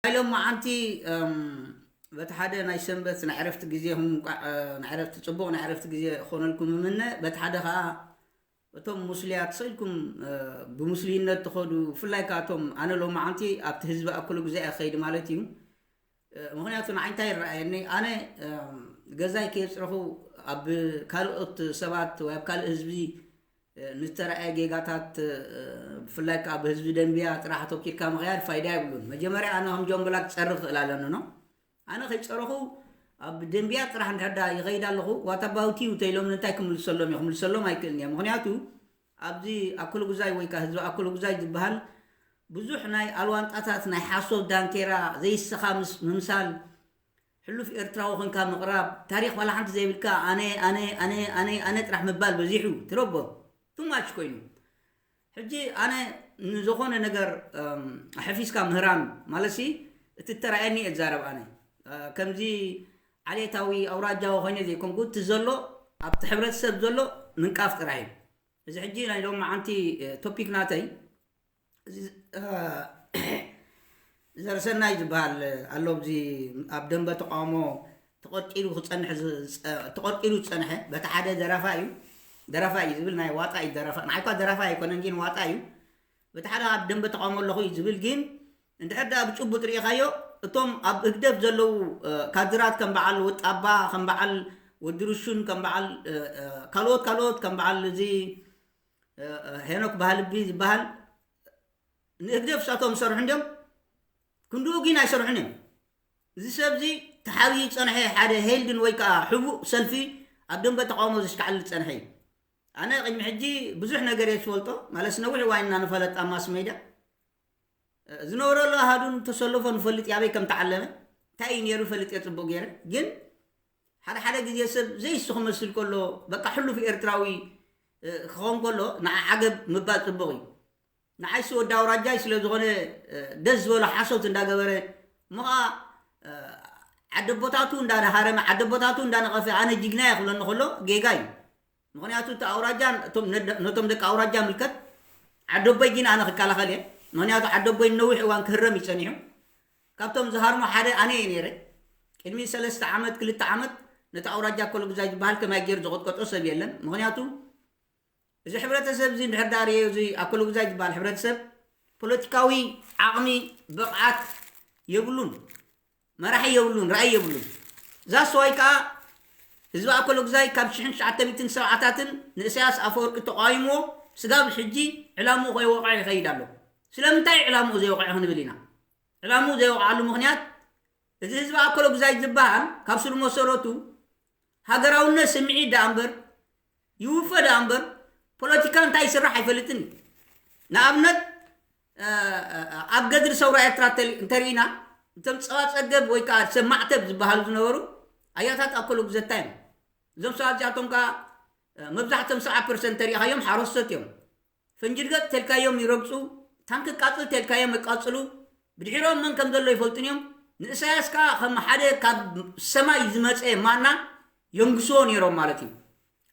ኢሎም መዓንቲ በቲ ሓደ ናይ ሰንበት ናይ ዕረፍቲ ግዜኹም እንቋዕ ናይ ዕረፍቲ ጽቡቕ ናይ ዕረፍቲ ግዜ ክኾነልኩም እምነ። በቲ ሓደ ኸዓ እቶም ሙስልያት ሰኢልኩም ብሙስልይነት ትኸዱ፣ ብፍላይ ከዓ እቶም ኣነ ሎም መዓንቲ ኣብቲ ህዝቢ ኣክሉ ግዜ እየ ክኸይድ ማለት እዩ። ምኽንያቱ ንዓይ እንታይ ይረኣየኒ፣ ኣነ ገዛይ ከየፅረኹ ኣብ ካልኦት ሰባት ወይ ኣብ ካልእ ህዝቢ ንዝተረኣየ ጌጋታት ብፍላይ ከዓ ብህዝቢ ደንብያ ጥራሕ ኣተኪርካ ምኽያድ ፋይዳ የብሉን። መጀመርያ ኣነ ከም ጆምብላ ክፀርፍ ክእል ኣለኒ ኖ ኣነ ከይፀረኹ ኣብ ደንብያ ጥራሕ እንድሕዳ ይኸይድ ኣለኹ ዋታባውቲ ተኢሎም እንታይ ክምልሰሎም እየ ክምልሰሎም ኣይክእልን እየ። ምኽንያቱ ኣብዚ ኣክሉ ጉዛይ ወይ ከዓ ህዝቢ ኣክሉ ጉዛይ ዝበሃል ብዙሕ ናይ ኣልዋንጣታት ናይ ሓሶት ዳንኬራ ዘይስኻ ምስ ምምሳል ሕሉፍ ኤርትራዊ ኮንካ ምቕራብ ታሪኽ ባላ ሓንቲ ዘይብልካ ኣነ ኣነ ኣነ ኣነ ኣነ ኣነ ጥራሕ ምባል በዚሑ ትረቦ ቱማች ኮይኑ ሕጂ ኣነ ንዝኾነ ነገር ኣሕፊስካ ምህራን ማለሲ እቲ ተራእየኒ እየ ዝዛረብ ኣነ ከምዚ ዓሌታዊ ኣውራጃዊ ኮይነ ዘይኮንኩ እቲ ዘሎ ኣብቲ ሕብረተሰብ ዘሎ ምንቃፍ ጥራሕ እዩ። እዚ ሕጂ ናይ ሎም መዓንቲ ቶፒክ ናተይ ዘርሰናይ ዝበሃል ኣሎ ዚ ኣብ ደንበ ተቃውሞ ተቆርቂሩ ክፀንሕ ተቆርቂሩ ዝፀንሐ በቲ ሓደ ደራፋ እዩ ደራፋ እዩ ዝብል ናይ ዋጣ እዩ ደራፋ ንዓይኳ ደራፋ ኣይኮነን ግን ዋጣ እዩ በቲ ሓደ ኣብ ደንበ ተቃውሞ ኣለኹ እዩ ዝብል ግን እንድሕር ዳ ብጭቡጥ ርኢኻዮ እቶም ኣብ ህግደፍ ዘለዉ ካድራት ከም በዓል ወጣባ ከም በዓል ወዲ ርሹን ከም በዓል ካልኦት ካልኦት ከም በዓል እዚ ሄኖክ ባህልቢ ዝበሃል ንህግደፍ ሳቶም ዝሰርሑ እንዲዮም ክንድኡ ግን ኣይሰርሑን እዮም እዚ ሰብ እዚ ተሓብዩ ዝፀንሐ ሓደ ሄልድን ወይ ከዓ ሕቡእ ሰልፊ ኣብ ደንበ ተቃውሞ ዘሽካዕል ዝፀንሐ እዩ ኣነ ቅድሚ ሕጂ ብዙሕ ነገር እየ ዝፈልጦ ማለት ነዊሕ ዋይና ንፈለጥ ኣብ ማስ ሜድያ ዝነበረሉ ኣሃዱን ተሰልፎ ንፈልጥ ያበይ ከም ተዓለመ እንታይ እዩ ነይሩ ፈልጥ እየ ፅቡቅ ገይረ ግን ሓደ ሓደ ግዜ ሰብ ዘይሱ ክመስል ከሎ በቃ ሕሉፍ ኤርትራዊ ክኸውን ከሎ ንዓ ዓገብ ምባል ፅቡቅ እዩ ንዓይሲ ወዲ ኣውራጃይ ስለ ዝኾነ ደስ ዝበሎ ሓሶት እንዳገበረ እሞ ከዓ ዓደቦታቱ እንዳሃረመ ዓደቦታቱ እንዳነቐፈ ኣነ ጅግና እየ ክብለኒ ከሎ ጌጋ እዩ ምኽንያቱ እቲ ኣውራጃ ነቶም ደቂ ኣውራጃ ምልከት ዓደቦይ ግን ኣነ ክከላኸል እየ ምኽንያቱ ዓደቦይ ነዊሕ እዋን ክህረም እዩ ፀኒሑ ካብቶም ዝሃርሞ ሓደ ኣነ እየ ነይረ ቅድሚ ሰለስተ ዓመት ክልተ ዓመት ነቲ ኣውራጃ ኮሎግዛይ ዝበሃል ከማይ ገይሩ ዘቆጥቀጦ ሰብ የለን ምኽንያቱ እዚ ሕብረተሰብ እዚ እንድሕር ዳኣ ርእዮ እዚ ኣኮሎጉዛይ ዝበሃል ሕብረተሰብ ፖለቲካዊ ዓቕሚ ብቕዓት የብሉን፣ መራሒ የብሉን፣ ራእይ የብሉን። ዛስ ዋይ ከዓ ህዝቢ ኣኮሎጉዛይ ካብ ሽሕን ትሽዓተ ሚእትን ሰብዓታትን ንእሳያስ ኣፈወርቂ ተቓዊምዎ ስጋብ ሕጂ ዕላምኡ ከይወቕዖ ይኸይድ ኣሎ። ስለምንታይ ዕላምኡ ዘይወቕዖ ክንብል ኢና። ዕላምኡ ዘይወቕዓሉ ምኽንያት እዚ ህዝቢ ኣኮሎጉዛይ ዝበሃል ካብ ስሩ መሰረቱ ሃገራውነት ስምዒት ደኣ እምበር ይውፈ ደኣ እምበር ፖለቲካ እንታይ ይስራሕ ኣይፈልጥን እዩ። ንኣብነት ኣብ ገድሪ ሰውራ ኤርትራ እንተሪኢና እቶም ፀባ ፀገብ ወይ ከዓ ሰብ ማዕተብ ዝበሃሉ ዝነበሩ ኣያታት ኣኮሎጉዘታ እዮም። እዞም ሰባት እዚኣቶም ከዓ መብዛሕቶም ሰብዓ ፐርሰንት ተሪኢኻዮም ሓረስቶት እዮም። ፈንጂ ርገጥ ተልካዮም ይረግፁ፣ ታንኪ ቃፅል ተልካዮም ይቃፅሉ፣ ብድሕሮም መን ከም ዘሎ ይፈልጡን እዮም። ንእሳያስ ከዓ ከም ሓደ ካብ ሰማይ ዝመፀ ማና የንግስዎ ነይሮም ማለት እዩ።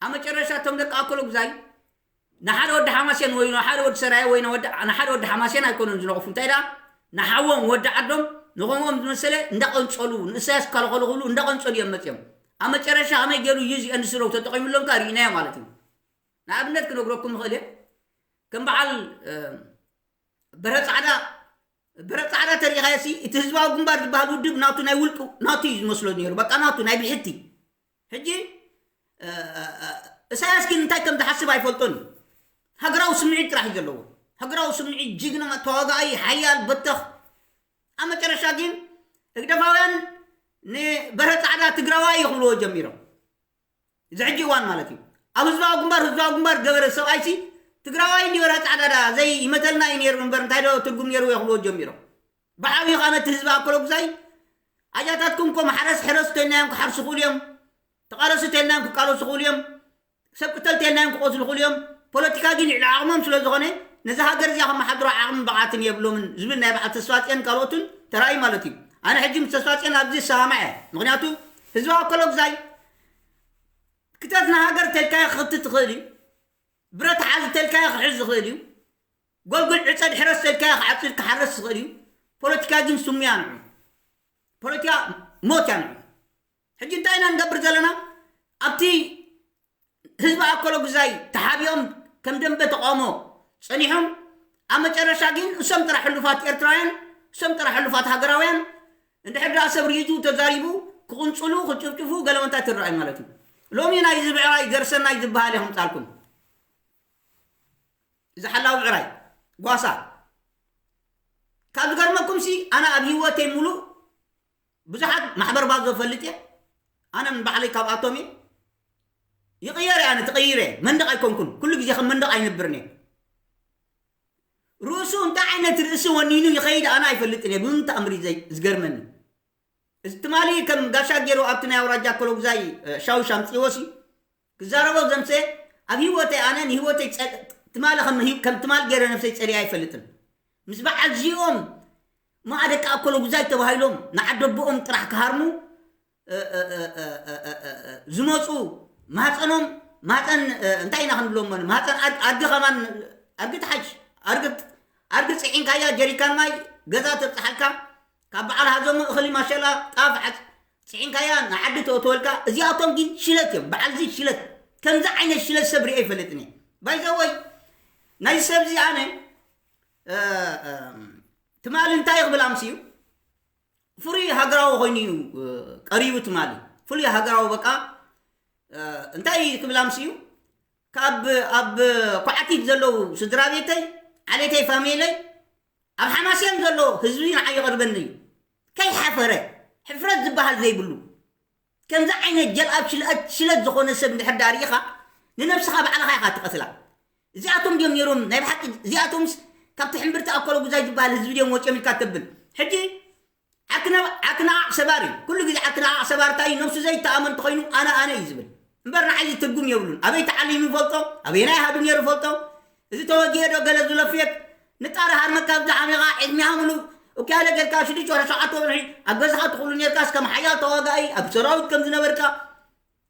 ኣብ መጨረሻ እቶም ደቂ ኣኮሎጉዛይ ንሓደ ወዲ ሓማሴን ወይ ንሓደ ወዲ ሰራየ ወይ ንሓደ ወዲ ሓማሴን ኣይኮኑን ዝነቕፉ። እንታይ ደኣ ንሓዎም ወዲ ዓዶም ንኸምኦም ዝመሰለ እንዳቐንፀሉ ንእሳያስ ከለኸሉ ክብሉ እንዳቐንፀሉ እዮም መፅዮም። ኣብ መጨረሻ ከመይ ገይሩ ዩዝ ኤንድ ስሮው ተጠቒሙሎም ከዓ ርኢናዮ ማለት እዩ። ንኣብነት ክነግረኩም ይኽእል እየ። ከም በዓል በረ ፃዕዳ በረ ፃዕዳ ተሪኢኻዮ ሲ እቲ ህዝባዊ ግንባር ዝበሃል ውድብ ናቱ ናይ ውልቂ ናቱ እዩ ዝመስሎ ነይሩ። በቃ ናቱ ናይ ብሕቲ። ሕጂ እሳያስ ግን እንታይ ከም ዝሓስብ ኣይፈልጦን እዩ። ሃገራዊ ስምዒት ጥራሕ እዩ ዘለዎ። ሃገራዊ ስምዒት ጅግና ተዋጋኣይ ሓያል በተኽ ኣብ መጨረሻ ግን ህግደፋውያን ንበረ ፃዕዳ ትግራዋይ ይኽብልዎ ጀሚሮም። እዚ ሕጂ እዋን ማለት እዩ ኣብ ህዝባዊ ግንባር ህዝባዊ ግንባር ገበረ ሰብኣይሲ ትግራዋይ እንዲበረ ፃዕዳ ዳ ዘይመተልና እዩ ነይሩ እምበር እንታይ ዶ ትርጉም ነይሩ የኽብልዎ ጀሚሮም። ብዓብዩ ከዓ ነቲ ህዝቢ ኣኮሎጉዛይ ኣጃታትኩም እኮ ማሕረስ ሕረሱ ተልናዮም ክሓርሱ ክእሉ እዮም፣ ተቃለሱ ተልናዮም ክቃለሱ ክእሉ እዮም፣ ሰብ ቅተል ተልናዮም ክቆስሉ ክእሉ እዮም። ፖለቲካ ግን ልዕሊ ዓቕሞም ስለ ዝኾነ ነዚ ሃገር እዚኣ ከመሓድሮ ዓቕምን ብቕዓትን የብሎምን ዝብል ናይ በዓል ተስፋፅዮን ካልኦትን ተራእዩ ማለት እዩ። ኣነ ሕጂ ምስ ተስፋፅዮን ኣብዚ ዝሰማማዕ እየ። ምክንያቱ ህዝቢ ኣኮሎጉዛይ ክተት ንሃገር ተልካዮ ክኽትት ትኽእል እዩ። ብረት ሓዝ ተልካዮ ክሕዝ ዝኽእል እዩ። ጎልጉል ዕፀድ ሕረስ ተልካዮ ክዓፅድ ክሓረስ ዝኽእል እዩ። ፖለቲካ ግን ስሙ እያ ንዑ። ፖለቲካ ሞት እያ ንዑ። ሕጂ እንታይ ኢና ንገብር ዘለና? ኣብቲ ህዝቢ ኣኮሎ ጉዛይ ተሓቢኦም ከም ደንበ ተቃውሞ ጸኒሖም፣ ኣብ መጨረሻ ግን እሶም ጥራሕ ሕሉፋት ኤርትራውያን፣ እሶም ጥራሕ ሕሉፋት ሃገራውያን፣ እንድሕር ደኣ ሰብ ርኢቱ ተዛሪቡ ክቕንጽሉ፣ ክጭፍጭፉ ገለመንታ ትረኣይ ማለት እዩ። ሎሚ ናይዚ ብዕራይ ገርሰናይ ዝበሃል እየ ከምጻልኩም። እዚ ሓላዊ ብዕራይ ጓሳ። ካብ ዝገርመኩምሲ ኣነ ኣብ ህይወተይ ሙሉእ ብዙሓት ማሕበር ባዞ ፈልጥ እየ። ኣነ ንባዕለይ ካብኣቶም እየ። ይቕየር እየ፣ ኣነ ትቕይር እየ። መንደቕ ኣይኮንኩን። ኩሉ ግዜ ከም መንደቕ ኣይነብርን እየ። ርእሱ እንታይ ዓይነት ርእሲ ወኒኑ ይኸይድ ኣነ ኣይፈልጥን እየ። ብምንታይ ኣምሪ ዘይ-፣ ዝገርመኒ። እዚ ትማሊ ከም ጋሻ ገይሩ ኣብቲ ናይ ኣውራጃ ኮሎጉዛይ፣ እ፣ ሻውሽ ኣምጽእዎሲ ክዛረቦ ዘምሰ ኣብ ህይወተይ ኣነ ንህይወተይ ጸ-፣ ትማሊ ከም ህይ-፣ ከም ትማሊ ገይረ ነብሰይ ጸሊኣ ኣይፈልጥን። ምስ በዓል እዚኦም ማኣ ደቂ ኣኮሎጉዛይ ተባሂሎም ንዓደቦኦም ጥራሕ ክሃርሙ፣ እ፣ እ፣ እ፣ እ፣ እ፣ እ፣ እ፣ ዝመጹ ማህጸኖም፣ ማህጸን፣ እ፣ እንታይ ኢና ክንብሎም? ማህጸን ኣድ-፣ ኣድጊ ከማን፣ ኣድጊ ትሓሽ፣ ኣድጊ፣ ኣድጊ ጽዒንካያ ጀሪካን ማይ ገዛ ተብጽሓልካ፣ ካብ በዓል ሃዘሙ እኽሊ ማሸላ ጣፍ ዓጽ-፣ ጽዒንካያ ንዓዲ ተእትወልካ። እዚኣቶም ግን ሽለት እዮም። በዓል እዚ ሽለት፣ ከምዚ ዓይነት ሽለት ሰብ ሪኤ ኣይፈልጥን እየ። ባይዘወይ ናይ ሰብ እዚ ኣነ፣ እ፣ እ፣ ትማሊ እንታይ ክብል ኣምስዩ? ፍሉይ ሃገራዊ ኮይኑ እዩ፣ እ፣ ቀሪቡ ትማሊ። ፍሉይ ሃገራዊ በቃ፣ እ፣ እንታይ ክብል ኣምስዩ? ካብ፣ ኣብ ኳዕቲት ዘለዉ ስድራ ቤተይ፣ ዓሌተይ፣ ፋሚለይ፣ ኣብ ሓማስያን ዘሎ ህዝቢ ንዓይ ይቐርበኒ እዩ። ከይሓፈረ፣ ሕፍረት ዝበሃል ዘይብሉ። ከምዚ ዓይነት ጀልኣብ ሽልአት፣ ሽለት ዝኾነ ሰብ እንድሕር ደኣ ርኢኻ፣ ንነብስኻ ባዕልኻ ኢኻ ትቐትላ። እዚኣቶም ድዮም ነይሮም ናይ ብሓቂ? እዚኣቶምስ ካብቲ ሕምብርቲ ኣኮሎ ጉዛይ ዝበሃል ህዝቢ ድዮም ወፂኦም ኢልካ ተብል? ሕጂ ዓክነ-፣ ዓክነኣቕ ሰባሪ፣ ኩሉ ግዜ ዓክነኣቕ ሰባሪ እንታይ እዩ? ነብሱ ዘይተኣመን እንተኾይኑ ኣነ፣ ኣነ እዩ ዝብል። እምበር ንዓይ እዚ ትርጉም የብሉን። ኣበይ ተዓሊሙ ይፈልጦ? ኣበየናይ ሃዱ ነይሩ ይፈልጦ? እዚ ተወጊኤ ዶ ገለ ዝለፍየት? ንጣሪ ሃርመካ ኣብዚ ዓሚኻ ዕድሜኻ ምሉእ እኩያለ ጌርካ ሽዱሽተ ወርሒ ሸውዓተ ወርሒ ኣብ ገዛኻ ትኹሉ ኔርካስ ከም ሓያል ተዋጋኢ ኣብ ሰራዊት ከም ዝነበርካ፣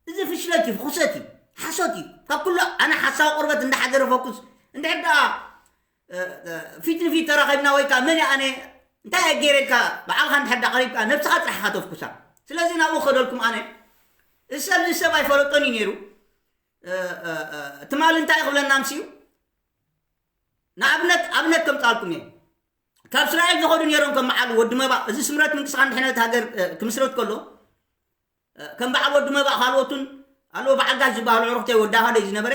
እዚ ፍሽለት እዩ፣ ፍኹሰት እዩ፣ ሓሶት እዩ። ካብ ኩሉ ኣነ ሓሳዊ ቁርበት እንዳሓደረ ፈኩስ። እንድሕር ደኣ፣ እ፣ እ፣ ፊት ንፊት ተራኺብና ወይ ከዓ መን እየ ኣነ፣ እንታይ እየ ገይረ ኢልካ ባዕልኻ እንድሕር ደኣ ቀሪብካ ነብስኻ ጥራሕ ኢኻ ተፍኩሳ። ስለዚ ናብኡ ከደልኩም ኣነ፣ እዚ ሰብ፣ እዚ ሰብ ኣይፈለጦን እዩ ነይሩ። እ፣ እ፣ እ፣ ትማሊ እንታይ ክብለና ኣምስዩ? ንኣብነት፣ ኣብነት ከምጻልኩም እየ። ካብ እስራኤል ዝኸዱ ነይሮም ከም በዓል ወዲ መባእ፣ እዚ ስምረት ምንቅስቓስ ድሕነት ሃገር፣ እ፣ ክምስረት ከሎ፣ እ፣ ከም በዓል ወዲ መባእ ካልኦቱን ኣለዎ፣ በዓል ጋሽ ዝበሃሉ ዕሩኽተይ ወዲ ኣሃደይ ዝነበረ፣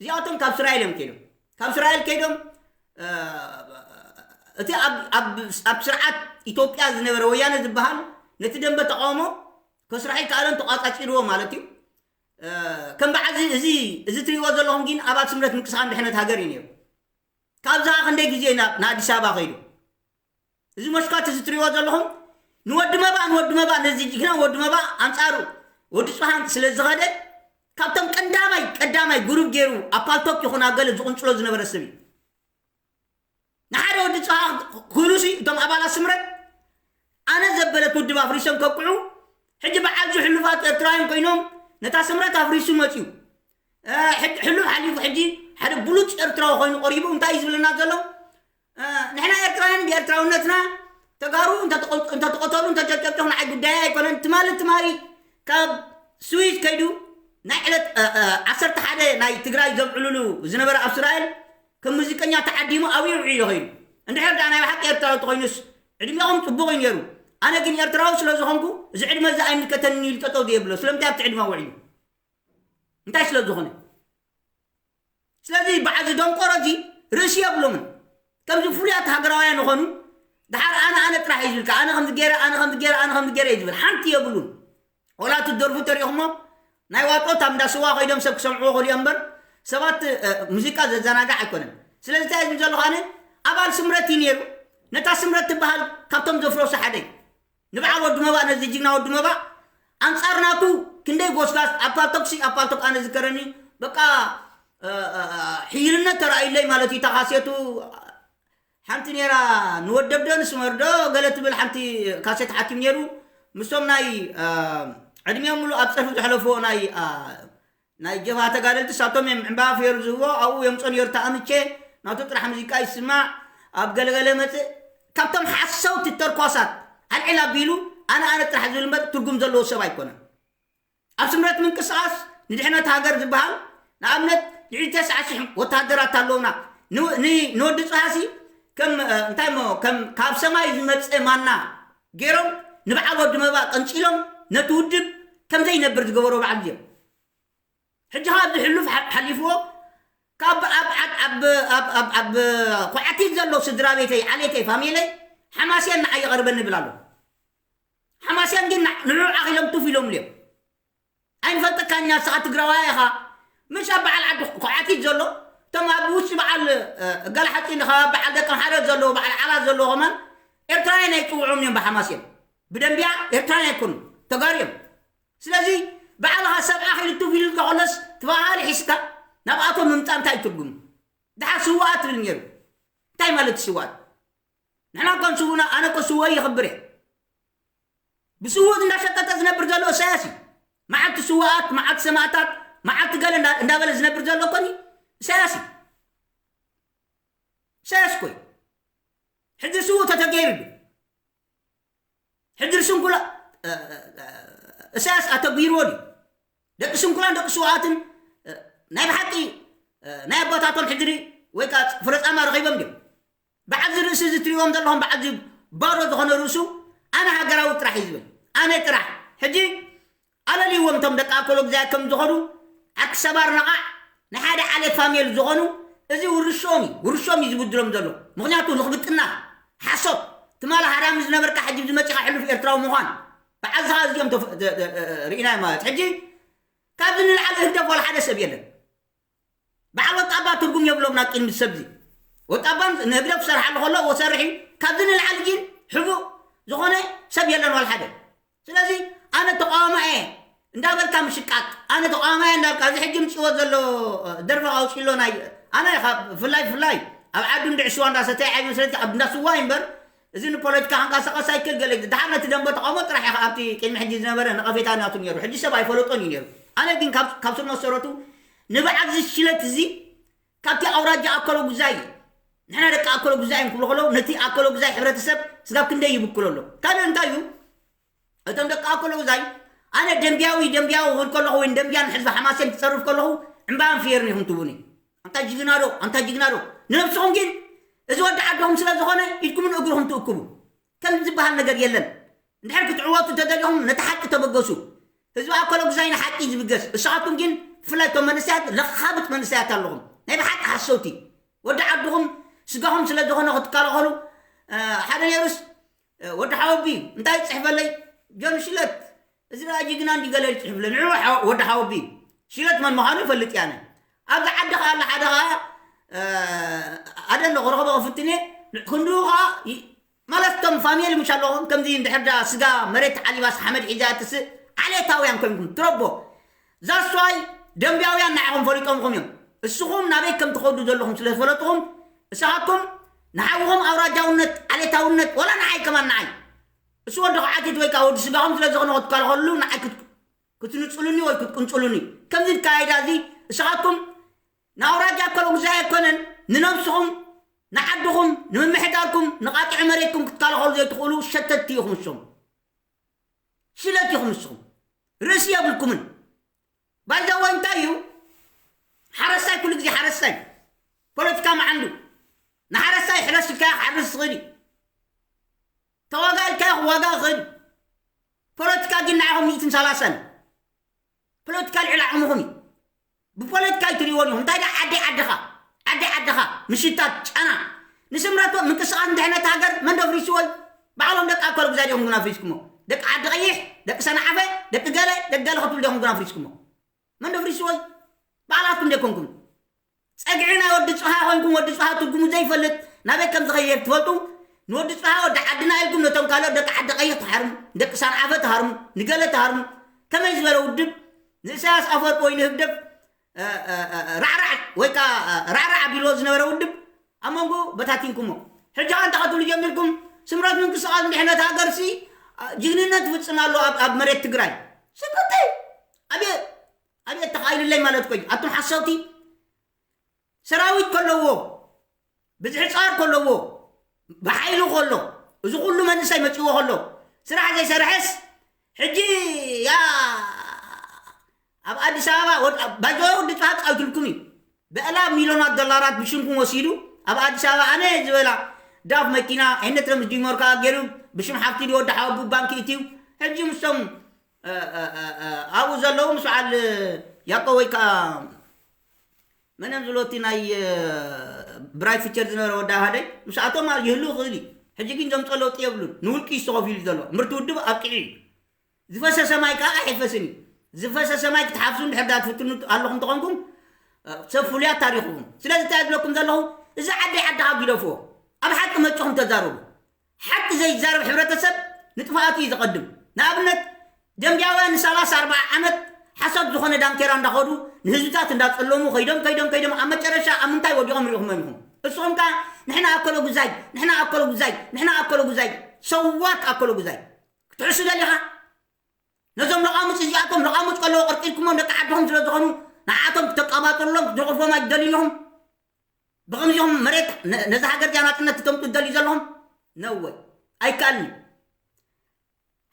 እዚኣቶም ካብ እስራኤል እዮም ከይዶም። ካብ እስራኤል ከይዶም፣ እ፣ እቲ ኣብ፣ ኣብ፣ ኣብ ስርዓት ኢትዮጵያ ዝነበረ ወያነ ዝበሃል ነቲ ደንበ ተቃውሞ ከስርሖ ይከኣለን ተቋጻጺርዎ ማለት እዩ። እ፣ ከም በዓል እዚ፣ እዚ፣ እዚ ትሪእዎ ዘለኹም ግን ኣባል ስምረት ምንቅስቓስ ድሕነት ሃገር እዩ ነይሩ። ካብዚ ኸኣ ክንደይ ግዜ ናብ፣ ንኣዲስ ኣበባ ከይዱ። እዚ መሽኳት እዚ ትሪእዎ ዘለኹም ንወዲ መባእ፣ ንወዲ መባእ፣ ነዚ ጅግና ወዲ መባእ ኣንጻሩ ወዲ ጽሃን ስለ ዝኸደ፣ ካብቶም ቀዳማይ፣ ቀዳማይ ግሩፕ ገይሩ ኣብ ፓልቶክ ይኹን ኣብ ገለ ዝቕንጽሎ ዝነበረ ሰብ እዩ። ንሓደ ወዲ ጽሃ ክህሉሲ እቶም ኣባላት ስምረት ኣነ ዘበለት ውድብ ኣፍሪሶም ከብቅዑ፣ ሕጂ በዓል እዚ ሕሉፋት ኤርትራውያን ኮይኖም ነታ ስምረት ኣፍሪሱ መጽዩ። እ፣ ሕጂ ሕሉፍ ሓሊፉ ሕጂ ሓደ ብሉጽ ኤርትራዊ ኮይኑ ቀሪቡ እንታይ እዩ ዝብለና ዘሎ? እ፣ ንሕና ኤርትራውያን ብኤርትራውነትና ተጋሩ እንተተቆ-፣ እንተተቆተሉ እንተጨጨብጨቡ ንዓይ ጉዳይ ኣይኮነን። ትማሊ፣ ትማሊ ካብ ስዊዝ ከይዱ ናይ ዕለት፣ እ፣ እ፣ ዓሰርተ ሓደ ናይ ትግራይ ዘብዕሉሉ ዝነበረ ኣብ እስራኤል ከም ሙዚቀኛ ተዓዲሙ ኣብኡ ውዒሉ ኸይዱ። እንድሕር ደኣ ናይ ብሓቂ ኤርትራዊ እንተኾይኑስ ዕድሜኹም ጽቡቕ እዩ ነይሩ። ኣነ ግን ኤርትራዊ ስለ ዝኾንኩ እዚ ዕድመ እዚ ኣይምልከተንን እዩ ኢሉ ጠጠው ዘየብሎ። ስለምንታይ ኣብቲ ዕድመ ውዒሉ? እንታይ ስለ ዝኾነ? ስለዚ በዓል እዚ ደንቆሮ እዚ ርእሲ የብሎምን። ከምዚ ፍሉያት ሃገራውያን ዝኾኑ፣ ደሓር ኣነ፣ ኣነ ጥራሕ እዩ ዝብል፣ ኣነ ከምዚ ገይረ፣ ኣነ ከምዚ ገይረ፣ ኣነ ከምዚ ገይረ እዩ ዝብል። ሓንቲ የብሉን። ወላ እቲ ደርፉ ተሪእኹሞ፣ ናይ ዋጦት ኣብ እንዳ ስዋ ከይዶም ሰብ ክሰምዕዎ ክእሉ እዮም እምበር፣ ሰባት፣ እ፣ ሙዚቃ ዘዘናግዕ ኣይኮነን። ስለዚ እንታይ እዩ ዝብል ዘለኹ ኣነ? ኣባል ስምረት እዩ ነይሩ። ነታ ስምረት ትበሃል ካብቶም ዘፍረሱ ሓደ እዩ። ንበዓል ወዲ መባእ፣ ነዚ ጅግና ወዲ መባእ ኣንጻር ናቱ ክንደይ ጎስጋስ ኣብ ፓልቶክሲ፣ ኣብ ፓልቶክ ኣነ ዝከረኒ በቃ፣ እ፣ እ፣ እ፣ ሕይልነት ተራእዩለይ ማለት እዩ። እታ ካሴቱ ሓንቲ ነይራ፣ ንወደብዶ ንስመርዶ ገለ ትብል ሓንቲ ካሴት ሓኪም ነይሩ። ምስቶም ናይ፣ እ፣ ዕድሜኦም ሙሉእ ኣብ ጸርፊ ዘሕለፍዎ ናይ፣ እ፣ ናይ ጀብሃ ተጋደልቲ ሳቶም እዮም ዕምባባ ፈየሩ ዝህቦ፣ ኣብኡ የምጾ ነይሩ ተኣምቼ፣ ናቱ ጥራሕ ሙዚቃ ይስማዕ፣ ኣብ ገለገለ መጽእ፣ ካብቶም ሓሰውቲ ተርኳሳት ኣልዕል ኣቢሉ ኣነ ኣነ ጥራሕ ዝብል እምበር ትርጉም ዘለዎ ሰብ ኣይኮነን። ኣብ ስምረት ምንቅስቃስ ንድሕነት ሃገር ዝበሃል ንኣብነት ልዕሊ ተስዓ ሽሕ ወታሃደራት ኣለውና። ንወዲ ፅሃሲ ከም እንታይ ሞ ከም ካብ ሰማይ ዝመፀ ማና ገይሮም ንበዓል ወዲ መባ ቀንፂሎም ነቲ ውድብ ከምዘይነብር ዝገበሩ በዓል እዮም። ሕጂ ካብ ዝሕሉፍ ሓሊፍዎ ካብ ኣብ ኮዓቲት ዘሎ ስድራ ቤተይ ዓሌተይ ፋሚለይ ሓማስያን ንዓይ ይቐርበኒ ይብል ኣሎ። ሓማስያን ግን ንዑ ዓኺሎም ቱፍ ኢሎም እዮም። ኣይንፈልጠካኛ ንስኻ ትግራዋይ ኢኻ። ምሽ ኣብ በዓል ዓዲ ኮዓቲት ዘሎ እቶም ኣብ ውሽጢ በዓል ገላሓፂ ንኸባቢ በዓል ደቂ ኣምሓረ ዘለዎ በዓል ዓላ ዘለዎ ከማን ኤርትራውያን ኣይፅውዖም እዮም ብሓማስያን ብደንቢያ ኤርትራውያን ኣይኮኑ ተጋሩ እዮም። ስለዚ ባዕልኻ ሰብ ኣኺሉ ቱፍ ኢሉ ከሎስ ትበሃል ሒዝካ ናብኣቶም ምምፃእ እንታይ ትርጉም? ድሓር ስዋኣት ትብል ነይሩ። እንታይ ማለት ስዋኣት? ንሕና እኳ ንስውእና ኣነ እኮ ስወይ ይኽብር እየ። ብስውእት እንዳሸቀጠ ዝነብር ዘሎ እሳያስ እዩ። መዓልቲ ስዋኣት መዓልቲ ሰማእታት መዓልቲ ገለ እንዳ- እንዳበለ ዝነብር ዘሎ እኮኒ እሳያስ እዩ። እሳያስ እኮ እዩ። ሕጂ ስውእ ተተገይሩ ዱ ሕድሪ ስንኩላ እሳያስ ኣተግቢርዎ ድዩ? ደቂ ስንኩላን ደቂ ስውኣትን ናይ ብሓቂ ናይ ኣቦታቶም ሕድሪ ወይ ከዓ ፍረፃማ ረኺቦም ድዮም? ብዓዚ ርእሲ እዚ ትሪእዎም ዘለኹም ብዓዚ ባዶ ዝኾነ ርእሱ ኣነ ሃገራዊ ጥራሕ እዩ ዝብል ኣነ ጥራሕ ሕጂ ኣለልይዎም እቶም ደቂ ኣኮሎ ግዛይ ከም ዝኾኑ ዓርኪ ሰባር ነቓዕ ናይ ሓደ ዓሌት ፋሚል ዝኾኑ እዚ ውርሾም እዩ ውርሾም እዩ ዝብድሎም ዘሎ ምክንያቱ ልኽብጥና ሓሶት ትማሊ ሃዳሚ ዝነበርካ ሕጂ ዝመፂኻ ሕሉፍ ኤርትራዊ ምዃን ብዓዝኻ እዚኦም ርኢና ማለት ሕጂ ካብዚ ንላዕሊ ህግደፍ ዋላ ሓደ ሰብ የለን በዓል ወጣባ ትርጉም የብሎም ናብ ቅድሚ ሰብዚ ወጣባ ንህግደፍ ክሰርሓሉ ከሎ ወሰርሒ ካብዚ ንላዕሊ ግን ሕቡእ ዝኾነ ሰብ የለን ዋላ ሓደ ስለዚ ኣነ ተቃዋማየ እንዳበልካ ምሽቃጥ ኣነ ተቃዋማየ እንዳልካ እዚ ሕጂ ምፅዎ ዘሎ ደርፊ ኣውፅሎ ናይ ኣነ ብፍላይ ብፍላይ ኣብ ዓዱ እንድዕ ስዋ እንዳሰተየ ዓቢ መስለቲ ኣብ እንዳስዋ እምበር እዚ ንፖለቲካ ክንቀሳቀስ ኣይክእል ገለ ድሓር ነቲ ደንበ ተቃውሞ ጥራሕ ኢኻ ኣብቲ ቅድሚ ሕጂ ዝነበረ ነቐፌታ ናቱ ነይሩ ሕጂ ሰብ ኣይፈለጦን እዩ ነይሩ ኣነ ግን ካብ ስር መሰረቱ ንበዓል ዝሽለት እዚ ካብቲ ኣውራጃ ኣኮሎ ጉዛይ ንሕና ደቂ ኣኮሎ ጉዛይ እንክብሎ ከለዉ ነቲ ኣኮሎ ጉዛይ ሕብረተሰብ ስጋብ ክንደይ ይብክሎ ኣሎ ካልእ እንታይ እዩ እቶም ደቂ ኣኮሎ ጉዛይ ኣነ ደንቢያዊ ደንቢያዊ ክብል ከለኹ ወይ ደንቢያን ሕዝቢ ሓማሴን ክፀርፍ ከለኹ ዕምባን ፍየርን ኢኹም ትቡኒ ኣንታ ጅግና ዶ ኣንታ ጅግና ዶ ንነብስኹም ግን እዚ ወዲ ዓድኹም ስለ ዝኾነ ኢድኩምን እግርኹም ትእክቡ ከም ዝበሃል ነገር የለን እንድሕር ክትዕወቱ ተደሊኹም ነቲ ሓቂ ተበገሱ ህዝቢ ኣኮሎ ጉዛይ ንሓቂ እዩ ዝብገስ እሳኻትኩም ግን ብፍላይ እቶም መንእሰያት ለኻብጥ መንእሰያት ኣለኹም ናይ ብሓቂ ሓሰውቲ ወዲ ዓድኹም ስጋኹም ስለ ዝኾነ ክትከላኸሉ ሓደ ነይሩስ ወዲ ሓወቢ እንታይ ይፅሕፈለይ ጆን ሽለት እዚ ደኣ ጅግና እንዲ ገለ ይፅሕፍለ ንዑ ወዲ ሓወቢ ሽለት መን ምዃኑ ይፈልጥ ያነ ኣብዚ ዓዲ ከዓ ኣለ ሓደ ከዓ ኣደለ ክረኽቦ ክፍትን እየ ክንድኡ ከዓ ማለት እቶም ፋሚሊ ምሽ ኣለኹም ከምዚ እንድሕር ዳ ስጋ መሬት ዓሊባስ ሓመድ ሒዛ ትስእ ዓሌታውያን ኮይንኩም ትረቦ ዛስዋይ ደንቢያውያን ንዓኹም ፈሊጦምኹም እዮም እስኹም ናበይ ከም ትኸዱ ዘለኹም ስለ ዝፈለጥኹም እሳኻትኩም ንሓውኹም ኣውራጃውነት ዓሌታውነት ወላ ንዓይ ከማን ንዓይ እሱ ወዲ ከዓቲት ወይ ከዓ ወዲ ስጋኹም ስለ ዝኾነ ክትከልኸሉ ንዓይ ክትንፅሉኒ ወይ ክትቅንፅሉኒ ከምዚ ዝካየዳ እዚ እሳኻትኩም ንኣውራጃ ከለጉዛ ኣይኮነን ንነብስኹም ንዓድኹም ንምምሕዳርኩም ንቓጥዒ መሬትኩም ክትከላኸሉ ዘይትኽእሉ ሸተትቲ ኢኹም ንሶም ሽለት ኢኹም ንስኹም ርእሲ የብልኩምን ባይዛወ እንታይ እዩ ሓረስታይ ኩሉ ግዜ ሓረስታይ ፖለቲካ መዓንዱ ንሓረስታይ ሕረስ ኢልካዮ ክሓርስ ዝኽእል እዩ ተዋጋ ኢልካዮ ክዋጋ ይኽእል እዩ ፖለቲካ ግን ንዓኹም ሚእትን ሰላሳን ፖለቲካ ልዕሊ ዓቕምኹም እዩ ብፖለቲካ ኣይትሪእዎን ኢኹም እንታይ ዳ ዓዲ ዓድኻ ዓዲ ዓድኻ ምሽታት ጫና ንስምረት ምንቅስቃስ እንድሕነት ሃገር መን ደፍሪስዎ እዩ ባዕሎም ደቂ ኣኮሎ ግዛ ዲኹም ግን ኣፍሪስኩሞ ደቂ ዓዲ ቀይሕ ደቂ ሰንዓፈ ደቂ ገለ ደቂ ገለ ክትብሉ ዲኹም ግን ኣፍሪስኩሞ መን ደፍሪስዎ እዩ ባዕላትኩም ደኮንኩም ፀግዒ ናይ ወዲ ፅሃ ኮይንኩም ወዲ ፅሃ ትርጉሙ ዘይፈልጥ ናበይ ከም ዝኸየድ ትፈልጡ ንወዲ ፅሃ ወዲ ዓድና ኢልኩም ነቶም ካልኦት ደቂ ዓዲ ቀይሕ ትሃርሙ ደቂ ሳንዓፈ ትሃርሙ ንገለ ትሃርሙ ከመይ ዝበለ ውድብ ንእሳያስ ኣፈወርቂ ወይ ንህግደፍ ራዕራዕ ወይ ከዓ ራዕራዕ ኣቢልዎ ዝነበረ ውድብ ኣብ መንጎ በታቲንኩሞ ሕጂ ከ እንታይ ክትብሉ ጀሚርኩም ስምረት ምንቅስቃስ ድሕነት ሃገርሲ ጅግንነት ይፍፅም ኣሎ ኣብ መሬት ትግራይ ስክቲ ኣቤት ኣቤት ተኻኢሉለይ ማለት ኮይ ኣቱም ሓሰውቲ ሰራዊት ከለዎ ብዝሒ ፃር ከለዎ ብሓይሉ ከሎ፣ እዚ ኩሉ መንእሰይ መጺዎ ከሎ፣ ስራሕ ዘይሰርሐስ፣ ሕጂ ያ ኣብ ኣዲስ ኣበባ ወድ-፣ ባይዘወይ ወዲ ጽባሕ ጻዊትልኩም እዩ። ብኣላ ሚሊዮናት ዶላራት ብሽምኩም ወሲዱ፣ ኣብ ኣዲስ ኣበባ ኣነ ዝበላ ዳፍ መኪና፣ ኣይነት ረምስ ዲሞር ከኣ ገይሩ፣ ብሽም ሓፍቲ ድዩ ወዲ ሓወቡ ባንኪ እትዩ። ሕጂ ምስቶም፣ እ፣ እ፣ እ፣ እ፣ ኣብኡ ዘለዉ ምስ በዓል ያቆ ወይ ከኣ መን እዮም ዝብሎ እቲ ናይ፣ እ፣ ብራይት ፊቸር ዝነበረ ወዲ ኣሃደይ፣ ምስኣቶም ይህሉ ይኽእል እዩ። ሕጂ ግን ዘምጾ ለውጢ የብሉን። ንውልቂ እዩ ተኸፊሉ ዘሎ። ምርቲ ውድብ ኣብቂዑ እዩ። ዝፈሰሰ ማይ ከኣ ኣይሕፈስን እዩ። ዝፈሰሰ ማይ ክትሓፍሱ እንድሕር ዳ ትፍትኑ ኣለኹም ተኾንኩም፣ እ፣ ሰብ ፍሉያት ታሪኽኩም። ስለዚ እንታይ ዝብለኩም ዘለኹ፣ እዚ ዓደይ ዓድኻ ግደፍዎ። ኣብ ሓቂ መጺኹም ተዛረቡ። ሓቂ ዘይዛረብ ሕብረተሰብ ንጥፍኣቱ እዩ ዝቐድም። ንኣብነት፣ ደምቢያውያን ንሰላሳ ኣርባዓ ዓመት ሓሶት ዝኾነ ዳንኬራ እንዳኸዱ ንህዝብታት እንዳጸለሙ ከይዶም፣ ከይዶም፣ ከይዶም ኣብ መጨረሻ ኣብ ምንታይ ወዲቖም ሪኢኹሞም ኢኹም። እስኹም ከኣ ንሕና ኣከለ ጉዛይ፣ ንሕና ኣከለ ጉዛይ፣ ንሕና ኣከለ ጉዛይ። ሰዋት ኣከለ ጉዛይ። ክትሕሱ ደሊኻ? ነዞም ለቓምጽ እዚኣቶም ለቓምጽ ከለዉ ቀርቂርኩሞም ደቂ ዓድኹም ስለ ዝኾኑ ንዓቶም ክተቀባጥሩሎም ክትደቕርፎም ኣይትደልዩ ኣለኹም? ብኸምዚኹም መሬት ነ-፣ ነዛ ሃገር እዚኣ ናጽነት ክተምጡ ትደልዩ ዘለኹም? ነወይ። ኣይከኣልን እዩ።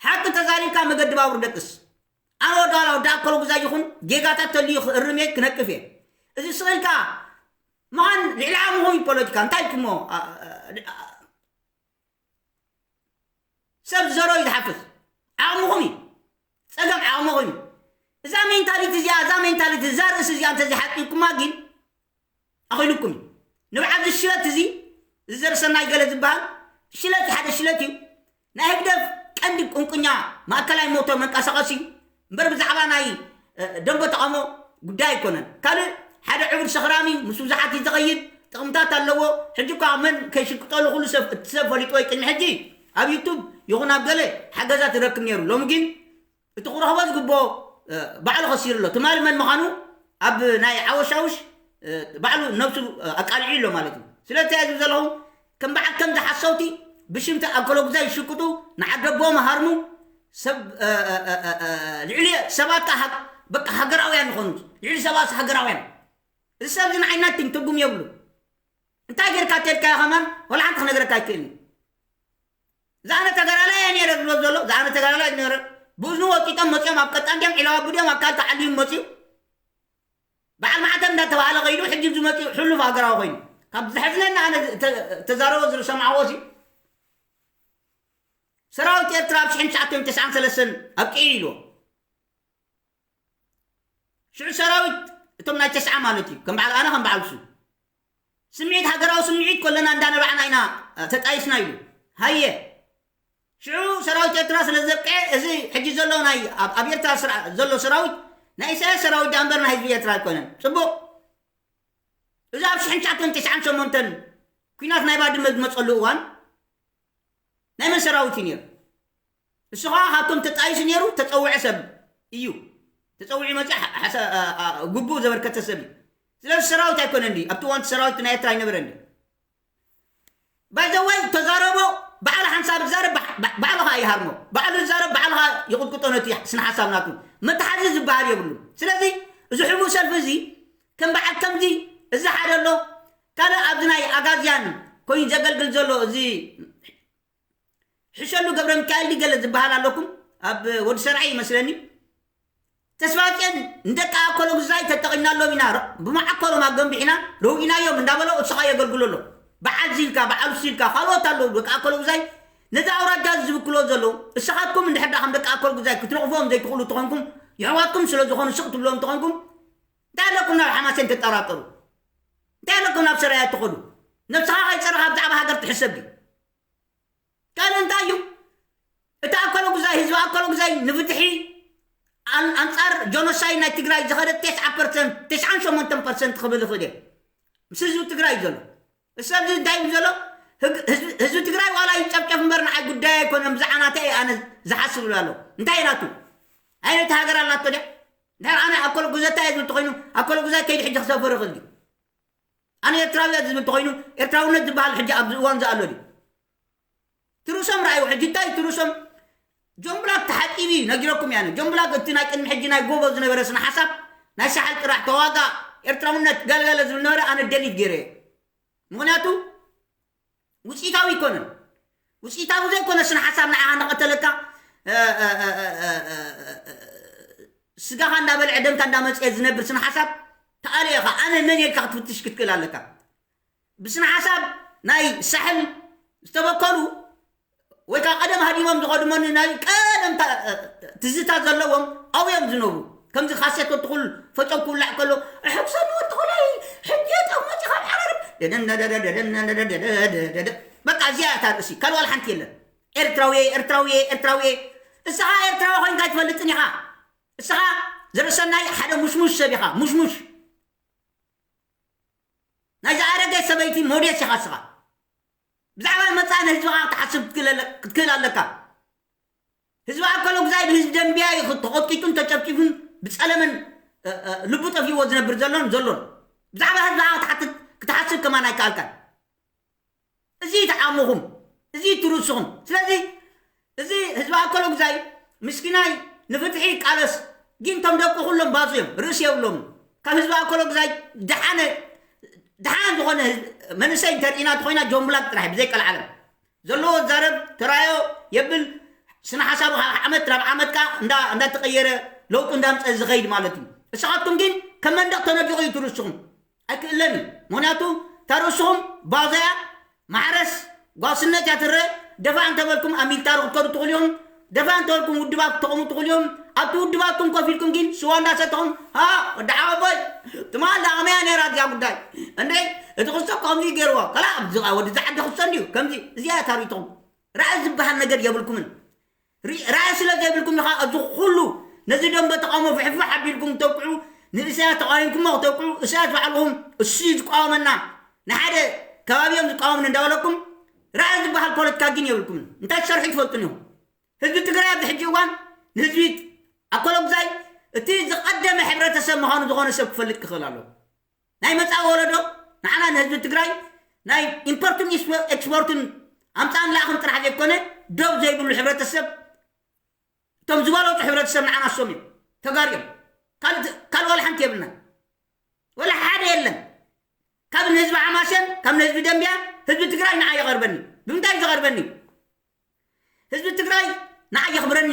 ሓቂ ተዛሪብካ መገዲ ባቡር ደቅስ። ኣነ ወዲ ዋላ ወዲ ኣከለ ጉዛይ ይኹን ጌጋታት ተልዩ ክእርም እየ፣ ክነቅፍ እየ። እዚ ስቕ ኢልካ ምዃን ልዕሊ ዓቕምኹም እዩ ፖለቲካ። እንታይ ኢልኩሞ? ኣ-፣ ኣ-፣ ኣ-፣ ሰብ ዝዘሮ እዩ ዝሓፍስ። ዓቕምኹም እዩ። ጸገም ዓቕምኹም እዩ። እዛ ሜንታሊቲ እዚኣ፣ እዛ ሜንታሊቲ፣ እዛ ርእሲ እዚኣ እንተዘይሓቂቕኩማ ግን ኣኺሉኩም እዩ። ንብዓት እዚ ሽለት እዚ፣ እዚ ዘርሰናይ ገለ ዝበሃል ሽለት፣ ሓደ ሽለት እዩ። ናይ ህግደፍ ቀንዲ ቁንቁኛ ማእከላይ ሞተር መንቀሳቐሲ እዩ። እምበር ብዛዕባ ናይ፣ እ፣ ደንበ ተቓውሞ ጉዳይ ኣይኮነን። ካልእ ሓደ ዕቡድ ሰኽራም እዩ፣ ምስ ብዙሓት እዩ ዝኸይድ፣ ጥቕምታት ኣለዎ። ሕጂ እኳ መን ከይሽቅጠሉ ኩሉ ሰብ፣ እቲ ሰብ ፈሊጥዎ እዩ። ቅድሚ ሕጂ ኣብ ዩቱብ ይኹን ኣብ ገለ ሓገዛት ይረክብ ነይሩ። ሎሚ ግን እቲ ክረኽቦ ዝግብኦ፣ እ፣ ባዕሉ ከሲሩ ኣሎ። ትማሊ መን ምዃኑ ኣብ ናይ ዓወሻውሽ፣ እ፣ ባዕሉ ነብሱ፣ እ፣ ኣቃሊዑ ኣሎ ማለት እዩ። ስለዚ እንታይ ዝብል ዘለኹ፣ ከም በዓል ከምዚ ሓሰውቲ ብሽምቲ ኣከለጉዛይ ይሽቅጡ፣ ንዓደቦም ሃርሙ፣ ሰብ፣ እ፣ እ፣ እ፣ እ፣ እ፣ ልዕሊ ሰባት ከኣ ሃግ-፣ በቃ ሃገራውያን ይኾኑ። ልዕሊ ሰባት ሃገራውያን። እዚ ሰብ እዚ ንዓይ ናቲንግ ትርጉም የብሉ። እንታይ ጌርካ ተልካዮ ከማን ዋላ ሓንቲ ክነግረካ ኣይክእልን። ዝኣነ ተጋዳላይ እየ ነይረ ዝብሎ ዘሎ፣ ዝኣነ ተጋዳላይ እየ ነይረ። ብእዝኑ ወጢጦም መጺኦም ኣብ ቀጣን ድዮም ዒላዋ ብድዮም ኣብ ካልእ ተዓልዩ መጺኡ። በዓል ማዕተብ እንዳተባህለ ከይዱ፣ ሕጂ ዝመጺኡ ሕሉፍ ሃገራዊ ኮይኑ። ካብ ዘሕዝነኒ ኣነ ተ-፣ ተዛረቦ ዝሰማዕዎ ሲ፣ ሰራዊት ኤርትራ ኣብ ሽሕን ትሽዓተ ሚእትን ተስዓን ሰለስተን ኣብቂዑ ኢልዎ። ሽዑ ሰራዊት እቶም ናይ ተስዓ ማለት እዩ፣ ከም በዓል ኣነ፣ ከም በዓል እሱ። ስምዒት፣ ሃገራዊ ስምዒት ከለና እንዳነባዕና ኢና፣ እ፣ ተጣይስና ኢሉ። ሃየ። ሽዑ ሰራዊት ኤርትራ ስለ ዘብቅዐ፣ እዚ ሕጂ ዘሎ ናይ፣ ኣብ፣ ኣብ ኤርትራ ስራ-፣ ዘሎ ሰራዊት ናይ ኢሳያስ ሰራዊት ደኣ እምበር ናይ ህዝቢ ኤርትራ ኣይኮነን። ጽቡቕ። እዚ ኣብ ሽሕን ትሽዓተ ሚእትን ተስዓን ሸሞንተን ኲናት ናይ ባድመ ዝመጸሉ እዋን ናይ መን ሰራዊት እዩ ነይሩ? እሱ ኸዓ ካብቶም ተጣይሱ ነይሩ፣ ተጸውዐ ሰብ እዩ። ተጸዊዑ መጺኡ ሓ-፣ ሓሳ-፣ ኣ-፣ ኣ-፣ ግቡእ ዘበርከተ ሰብ እዩ። ስለዚ ሰራዊት ኣይኮነን ድዩ? ኣብቲ እዋን ሰራዊት ናይ ኤርትራ ኣይነበረን ድዩ? ባይ ዘ ወይ ተዛረቦ፣ ባዕሉ ሓንሳብ ዝዛረብ ባዕ-፣ ባዕ-፣ ባዕሉ ኸዓ ይሃርሞ። ባዕሉ ዝዛረብ ባዕሉ ኸዓ ይቕጥቅጦ ነቲ ስነ ሓሳብ ናቱ። መተሓዚ ዝበሃል የብሉን። ስለዚ እዚ ሕቡእ ሰልፊ እዚ ከም በዓል ከምዚ እዚ ሓደ ኣሎ፣ ካልእ ኣብዚ ናይ ኣጋዝያን ኮይኑ ዘገልግል ዘሎ እዚ ሕሸሉ ገብረ ሚካኤል ድዩ ገለ ዝበሃል ኣለኩም፣ ኣብ ወዲ ሰርዐ ይመስለኒ። ተስፋጽዮን ንደቂ ኣከለጉዛይ ተጠቒምናሎም ኢና፣ ረ-፣ ብመዓኮሮም ኣገንቢሕና ረዊናዮም እንዳበሎ እሱ ኸኣ የገልግሎ ኣሎ። በዓል ዚልካ፣ በዓል ሱልካ፣ ካልኦት ኣለዉ ደቂ ኣከለጉዛይ ነዚ ኣውራጃ እዚ ዝብክሎ ዘለዉ። እሳኻትኩም እንድሕር ደኣ ከም ደቂ ኣከለጉዛይ ክትነቕፍዎም ዘይትኽእሉ ተኾንኩም፣ የሕዋትኩም ስለ ዝኾኑ ስቕ ትብሎም ተኾንኩም፣ እንታይ ኣለኩም ናብ ሓማሴን ትጠራጠሩ? እንታይ ኣለኩም ናብ ሰራያ ትኸዱ? ነብስኻ ከይጸረኻ ብዛዕባ ሃገር ትሕሰብ ድዩ? ካልእ እንታይ እዩ? እቲ ኣከለጉዛይ፣ ህዝቢ ኣከለጉዛይ ንፍትሒ ኣን-፣ ኣንጻር ጆኖሳይድ ናይ ትግራይ ዝኸደ ተስዓ ፐርሰንት፣ ተስዓን ሸሞንተን ፐርሰንት ክብል ይኽእል እየ። ምስ ህዝቢ ትግራይ እዩ ዘሎ። እዚ ሰብ እዚ እንታይ እዩ ዘሎ? ህግ-፣ ህዝቢ፣ ህዝቢ ትግራይ ዋላ ይጨፍጨፍ እምበር ንዓይ ጉዳይ ኣይኮነን፣ ብዛዕባ ናተይ እየ ኣነ ዝሓስብ ይብል ኣሎ። እንታይ እዩ ናቱ? ኣየነይቲ ሃገር ኣላቶ ድያ? እንድሕር ኣነ ኣከለጉዘታይ እየ ዝብል ተኾይኑ፣ ኣከለጉዛይ ከይዲ ሕጂ ክሰፍር ይኽእል ድዩ? ኣነ ኤርትራዊ እየ ዝብል ተኾይኑ፣ ኤርትራውነት ዝበሃል ሕጂ ኣብዚ እዋን እዚ ኣሎ ድዩ? ትርእሶም ረኣዩ። ሕጂ እንታይ ትርእሶም? ጆን ብላክ ተሓጺቡ እዩ፣ ነጊረኩም እየ ኣነ። ጆን ብላክ እቲ ናይ ቅድሚ ሕጂ ናይ ጎቦ ዝነበረ ስነ ሓሳብ፣ ናይ ሳሕል ጥራሕ ተዋጋእ፣ ኤርትራውነት ገለገለ ዝብል ነበረ፣ ኣነ ደሊት ገይረ እየ። ምኽንያቱ፣ ውፅኢታዊ ኣይኮነን። ውፅኢታዊ ዘይኮነ ስነ ሓሳብ ንዓኻ እናቐተለካ፣ እ፣ እ፣ እ፣ እ፣ እ፣ እ፣ ስጋኻ እንዳበልዐ ደምካ እንዳመፅአ ዝነብር ስነ ሓሳብ ተኣልዮ ኢኻ። ኣነ መን ኢልካ ክትፍትሽ ክትክእል ኣለካ። ብስነ ሓሳብ ናይ ሳሕል ዝተበከሉ ወይ ከዓ ቀደም ሃዲሞም ዝኸዱ መን ናይ ቀደም ታ-፣ ትዝታ ዘለዎም ኣብዮም ዝነብሩ። ከምዚ ካሴት ወዲ ኩል ፈጨው ክውላዕ ከሎ፣ "ሕጉሰኒ ወዲ ኩለይ፣ ሕጂ ጠመፂ ካብ ዓረር፣ ደደን ደደደ፣ ደደን ደደደ፣ ደደደ." በቃ እዚኣ እያ እታ ርእሲ፣ ካልእ ዋላ ሓንቲ የለን። ኤርትራዊ፣ ኤርትራዊ፣ ኤርትራዊ። እስኻ ኤርትራዊ ኮይንካ ኣይትፈልጥን ኢኻ። እስኻ ዘርእሰናይ ሓደ ሙሽሙሽ ሰብ ኢኻ፣ ሙሽሙሽ። ናይ ዝኣረገት ሰበይቲ ሞዴስ ኢኻ እስኻ። ብዛዕባ መጻኢ ንህዝብኻ ክትሓስብ ክትክእል ኣለ-፣ ክትክእል ኣለካ። ህዝቢ ኣኮሎጉዛይ ብህዝቢ ደምብያ እዩ ተቖጥቂጡን ተጨፍጪፉን ብጸለመን፣ እ፣ እ፣ ልቡ ጠፊእዎ ዝነብር ዘሎን ዘሎን። ብዛዕባ ህዝብኻ ክትሓትት፣ ክትሓስብ ከማን ኣይከኣልካን። እዚ ተዓሙኹም፣ እዚ ትርእስኹም። ስለዚ እዚ ህዝቢ ኣኮሎጉዛይ ምስኪናይ ንፍትሒ ይቃለስ፣ ግን እቶም ደቁ ኩሎም ባዙ እዮም፣ ርእሲ የብሎምን። ካብ ህዝቢ ኣኮሎጉዛይ ደሓነ፣ ደሓን ዝኾነ ህዝቢ፣ መንእሰይ እንተርኢና ተኾይና ጆምብላክ ጥራሕ ብዘይ ቀልዓለም ዘለዎ ዛረብ ተራዮ የብል። ስነ ሓሳቡ ካብ ዓመት ናብ ዓመት ከኣ እንዳ-፣ እንዳተቐየረ ለውጡ እንዳምጸ ዝኸይድ ማለት እዩ። እስኻትኩም ግን ከም መንደቕ ተነዲቑ እዩ ትርእስኹም። ኣይክእለን እዩ። ምኽንያቱ እታ ርእስኹም ባዞ እያ፣ ማሕረስ ጓስነት እያ ትረአ። ደፋ እንተበልኩም ኣብ ሚሊታሪ ክትከዱ ትኽእሉ ኢኹም። ደፋ እንተበልኩም ውድባት ክትጠቕሙ ትኽእሉ ኢኹም። ኣብቲ ውድባትኩም ኮፍ ኢልኩም ግን ስዋ እንዳሰተኹም፣ "ሃ፣ ወዲ ሓወቦይ፣ ትማል ዳቕመያ ነይራ እዚኣ ጉዳይ። እንዴ፣ እቲ ክስቶ ከምዚ ገይርዎ። ከላ፣ ኣብዚ ወዲ ዝዓዲ ክስቶ እንድዩ፣ ከምዚ." እዚኣ እያ ታሪኽኩም። ራእይ ዝበሃል ነገር የብልኩምን። ሪ-፣ ራእይ ስለ ዘይብልኩም ኢኻ ኣብዚ ኩሉ ነዚ ደንበ ተቃውሞ ፍሕፍሕ ኣቢልኩም ተውቅዑ፣ ንእስያስ ተቃዊምኩሞ ክተውቅዑ፣ እስያስ ባዕልኹም እሱ እዩ ዝቃወመና፣ ንሓደ ከባቢ እዮም ዝቃወምኒ እንዳበለኩም፣ ራእይ ዝበሃል ፖለቲካ ግን የብልኩምን። እንታይ ትሰርሑ ትፈልጡን ኢኹም። ህዝቢ ትግራይ ኣብዚ ሕጂ እዋን ንህዝቢ ኣኮሎጉዛይ እቲ ዝቐደመ ሕብረተሰብ ምዃኑ ዝኾነ ሰብ ክፈልጥ ክኽእል ኣለዎ። ናይ መጻኢ ወለዶ ንዓና ንህዝቢ ትግራይ ናይ ኢምፖርትን ኤክስፖ-፣ ኤክስፖርትን ኣምጻእን ለኣኽን ጥራሕ ዘይኮነ፣ ደው ዘይብሉ ሕብረተሰብ፣ እቶም ዝበለጹ ሕብረተሰብ ንዓና እሶም እዮም፣ ተጋሩ እዮም። ካልእ፣ ካልእ ዋላ ሓንቲ የብልናን። ዋላ ሓደ የለን። ካብ ንህዝቢ ሓማሴን፣ ካብ ንህዝቢ ደምብያ፣ ህዝቢ ትግራይ ንዓይ ይቐርበኒ። ብምንታይ እዩ ዝቐርበኒ? ህዝቢ ትግራይ ንዓይ የኽብረኒ።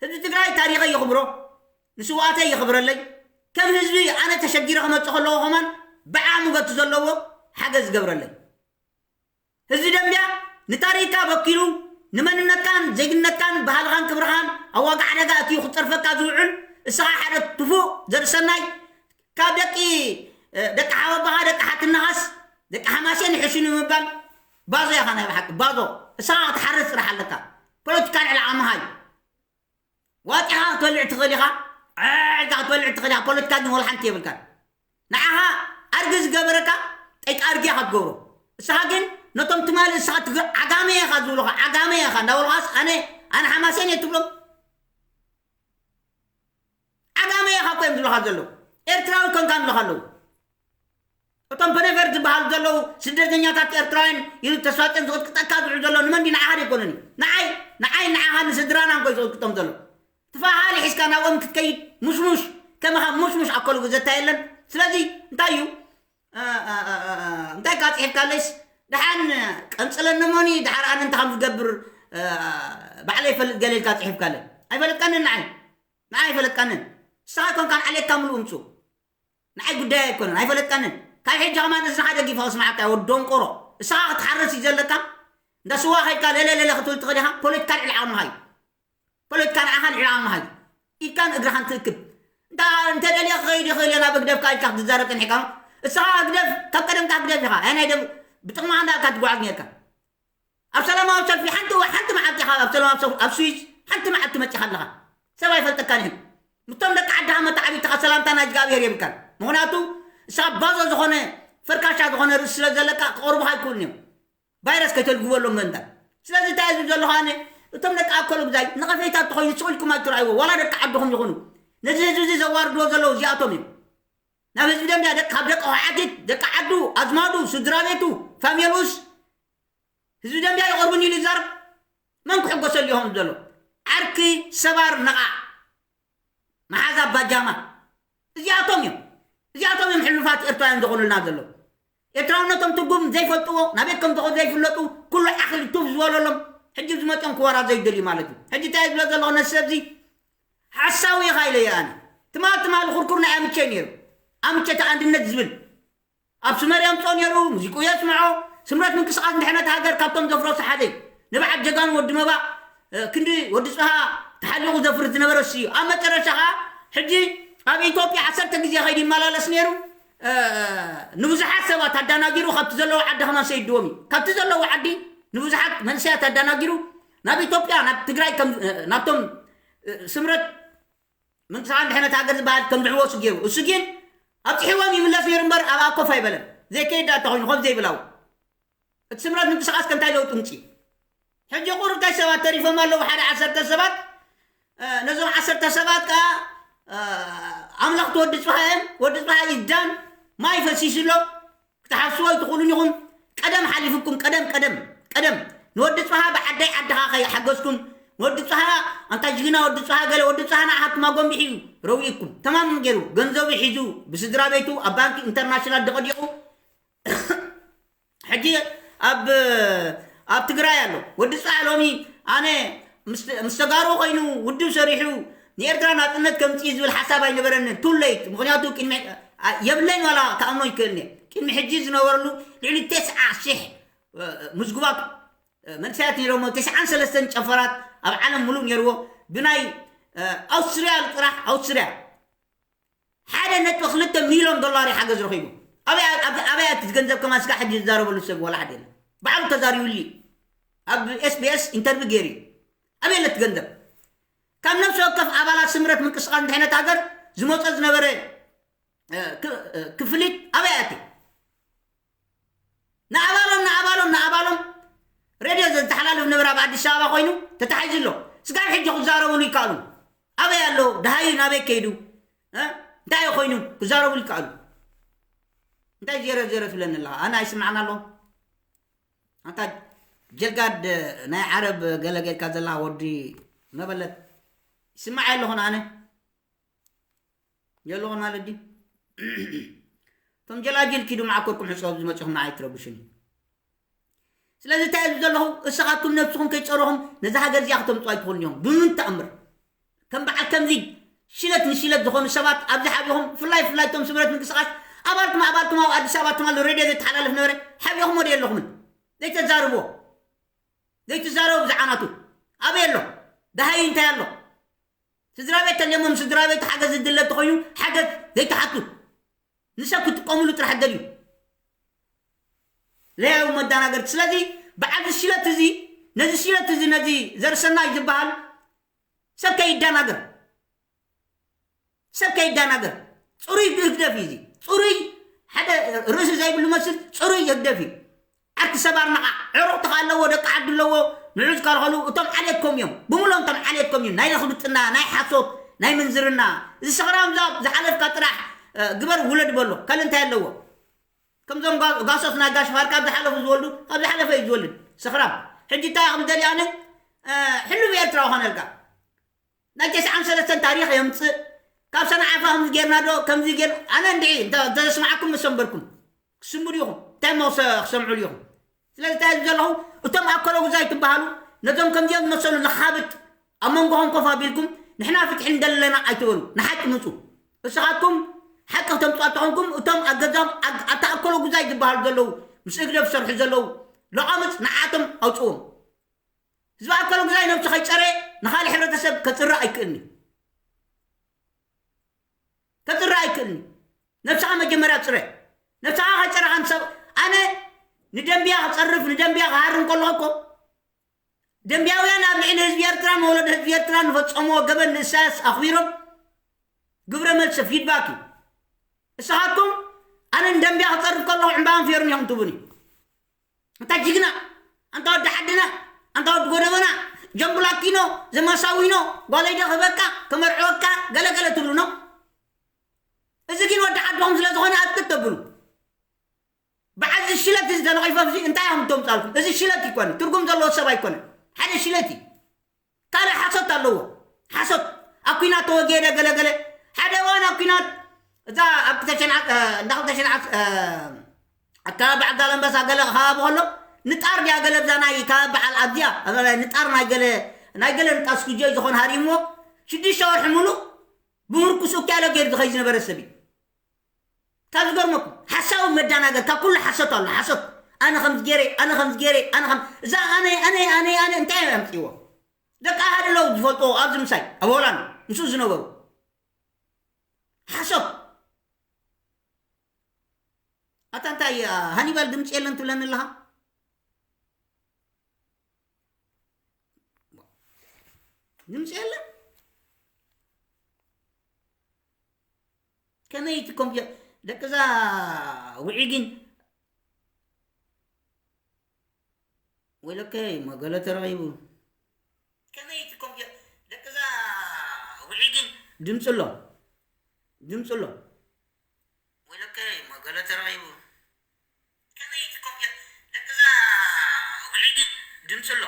ህዝቢ ትግራይ ታሪኸይ የኽብሮ፣ ንስውኣተይ የኽብረለይ። ከም ህዝቢ ኣነ ተሸጊረ ክመፅእ ከለዎ ከማን ብዓቕሙ ገቱ ዘለዎ ሓገዝ ዝገብረለይ። ህዝቢ ደምብያ ንታሪኽካ በኪሉ ንመንነትካን ዜግነትካን ባህልኻን ክብርኻን ኣብ ዋጋ ሓደጋ ኣትዩ ክፀርፈካ ዝውዕል፣ እስኻ ሓደ ትፉእ ዘርእሰናይ ካብ ደቂ፣ እ፣ ደቂ ሓወቦኻ ደቂ ሓትነኻስ ደቂ ሓማሴን ይሕሹ ንምባል ባዞ ኢኻ፣ ናይ ብሓቂ ባዞ። እስኻ ክትሓርስ ጥራሕ ኣለካ። ፖለቲካ ልዕሊ ዓቕምኻ እዩ። ዋጢኻ ክትበልዕ ትኽእል ኢኻ፣ ዕዕልካ ክትበልዕ ትኽእል ኢኻ። ፖለቲካ ግን ወላ ሓንቲ የብልካን። ንዓኻ ኣድጊ ዝገበረካ ጠይቂ ኣድጊ ኢኻ ትገብሮ። እስኻ ግን ነቶም ትማሊ እስኻ ትግ-፣ ዓጋመ ኢኻ ዝብሉኻ፣ ዓጋመ ኢኻ እንዳበሉኻስ ኣነ፣ ኣነ ሓማሴን እየ ትብሎም? ዓጋመ ኢኻ እኮ እዮም ዝብሉኻ ዘለዉ። ኤርትራዊ ኮንካ ንብሉኻ ኣለዉ። እቶም ፐነቨር ዝበሃሉ ዘለዉ ስደተኛታት ኤርትራውያን ኢሉ ተስፋጽዮን ዝቕጥቅጠካ ዝውዕል ዘሎ ንመን ድዩ? ንዓኻ ዶ ኣይኮነን እዩ? ንዓይ፣ ንዓይ ንዓኻ ንስድራና እንኮ እዩ ዝቕጥቅጦም ዘሎ። ትፋሃሊ ሒዝካ ናብኦም ክትከይድ ሙሽሙሽ፣ ከማኻ ሙሽሙሽ ኣኮሉ ግዘታ የለን። ስለዚ እንታይ እዩ? እ፣ እ፣ እ፣ እ፣ እ፣ እንታይ ካ ጽሒፍካለይስ? ደሓን ቀንጽለኒ እሞኒ፣ ደሓር ኣነ እንታይ ከም ዝገብር፣ እ፣ ባዕለይ ይፈልጥ ገለ ኢልካ ጽሒፍካለይ። ኣይፈለጥካንን ንዓይ። ንዓይ ኣይፈለጥካንን። ንስኻ ኣይኮንካን ዓሌትካ ምሉእ ምጹ። ንዓይ ጉዳይ ኣይኮነን፣ ኣይፈለጥካንን። ካብ ሕጂ ከማን እዝንኻ ደጊፈ ከስምዓካ እየ፣ ወዲ ደንቆሮ። እስኻ ክትሓርስ እዩ ዘለካ። እንዳ ስዋ ከይድካ ለለ ለለ ክትብል ትኽእል ኢኻ። ፖለቲካ ልዕሊ ዓቕምኻ እዩ። ፖለቲካ ንዓኻ ልዕሊ ዓቕምኻ እዩ። ኢድካን እግርኻን ትእክብ። እንታ እንተ ደልየ ክኸይድ ይኽእል እየ ናብ ህግደፍካ ኢልካ ክትዛረብ ጸኒሕካ። እስኻ ህግደፍ፣ ካብ ቀደምካ ህግደፍ ኢኻ። ኣይ ናይ ደም-፣ ብጥቕምኻ እንዳልካ ትጓዓዝ ነርካ። ኣብ ሰላማዊ ሰልፊ ሓንቲ፣ ሓንቲ መዓልቲ ኢኻ ኣብ ሰላማዊ ሰልፊ ኣብ ስዊዝ ሓንቲ መዓልቲ መጺኻ ኣለኻ። ሰብ ኣይፈልጠካን እዩ። ምስቶም ደቂ ዓድኻ መተዓቢትኻ ሰላምታ ናይ እግዚኣብሔር የብልካን። ምኽንያቱ ንስኻ ባዞ ዝኾነ ፈርካሻ ዝኾነ ርእሲ ስለ ዘለካ ክቐርቡኻ ኣይክእሉን እዮም። ቫይረስ ከይተልግበሎም ምእንታን። ስለዚ እንታይ እዩ ዝብል ዘለኹ ኣነ? እቶም ደቂ ኣኮሎ ግዛይ ነቐፌታ እንተኾይኑ ስቕ ኢልኩም ኣይትረኣይዎ። ዋላ ደቂ ዓድኹም ይኹኑ። ነዚ ህዝቢ እዚ ዘዋርድዎ ዘለዉ እዚኣቶም እዮም። ናብ ህዝቢ ደምብያ ደቂ፣ ካብ ደቂ ኳዓቲት፣ ደቂ ዓዱ፣ ኣዝማዱ፣ ስድራ ቤቱ፣ ፋሚሉስ ህዝቢ ደምብያ ይቐርቡኒ ኢሉ ይዛረብ። መን ክሕጎሰሉ ይኸውን ዘሎ? ዓርኪ ሰባር ነቓዕ። መሓዛ ባጃማ። እዚኣቶም እዮም። እዚኣቶም እዮም ሕሉፋት ኤርትራውያን ዝኾኑልና ዘለዉ። ኤርትራውነቶም ትርጉም ዘይፈልጥዎ፣ ናበይ ከም ዝኸዱ ዘይፍለጡ፣ ኩሉ ዓኽሊ ቱፍ ዝበለሎም፣ ሕጂ ዝመፅኦም ክወራዘዩ ይደልዩ ማለት እዩ። ሕጂ እንታይ ዝብሎ ዘለኹ ነዚ ሰብ እዚ ሓሳዊ ኢኻ ኢለ እየ ኣነ። ትማል ትማል ኩርኩር ናይ ኣምቼ ነይሩ። ኣምቼ እቲ ኣንድነት ዝብል ኣብ ስመር የምፅኦ ነይሩ፣ ሙዚቁ የስምዖ። ስምረት ምንቅስቃስ እንድሕነት ሃገር ካብቶም ዘፍረሱ ሓደ እዩ። ንብዓት ጀጋኑ ወዲ መባእ ክንዲ ወዲ ጽሃ ተሓሊቑ ዘፍርስ ዝነበረ እሱ እዩ። ኣብ መጨረሻ ኸዓ ሕጂ ኣብ ኢትዮጵያ ዓሰርተ ግዜ ኸይዱ ይመላለስ ነይሩ። ንብዙሓት ሰባት ኣዳናጊሩ ካብቲ ዘለዎ ዓዲ ከማን ሰይድዎም እዩ። ካብቲ ዘለዎ ዓዲ ንብዙሓት መንእሰያት ኣዳናጊሩ ናብ ኢትዮጵያ፣ ናብ ትግራይ፣ ናብቶም ስምረት ምንቅስቃስ ድሕነት ሃገር ዝበሃል ከም ዝሕወሱ ገይሩ። እሱ ግን ኣብፅሕዎም ይምለስ ነይሩ እምበር ኣብ ኣኮፍ ኣይበለን። ዘይከይድ ዳኣ ተኾይኑ ከም ዘይብላው እቲ ስምረት ምንቅስቃስ ከንታይ ለውጢ ምፅእ? ሕጂ ቁሩብ እንታይ ሰባት ተሪፎም ኣለዉ፣ ሓደ ዓሰርተ ሰባት። ነዞም ዓሰርተ ሰባት ከዓ ኣምለኽቲ ወዲ ፅባሃ እዮም። ወዲ ፅባሃ ይዳን፣ ማይ ፈሲሱ ኣሎ። ክትሓስዎ ኣይትኽእሉን ኢኹም። ቀደም ሓሊፉኩም፣ ቀደም፣ ቀደም፣ ቀደም። ንወዲ ጽሃ ብዓዳይ ዓድኻ ከይሓገዝኩም፣ ወዲ ጽሃ፣ ኣንታ ጅግና ወዲ ጽሃ፣ ገለ ወዲ ጽሃ ንዓኻትኩም ኣጎንቢሑ እዩ፣ ረዊእኩም። ተማም ገይሩ፣ ገንዘቡ ሒዙ፣ ብስድራ ቤቱ ኣብ ባንኪ ኢንተርናሽናል ደቐዲቑ፣ ሕጂ ኣብ፣ ኣብ ትግራይ ኣሎ። ወዲ ጽሃ ሎሚ ኣነ ምስ፣ ምስ ተጋሩ ኮይኑ ውድብ ሰሪሑ ንኤርትራ ናጽነት ከምጽእ ዝብል ሓሳብ ኣይነበረንን። Too late። ምኽንያቱ ቅድሚ፣ የብለይን ዋላ ክኣምኖ ይክእልን እየ። ቅድሚ ሕጂ ዝነበረሉ ልዕሊ ተስዓ ሽሕ ምዝጉባት መንእሰያት ነይሮሞ። ተስዓን ሰለስተን ጨፈራት ኣብ ዓለም ሙሉእ ነይርዎ። ብናይ ኣውስትርያ ጥራሕ፣ ኣውስትርያ ሓደ ነጥቢ ክልተ ሚልዮን ዶላር እዩ ሓገዝ ረኺቡ። ኣበይ፣ ኣበይ፣ ኣበይ ኣቲ ገንዘብ ከማን ስጋ ሕጂ ዝዛረበሉ ሰብ ዋላ ሓደ የለን። ባዕሉ ተዛሪቡሉ እዩ። ኣብ SBS ኢንተርቪው ገይሩ እዩ። ኣበይ ኣለ እቲ ገንዘብ? ካብ ነፍሲ ወከፍ ኣባላት ስምረት ምንቅስቃስ ድሕነት ሃገር ዝመጾ ዝነበረ ክፍሊት ኣበይ ኣቲ? ንኣባሎም፣ ንኣባሎም፣ ንኣባሎም ሬድዮ ዘተሓላልፍ ነበር ኣብ ኣዲስ ኣበባ ኮይኑ ተታሒዙ ኣሎ። ስጋብ ሕጂ ክዛረብሉ ይከኣሉ። ኣበይ ኣሎ? ደሃዩ ናበይ ከይዱ? እንታይ እዩ ኮይኑ? ክዛረብሉ ይከኣሉ። እንታይ ዜሮ ዜሮ ትብለኒ ኣለኻ? ኣነ ኣይስምዓን ኣሎ። ኣንታ ጀልጋድ ናይ ዓረብ ገለ ጌርካ ዘለኻ ወዲ መበለት ይስምዓ ኣለኹን ኣነ። የለኹን ማለት ድዩ? እቶም ጀላጅል ኪዱ መዓኮርኩም ሕፀቡ ዝመፅኹም ንዓይ ትረብሹኒ። ስለዚ እንታይ እሉ ዘለኹ፣ እሰኻትኩም ነብስኹም ከይፀረኹም ነዛ ሃገር እዚኣ ክተምፁ ኣይትኽእሉን እዮም። ብምንም ተኣምር። ከም በዓል ከምዚ ሽለት ንሽለት ዝኾኑ ሰባት ኣብዚ ሓቢኹም፣ ፍላይ ፍላይ እቶም ስምረት ምንቅስቃስ ኣባልኩም፣ ኣባልኩም ኣብ ኣዲስ ኣበባ ትማሉ ሬድዮ ዘተሓላልፍ ነበረ፣ ሓቢኹም ወደ የለኹምን። ዘይተዛርብዎ። ዘይትዛረቡ ብዛዕናቱ። ኣበይ ኣሎ? ደሃዩ እንታይ ኣሎ? ስድራ ቤት ተልየሞም ስድራ ቤት ሓገዝ ዝድለ እንተኾይኑ ሓገዝ ዘይትሓቱ። ንሰብ ክትጥቀሙሉ ጥራሕ ደልዩ። ለያዊ መዳናገርቲ። ስለዚ በዓል እዚ ሽለት እዚ፣ ነዚ ሽለት እዚ፣ ነዚ ዘርሰናይ ዝበሃል ሰብ ከይዳናገር። ሰብ ከይዳናገር። ጽሩይ ህግደፍ እዩ እዚ። ጽሩይ ሓደ ርእሲ ዘይብሉ መስል ጽሩይ ህግደፍ እዩ። ዓርኪ ሰብ ኣርናቓ ዕሩቕ ተኻ ኣለዎ፣ ደቂ ዓዲ ኣለዎ፣ ንዑ ዝከልኸሉ እቶም ዓሌትኩም እዮም። ብምሎም እቶም ዓሌትኩም እዮም። ናይ ለኽብጥና፣ ናይ ሓሶት፣ ናይ ምንዝርና። እዚ ሰኽራም ዛብ ዝሓለፍካ ጥራሕ ግበር ውለድ በሎ። ካልእ እንታይ ኣለዎ? ከምዞም ጓሶት ናይ ጋሽ ፋር ካብ ዝሓለፉ ዝወልዱ፣ ካብ ዝሓለፈ እዩ ዝወልድ። ሰኽራም። ሕጂ እንታይ ኢኹም ደልያነ? ሕሉፍ ኤርትራዊ ኾነልካ። ናይ ተስዓን ሰለስተን ታሪኽ የምጽእ። ካብ ሰንዓፈ ከምዚ ጌርና ዶ፣ ከምዚ ጌር-፣ ኣነ እንድዒ እንተ-፣ እንተዘስማዓኩም ምስ ሰንበርኩም። ክስሙ ዲኹም? እንታይ እሞ ክሰ-፣ ክሰምዑ ዲኹም? ስለዚ እንታይ እየ ዘለኹ? እቶም ኣከለጉዛይ ትበሃሉ፣ ነዞም ከምዚኦም ዝመሰሉ ለኻብጥ ኣብ መንጎኹም ኮፍ ኣቢልኩም፣ ንሕና ፍትሒ ንደሊ ኣለና ኣይትበሉ። ንሓቂ ምጹ። እስኻትኩም ሓቂ ክተምጽኡ ኣተኾንኩም፣ እቶም ኣብ ገዛም ኣግ-፣ ኣታ ኣከለጉዛይ ዝበሃሉ ዘለዉ፣ ምስ ህግደፍ ዝሰርሑ ዘለዉ፣ ለቓምጽ ንዓቶም ኣውጽዎም። ህዝቢ ኣከለጉዛይ ነብሱ ከይጸረ ንኻልእ ሕብረተሰብ ከጽርእ ኣይክእልን እዩ። ከጽርእ ኣይክእልን እዩ። ነብስኻ መጀመርያ ጽረ። ነብስኻ ከይጸረኻ ንሰብ-፣ ኣነ ንደንብያ ክጸርፍ፣ ንደንብያ ክሃርም ከለኹ እኮ፣ ደንብያውያን ኣብ ልዕሊ ህዝቢ ኤርትራን ወለዶ ህዝቢ ኤርትራን ዝፈጸምዎ ገበን ንእሳያስ ኣኽቢሮም ግብረ መልሲ፣ ፊድባክ እዩ። እስኻትኩም ኣነ ንደንብያ ክጸርፍ ከለኹ ዕምባባን ፌሩን ኢኹም ትቡኒ። ኣንታ ጅግና፣ ኣንታ ወዲ ዓድና፣ ኣንታ ወዲ ጎደቦና፣ ጀምቡላኪኖ፣ ዘማሳዊኖ፣ ጓለይ ዶ ክህበካ፣ ከመርዕወካ፣ ገለ ገለ ትብሉ ነው። እዚ ግን ወዲ ዓድኹም ስለ ዝኾነ ኣጥቅጥ ተብሉ። በዓል እዚ ሽለት እዚ ተነቒፎ እዚ እንታይ እዮም ተምጻልኩም? እዚ ሽለት ይኮነ፣ ትርጉም ዘለዎ ሰብ ኣይኮነ። ሓደ ሽለት እዩ። ካልእ ሓሶት ኣለዎ። ሓሶት። ኣብ ኲናት ተወጊኤ ደ ገለ ገለ። ሓደ እዋን ኣብ ኲናት እዛ ኣብ ክልተ ሽሕን ዓ-፣ እ፣ እንዳ ክልተ ሽሕን ዓ-፣ እ፣ ኣከባቢ በዓል ዛላምበሳ ገለ ከባቢ ከሎ ንጣር ድያ ገለ ብዛ ናይ ከባቢ በዓል ኣብዚኣ ንጣር ናይ ገለ ናይ ገለ ንጣር ስኩጆ ዝኾን ሃሪምዎ ሽዱሽተ ወርሒ ሙሉእ ብምርኩስ እኪ ያለ ገይሩ ዝኸይ ዝነበረ ሰብ እዩ። ካብ ዝገርመኩም ሓሳዊ መዳናገር ካብ ኩሉ ሓሶት ኣሎ ሓሶት ኣነ ከም ዝገይረ ኣነ ከም ዝገይረ ኣነ ከም እዛ ኣነ ኣነ ኣነ ኣነ እንታይ ኣምፅዎ ደቂ ኣሃድ ኣለዉ ዝፈልጥዎ ኣብዚ ምሳይ ኣብ ሆላንድ ምስኡ ዝነበሩ ሓሶት ኣታ እንታይ ሃኒባል ድምፂ የለን ትብለኒ ኣለኻ ድምፂ የለን ከመይ እቲ ኮምፒ ደቅዛ ውዒጊን ወይለከ መገለ ተረኺቡ ከመይ እቲ ኮምፒ ደቅዛ ውዒጊን ድምፂ ኣሎ ድምፂ ኣሎ ወይለከ መገለ ተረኺቡ ከመይ እቲ ኮምፒ ደቅዛ ውዒጊን ድምፂ ኣሎ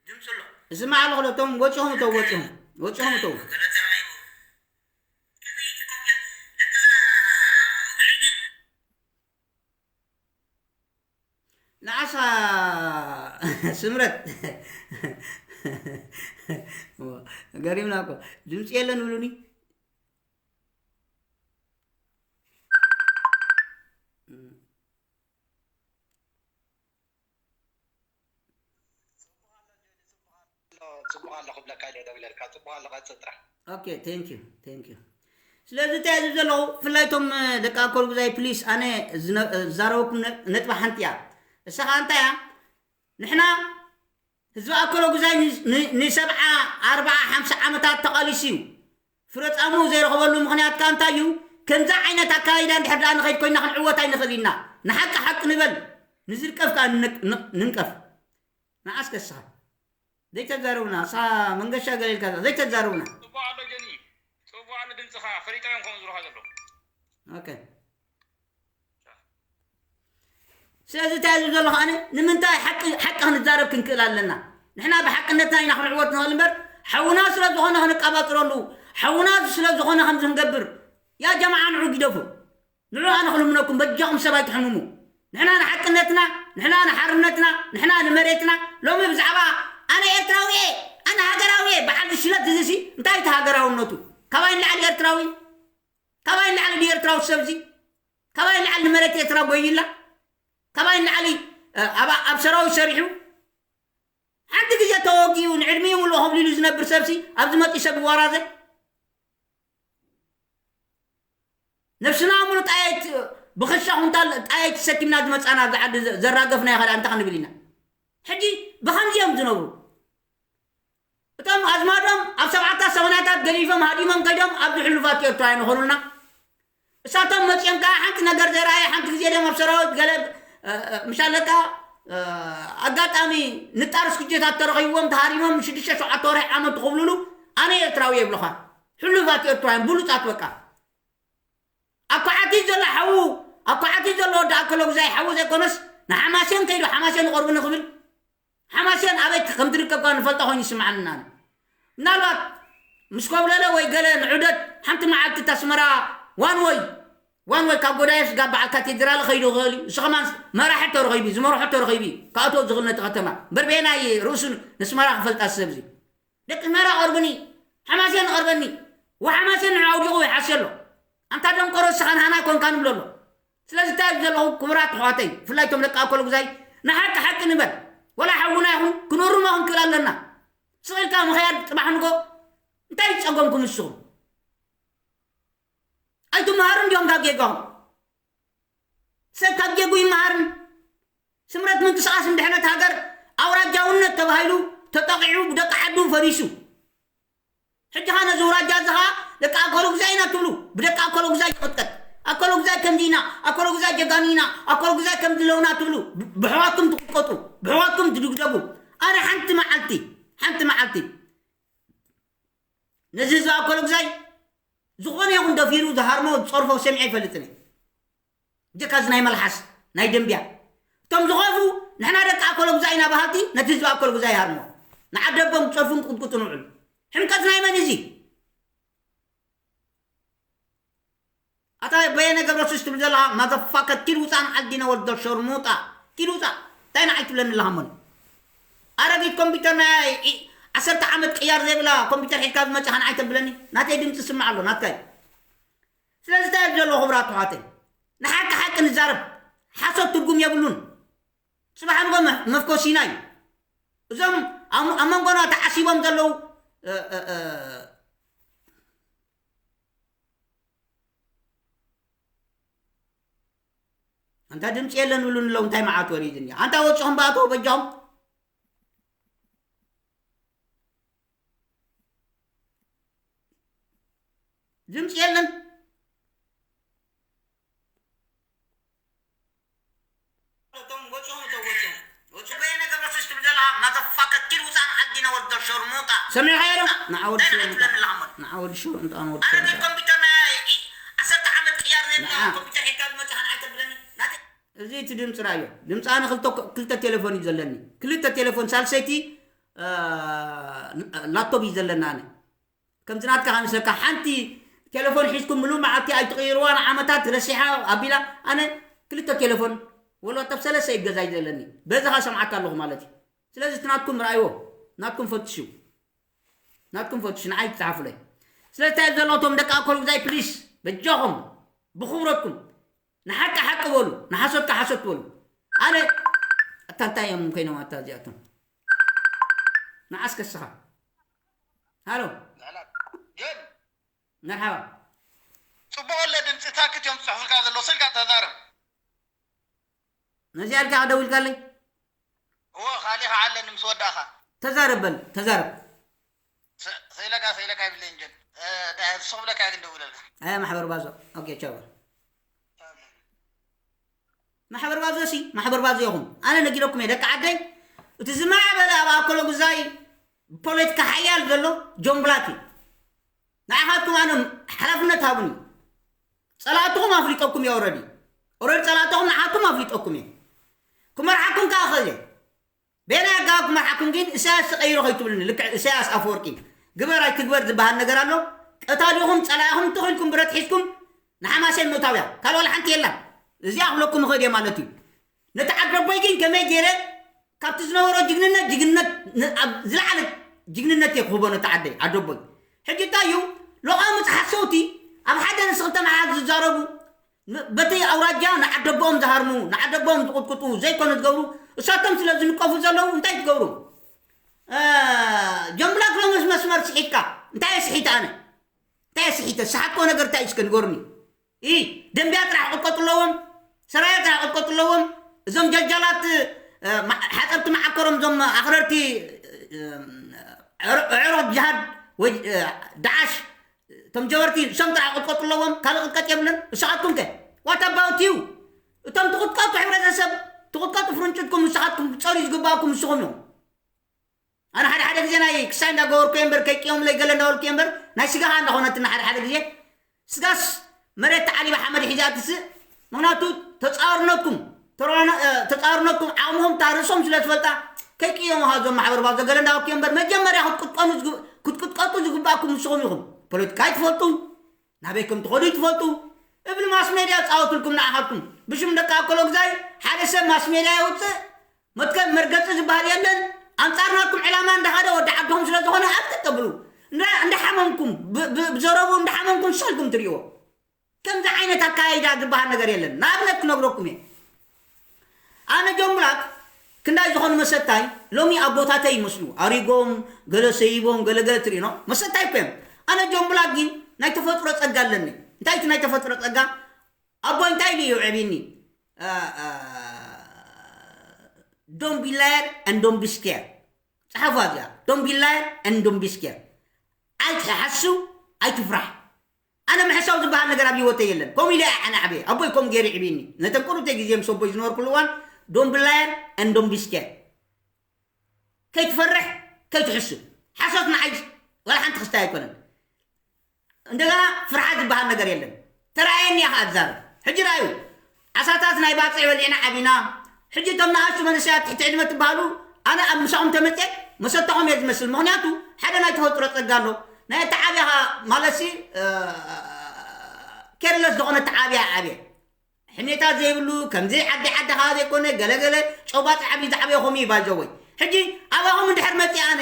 ድምፂ ኣሎ እስማዕ ኣለኹ ዶ እቶም ወፂኹም እተው ወፂኹም ወፂኹም እተው መገለ ተረኺቡ ንዓሳ ስምረት ገሪምና እኮ ድምፂ የለን ብሉኒ ጽቡቕ ኣሎ ክብለካ ኢለ ደው ኢለልካ። ጽቡቕ ኣሎ ቀጽል ጥራሕ። Okay, thank you, thank you. ስለዚ እንታይ ዝብ ዘለኹ ብፍላይ ቶም ደቂ ኣኮል ጉዛይ ፕሊስ ኣነ ዝዛረበኩም ነጥባ ሓንቲ እያ። እሳ ከዓ እንታይ እያ? ንሕና ህዝቢ ኣኮሎ ጉዛይ ንሰብዓ ኣርባዓ ሓምሳ ዓመታት ተቓሊሱ እዩ። ፍረ ጻምኡ ዘይረኸበሉ ምኽንያት ከኣ እንታይ እዩ? ከምዚ ዓይነት ኣካይዳ እንድሕር ደኣ ንኸይድ ኮይና ክንዕወት ኣይንኽእል ኢና። ንሓቂ ሓቂ ንበል፣ ንዝንቀፍ ከኣ ንንቀፍ። ንዓስከ እስኻ ዘይተዛረቡና፣ እሳ መንገሻ ገለ ኢልካ ዘይተዛረቡና። ጽቡቕ ኣሎ ጀኒ፣ ጽቡቕ ኣሎ ድምጽኻ፣ ፈሊጦም እዮም ከምኡ ዝብሉኻ ዘለዉ። ኦኬ። ስለዚ እንታይ ዝብል ዘለኹ ኣነ ንምንታይ ሓቂ ሓቂ ክንዛረብ ክንክእል ኣለና ንሕና ብሓቅነትና ኢና ክንዕወት ንኽእል እምበር ሓውና ስለ ዝኾነ ክንቀባጥረሉ ሓውና ስለ ዝኾነ ከምዚ ክንገብር ያ ጀማዓ ንዑ ግደፉ ንዑ ኣነ ክልምነኩም በጃኹም ሰብ ኣይትሕምሙ ንሕና ንሓቅነትና ንሕና ንሓርነትና ንሕና ንመሬትና ሎሚ ብዛዕባ ኣነ ኤርትራዊ እየ ኣነ ሃገራዊ እየ በዓል ዝሽለት እዚ ሲ እንታይ እቲ ሃገራውነቱ ካባይ ንላዕሊ ኤርትራዊ ካባይ ንላዕሊ ድዩ ኤርትራዊ ሰብዚ ካባይ ንላዕሊ ንመሬት ኤርትራ ጎይላ ካባይ ንላዕሊ ኣብ ሰራዊት ሰሪሑ ሓንቲ ግዜ ተወጊኡ ንዕድሚኡ ምልኡ ከብሊሉ ዝነብር ሰብሲ ኣብዚ መፂ ሰብ ይወራዘ ነብስና ሙሉ ጣየት ብክሻ ኩንታል ጣየት ተሰኪምና ዝመፃና ኣብዚ ዓዲ ዘራገፍናዮ ካልኣ እንታይ ክንብል ኢና ሕጂ ብከምዚ እዮም ዝነብሩ እቶም ኣዝማዶም ኣብ ሰብዓታት ሰማንያታት ገዲፎም ሃዲሞም ከይዶም ኣብዚ ሕሉፋት ኤርትራውያን ይኾኑልና። እሳቶም መፂኦም ከዓ ሓንቲ ነገር ዘይረኣየ ሓንቲ ግዜ ድዮም ኣብ ሰራዊት ገለ ምሻለካ ኣጋጣሚ ንጣርስ ክጀታት ተረኺብዎም ተሃሪሞም ሽዱሽተ ሸውዓተ ወርሒ ዓመት ትኽብልሉ ኣነ ኤርትራዊ የብልኻ። ሕሉፋት ኤርትራውያን ብሉፃት በቃ። ኣኳዓቲ ዘሎ ሓዉ ኣኳዓቲ ዘሎ ወዲ ኣከሎ ግዛይ ሓዉ ዘይኮነስ ንሓማሴን ከይዱ ሓማሴን ይቐርቡኒ ክብል ሓማሴን ኣበይ ከም ትርከብ ኳ ንፈልጦ ኮይኑ ይስምዓኒ ኣነ ምናልባት ምስ ኮብለለ ወይ ገለ ንዑደት ሓንቲ መዓልቲ ታስመራ ዋን ወይ ዋን ወይ ካብ ጎዳየ ስጋ በዓል ካቴድራል ኸይዱ ይኽእል እዩ እሱ ከማን መራሒ ተረኺቡ ዝመርሖ ተረኺቡ ካብቶ ዝኽእል ነቲ ከተማ በርቤናይ ርእሱ ንስመራ ክፈልጣ ሰብ እዚ ደቂ ኣስመራ ቀርብኒ፣ ሓማሴን ቀርበኒ፣ ወሓማሴን ንዑ ኣውዲቑ ይሓሲ ኣሎ። ኣንታ ደንቆሮ እስኻ ንሃና ኣይኮንካን ይብሎ ኣሎ። ስለዚ እንታይ እብል ዘለኹ ክቡራት ኣሕዋተይ ብፍላይ እቶም ደቂ ኣኮለጉዛይ ንሓቂ ሓቂ ንበል። ወላ ሓውና ይኹን ክንእርሞ ክንክእል ኣለና። ስቕ ኢልካ ምኽያድ ጽባሕ ንግሆ እንታይ እዩ ጸገምኩም ንስኹም? ኣይትመሃሩን ድዮም ካብ ጌጋኹም? ሰብ ካብ ጌጉ ይመሃርን። ስምረት ምንቅስቓስ ንድሕነት ሃገር ኣውራጃውነት ተባሂሉ ተጠቒዑ ብደቂ ዓዱ ፈሪሱ። ሕጂ ኸ ነዚ ውራጃ እዚ ኸ ደቂ ኣኮሎጉዛይ ኢና ትብሉ። ብደቂ ኣኮሎጉዛይ ይቕጥቀጥ። ኣኮሎጉዛይ ከምዚ ኢና፣ ኣኮሎጉዛይ ጀጋኑ ኢና፣ ኣኮሎጉዛይ ከምዚ ኣለውና ትብሉ። ብሕዋትኩም ትቕጥቀጡ፣ ብሕዋትኩም ትድግደጉ። ኣነ ሓንቲ መዓልቲ፣ ሓንቲ መዓልቲ ነዚ ህዝቢ ኣኮሎጉዛይ ዝኾነ ይኹን ደፊሩ ዝሃርሞ ዝፀርፎ ሰሚዐ ኣይፈልጥን እየ። ጀካ እዚ ናይ መልሓስ ናይ ደንብያ እቶም ዝኸፉ ንሕና ደቂ ኣኮሎጉዛይ ኢና በሃልቲ ነቲ ህዝቢ ኣኮሎጉዛይ ይሃርሞ ንዓደቦም ዝፀርፉን ክቕጥቅጡ ንውዕሉ ሕምቀት ናይ መን እዚ ኣታ በየነ ገብረሱስ ትብል ዘለኻ ማዘፋከር፣ ኪድ ውፃእ ንዓል ዲነ ወዲ ሸርሙጣ። ኪድ ውፃእ። እንታይ ንዓይ ትብለኒ ኣለኻ እሞኒ? ኣረጊት ኮምፒውተር ናይ ኢ-፣ ዓሰርተ ዓመት ቅያር ዘይብላ ኮምፒውተር ሒዝካ ዝመፅኻ ንዓይ ተብለኒ? ናተይ ድምፂ ስማዕ ኣሎ፣ ናትካ እዩ። ስለዚ እንታይ እዩ ዘሎ ክቡራት ኣሕዋተይ? ንሓቂ ሓቂ ንዛረብ። ሓሶት ትርጉም የብሉን። ፅባሕ ንጎ መ-፣ መፍኮሲና እዩ። እዞም ኣብ፣ ኣብ መንጎና ተዓሲቦም ዘለዉ፣ እ፣ እ፣ እ፣ ኣንታ ድምፂ የለን ብሉኒ ኣለዉ፣ እንታይ መዓት ወሪድኒ? ኣንታ ወፅኹም ብኣተው በጃኹም። ድምፂ የለን። እቶም ወፅኦም እቶም ወፅኦም ወፅኦም በየነ ገብረሱስ ትብል ዘለኻ ማዘፋከር፣ ኪድ ውፃእ ንዓል ዲነ ወዲ ሸርሙጣ። ሰሚዕኻዮ ዶ? ንዓ ወዲ እንታይ ሸርሙጣ። ትብለኒ ኣለኻ እሞ? ንዓ ወዲ ሸርሙጣ፣ ንወዲ ኣረጊት ሸርሙጣ። ኮምፒውተር ናይ ኢ-፣ ዓሰርተ ዓመት ቅያር ዘይብላ ንዓ። ኮምፒውተር ሒዝካ ዝመፅኻ ንዓይ ተብለኒ? ናተይ እዚ እቲ ድምፂ ራእዮ። ድምፂ ኣነ ክልተ ኮ-፣ ክልተ ቴሌፎን እዩ ዘለኒ። ክልተ ቴሌፎን፣ ሳልሰይቲ፣ እ፣ ላፕቶፕ እዩ ዘለና ኣነ። ከምዚ ናትካ ከምሰካ ሓንቲ ቴሌፎን ሒዝኩም ምሉእ መዓልቲ ኣይትቕይርዋ፣ ንዓመታት ረሲሓ ኣቢላ። ኣነ ክልተ ቴሌፎን፣ ወላ ጠብ ሰለስተ እዩ ገዛይ ዘለኒ። በዚ ኸኣ ሰምዓካ ኣለኹ ማለት እዩ። ስለዚ እቲ ናትኩም ርኣይዎ፣ ናትኩም ፈትሹ፣ ናትኩም ፈትሹ፣ ንዓይ ትጽሓፉለይ። ስለዚ እንታይ ዘለኹም ደቂ ኣኮል ግዛይ፣ ፕሊስ፣ በጃኹም፣ ብኽብረትኩም፣ ንሓቂ ሓቂ በሉ፣ ንሓሶት ከኣ ሓሶት በሉ። ኣነ፣ ኣታ እንታይ እዮም ኮይኖም ኣታ እዚኣቶም? ንዓስ ከስኻ። ሃሎ። ንዕላ-፣ ጆን። መርሓባ። ጽቡቕ ኣሎ ድምጺ፣ ታክት እዮም ዝጽሕፉልካ ዘለዉ፣ ስልካ ተዛረብ። ነዚኣ ኢልካ ደዊልካለይ? እወ፣ ካሊእ ከዓ ኣለኒ ምስ ወዳእኻ። ተዛረብ በል፣ ተዛረብ። ስ-፣ ስኢለካ፣ ስኢለካ ይብለኝ ጀን። እ፣ እንታይ፣ ንሱ ክብለካ ግን ደውለልካ። ኣያ ማሕበር ባዞ። ኦኬ፣ ቻው በል። ቻው በል። ማሕበር ባዞ ሲ፣ ማሕበር ባዞ ኢኹም። ኣነ ነጊረኩም እየ፣ ደቂ ዓደይ። እቲ ዝማዕበለ ኣብ ኣኮሎ ጉዛይ ፖለቲካ ሓያል ዘሎ ጆን ብላክ እዩ። ንዓኻትኩም ኣነ ሓላፍነት ሃቡኒ። ጸላእትኹም ኣፍሊጠኩም እየ ኦረዲ። ኦረዲ ጸላእትኹም ንዓኹም ኣፍሊጠኩም እየ። ክመርሓኩም ከኣ እኽእል እየ። በየናይ ኣገባብ ክመርሓኩም ግን ኢሳያስ ተቐይሩ ከይትብሉኒ። ልክዕ ኢሳያስ ኣፈወርቂ ግበር ኣይትግበር ዝበሃል ነገር ኣሎ። ቀታሊኹም ጸላኢኹም ትኽ ኢልኩም ብረት ሒዝኩም ንሓማሴን ምእታው እያ። ካልእ ዋላ ሓንቲ የላን። እዚኣ ክብለኩም እኽእል እየ ማለት እዩ። ነቲ ዓደቦይ ግን ከመይ ገይረ ካብቲ ዝነበሮ ጅግንነት፣ ጅግንነት ን-፣ ኣብ ዝለዓለ ጅግንነት እየ ክህቦ ነቲ ዓደይ፣ ዓደቦይ። ሕጂ እንታይ እዩ? ሎቓምጽ ሓሰውቲ ኣብ ሓደ ርእሲ ክልተ መሓዝ ዝዛረቡ፣ ን-፣ በቲ ኣውራጃ ንዓደቦኦም ዝሃርሙ፣ ንዓደቦኦም ዝቕጥቅጡ፣ ዘይኮነ ዝገብሩ፣ እሳቶም ስለ ዝንቀፉ ዘለዉ እንታይ ትገብሩ? እ፣ ጀምብላክ ሎምስ መስመር ስሒትካ። እንታይ እየ ስሒተ ኣነ? እንታይ እየ ስሒተ? ዝሰሓትክዎ ነገር እንታይ እዩ እስከ ንገሩኒ? ኢ፣ ደንቢያ ጥራሕ ቅጥቀጡ ኣለዎም፣ ሰራየ ጥራሕ ቅጥቀጡ ኣለዎም። እዞም ጀልጃላት፣ እ፣ ማ-፣ ሓፀርቲ መዓኮሮም፣ እዞም ኣኽረርቲ፣ እ፣ እ፣ ዕሮ-፣ ዕሮት ጅሃድ ወይ፣ እ፣ ዳዓሽ፣ እቶም ጀበርቲ፣ እሶም ጥራሕ ቅጥቀጡ ኣለዎም፣ ካልእ ቅጥቀጥ የብለን። ንስኻትኩም ከ? What about you? እቶም ትቕጥቀጡ ሕብረተሰብ፣ ትቕጥቀጡ ፍርንጭትኩም፣ ንስኻትኩም ክትፀርዩ ዝግባእኩም ንስኹም እዮም። ኣነ ሓደ ሓደ ግዜ ናይ ክሳይ እንዳገበርኩ እየ እምበር፣ ከይቅየሙለይ ገለ እንዳበልኩ እየ እምበር፣ ናይ ስጋ ኸኣ እንዳኾነትና ሓደ ሓደ ግዜ። ስጋስ መሬት ተዓሊባ ሓመድ ሒዛ ትስእ። ምኽንያቱ ተጻዋርነትኩም፣ ተራዋና-፣ እ፣ ተጻዋርነትኩም ዓቕምኹም እታ ርእሶም ስለ ትፈልጣ፣ ከይቅየሙ ኸኣ እዞም ማሕበር ባዞ ገለ እንዳበልኩ እየ እምበር፣ መጀመርያ ክትቅጥቀኑ ዝግ-፣ ክትቅጥቀጡ ዝግባእኩም ንስኹም ኢኹም። ፖለቲካ ኣይትፈልጡ፣ ናበይ ከም ትኸዱ ኣይትፈልጡ። እብሊ ማስ ሜድያ ዝጻወትልኩም ንዓኻትኩም። ብሽም ደቂ ኣኮሎ ግዛይ ሓደ ሰብ ማስ ሜድያ የውጽእ፣ መትከል መርገጺ ዝበሃል የለን። ኣንጻር ናትኩም ዕላማ እንዳኸደ ወዲ ዓድኹም ስለ ዝኾነ ኣብ ጠጠብሉ። እንዳ-፣ እንዳሓመምኩም፣ ብ-፣ ብ-፣ ብዘረቡ እንዳሓመምኩም ሰልኩም ትርእይዎ። ከምዚ ዓይነት ኣካያይዳ ዝበሃል ነገር የለን። ንኣብነት ክነግረኩም እየ። ኣነ ጆን ብላክ ክንዳይ ዝኾኑ መሰታይ ሎሚ ኣቦታተይ ይመስሉ። ኣሪጎም፣ ገለ ሰይቦም፣ ገለ ገለ ትርእኖ። መሰታይ እኮ እዮም። ኣነ ጆን ብላክ ግን ናይ ተፈጥሮ ጸጋ ኣለኒ። እንታይ እቲ ናይ ተፈጥሮ ጸጋ? ኣቦይ እንታይ ኢሉ እዩ የዕብየኒ? እ፣ እ፣ don't be liar and don't be scared። ጸሓፉ እዚኣ። Don't be liar and don't be scared። ኣይትሓሱ፣ ኣይትፍራሕ። ኣነ ምሕሳው ዝበሃል ነገር ኣብ ህይወተይ የለን። ከምኡ ኢለ እየ ኣነ ዓብየ። ኣቦይ ከምኡ ገይሩ ይዕብየኒ። ነተን ቁሩብተይ ግዜ ምስ ኣቦይ ዝነበርኩሉ እዋን፣ don't be liar and don't be scared። ከይትፈርሕ፣ ከይትሕሱ። ሓሶት ንዓይ ዋላ ሓንቲ ክስታይ ኣይኮነን። እንደገና ፍርሓት ዝበሃል ነገር የለን። ተራእየኒ እያ ከኣ ትዛረብ። ሕጂ ረኣዩ። ዓሳታት ናይ ባጽዕ በሊዕና ዓቢና። ሕጂ እቶም ንኣሽቱ መንእሰያት ትሕቲ ዕድመ ትበሃሉ፣ ኣነ ኣብ ምሳኹም ተመጽየ መሰታኹም እየ ዝመስል። ምኽንያቱ ሓደ ናይ ተፈጥሮ ጸጋ ኣሎ። ናይ ኣተዓብያ ኸኣ ማለትሲ፣ እ፣ ኬርለስ ዝኾነ ኣተዓብያ እየ ዓብየ። ሕሜታ ዘይብሉ፣ ከምዚ ዓዲ ዓድኻ ዘይኮነ፣ ገለገለ ጨባጥ ዓብዪ ዝዓበየ ኾም እዩ ባይዘወይ። ሕጂ ኣባኹም እንድሕር መፂእ ኣነ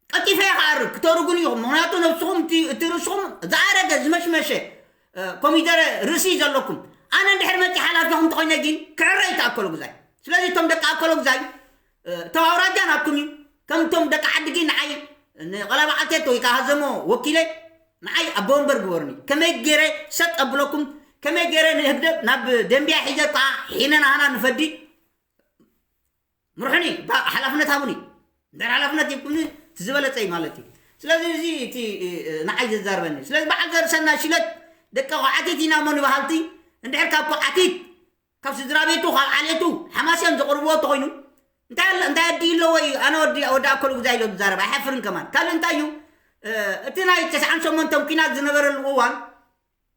ቀልጢፈ እየ ክኣርግ፣ ክተርጉን ኢኹም። ምኽንያቱ ነብስኹም እቲ፣ እቲ ርእስኹም ዝኣረገ ዝመሽመሸ፣ እ፣ ኮሚደረ ርእሲ እዩ ዘለኩም። ኣነ እንድሕር መፂእ ሓላፊኹም እንተኾይነ ግን ክዕረ እዩ እቲ ኣከለ ጉዛይ። ስለዚ እቶም ደቂ ኣከለ ጉዛይ፣ እ፣ እቶም ኣውራጃ ናትኩም እዩ። ከም እቶም ደቂ ዓዲ ግን ንዓይ ንቐላባዓልቴት ወይ ከዓ ሃዘሞ ወኪለ ንዓይ ኣቦ ወንበር ግበሩኒ። ከመይ ገይረ ሰጥ ኣብለኩም፣ ከመይ ገይረ ንህግደፍ ናብ ደንቢያ ሒዘ ከዓ ሒነ ናህና ንፈዲ ምርሑኒ፣ ባ-፣ ሓላፍነት ሃቡኒ። እንድሕር ሓላፍነት ሂብኩምኒ እቲ ዝበለጸ እዩ ማለት እዩ። ስለዚ እዚ እቲ፣ እ፣ ንዓይ ዘዛርበኒ። ስለዚ በዓል ዘርሰናይ ሽለት ደቂ ዓቲት ኢና እሞ ንበሃልቲ፣ እንድሕር ካብ ዓቲት፣ ካብ ስድራ ቤቱ፣ ካብ ዓሌቱ ሓማስያን ዘቕርብዎ እንተኾይኑ፣ እንታይ ኣለ-፣ እንታይ ኣድዩ ኣሎ ወይ ኣነ ወዲ፣ ወዲ ኣከሉ ግዛይ ኢሎ ዝዛረብ ኣይሓፍርን ከማን። ካልእ እንታይ እዩ፣ እ፣ እቲ ናይ ተስዓን ሸሞንተን ኲናት ዝነበረሉ እዋን፣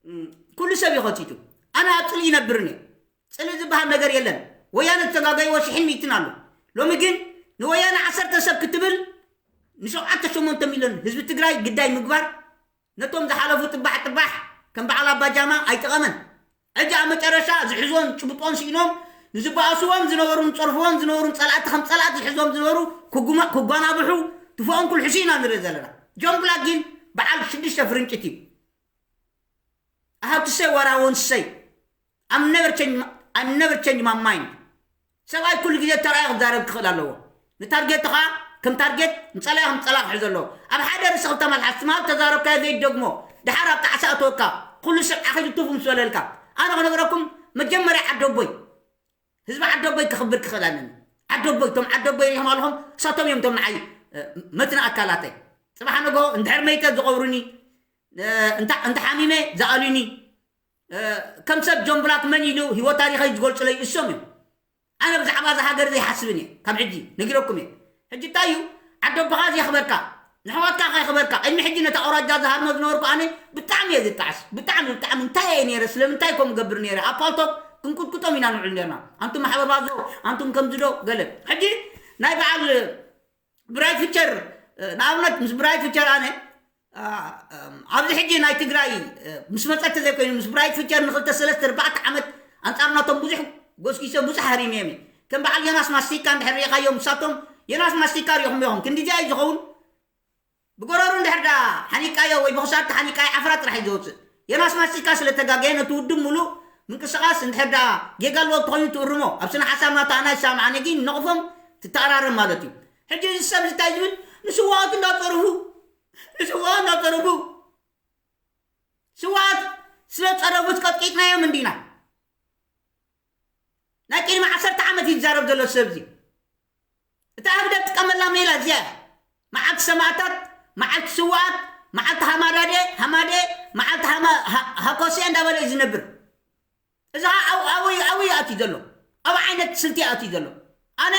እም፣ ኩሉ ሰብ እዩ ኸቲቱ። ኣነ ኣብ ጽልኢ ይነብርን እየ። ጽልኢ ዝበሃል ነገር የለን። ወያነ ዝተጋገይዎ ሽሕን ሚእትን ኣሎ። ሎሚ ግን ንወያነ ዓሰርተ ሰብ ክትብል ንሸውዓተ ሸሞንተ ሚልዮን ህዝቢ ትግራይ ግዳይ ምግባር ነቶም ዝሓለፉ ጥባሕ ጥባሕ ከም በዓል ኣባጃማ ኣይጠቐመን። ሕጂ ኣብ መጨረሻ ዝሕዞን ጭብጦን ስኢኖም ንዝበኣስዎም ዝነበሩን ዝጸርፍዎም ዝነበሩን ጸላእቲ ከም ጸላእቲ ዝሕዞም ዝነበሩ ክጉማ-፣ ክጓናብሑ ትፎኦም ኩልሕሱ ኢና ንርኢ ዘለና። ጆን ብላክ ግን በዓል ሽዱሽተ ፍርንጭት እዩ። I have to say what I want to say. I'm never change my, I'm never change my mind. ሰብኣይ ኩሉ ግዜ ተራእየ ክዛረብ ክኽእል ኣለዎ። ንታርጌት ኸዓ ከም ታርጌት፣ ንጸላኢ ከም ጸላኢ ክሕዞ ኣለዎ። ኣብ ሓደ ርእሲ ክልተ መልሓስ ትማል ተዛረብካዮ ዘይደግሞ፣ ድሓር ኣብ ጣዕሳ ኣተወካ፣ ኩሉ ሰብ ዓኺሉ ቱፍ ምስ በለልካ። ኣነ ክነግረኩም፣ መጀመርያ ዓደቦይ፣ ህዝቢ ዓደቦይ ከኽብር ክኽእል ኣለኒ። ዓደቦይ፣ እቶም ዓደቦይ ሪኢኹም ኣለኹም፣ እሳቶም እዮም እቶም ንዓይ፣ እ፣ መትኒ ኣካላተይ። ጽባሕ ንግሆ እንድሕር መይተ ዝቐብሩኒ፣ እ፣ እንተ-፣ እንተ ሓሚመ ዝኣልዩኒ፣ እ፣ ከም ሰብ ጆን ብላክ መን ኢሉ ህይወት ታሪኸይ ዝገልጹለይ እሶም እዮም። ኣነ ብዛዕባ እዛ ሃገር ዘይሓስብን እየ። ካብ ሕጂ ነጊረኩም እየ። ሕጂ እንታይ እዩ? ዓደቦኻ ዘየኽበርካ፣ ንሕዋትካ ከየኽበርካ፣ ቅድሚ ሕጂ ነቲ ኣውራጃ ዝሃርሞ ዝነበርኩ ኣነ ብጣዕሚ እየ ዝጣዕስ። ብጣዕሚ፣ ብጣዕሚ እንታይ እየ ነይረ? ስለምንታይ ከምኡ ገብር ነይረ? ኣብ ፓልቶክ ክንቁጥቁጦም ኢና ንውዕል ነርና። ኣንቱም ማሕበር ባዞ፣ ኣንቱም ከምዚ ዶ? ገለ። ሕጂ ናይ በዓል ብራይት ፊቸር፣ እ፣ ንኣብነት ምስ ብራይት ፊቸር ኣነ፣ እ፣ እም፣ ኣብዚ ሕጂ ናይ ትግራይ፣ እ፣ ምስ መጸ ተዘይኮይኑ ምስ ብራይት ፊቸር ንኽልተ ሰለስተ ኣርባዕተ ዓመት ኣንጻር ናቶም ብዙሕ ጎስጊሰ ብዙሕ ሃሪመዮም እየ። ከም በዓል ዮናስ ማስቲካ እንድሕር ርኢኻዮም ንሳቶም ዮናስ ማስቲካ ርኢኹም ኢኹም። ክንድዚኣ እዩ ዝኸውን። ብጎረሩ እንድሕር ደኣ ሓኒቃዮ ወይ ብኽሳድ ተሓኒቃዮ ዓፍራ ጥራሕ እዩ ዘውጽእ። ዮናስ ማስቲካ ስለ ተጋገየ ነቲ ውድብ ሙሉእ ምንቅስቓስ እንድሕር ደኣ ጌጋ ኣለዎ እንተኾይኑ ትእርሞ። ኣብ ስነ ሓሳብ ናቱ ኣነ ኣይሰማማዕን እየ ግን ነቕፎም ትተኣራረም ማለት እዩ። ሕጂ እዚ ሰብ እዚ እንታይ ዝብል? ንስዋኣት እንዳጸርፉ፣ ንስዋኣት እንዳጸርፉ፣ ስዋኣት ስለ ጸረፉስ ቀጥቂጥናዮም እንዲና። ናይ ቅድሚ ዓሰርተ ዓመት እዩ ዝዛረብ ዘሎ ሰብ እዚ። እታ ህግደፍ ትጥቀመላ ሜላ እዚኣ እያ። መዓልቲ ሰማእታት፣ መዓልቲ ስዋኣት፣ መዓልቲ ሃማዳዴ፣ ሃማዴ፣ መዓልቲ ሃማ-፣ ሃ-፣ ሃኮሴ እንዳበለ እዩ ዝነብር። እዚ ኸዓ ኣብ-፣ ኣብይ፣ ኣብይ ኣትዩ ዘሎ? ኣብ ዓይነት ስልቲ ኣትዩ ዘሎ? ኣነ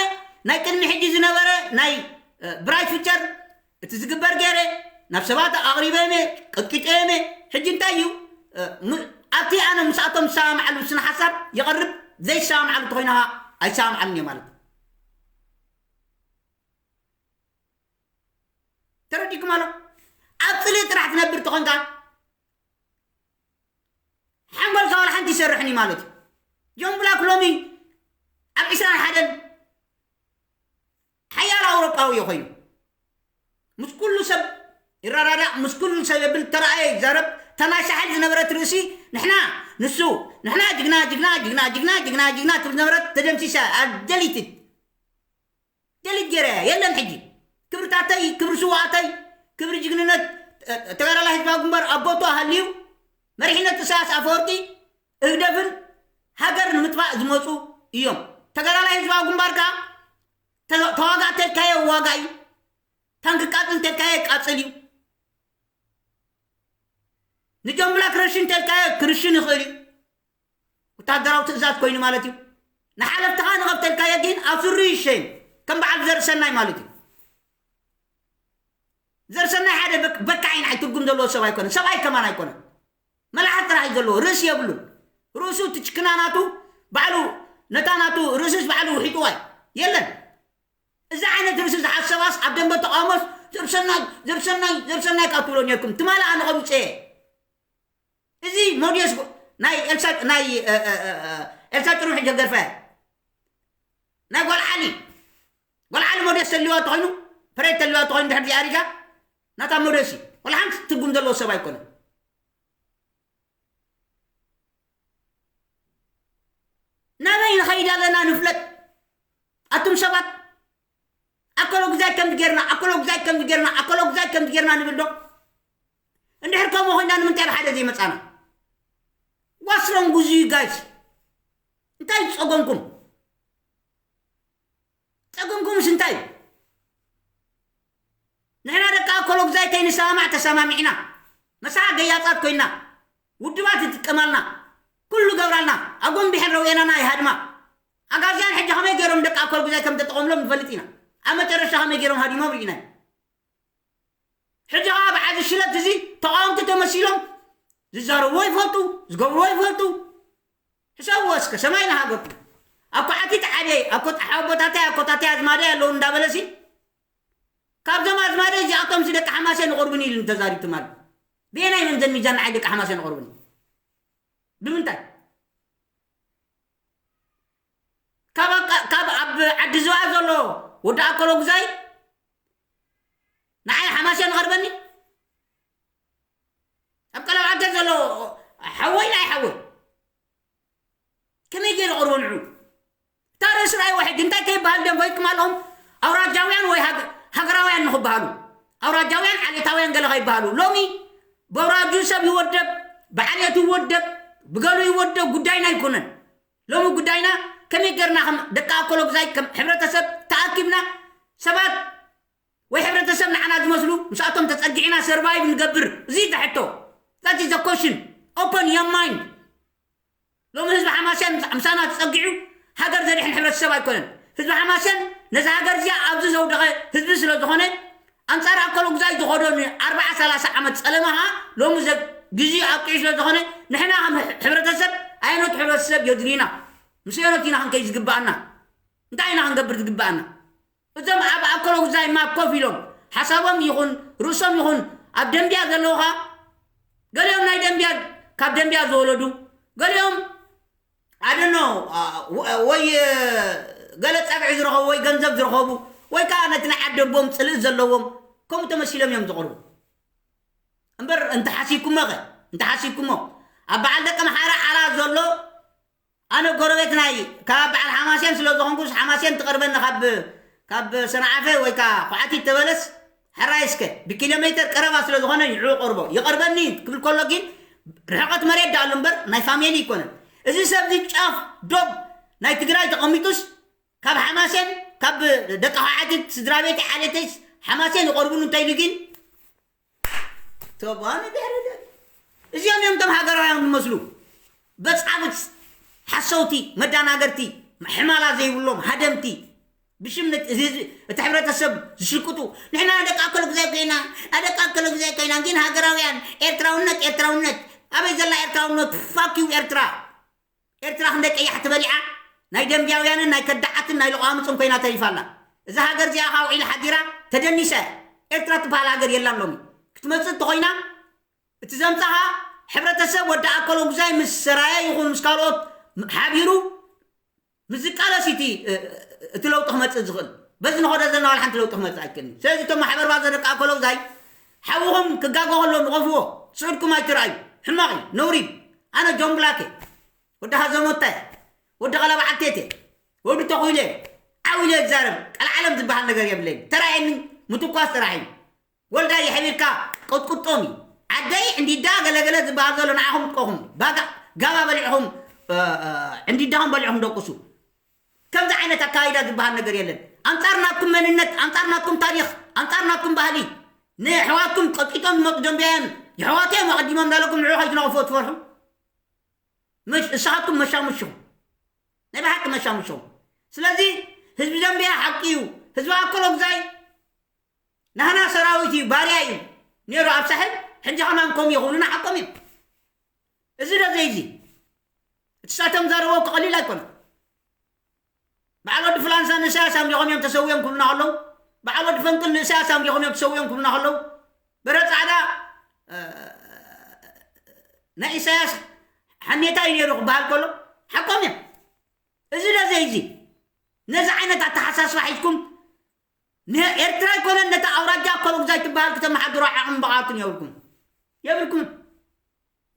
ናይ ቅድሚ ሕጂ ዝነበረ ናይ፣ እ፣ ብራይት ፊቸር እቲ ዝግበር ገይረ ናብ ሰባት ኣቕሪበ እየ፣ ቀጥቂጠ እየ። ሕጂ እንታይ እዩ፣ እ፣ ም-፣ ኣብቲ ኣነ ምስኣቶም ዝሰማማዓሉ ስነ ሓሳብ ይቐርብ፣ ዘይሰማማዓሉ እንተኾይኑ ኸዓ ኣይሰማማዓሉን እየ ማለት እዩ። ተረዲእኩም ኣሎ? ኣብ ጽልኢ ጥራሕ ትነብር ተኾንካ ሓንጎልካ ዋላ ሓንቲ ይሰርሕን እዩ ማለት እዩ። ጆን ብላክ ሎሚ ኣብ ዕስራን ሓደን ሓያል ኣውሮጳዊ እዩ ኮይኑ። ምስ ኩሉ ሰብ ይረዳዳእ፣ ምስ ኩሉ ሰብ የብል፣ ተራኣየ ይዛረብ። እታ ናይ ሳሕል ዝነበረት ርእሲ ንሕና ንሱ፣ ንሕና ጅግና፣ ጅግና፣ ጅግና፣ ጅግና፣ ጅግና፣ ጅግና ትብል ዝነበረት ተደምሲሳ፣ ደሊትድ። ደሊት ገይረ እያ፣ የለን ሕጂ። ክብርታተይ፣ ክብሪ ስውኣተይ፣ ክብሪ ጅግንነት፣ እ፣ ተጋዳላይ ህዝባዊ ግንባር ኣብ ቦትኡ ሃልዩ፣ መሪሕነት ኢሳያስ ኣፈወርቂ፣ ህግደፍን ሃገር ንምጥፋእ ዝመጹ እዮም። ተጋዳላይ ህዝባዊ ግንባር ከኣ ተ-፣ ተዋጋእ ተልካዮ ዋጋእ እዩ። ታንክ ቃጽል እንተልካዮ ይቃጽል እዩ። ንጆን ብላክ ረሽን እንተልካዮ ክርሽን ይኽእል እዩ። ወታደራዊ ትእዛዝ ኮይኑ ማለት እዩ። ንሓለፍትኻ ንቐብተልካዮ ግን ኣብ ስሩ ይሸይም። ከም በዓል ዘርእሰናይ ማለት እዩ። ዘርእሰናይ ሓደ በክ-፣ በካዕ እዩ፣ ንዓይ ትርጉም ዘለዎ ሰብ ኣይኮነን። ሰብኣይ ከማን ኣይኮነን። መልሓስ ጥራሕ እዩ ዘለዎ፣ ርእሲ የብሉን። ርእሱ እቲ ጭክና ናቱ ባዕሉ፣ ነታ ናቱ ርእስስ ባዕሉ ውሒጥዋ እዩ። የለን። እዚ ዓይነት ርእሲ ዝሓዝ ሰባስ ኣብ ደንበ ተቃውሞስ ዘርእሰናይ፣ ዘርእሰናይ፣ ዘርእሰናይ ካብ ትብሎ ኔርኩም። ትማሊ ኣነ ቆሚፀ እየ። እዚ ሞዴስ ጎ-፣ ናይ ኤልሳ ናይ እ፣ እ፣ እ፣ እ፣ ኤልሳ ጭሩ ሕጂ ገርፈ ናይ ጓል ዓሊ ጓል ዓሊ ሞዴስ ተልዋ ተኾይኑ ፕሬት ተልዋ ተኾይኑ ድሕር ዚኣሪጋ ናታ ሞዴስ እዩ። ወላ ሓንቲ ትርጉም ዘለዎ ሰብ ኣይኮነን። ናበይ ንኸይድ ኣለና ንፍለጥ። ኣቱም ሰባት ኣኮሎ ግዛይ ከምዚ ጌርና ኣኮሎ ግዛይ ከምዚ ጌርና ኣኮሎ ግዛይ ከምዚ ጌርና ንብል ዶ? እንድሕር ከምኡ ኮይና ንምንታይ ብሓደ ዘይመጻና? ዋስሮም ጉዙ ጋይስ እንታይ ጸገምኩም? ጸገምኩምስ እንታይ እዩ? ንሕና ደቂ ኣኮሎ ግዛይ ከይንሰማማዕ ተሰማሚዕና መሳሓ ገያጻት ኮይና ውድባት ይጥቀማልና ኩሉ ገብራልና ኣጎንቢሐን ረውየናና ይሃድማ ኣጋዝያን ሕጂ ከመይ ገይሮም ደቂ ኣኮሎ ግዛይ ከም ተጠቐምሎም ንፈልጥ ኢና ኣብ መጨረሻ ከመይ ገይሮም ሃዲሞም ርኢና ሕጂ ከዓ ብዓዚ ሽለት እዚ ተቃወምቲ ተመሲሎም ዝዛረብዎ ይፈልጡ ዝገብርዎ ይፈልጡ ሕሰብዎ እስከ ሰማይ ንሃገርኩም ኣኮ ዓቲት ዓብየ ኣኮ ኣቦታተይ ኣኮታተይ ኣዝማደይ ኣለዉ እንዳበለሲ ካብዞም ኣዝማደይ እዚኣቶም ሲ ደቂ ሓማሴን ይቐርቡኒ ኢሉ እንተዛሪብቲ ማለት ብየናይ መምዘን ሚዛን ንዓይ ደቂ ሓማሴን ይቐርቡኒ ብምንታይ ካብ ኣቃ- ካብ ኣብ ዓዲ ዝዋ ዘሎ ወዲ ኣኮሎ ግዛይ ንዓይ ሓማሴን ይቐርበኒ ኣብ ቀለብ ዓገ ዘሎ ሓወይ ናይ ሓወይ ከመይ ገይሩ ቅርቦ ንዑ እታ ርእሲ ርኣይዎ ሕጂ እንታይ ከይበሃል ደም ኮይኩም ኣለኹም ኣውራጃውያን ወይ ሃገ- ሃገራውያን ንክበሃሉ ኣውራጃውያን ዓሌታውያን ገለ ከይበሃሉ ሎሚ ብኣውራጁ ሰብ ይወደብ ብዓሌቱ ይወደብ ብገሉ ይወደብ ጉዳይና ኣይኮነን ሎሚ ጉዳይና ከመይ ገርና ከም ደቂ ኣኮሎ ግዛይ ከም ሕብረተሰብ ተኣኪብና ሰባት ወይ ሕብረተሰብ ንዓና ዝመስሉ ምስኣቶም ተጸጊዕና survive ንገብር እዚ ተሕቶ that is the question open your mind ሎሚ ህዝቢ ሓማስያን ምሳና ተጸጊዑ ሃገር ዘድሕን ሕብረተሰብ ኣይኮነን ህዝቢ ሓማስያን ነዚ ሃገር እዚኣ ኣብዚ ዘውደቐ ህዝቢ ስለ ዝኾነ ኣንጻር ኣኮሎ ግዛይ ዝኸዶ ን40 30 ዓመት ጸለመ ኸኣ ሎሚ ግዜኡ ኣብቂዑ ስለ ዝኾነ ንሕና ከም ሕብረተሰብ ኣየኖት ሕብረተሰብ የድልዩና ምስ ኣየኖት ኢና ክንከይ ዝግብኣና እንታይ ኢና ክንገብር ዝግብኣና እዞም ኣብ ኣኮሎ ግዛይ ማብ ኮፍ ኢሎም ሓሳቦም ይኹን ርእሶም ይኹን ኣብ ደንብያ ዘለዉ ኸኣ ገሊኦም ናይ ደንብያ ካብ ደንብያ ዝወለዱ ገሊኦም ኣደኖ ወይ ገለ ጸግዒ ዝረኸቡ ወይ ገንዘብ ዝረኸቡ ወይ ከዓ ነቲ ናይ ዓዲ ኣቦም ጽልኢ ዘለዎም ከምኡ ተመሲሎም እዮም ዝቐርቡ እምበር እንተሓሲብኩሞ ኸ እንተሓሲብኩሞ ኣብ በዓል ደቂ ምሓረ ዓላ ዘሎ ኣነ ጎረቤት ናይ ካብ በዓል ሓማሴን ስለ ዝኾንኩስ ሓማሴን ትቐርበኒ ካብ ካብ ሰንዓፈ ወይ ከዓ ኳዕቲት ተበለስ ሕራይ እስከ ብኪሎ ሜተር ቀረባ ስለ ዝኾነ ንዕኡ ቀርቦ ይቐርበኒ ክብል ከሎ ግን ርሕቐት መሬት ደኣሉ እምበር ናይ ፋሜሊ ይኮነን እዚ ሰብ እዚ ጫፍ ዶብ ናይ ትግራይ ተቐሚጡስ ካብ ሓማሴን ካብ ደቂ ኳዕቲት ስድራ ቤት ዓሌተይስ ሓማሴን ይቐርቡኒ እንተኢሉ ግን ተባኒ ድሕሪ እዚኦም እዮም እቶም ሃገራውያን ዝመስሉ በፃብፅ ሓሰውቲ መዳናገርቲ ሕማላ ዘይብሎም ሃደምቲ ብሽም እቲ ህዝቢ እቲ ሕብረተሰብ ዝሽቅጡ ንሕና ደቂ ኣከለ ግዛይ ኮይና ኣደቂ ኣከለ ግዛይ ኮይና ግን ሃገራውያን ኤርትራውነት ኤርትራውነት ኣበይ ዘላ ኤርትራውነት ፋኪው ኤርትራ ኤርትራ ክንደይ ቀያሕቲ በሊዓ ናይ ደንብያውያንን ናይ ከዳዓትን ናይ ለቋምፅን ኮይና ተሪፋ ኣላ። እዛ ሃገር እዚኣ ካብ ውዒላ ሓዲራ ተደኒሳ እያ። ኤርትራ ትበሃል ሃገር የላን ሎሚ። ክትመፅእ እንተኾይና እቲ ዘምፃኻ ሕብረተሰብ ወዲ ኣከሎ ጉዛይ ምስ ሰራየ ይኹን ምስ ካልኦት ሓቢሩ ምስ ዝቃለስ እቲ እቲ ለውጢ ክመፅእ ዝኽእል። በዚ ንኸዶ ዘለና ዋላ ሓንቲ ለውጢ ክመፅእ ኣይክእልን። ስለዚ እቶም ማሕበር ባዘር ደቂ ኣከሎ ጉዛይ ሓውኹም ክጋገ ከሎ ንቐፍዎ ስዑድኩም ኣይትርኣዩ። ሕማቕ እዩ፣ ነውሪ እዩ። ኣነ ጆን ብላክ እየ። ወዲ ሃዘሞታ እየ። ወዲ ቀለባ ዓቴት እየ። ወዲ ተኹይለ እየ። ዓው ኢለ እዛረብ። ቀልዓለም ዝበሃል ነገር የብለይን። ተራእየኒ ምትኳስ ጥራሕ እዩ። ወልዳይ የሕቢርካ ቅጥቅጦም እዩ። ዓደይ ዕንዲዳ ገለገለ ዝበሃል ዘሎ ንዓኹም ጥቆኹም። ባጋ ጋባ በሊዕኹም ዕንዲዳኹም በሊዕኹም ደቁሱ። ከምዚ ዓይነት ኣካይዳ ዝበሃል ነገር የለን። ኣንጻር ናትኩም መንነት፣ ኣንጻር ናትኩም ታሪኽ፣ ኣንጻር ናትኩም ባህሊ ንሕዋትኩም ቀጥቂጦም ዝመጡ ደንብያውያን የሕዋት እዮም ኣቐዲሞም እንዳለኩም ንዑ ከይትነቕፍዎ ትፈርሑ። መሽ- ንስኻትኩም መሻሙሽኹም ናይ ብሓቂ መሻሙሽኹም። ስለዚ ህዝቢ ደንብያ ሓቂ እዩ። ህዝቢ ኣኮሎ ግዛይ ናህና ሰራዊት እዩ ባርያ እዩ ነይሩ ኣብ ሳሕል ሕጂ ከማን ከም ይኹኑ ንሓቆም እዩ። እዚ ዶ ዘይዚ እቲ ሳቶም ዘረቦ ክቐሊል ኣይኮነ። በዓል ወዲ ፍላንሳ ንእሳያስ ኣምሊኾም እዮም ተሰውዮም ክብሉና ከለዉ በዓል ወዲ ፈንቅል ንእሳያስ ኣምሊኾም እዮም ተሰውዮም ክብሉና ከለዉ በረ ፃዕዳ ናይ ኢሳያስ ሓኔታ እዩ ነይሩ ክበሃል ከሎ ሓቆም እዮም። እዚ ዶ ዘይዚ ነዚ ዓይነት ኣተሓሳስባ ሒዝኩም ንኤርትራ ኣይኮነን ነታ ኣውራጃ ኮሎግዛይ ትበሃል ክተመሓድሮ ዓቕሚ ብቕዓቱን የብልኩም የብልኩም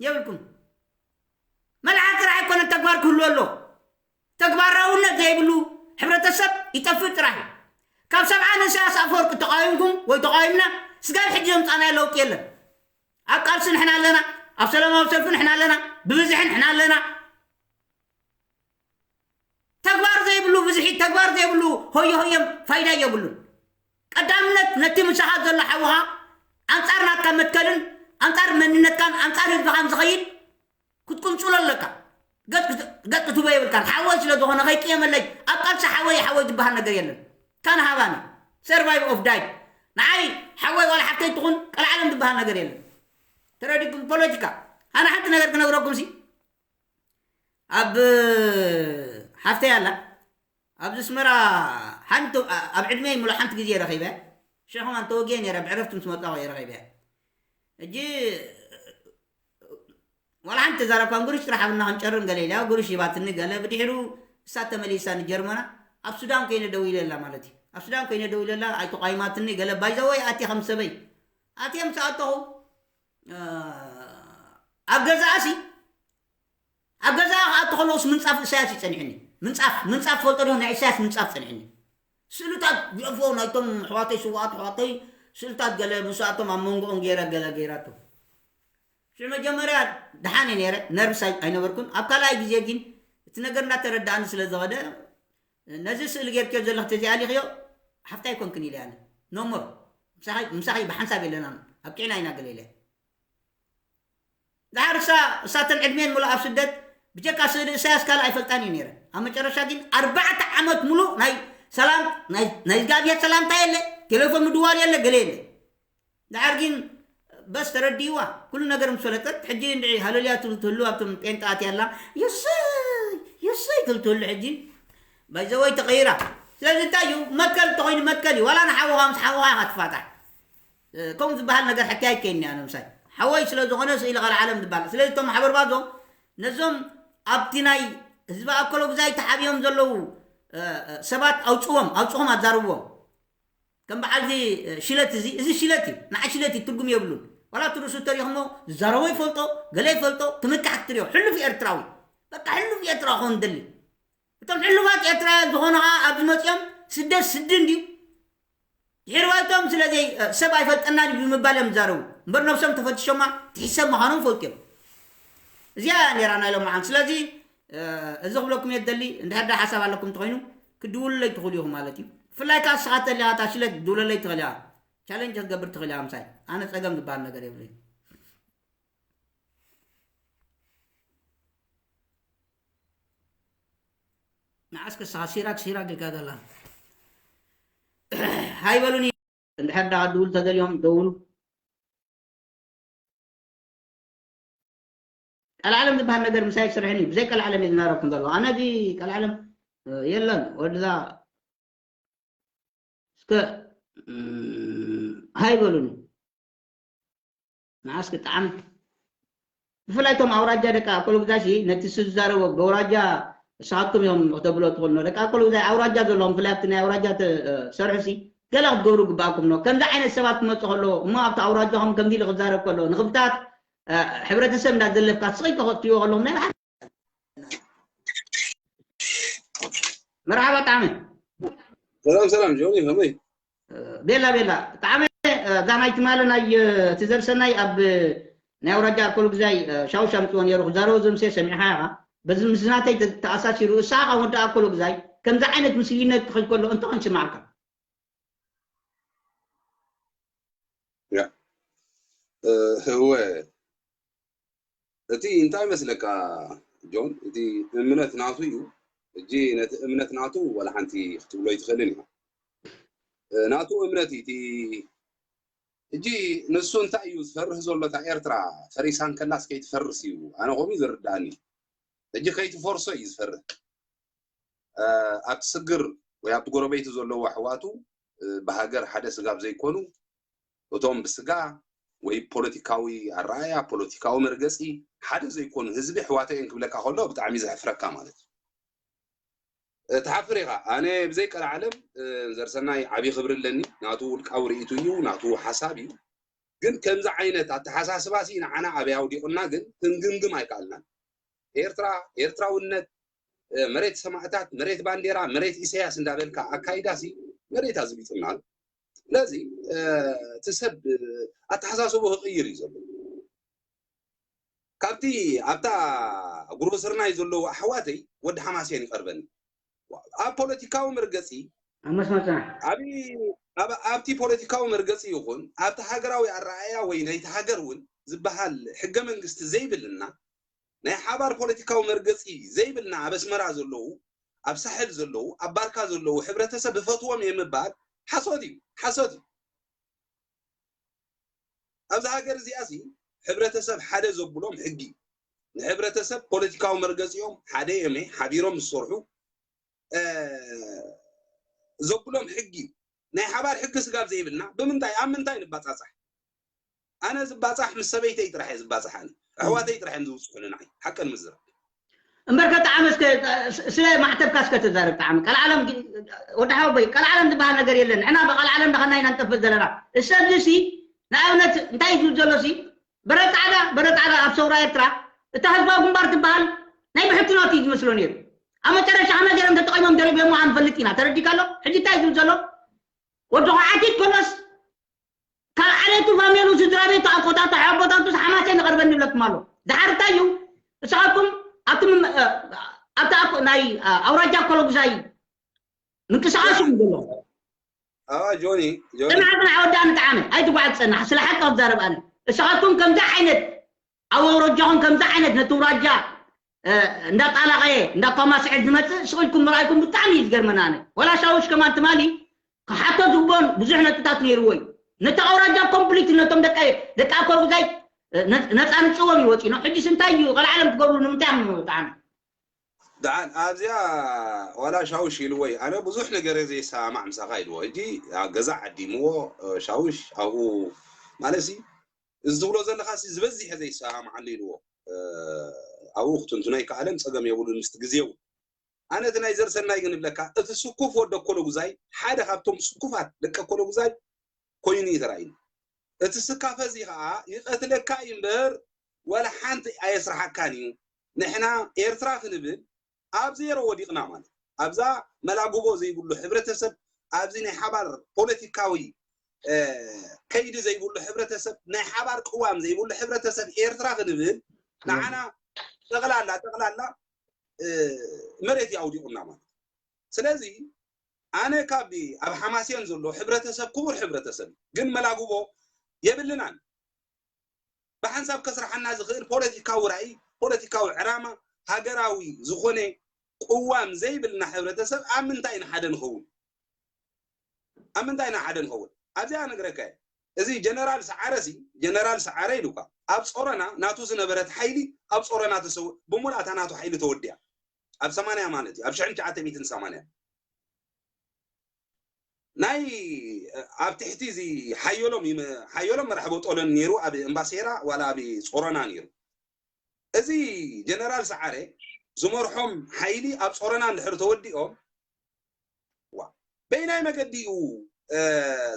የብልኩም። መልሓስ ጥራሕ ኣይኮነን ተግባር ክህሉ ኣሎ። ተግባራውነት ዘይብሉ ሕብረተሰብ ይጠፍእ ጥራሕ እዩ። ካብ ሰብዓ ንእሳያስ ኣፈወርቂ ተቃዊምኩም ወይ ተቃዊምና ስጋብ ሕጂ ዘምጻናዮ ለውጢ የለን። ኣብ ቃልሲ ንሕና ኣለና፣ ኣብ ሰላማዊ ሰልፊ ንሕና ኣለና፣ ብብዝሒ ንሕና ኣለና። ተግባር ዘይብሉ ብዝሒ፣ ተግባር ዘይብሉ ሆየ ሆየም ፋይዳ የብሉን። ቀዳምነት ነቲ ምሳኻ ዘሎ ሓውኻ ኣንጻር ናትካ መትከልን ኣንጻር መንነትካን ኣንጻር ህዝብኻን ዝኸይድ ክትቁንጽሎ ኣለካ። ገጽ ክት- ገጽ ክትህቦ የብልካን። ሓወይ ስለ ዝኾነ ከይቅየመለይ ኣብ ቃልሲ ሓወይ ሓወይ ዝበሃል ነገር የለን። ካን ሃባኒ survive of die ንዓይ ሓወይ ዋላ ሓፍተይ ትኹን ቀልዓለም ዝበሃል ነገር የለን። ተረዲኩም ፖለቲካ ኣነ ሓንቲ ነገር ክነግረኩም ሲ ኣብ ሓፍተይ ኣላ ኣብዚ ኣስመራ ሓንቲ ኣብ ዕድመይ ሙሉ ሓንቲ ግዜ ረኺበ ሽዑ ከማን ተወጊአ ነይረ ብዕረፍቲ ምስ መጣኹ እየ ረኺበ ሕጂ ዋላ ሓንቲ ተዛረብካን ጉርሽ ጥራሕ ኣብና ክንጨርም ገለ ኢላ ጉርሽ ሂባትኒ ገለ ብድሕሩ እሳ ተመሊሳ ንጀርመና ኣብ ሱዳን ኮይነ ደው ኢለ ኣላ ማለት እዩ ኣብ ሱዳን ኮይነ ደው ኢለ ኣላ ኣይተቋይማትኒ ገለ ባይዘወይ ኣትየ ከም ሰበይ ኣትየ ምስ ኣተኹ ኣብ ገዛኣሲ ኣብ ገዛ ክኣቱ ከለውስ ምንጻፍ እሳያስ ይጸኒሕኒ ምንጻፍ ምንጻፍ ፈልጦ ዶ ናይ እሳያስ ምንጻፍ ጸኒሕኒ ስእልታት ቪኦፎ ናይቶም ኣሕዋተይ ስዋኣት ኣሕዋተይ ስእልታት ገለ ምስኣቶም ኣብ መንጎኦም ገይረ ገለ ገይራቶ ሽዑ መጀመርያ ደሓን እየ ነይረ ነርቭስ ኣይነበርኩን ኣብ ካልኣይ ግዜ ግን እቲ ነገር እንዳተረዳእኒ ስለ ዝኸደ ነዚ ስእሊ ጌርክዮ ዘለኽ ተዚኣሊኽዮ ሓፍታ ኣይኮንክን ኢለ ያለ ኖሞር ምሳኺ ብሓንሳብ የለና ኣብ ቂዕና ኢና ገለ ኢለ ድሓር እሳ እሳተን ዕድሜን ሙሉእ ኣብ ስደት ብጀካ ስእሊ እሳያስ ካልእ ኣይፈልጣን እዩ ነይረ ኣብ መጨረሻ ግን ኣርባዕተ ዓመት ሙሉእ ናይ ሰላም ናይ እግዚኣብሔር ሰላምታ የለ ቴሌፎን ምድዋል የለ ገለ የለ ድሓር ግን በስ ተረዲእዋ ኩሉ ነገር ምስ ፈለጠት ሕጂ እንድዒ ሃለልያ ትብል ትህሉ ኣብቶም ጴንጣ ኣትያ ኣላ የሰይ የሰይ ትብል ትህሉ ሕጂ ባይዘወይ ተቐይራ ስለዚ እንታይ እዩ መትከል እንተኾይኑ መትከል እዩ ዋላ ንሓውኻ ምስ ሓውኻ ኢኻ ትፋታሕ ከምኡ ዝበሃል ነገር ሕክያ ይከይኒ ኣነ ምሳይ ሓወይ ስለ ዝኾነ ስኢሊ ቃል ዓለም ዝበሃል ስለዚ እቶም ማሕበር ባዞ ነዞም ኣብቲ ናይ ህዝቢ ኣኮሎ ግዛይ ተሓቢኦም ዘለዉ ሰባት ኣውፅዎም ኣውፅኹም ኣዛርብዎም ከም በዓል እዚ ሽለት እዚ እዚ ሽለት እዩ ንዓ ሽለት እዩ ትርጉም የብሉን ዋላ ትርሱ ተሪኽሞ ዝዛረቦ ይፈልጦ ገለ ይፈልጦ ትምካሕ ክትሪኦ ሕሉፍ ኤርትራዊ በቃ ሕሉፍ ኤርትራዊ ክኾን ደሊ እቶም ሕሉፋት ኤርትራውያን ዝኾኑ ኸዓ ኣብዚ መፂኦም ስደት ስዲ እንድዩ ድሕሪ ባይቶም ስለዚ ሰብ ኣይፈልጠናን እዩ ብምባል እዮም ዝዛረቡ እምበር ነብሶም ተፈትሾማ ትሒት ሰብ ምዃኖም ፈልጡ እዮም እዚኣ እያ ነይራ ናይ ሎምዓንቲ ስለዚ እዚ ክብለኩም እየ ዝደሊ እንድሕር ዳ ሓሳብ ኣለኩም እንተኾይኑ ክድውሉለይ ትኽእሉ ኢኹም ማለት እዩ ብፍላይ ከዓ ንስኻ ተሊኻ እታ ሽለት ክትድውለለይ ትኽእል ኢኻ ቻለንጅ ክትገብር ትኽእል ኢኻ ምሳይ ኣነ ፀገም ዝበሃል ነገር የብለይ ንዓስ ክስኻ ሲራክ ሲራክ ኢልካ ዘላ ሃይ በሉኒ እንድሕር ዳ ክድውሉ ተደልዮም ደውሉ ቀልዓለም ዝበሃል ነገር ምሳይ ክስርሕን እዩ ብዘይ ቀልዓለም እዩ ዝናረብኩም ዘሎ ኣነ ዚ ቀልዓለም የለን ወድዛ እስከ ሃይ በሉኒ ንዓስ ክጣዕም ብፍላይ ቶም ኣውራጃ ደቂ ኣኮሎ ግዛይ ነቲ ሱ ዝዛረቦ በውራጃ እሳትኩም እዮም ክተብሎ ትኽእሉ ደቂ ኣኮሎ ግዛይ ኣውራጃ ዘለኹም ብፍላይ ኣብቲ ናይ ኣውራጃ ትሰርሑ ሲ ገለ ክትገብሩ ግባኣኩም ኖ ከምዚ ዓይነት ሰባት ክመፁ ከለዎ እሞ ኣብቲ ኣውራጃኹም ከምዚ ኢሉ ክዛረብ ከሎ ንኽብታት ሕብረተሰብ እንዳዘለፍካ ስቕ ኢልካ ከጥፍዎ ከለዎም ናይ ብሓቂ መርሓባ ጣዕመ ሰላም ሰላም ጆኒ ከመይ ቤላ ቤላ ጣዕመ እዛ ናይ ትማሊ ናይ እቲ ዘርሰናይ ኣብ ናይ ኣውራጃ ኣኮሎ ግዛይ ሻውሻ ምፅዎ ነይሩ ክዛረቦ ዘምስየ ሰሚዕኻ ኢኻ በዚ ምስ ናተይ ተኣሳሲሩ እሳ ኸዓ ወዲ ኣኮሎ ግዛይ ከምዚ ዓይነት ምስልይነት ክኸይድ ከሎ እንተ ክንስማዕካ እወ እቲ እንታይ መስለካ ጆን እቲ እምነት ናቱ እዩ ሕጂ ነቲ እምነት ናቱ ወላ ሓንቲ ክትብሎ ይትኽእልን ኢኻ ናቱ እምነት እዩ እቲ ሕጂ ንሱ እንታይ እዩ ዝፈርህ ዘሎ እታ ኤርትራ ፈሪሳ እንከላስ ከይትፈርስ እዩ ኣነ ከምኡ ዝርዳእኒ ሕጂ ከይትፈርሶ እዩ ዝፈርህ ኣብቲ ስግር ወይ ኣብቲ ጎረበይቲ ዘለዉ ኣሕዋቱ ብሃገር ሓደ ስጋብ ዘይኮኑ እቶም ብስጋ ወይ ፖለቲካዊ ኣረኣያ፣ ፖለቲካዊ መርገፂ ሓደ ዘይኮኑ ህዝቢ ኣሕዋተይ እየን ክብለካ ከሎ ብጣዕሚ ዘሕፍረካ ማለት እዩ። ትሓፍር ኢኻ። ኣነ ብዘይ ቀልዓለም ዘርሰናይ ዓብዪ ክብሪ ኣለኒ። ናቱ ውልቃዊ ርእይቱ እዩ፣ ናቱ ሓሳብ እዩ። ግን ከምዚ ዓይነት ኣተሓሳስባ ሲ ንዓና ኣበይ ኣውዲቑና ግን ክንግምግም ኣይከኣልናን። ኤርትራ፣ ኤርትራውነት፣ መሬት ሰማእታት፣ መሬት ባንዴራ፣ መሬት ኢሳያስ እንዳበልካ ኣካይዳ ሲ መሬት ኣዝቢጥና ኣሎ። ስለዚ እቲ ሰብ ኣተሓሳስቦ ክቕይር እዩ ዘሎ። ካብቲ ኣብታ ግሩብ ስርናይ ዘለዉ ኣሕዋተይ ወዲ ሓማሴን ይቐርበኒ። ኣብ ፖለቲካዊ መርገፂ ኣብ መስመር ፅናሕ ኣብ ኣብቲ ፖለቲካዊ መርገፂ ይኹን ኣብቲ ሃገራዊ ኣረኣእያ ወይ ናይቲ ሃገር እውን ዝበሃል ሕገ መንግስቲ ዘይብልና ናይ ሓባር ፖለቲካዊ መርገፂ ዘይብልና ኣብ ኣስመራ ዘለዉ ኣብ ሳሕል ዘለዉ ኣብ ባርካ ዘለዉ ሕብረተሰብ እፈትዎም እየ ምባል ሓሶት እዩ፣ ሓሶት እዩ። ኣብዚ ሃገር እዚኣ ሲ ሕብረተሰብ ሓደ ዘብሎም ሕጊ ንሕብረተሰብ ፖለቲካዊ መርገፂኦም ሓደ እዮም ሓቢሮም ዝሰርሑ ዘብሎም ሕጊ እዩ። ናይ ሓባር ሕጊ ስጋብ ዘይብልና ብምንታይ ኣብ ምንታይ ንባፃፃሕ? ኣነ ዝባፃሕ ምስ ሰበይተይ ጥራሕ እየ ዝባፃሕ። ኣነ ኣሕዋተይ ጥራሕ እዮም ዝውፅሑኒ ንዓይ ሓቀን ምዝራብ። እምበር ከጣዓመ እስከ ስለ ማዕተብካ እስከ ተዛረብ ጣዓመ ቀልዓለም ወዲ ሓወቦይ ቀልዓለም ዝበሃል ነገር የለን። ንሕና ብቀልዓለም ዳኸና ኢና ንጠፍእ ዘለና። እሰብ ሲ ንኣብነት እንታይ እዩ ዝብል ዘሎ ሲ በረ ጻዕዳ በረ ጻዕዳ ኣብ ሰውራ ኤርትራ እታ ህዝባዊ ግንባር ትበሃል ናይ ብሕቲ ናት እዩ ዝመስሎ ነይሩ። ኣብ መጨረሻ ከመይ ገይሮም ተጠቂሞም ደሪብዮሞ ኣንፈልጥ ኢና። ተረዲካ ኣሎ። ሕጂ እንታይ እዩ ዝብል ዘሎ ወዲ ኳዓቲት ኮሎስ ካብ ዓሌቱ ፋሜሉ ስድራ ቤቱ ኣቆጣጣ ሓቦታቱ ሓማሴን ይቐርበኒ ይብለኩም ኣሎ። ድሓር እንታይ እዩ ንስኻትኩም ኣብቲ ኣብቲ ናይ ኣውራጃ ኮሎጉዛይ ምንቅስቃስ እዩ ዘሎ። ኣዋ ጆኒ ጆኒ ጽናሕ ጽናሕ ወዳኒ ጣዕመ ኣይትጓዓዝ ጸናሕ ስለ ሓቂ ክዛረብ ኣነ ንስኻትኩም ከምዚ ዓይነት ኣብ ኣውራጃኹም ከምዚ ዓይነት ነቲ ውራጃ እንዳጣላቐየ እንዳኳማስዐ ዝመፅእ ስቕ ኢልኩም ምርኣይኩም ብጣዕሚ እዩ ዝገርመና። ኣነ ወላ ሻውሽ ከማን ትማሊ ክሓቶ ዝግብኦን ብዙሕ ነጥብታት ነይርዎ እዩ። ነቲ ኣውራጃ ኮምፕሊት ነቶም ደቂ ደቂ ኣኮርጉዛይ ነፃ ንፅዎም እዩ ወፂኖ። ሕጂስ እንታይ እዩ ቀልዓለም ትገብሩ ንምንታይ ኣምኑ ጣዕሚ ደሓን ኣብዚኣ ዋላ ሻውሽ ኢልዎ እዩ። ኣነ ብዙሕ ነገር እየ ዘይሰማማዕ ምሳኻ ኢልዎ። ሕጂ ኣብ ገዛ ዓዲምዎ ሻውሽ ኣብኡ ማለት ሲ እዚ ትብሎ ዘለኻ ሲ ዝበዝሐ ዘይሰማማዓሉ ኢልዎ። ኣብኡ ክትንትኖ ኣይከኣለን፣ ጸገም የብሉን ምስቲ ግዜ እውን። ኣነ እቲ ናይ ዘርሰናይ ግን እብለካ እቲ ስኩፍ ወዲ ኣኮለጉዛይ ሓደ ካብቶም ስኩፋት ደቂ ኣኮለጉዛይ ኮይኑ እዩ ተራእዩኒ። እቲ ስካፈ እዚ ከዓ ይቐትለካ እዩ እምበር ዋላ ሓንቲ ኣየስርሓካን እዩ። ንሕና ኤርትራ ክንብል ኣብ ዜሮ ወዲቕና ማለት ኣብዛ መላጉቦ ዘይብሉ ሕብረተሰብ ኣብዚ ናይ ሓባር ፖለቲካዊ ከይዲ ዘይብሉ ሕብረተሰብ ናይ ሓባር ቅዋም ዘይብሉ ሕብረተሰብ ኤርትራ ክንብል ንዓና ጠቕላላ ጠቕላላ መሬት ይኣውዲቑና ማለት ስለዚ ኣነ ካብ ኣብ ሓማስዮን ዘሎ ሕብረተሰብ ክቡር ሕብረተሰብ ግን መላጉቦ የብልናን ብሓንሳብ ከስርሓና ዝኽእል ፖለቲካዊ ራእይ ፖለቲካዊ ዕራማ ሃገራዊ ዝኾነ ቅዋም ዘይብልና ሕብረተሰብ ኣብ ምንታይ ኢና ሓደ ንኸውን ኣብ ምንታይ ኢና ሓደ ንኸውን ኣብዚኣ ነግረካ እዚ ጀነራል ሰዓረ ሲ ጀነራል ሰዓረ ኢሉካ ኣብ ጾረና ናቱ ዝነበረት ሓይሊ ኣብ ጾረና ተሰው ብሙላታ ናቱ ሓይሊ ተወዲያ ኣብ ሰማንያ ማለት እዩ ኣብ ሽሕን ትሽዓተ ሚእትን ሰማንያ ናይ ኣብ ትሕቲ እዚ ሓየሎም ሓየሎም መራሕቦ ጦለን ነይሩ ኣብ እምባሴራ ዋላ ኣብ ጾረና ነይሩ እዚ ጀነራል ሰዓረ ዝመርሖም ሓይሊ ኣብ ጾረና እንድሕር ተወዲኦም በይናይ መገዲ እዩ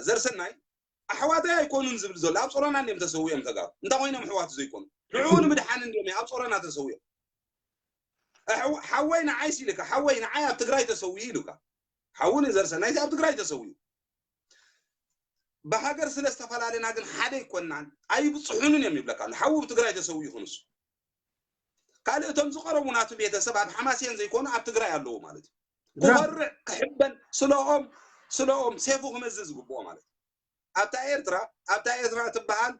ዘርሰናይ ኣሕዋተይ ኣይኮኑን ዝብል ዘሎ ኣብ ጾረና እንዲዮም ተሰዊኦም ተጋሩ እንታይ ኮይኖም ኣሕዋቱ ዘይኮኑ ንዕኡ ንምድሓን እንዲዮም ኣብ ጾረና ተሰዊኦም ሓወይ ንዓይ ሲልካ ሓወይ ንዓይ ኣብ ትግራይ ተሰዊኡ ኢሉካ ሓው ንዘርሰናይ ኣብ ትግራይ ተሰዊኡ ብሃገር ስለ ዝተፈላለና ግን ሓደ ኣይኮናን ኣይብፅሑንን እዮም ይብለካ ኣሎ ሓዉ ብትግራይ ተሰዊኡ ይኹንሱ ካልእ እቶም ዝቐረቡ ናቱ ቤተሰብ ኣብ ሓማስየን ዘይኮኑ ኣብ ትግራይ ኣለዉ ማለት እዩ ክኾርዕ ክሕበን ስለኦም ስለኦም ሴፉ ክመዝዝ ዝግብኦ ማለት እዩ ኣብታ ኤርትራ ኣብታ ኤርትራ ትበሃል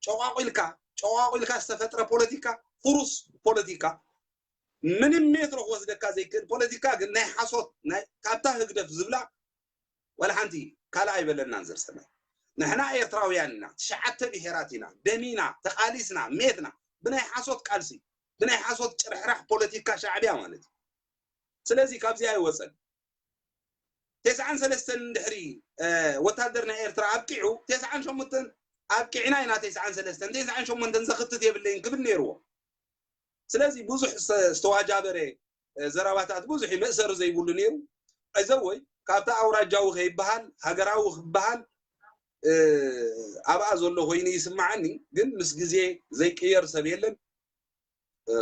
ጨቋቂልካ ጨቋቂልካ ዝተፈጥረ ፖለቲካ ፍሩስ ፖለቲካ ምንም ሜትሮ ክወስደካ ዘይክእል ፖለቲካ ግን ናይ ሓሶት ናይ ካብታ ህግደፍ ዝብላ ዋላ ሓንቲ ካልእ ኣይበለናን ዘርሰናይ ንሕና ኤርትራውያን ኢና ትሽዓተ ብሄራት ኢና ደሚና ተቃሊስና ሜትና ብናይ ሓሶት ቃልሲ ብናይ ሓሶት ጭርሕራሕ ፖለቲካ ሻዕብያ ማለት እዩ ስለዚ ካብዚ ኣይወፀን ተስዓን ሰለስተን እንድሕሪ ወታደር ናይ ኤርትራ ኣብቂዑ ተስዓን ሸሞንተን ኣብቂዕና ኢና ተስዓን ሰለስተን ተስዓን ሸሞንተን ዘኽትት የብለይን ክብል ነይርዎ። ስለዚ ብዙሕ ዝተዋጃበረ ዘረባታት ብዙሕ መእሰሪ ዘይብሉ ነይሩ። እዘወይ ካብቲ ኣውራጃዊ ከይበሃል ሃገራዊ ክበሃል ኣብኣ ዘሎ ኮይኑ ይስማዓኒ። ግን ምስ ግዜ ዘይቅየር ሰብ የለን።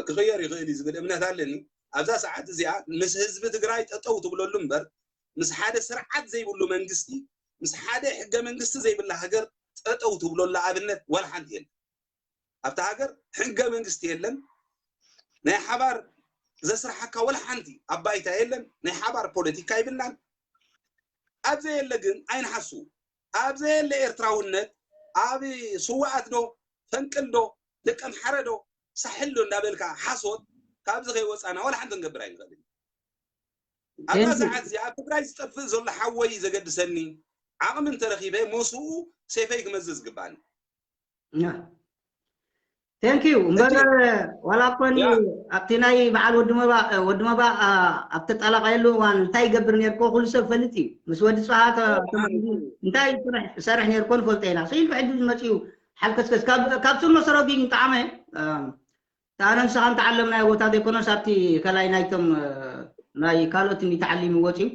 ክቕየር ይኽእል እዩ ዝብል እምነት ኣለኒ። ኣብዛ ሰዓት እዚኣ ምስ ህዝቢ ትግራይ ጠጠው ትብለሉ እምበር ምስ ሓደ ስርዓት ዘይብሉ መንግስቲ፣ ምስ ሓደ ሕገ መንግስቲ ዘይብላ ሃገር ጠጠው ትብለሉ ኣብነት ዋላ ሓንቲ የለን። ኣብታ ሃገር ሕገ መንግስቲ የለን። ናይ ሓባር ዘስርሓካ ዋላ ሓንቲ ኣባይታ የለን። ናይ ሓባር ፖለቲካ ይብልናን። ኣብ ዘየለ ግን ኣይንሓስው። ኣብ ዘየለ ኤርትራውነት ኣብ ስዋኣት ዶ ፈንቅል ዶ ደቀምሓረ ዶ ሳሕል ዶ እንዳበልካ ሓሶት ካብዚ ከይወፃና ዋላ ሓንቲ ክንገብር ኣይንኽእልን። ኣብዛ ሰዓት እዚኣ ኣብ ትግራይ ዝጠፍእ ዘሎ ሓወይ ዘገድሰኒ ዓቕሚ እንተረኺበ ምስኡ ሴፈይ ክመዝዝ ግባኒ። Thank you እምበር ዋላ እኮኒ ኣብቲ ናይ በዓል ወዲ መባ ወዲ መባ ኣብ ተጣላቃየሉ እዋን እንታይ ይገብር ነርኮ ኩሉ ሰብ ፈልጥ እዩ። ምስ ወዲ ጽሃ እንታይ ይሰርሕ ነርኮ ንፈልጦ ኢና። ስኢልኩ ሕጂ ዝመጽኡ ሓልከስከስ ካብ ስር መሰረቱ እዩ ጠዓመ ኣነ ንስኻ እንተዓለምናዮ ቦታ ዘይኮነስ ኣብቲ ከላይ ናይቶም ናይ ካልኦት እንዲ ተዓሊሙ ወፂኡ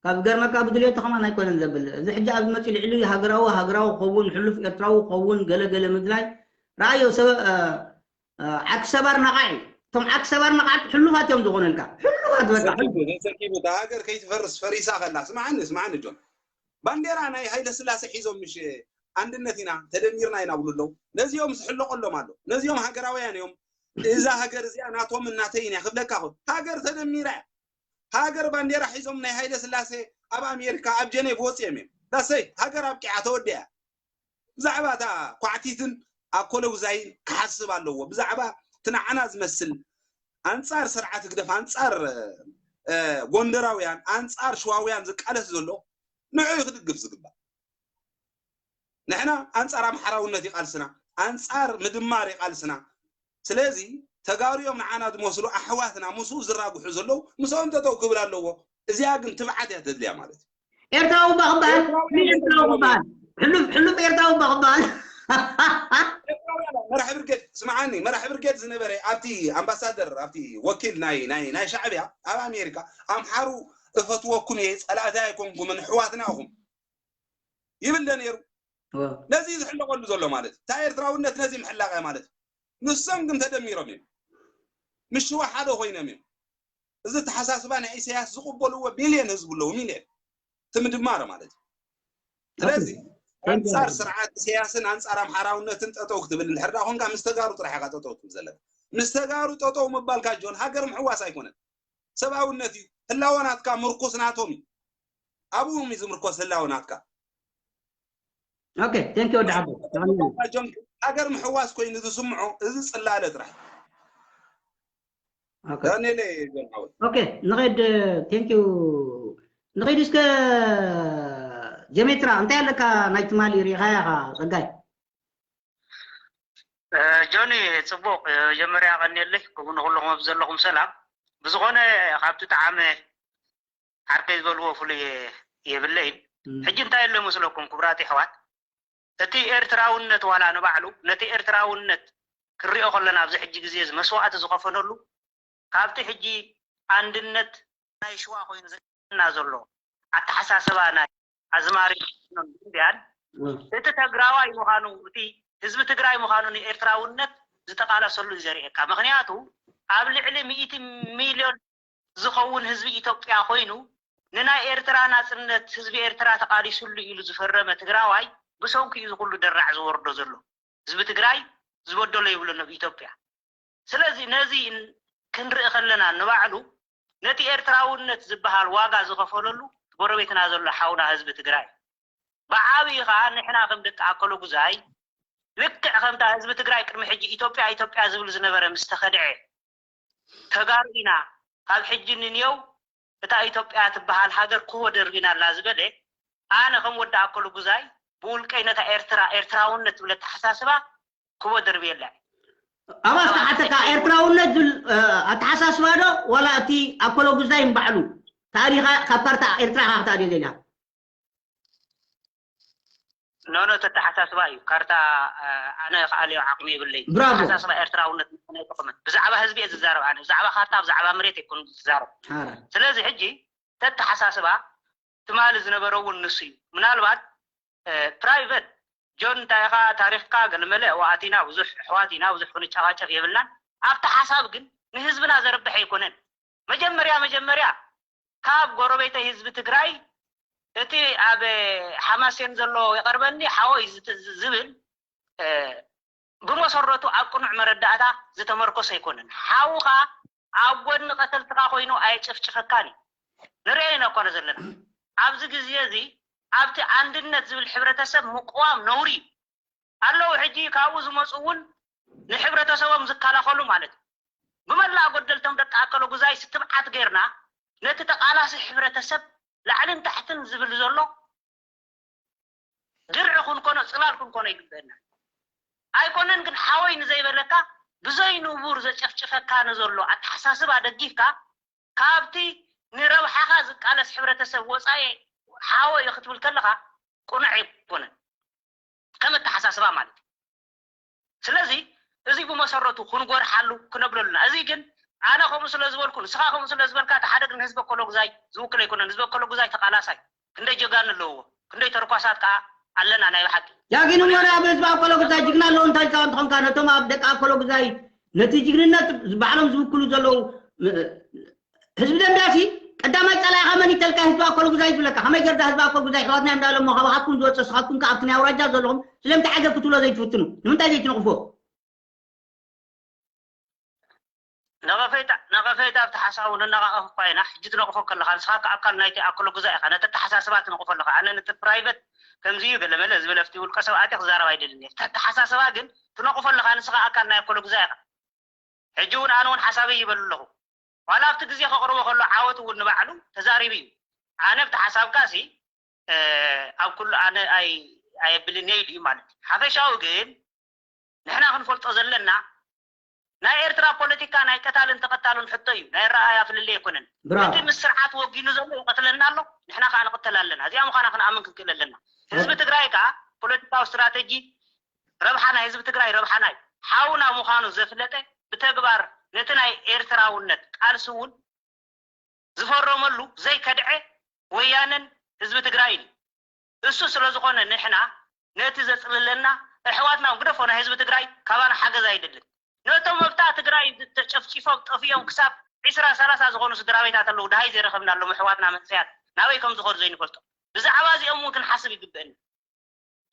ካብ ገርመካ ብድልየቱ ከማን ኣይኮነን ዘብል እዚ ሕጂ ኣብ ዝመፅእ ልዕሊ ሃገራዊ ሃገራዊ ክኸውን ሕሉፍ ኤርትራዊ ክኸውን ገለ ገለ ምድላይ ረኣዮ ሰብ ዓርኪ ሰባር ነቓዕ እዩ እቶም ዓርኪ ሰባር ነቓዕቲ ሕሉፋት እዮም ዝኾነልካ ሕሉፋት በቃ ተሰኪፉ ተሰኪፉ እታ ሃገር ከይትፈርስ ፈሪሳ ከላ ስማዓኒ ስማዓኒ ጆን ባንዴራ ናይ ሃይለ ስላሴ ሒዞም ምሽ ኣንድነት ኢና ተደሚርና ኢና ብሉ ኣለዉ ነዚኦም ዝሕለቆሎም ኣሎ ነዚኦም ሃገራውያን እዮም እዛ ሃገር እዚኣ ናቶም እናተይን እያ ክብለካ ኹ ሃገር ተደሚራ እያ ሃገር ባንዴራ ሒዞም ናይ ሃይለ ስላሴ ኣብ ኣሜሪካ ኣብ ጀኔቭ ወፂኦም እዮም ዳሰይ ሃገር ኣብቂዓ ተወዲያ ብዛዕባ እታ ኳዕቲትን ኣኮለጉዛይን ክሓስብ ኣለዎ ብዛዕባ ትንዓና ዝመስል ኣንፃር ስርዓት ህግደፍ ኣንፃር ጎንደራውያን ኣንፃር ሽዋውያን ዝቃለስ ዘሎ ንዑ ክድግፍ ዝግባእ ንሕና ኣንፃር ኣምሓራውነት ይቃልስና ኣንፃር ምድማር ይቃልስና ስለዚ ተጋሩ እዮም ንዓና ዝመስሉ ኣሕዋትና ምስኡ ዝራግሑ ዘለዉ ምስኦም ጠጠው ክብል ኣለዎ እዚኣ ግን ትብዓት እያ ተድልያ ማለት እዩ ኤርትራዊ እባ ክበሃል ኤርትራዊ ክበሃል ሕሉፍ ሕሉፍ ኤርትራዊ እባ ክበሃል መራሕ ብርጌድ ስምዓኒ መራሕ ብርጌድ ዝነበረ ኣብቲ ኣምባሳደር ኣብቲ ወኪል ናይ ናይ ናይ ሻዕብያ ኣብ ኣሜሪካ ኣምሓሩ እፈትወኩም እየ ጸላእቲ ኣይኮንኩምን ኣሕዋትና ኢኹም ይብል ዶ ነይሩ ነዚ ዝሕለቀሉ ዘሎ ማለት እታ ኤርትራውነት ነዚ ምሕላቅ እያ ማለት ንሶም ግን ተደሚሮም እዮም ምስ ሽዋ ሓደ ኮይኖም እዮም እዚ ተሓሳስባ ናይ ኢሳያስ ዝቅበልዎ ሚልዮን ህዝቢ ኣለዉ ሚልዮን ትምድማር ማለት እዩ ስለዚ ኣንጻር ስርዓት ኢሳያስን ኣንጻር ኣምሓራውነትን ጠጠው ክትብል እንድሕር ዳ ኮንካ ምስ ተጋሩ ጥራሕ ኢኻ ጠጠው ትብል ዘለካ ምስ ተጋሩ ጠጠው ምባልካ ጆን ሃገር ምሕዋስ ኣይኮነን ሰብኣውነት እዩ ህላወ ናትካ ምርኩስ ናቶም እዩ ኣብኡ እዩ ዝምርኮስ ህላወ ናትካ ኦኬ ቴንክ ወዲ ዓቦ ሃገር ምሕዋስ ኮይኑ ዝስምዖ እዚ ፅላለ ጥራሕ ዳንኤል ጀምዓወት ኦኬ ንኸይድ ቴንክ ንኸይድ እስከ ጀሜትራ እንታይ ኣለካ ናይ ትማሊ ሪኢኻያ ጸጋይ ጆኒ ጽቡቕ መጀመርያ ቀኒየለይ ንኹልኹም ኣብ ዘለኹም ሰላም ብዝኾነ ካብቲ ጣዕመ ዓርከይ ዝበልዎ ፍሉይ የብለይን ሕጂ እንታይ ኣሎ ይመስለኩም ክቡራት ኣሕዋት እቲ ኤርትራውነት ዋላ ንባዕሉ ነቲ ኤርትራውነት ክንሪኦ ከለና ኣብዚ ሕጂ ግዜ እዚ መስዋእቲ ዝኸፈለሉ ካብቲ ሕጂ ኣንድነት ናይ ሽዋ ኮይኑ ዘና ዘሎ ኣተሓሳስባ ናይ ኣዝማሪ ያን እቲ ተግራዋይ ምዃኑ እቲ ህዝቢ ትግራይ ምዃኑ ንኤርትራውነት ዝጠቃለሰሉ እዩ ዘርእየካ ምክንያቱ ኣብ ልዕሊ ሚእቲ ሚልዮን ዝኸውን ህዝቢ ኢትዮጵያ ኮይኑ ንናይ ኤርትራ ናጽነት ህዝቢ ኤርትራ ተቃሊሱሉ ኢሉ ዝፈረመ ትግራዋይ ብሰንኩ እዩ ዝኩሉ ደራዕ ዝወርዶ ዘሎ ህዝቢ ትግራይ ዝበደሎ የብሉን ኣብ ኢትዮጵያ ስለዚ ነዚ ክንርኢ ከለና ንባዕሉ ነቲ ኤርትራውነት ዝበሃል ዋጋ ዝኸፈለሉ ጎረቤትና ዘሎ ሓውና ህዝቢ ትግራይ ብዓብዪ ከዓ ንሕና ከም ደቂ ኣከለ ጉዛይ ልክዕ ከምታ ህዝቢ ትግራይ ቅድሚ ሕጂ ኢትዮጵያ ኢትዮጵያ ዝብል ዝነበረ ምስ ተኸድዐ ተጋሩ ኢና ካብ ሕጂ ንንየው እታ ኢትዮጵያ ትበሃል ሃገር ክቦ ደርቢና ኣላ ዝበለ ኣነ ከም ወዲ ኣከሉ ጉዛይ ብውልቀይ ነታ ኤርትራ ኤርትራውነት ትብል ኣተሓሳስባ ክቦ ደርብየላ ኣባስ ተሓተካ ኤርትራውነት ዝብል ኣተሓሳስባ ዶ ዋላ እቲ ኣከሎ ጉዛይ ንባዕሉ ታሪኻ ካብ ካርታ ኤርትራ ኢኻ ክተኣልዮ ዜጋ ኖኖ ተተሓሳስባ እዩ። ካርታ ኣነ ክኣልዮ ዓቕሚ የብለይ። ብራቮ። ተሓሳስባ ኤርትራውነት ምዃኑ ኣይጠቕምን። ብዛዕባ ህዝቢ እየ ዝዛረብ ኣነ። ብዛዕባ ካርታ ብዛዕባ መሬት ኣይኮን ዝዛረብ። ሓራ ስለዚ ሕጂ ተተሓሳስባ ትማሊ ዝነበረ እውን ንሱ እዩ። ምናልባት ፕራይቨት ጆን እንታይ ኢኻ ታሪኽካ ገለመለ እዋ ኣቲና ብዙሕ ኣሕዋት ኢና ብዙሕ ክንጨቃጨቅ የብልናን። ኣብቲ ሓሳብ ግን ንህዝብና ዘርብሕ ኣይኮነን። መጀመርያ መጀመርያ ካብ ጎረቤተይ ህዝቢ ትግራይ እቲ ኣብ ሓማሴን ዘሎ ይቐርበኒ ሓወይ ዝብል ብመሰረቱ ኣብ ቅኑዕ መረዳእታ ዝተመርኮሰ ኣይኮነን። ሓውኻ ኣብ ጎኒ ቀተልትኻ ኮይኑ ኣየጨፍጭፈካን እዩ። ንሪኦ ኢና እኮ ዘለና ኣብዚ ግዜ እዚ ኣብቲ ኣንድነት ዝብል ሕብረተሰብ ምቅዋም ነውሪ እዩ። ኣለዉ ሕጂ ካብኡ ዝመፁ እውን ንሕብረተሰቦም ዝከላኸሉ ማለት እዩ። ብመላእ ጎደልቶም ደቂ ኣከለ ጉዛይ ስትብዓት ጌርና ነቲ ተቃላሲ ሕብረተሰብ ላዕልን ታሕትን ዝብል ዘሎ ድርዒ ክንኮኖ ፅላል ክንኮኖ ይግበአና ኣይኮነን። ግን ሓወይ ንዘይበለካ ብዘይ ንቡር ዘጨፍጭፈካ ንዘሎ ኣተሓሳስባ ደጊፍካ ካብቲ ንረብሓኻ ዝቃለስ ሕብረተሰብ ወፃኢ ሓወይ ክትብል ከለኻ ቁኑዕ ኣይኮነን ከም ኣተሓሳስባ ማለት እዩ። ስለዚ እዚ ብመሰረቱ ክንጎርሓሉ ክነብለሉና። እዚ ግን ኣነ ከምኡ ስለ ዝበልኩ ንስኻ ከምኡ ስለ ዝበልካ እቲ ሓደ ግን ህዝቢ ኣከለጉዛይ ዝውክል ኣይኮነን። ህዝቢ ኣከለጉዛይ ተቃላሳይ ክንደይ ጀጋኑ ኣለውዎ ክንደይ ተርኳሳት ከዓ ኣለና ናይ ብሓቂ። ያ ግን እሞ ናይ ኣብ ህዝቢ ኣከለጉዛይ ጅግና ኣለዉ እንታይ ፃወንቲ ኾንካ ነቶም ኣብ ደቂ ኣከለጉዛይ ነቲ ጅግንነት ባዕሎም ዝውክሉ ዘለዉ ህዝቢ ደንቢያ ሲ ቀዳማይ ፀላኢኻ መን ይተልካ ህዝቢ ኣኮል ጉዛይ ዝብለካ ከመይ ገርዳ ህዝቢ ኣኮል ጉዛይ ኣሕዋትና እዮም ዳለሞ ካባኻትኩም ዝወፀ ስኻትኩም ከ ኣብቲ ናይ ኣውራጃ ዘለኹም ስለምንታይ ዓገብ ክትብሎ ዘይትፍትኑ ንምንታይ ዘይትነቕፎ ነቐፌታ ነቐፌታ ኣብቲ ሓሳቡ ንነቓቐፍ እኳ ኢና ሕጂ ትነቕፎ ከለኻ ንስኻ ከ ኣካል ናይቲ ኣኮል ጉዛይ ኢኻ ነቲ ኣተሓሳስባ ትነቕፎ ኣለኻ ኣነ ነቲ ፕራይቨት ከምዚ እዩ ገለመለ ዝብል ኣብቲ ውልቀ ሰብ ኣትየ ክዛረብ ኣይደልን እየ እቲ ኣተሓሳስባ ግን ትነቕፎ ኣለኻ ንስኻ ኣካል ናይ ኣኮል ጉዛይ ኢኻ ሕጂ እውን ኣነ እውን ሓሳበይ ይበሉ ኣለኹ ዋላ ኣብቲ ግዜ ከቕርቦ ከሎ ዓወት እውን ንባዕሉ ተዛሪቡ እዩ ኣነ ብቲ ሓሳብካ ሲ ኣብ ኩሉ ኣነ ኣይ ኣየብልን እየ ኢሉ እዩ ማለት እዩ ሓፈሻዊ ግን ንሕና ክንፈልጦ ዘለና ናይ ኤርትራ ፖለቲካ ናይ ቀታልን ተቐታሉን ሕቶ እዩ ናይ ረኣያ ፍልልይ ኣይኮነን እቲ ምስ ስርዓት ወጊኑ ዘሎ ይቐትለና ኣሎ ንሕና ከዓ ንቕተል ኣለና እዚኣ ምዃና ክንኣምን ክንክእል ኣለና ህዝቢ ትግራይ ከዓ ፖለቲካዊ ስትራተጂ ረብሓ ናይ ህዝቢ ትግራይ ረብሓና እዩ ሓውና ምዃኑ ዘፍለጠ ብተግባር ነቲ ናይ ኤርትራውነት ቃልሲ እውን ዝፈረመሉ ዘይከድዐ ወያነን ህዝቢ ትግራይን እዩ እሱ ስለዝኾነ ንሕና ነቲ ዘፅልለና ኣሕዋትና ግደፎ ናይ ህዝቢ ትግራይ ካባና ሓገዝ ኣይደልን ነቶም ኣብታ ትግራይ ተጨፍጪፎም ጠፊኦም ክሳብ ዒስራ ሰላሳ ዝኾኑ ስድራ ቤታት ኣለዉ ድሃይ ዘይረኸብናሎም ኣሕዋትና መንእሰያት ናበይ ከም ዝኸዱ ዘይንፈልጦ ብዛዕባ እዚኦም እውን ክንሓስብ ይግበአና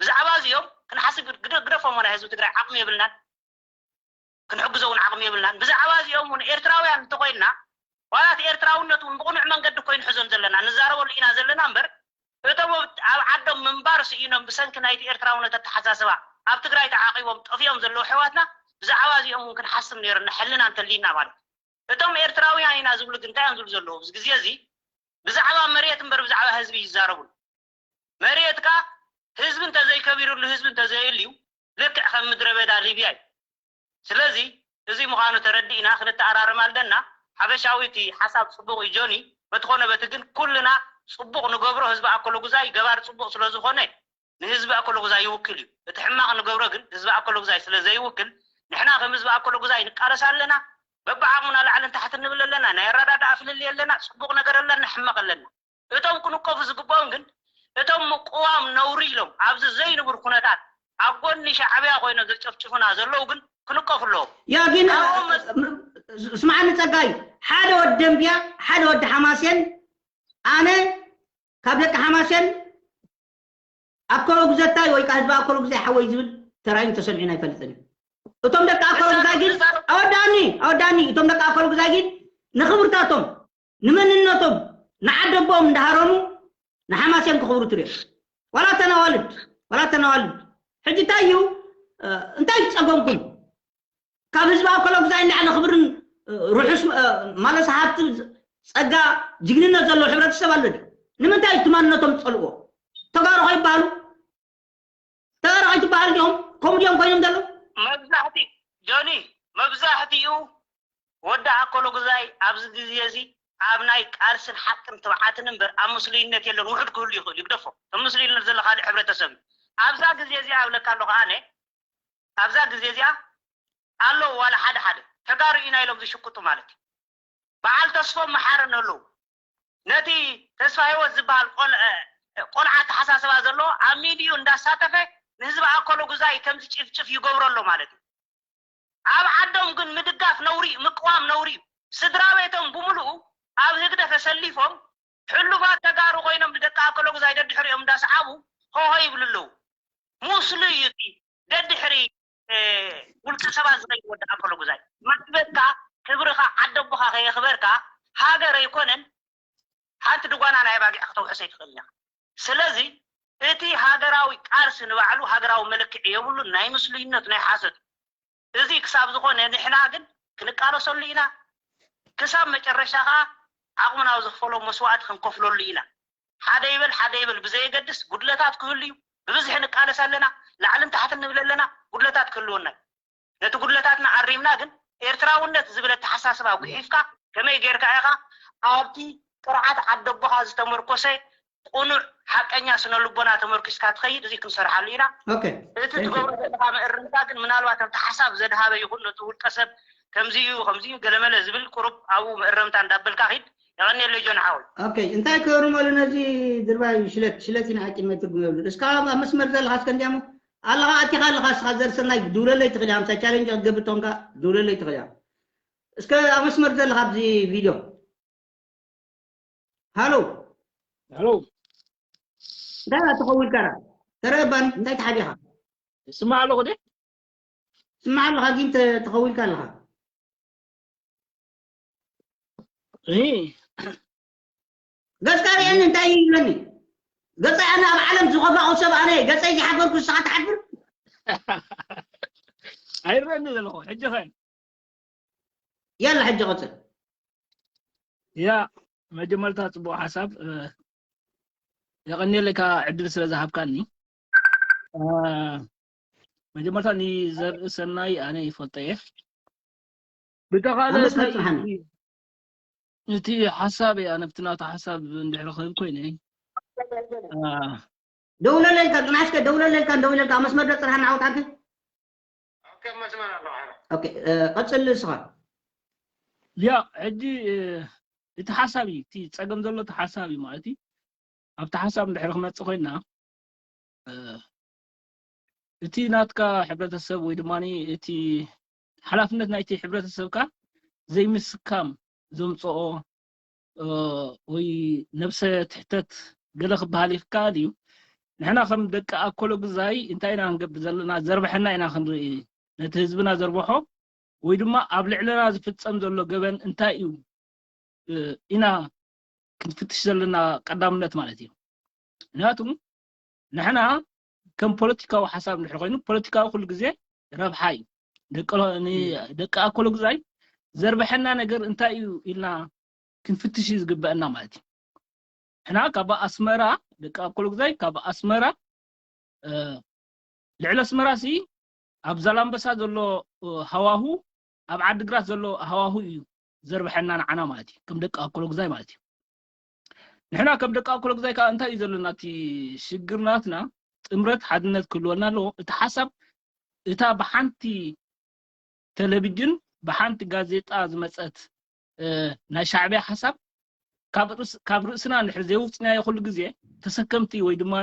ብዛዕባ እዚኦም ክንሓስብ ግደፎሞ ናይ ህዝቢ ትግራይ ዓቕሚ የብልናን ክንሕግዞ እውን ዓቕሚ የብልናን ብዛዕባ እዚኦም እውን ኤርትራውያን እንተኮይንና ዋላ እቲ ኤርትራውነት እውን ብቕኑዕ መንገዲ እኮ ይንሕዞም ዘለና ንዛረበሉ ኢና ዘለና እምበር እቶም ኣብ ዓዶም ምንባር ስኢኖም ብሰንኪ ናይቲ ኤርትራውነት ኣተሓሳስባ ኣብ ትግራይ ተዓቂቦም ጠፊኦም ዘለዉ ኣሕዋትና ብዛዕባ እዚኦም እውን ክንሓስብ ነይሩና ሕልና እንተልዩና ማለት እቶም ኤርትራውያን ኢና ዝብሉ ግን እንታይ እዮም ዝብሉ ዘለዉ ኣብዚ ግዜ እዚ ብዛዕባ መሬት እምበር ብዛዕባ ህዝቢ ይዛረቡን መሬትካ ህዝቢ እንተዘይከቢሩሉ ህዝቢ እንተዘይልዩ ልክዕ ከም ምድረ በዳ ሊብያ እዩ ስለዚ እዚ ምዃኑ ተረዲእና ክንተኣራረም ኣለና ሓበሻዊ እቲ ሓሳብ ፅቡቕ እዩ ጆኒ በትኾነ በቲ ግን ኩልና ፅቡቕ ንገብሮ ህዝቢ ኣኮለጉዛይ ገባር ፅቡቕ ስለዝኾነ ንህዝቢ ኣኮለጉዛይ ይውክል እዩ እቲ ሕማቕ ንገብሮ ግን ህዝቢ ኣኮለጉዛይ ስለዘይውክል ንሕና ከም ህዝቢ ኣኮለጉዛይ ንቃለስ ኣለና በብዓቕምና ላዕልን ታሕትን ንብል ኣለና ናይ ኣረዳድኣ ፍልልይ ኣለና ፅቡቕ ነገር ኣለና ሕማቕ ኣለና እቶም ክንቀፉ ዝግብኦም ግን እቶም ምቅዋም ነውሪ ኢሎም ኣብዚ ዘይንቡር ኩነታት ኣብ ጎኒ ሻዕብያ ኮይኖም ዘጨፍጭፉና ዘለዉ ግን ክንቀፉ ኣለዎም። ያ ግን ስምዓኒ ፀጋይ ሓደ ወዲ ደንብያ ሓደ ወዲ ሓማሴን ኣነ ካብ ደቂ ሓማሴን ኣኮሎ ጉዘታይ ወይ ከዓ ህዝቢ ኣኮሎ ጉዛይ ሓወይ ዝብል ተራእዩን ተሰሚዑን ኣይፈልጥን እዩ። እቶም ደቂ ኣኮሎ ጉዛይ ግን ኣወዳኒ ኣወዳኒ እቶም ደቂ ኣኮሎ ጉዛይ ግን ንክብርታቶም ንመንነቶም ንዓደቦም እንዳሃረሙ ንሓማሴን ክኽብሩ ትሪኦም ዋላ ተናዋልድ ዋላ ተናዋልድ ሕጂ እንታይ እዩ እንታይ ጸገምኩም ካብ ህዝቢ ኣኮሎ ጉዛይ ንላዕሊ ክብርን ርሑስ ማለት ሃብቲ ጸጋ ጅግንነት ዘለዎ ሕብረተሰብ ኣሎ ድዩ ንምንታይ እቲ ማንነቶም ዝጸልዎ ተጋሩ ከይበሃሉ ተጋሩ ከይትበሃል ድዮም ከምኡ ድዮም ኮይኖም ዘለዉ መብዛሕቲ ጆኒ መብዛሕቲኡ ወዲ ኣኮሎ ጉዛይ ኣብዚ ግዜ እዚ ኣብ ናይ ቃልስን ሓቅን ትብዓትን እምበር ኣብ ምስሉይነት የለን ውሑድ ክህሉ ይኽእል ይግደፎ እቲ ምስሉይነት ዘሎ ካልእ ሕብረተሰብ እዩ ኣብዛ ግዜ እዚኣ እብለካ ኣለኹ ኣነ ኣብዛ ግዜ እዚኣ ኣለዉ ዋላ ሓደ ሓደ ተጋሩ ኢና ኢሎም ዝሽቅጡ ማለት እዩ። በዓል ተስፎም መሓረን ኣለዉ። ነቲ ተስፋ ህይወት ዝበሃል ቆል- እ፣ ቆልዓ ኣተሓሳስባ ዘለዎ ኣብ ሚድዩ እንዳሳተፈ ንህዝቢ ኣኮሎ ጉዛይ ከምዚ ጭፍጭፍ ይገብሮ ኣሎ ማለት እዩ። ኣብ ዓዶም ግን ምድጋፍ ነውሪ እዩ፣ ምቅዋም ነውሪ እዩ። ስድራ ቤቶም ብምሉኡ ኣብ ህግደፍ ተሰሊፎም ሕሉፋት ተጋሩ ኮይኖም ንደቂ ኣኮሎ ጉዛይ ደድሕሪኦም እንዳሰዓቡ ሆሆ ይብሉ ኣለዉ። ሙስሉ እዩ እቲ ደድሕሪ ውልቀ ሰባት ዝኸይድ ወዲ ኣኮሎ ጉዛይ። መክበድካ ክብርኻ ዓዲ ኣቦኻ ከየኽበርካ ሃገር ኣይኮነን ሓንቲ ድጓና ናይ ኣባጊዕ ክተውሕስ ኣይትኽእልን ኢኻ። ስለዚ እቲ ሃገራዊ ቃልሲ ንባዕሉ ሃገራዊ መለክዒ የብሉን፣ ናይ ምስሉይነት ናይ ሓሶት። እዚ ክሳብ ዝኾነ ንሕና ግን ክንቃለሰሉ ኢና። ክሳብ መጨረሻ ከዓ ዓቕምና ኣብ ዝኽፈሎ መስዋእቲ ክንከፍለሉ ኢና። ሓደ ይበል ሓደ ይበል ብዘየገድስ ጉድለታት ክህሉ እዩ። ብብዝሒ ንቃለስ ኣለና፣ ላዕልን ታሕትን ንብል ኣለና፣ ጉድለታት ክህልወና እዩ። ነቲ ጉድለታትና ኣሪምና ግን ኤርትራውነት ዝብል ኣተሓሳስባ ጉሒፍካ ከመይ ጌርካ ኢኻ ኣብቲ ቅርዓት ዓደቦኻ ዝተመርኮሰ ቁኑዕ ሓቀኛ ስነ ልቦና ተመርኪስካ ትኸይድ፣ እዚ ክንሰርሓሉ ኢና። ኦኬ እቲ ትገብሮ ዘለኻ ምእርምታ ግን ምናልባት ኣብቲ ሓሳብ ዘድሃበ ይኹን ነቲ ውልቀ ሰብ ከምዚ እዩ ከምዚ እዩ ገለመለ ዝብል ቁሩብ ኣብኡ ምእረምታ እንዳበልካ ኺድ። የቐንየለይ ጆን ሓወይ። ኦኬ እንታይ ክእርመሉ ነዚ ድርባይ ሽለት ሽለት ኢና ሓቂ መትርጉም የብሉን። እስካ ኣብ መስመር ዘለካ እስከ እንዲያሞ ኣለኻ ኣቲኻ ኣለኻ እስኻ ዘርሰናይ ድውለለይ ትኽእል እያ። ምሳ ቻሌንጅ ክትገብር ተኾንካ ድውለለይ ትኽእል እያ። እስከ ኣብ መስመር ዘለኻ ኣብዚ ቪድዮ ሃሎ ሃሎ እንታይ ትኸውን ከራ ተረባን እንታይ ተሓቢኻ ይስማዕ ኣለኹ ደ ስማዕ ኣለኻ ግን ተኸዊልካ ኣለኻ እይ ገጽካ ርእየኒ እንታይ እዩ ይብለኒ ገጸይ ኣነ ኣብ ዓለም ዝኸፋኦ ሰብ ኣነ ገጸይ ዝሓፈርኩ ንስኻ ትሓፍር ኣይረኒ ዘለኹ ሕጂ ኸ የላ ሕጂ ቀጽል ያ መጀመርታ ጽቡቅ ሓሳብ የቀንየለካ ዕድል ስለ ዝሃብካኒ መጀመርታ ንዘርኢ ሰናይ ኣነ ይፈልጦ እየ ብተኻለ እቲ ሓሳብ እየ ኣነ ብቲ ናቱ ሓሳብ እንድሕሪ ክህብ ኮይነ ደውለለይ ኢልካ ግናሽከ ደውለለይ ኢልካ እንደውለልካ መስመር ዶ ጽርሃ ንዓውት ዓርኪ ኦኬ መስመር ኣለኹ ሓራ ኦኬ ቀጽል ንስኻ ያ ሕጂ እቲ ሓሳብ እዩ እቲ ጸገም ዘሎ እቲ ሓሳብ እዩ ማለት እዩ ኣብቲ ሓሳብ እንድሕሪ ክመጽእ ኮይና እቲ ናትካ ሕብረተሰብ ወይ ድማ እቲ ሓላፍነት ናይቲ ሕብረተሰብካ ዘይምስካም ዘምፅኦ ወይ ነብሰ ትሕተት ገለ ክበሃል ይከኣል እዩ። ንሕና ከም ደቂ ኣኮሎ ግዛይ እንታይ ኢና ክንገብር ዘለና? ዘርብሐና ኢና ክንርኢ ነቲ ህዝብና ዘርብሖ ወይ ድማ ኣብ ልዕለና ዝፍፀም ዘሎ ገበን እንታይ እዩ ኢና ክንፍትሽ ዘለና ቀዳምነት ማለት እዩ። ምክንያቱ ንሕና ከም ፖለቲካዊ ሓሳብ እንድሕር ኮይኑ ፖለቲካዊ ኩሉ ግዜ ረብሓ እዩ። ደቂ ኣኮሎ ግዛይ ዘርብሐና ነገር እንታይ እዩ ኢልና ክንፍትሽ እዩ ዝግበአና ማለት እዩ። ንሕና ካብ ኣስመራ ደቂ ኣኮሎ ግዛይ ካብ ኣስመራ ልዕሊ ኣስመራ ሲ ኣብ ዛላምበሳ ዘሎ ሃዋሁ ኣብ ዓዲግራት ዘሎ ሃዋሁ እዩ ዘርብሐና ንዓና ማለት እዩ ከም ደቂ ኣኮሎ ግዛይ ማለት እዩ። ንሕና ከም ደቂ ኣኮሎ ግዛይ ከዓ እንታይ እዩ ዘለና እቲ ሽግር ናትና ጥምረት ሓድነት ክህልወና ኣለዎ። እቲ ሓሳብ እታ ብሓንቲ ቴሌቪጅን ብሓንቲ ጋዜጣ ዝመፀት ናይ ሻዕቢያ ሓሳብ ካብ ርእስና እንድሕር ዘይውፅናዮ ኩሉ ግዜ ተሰከምቲ ወይ ድማ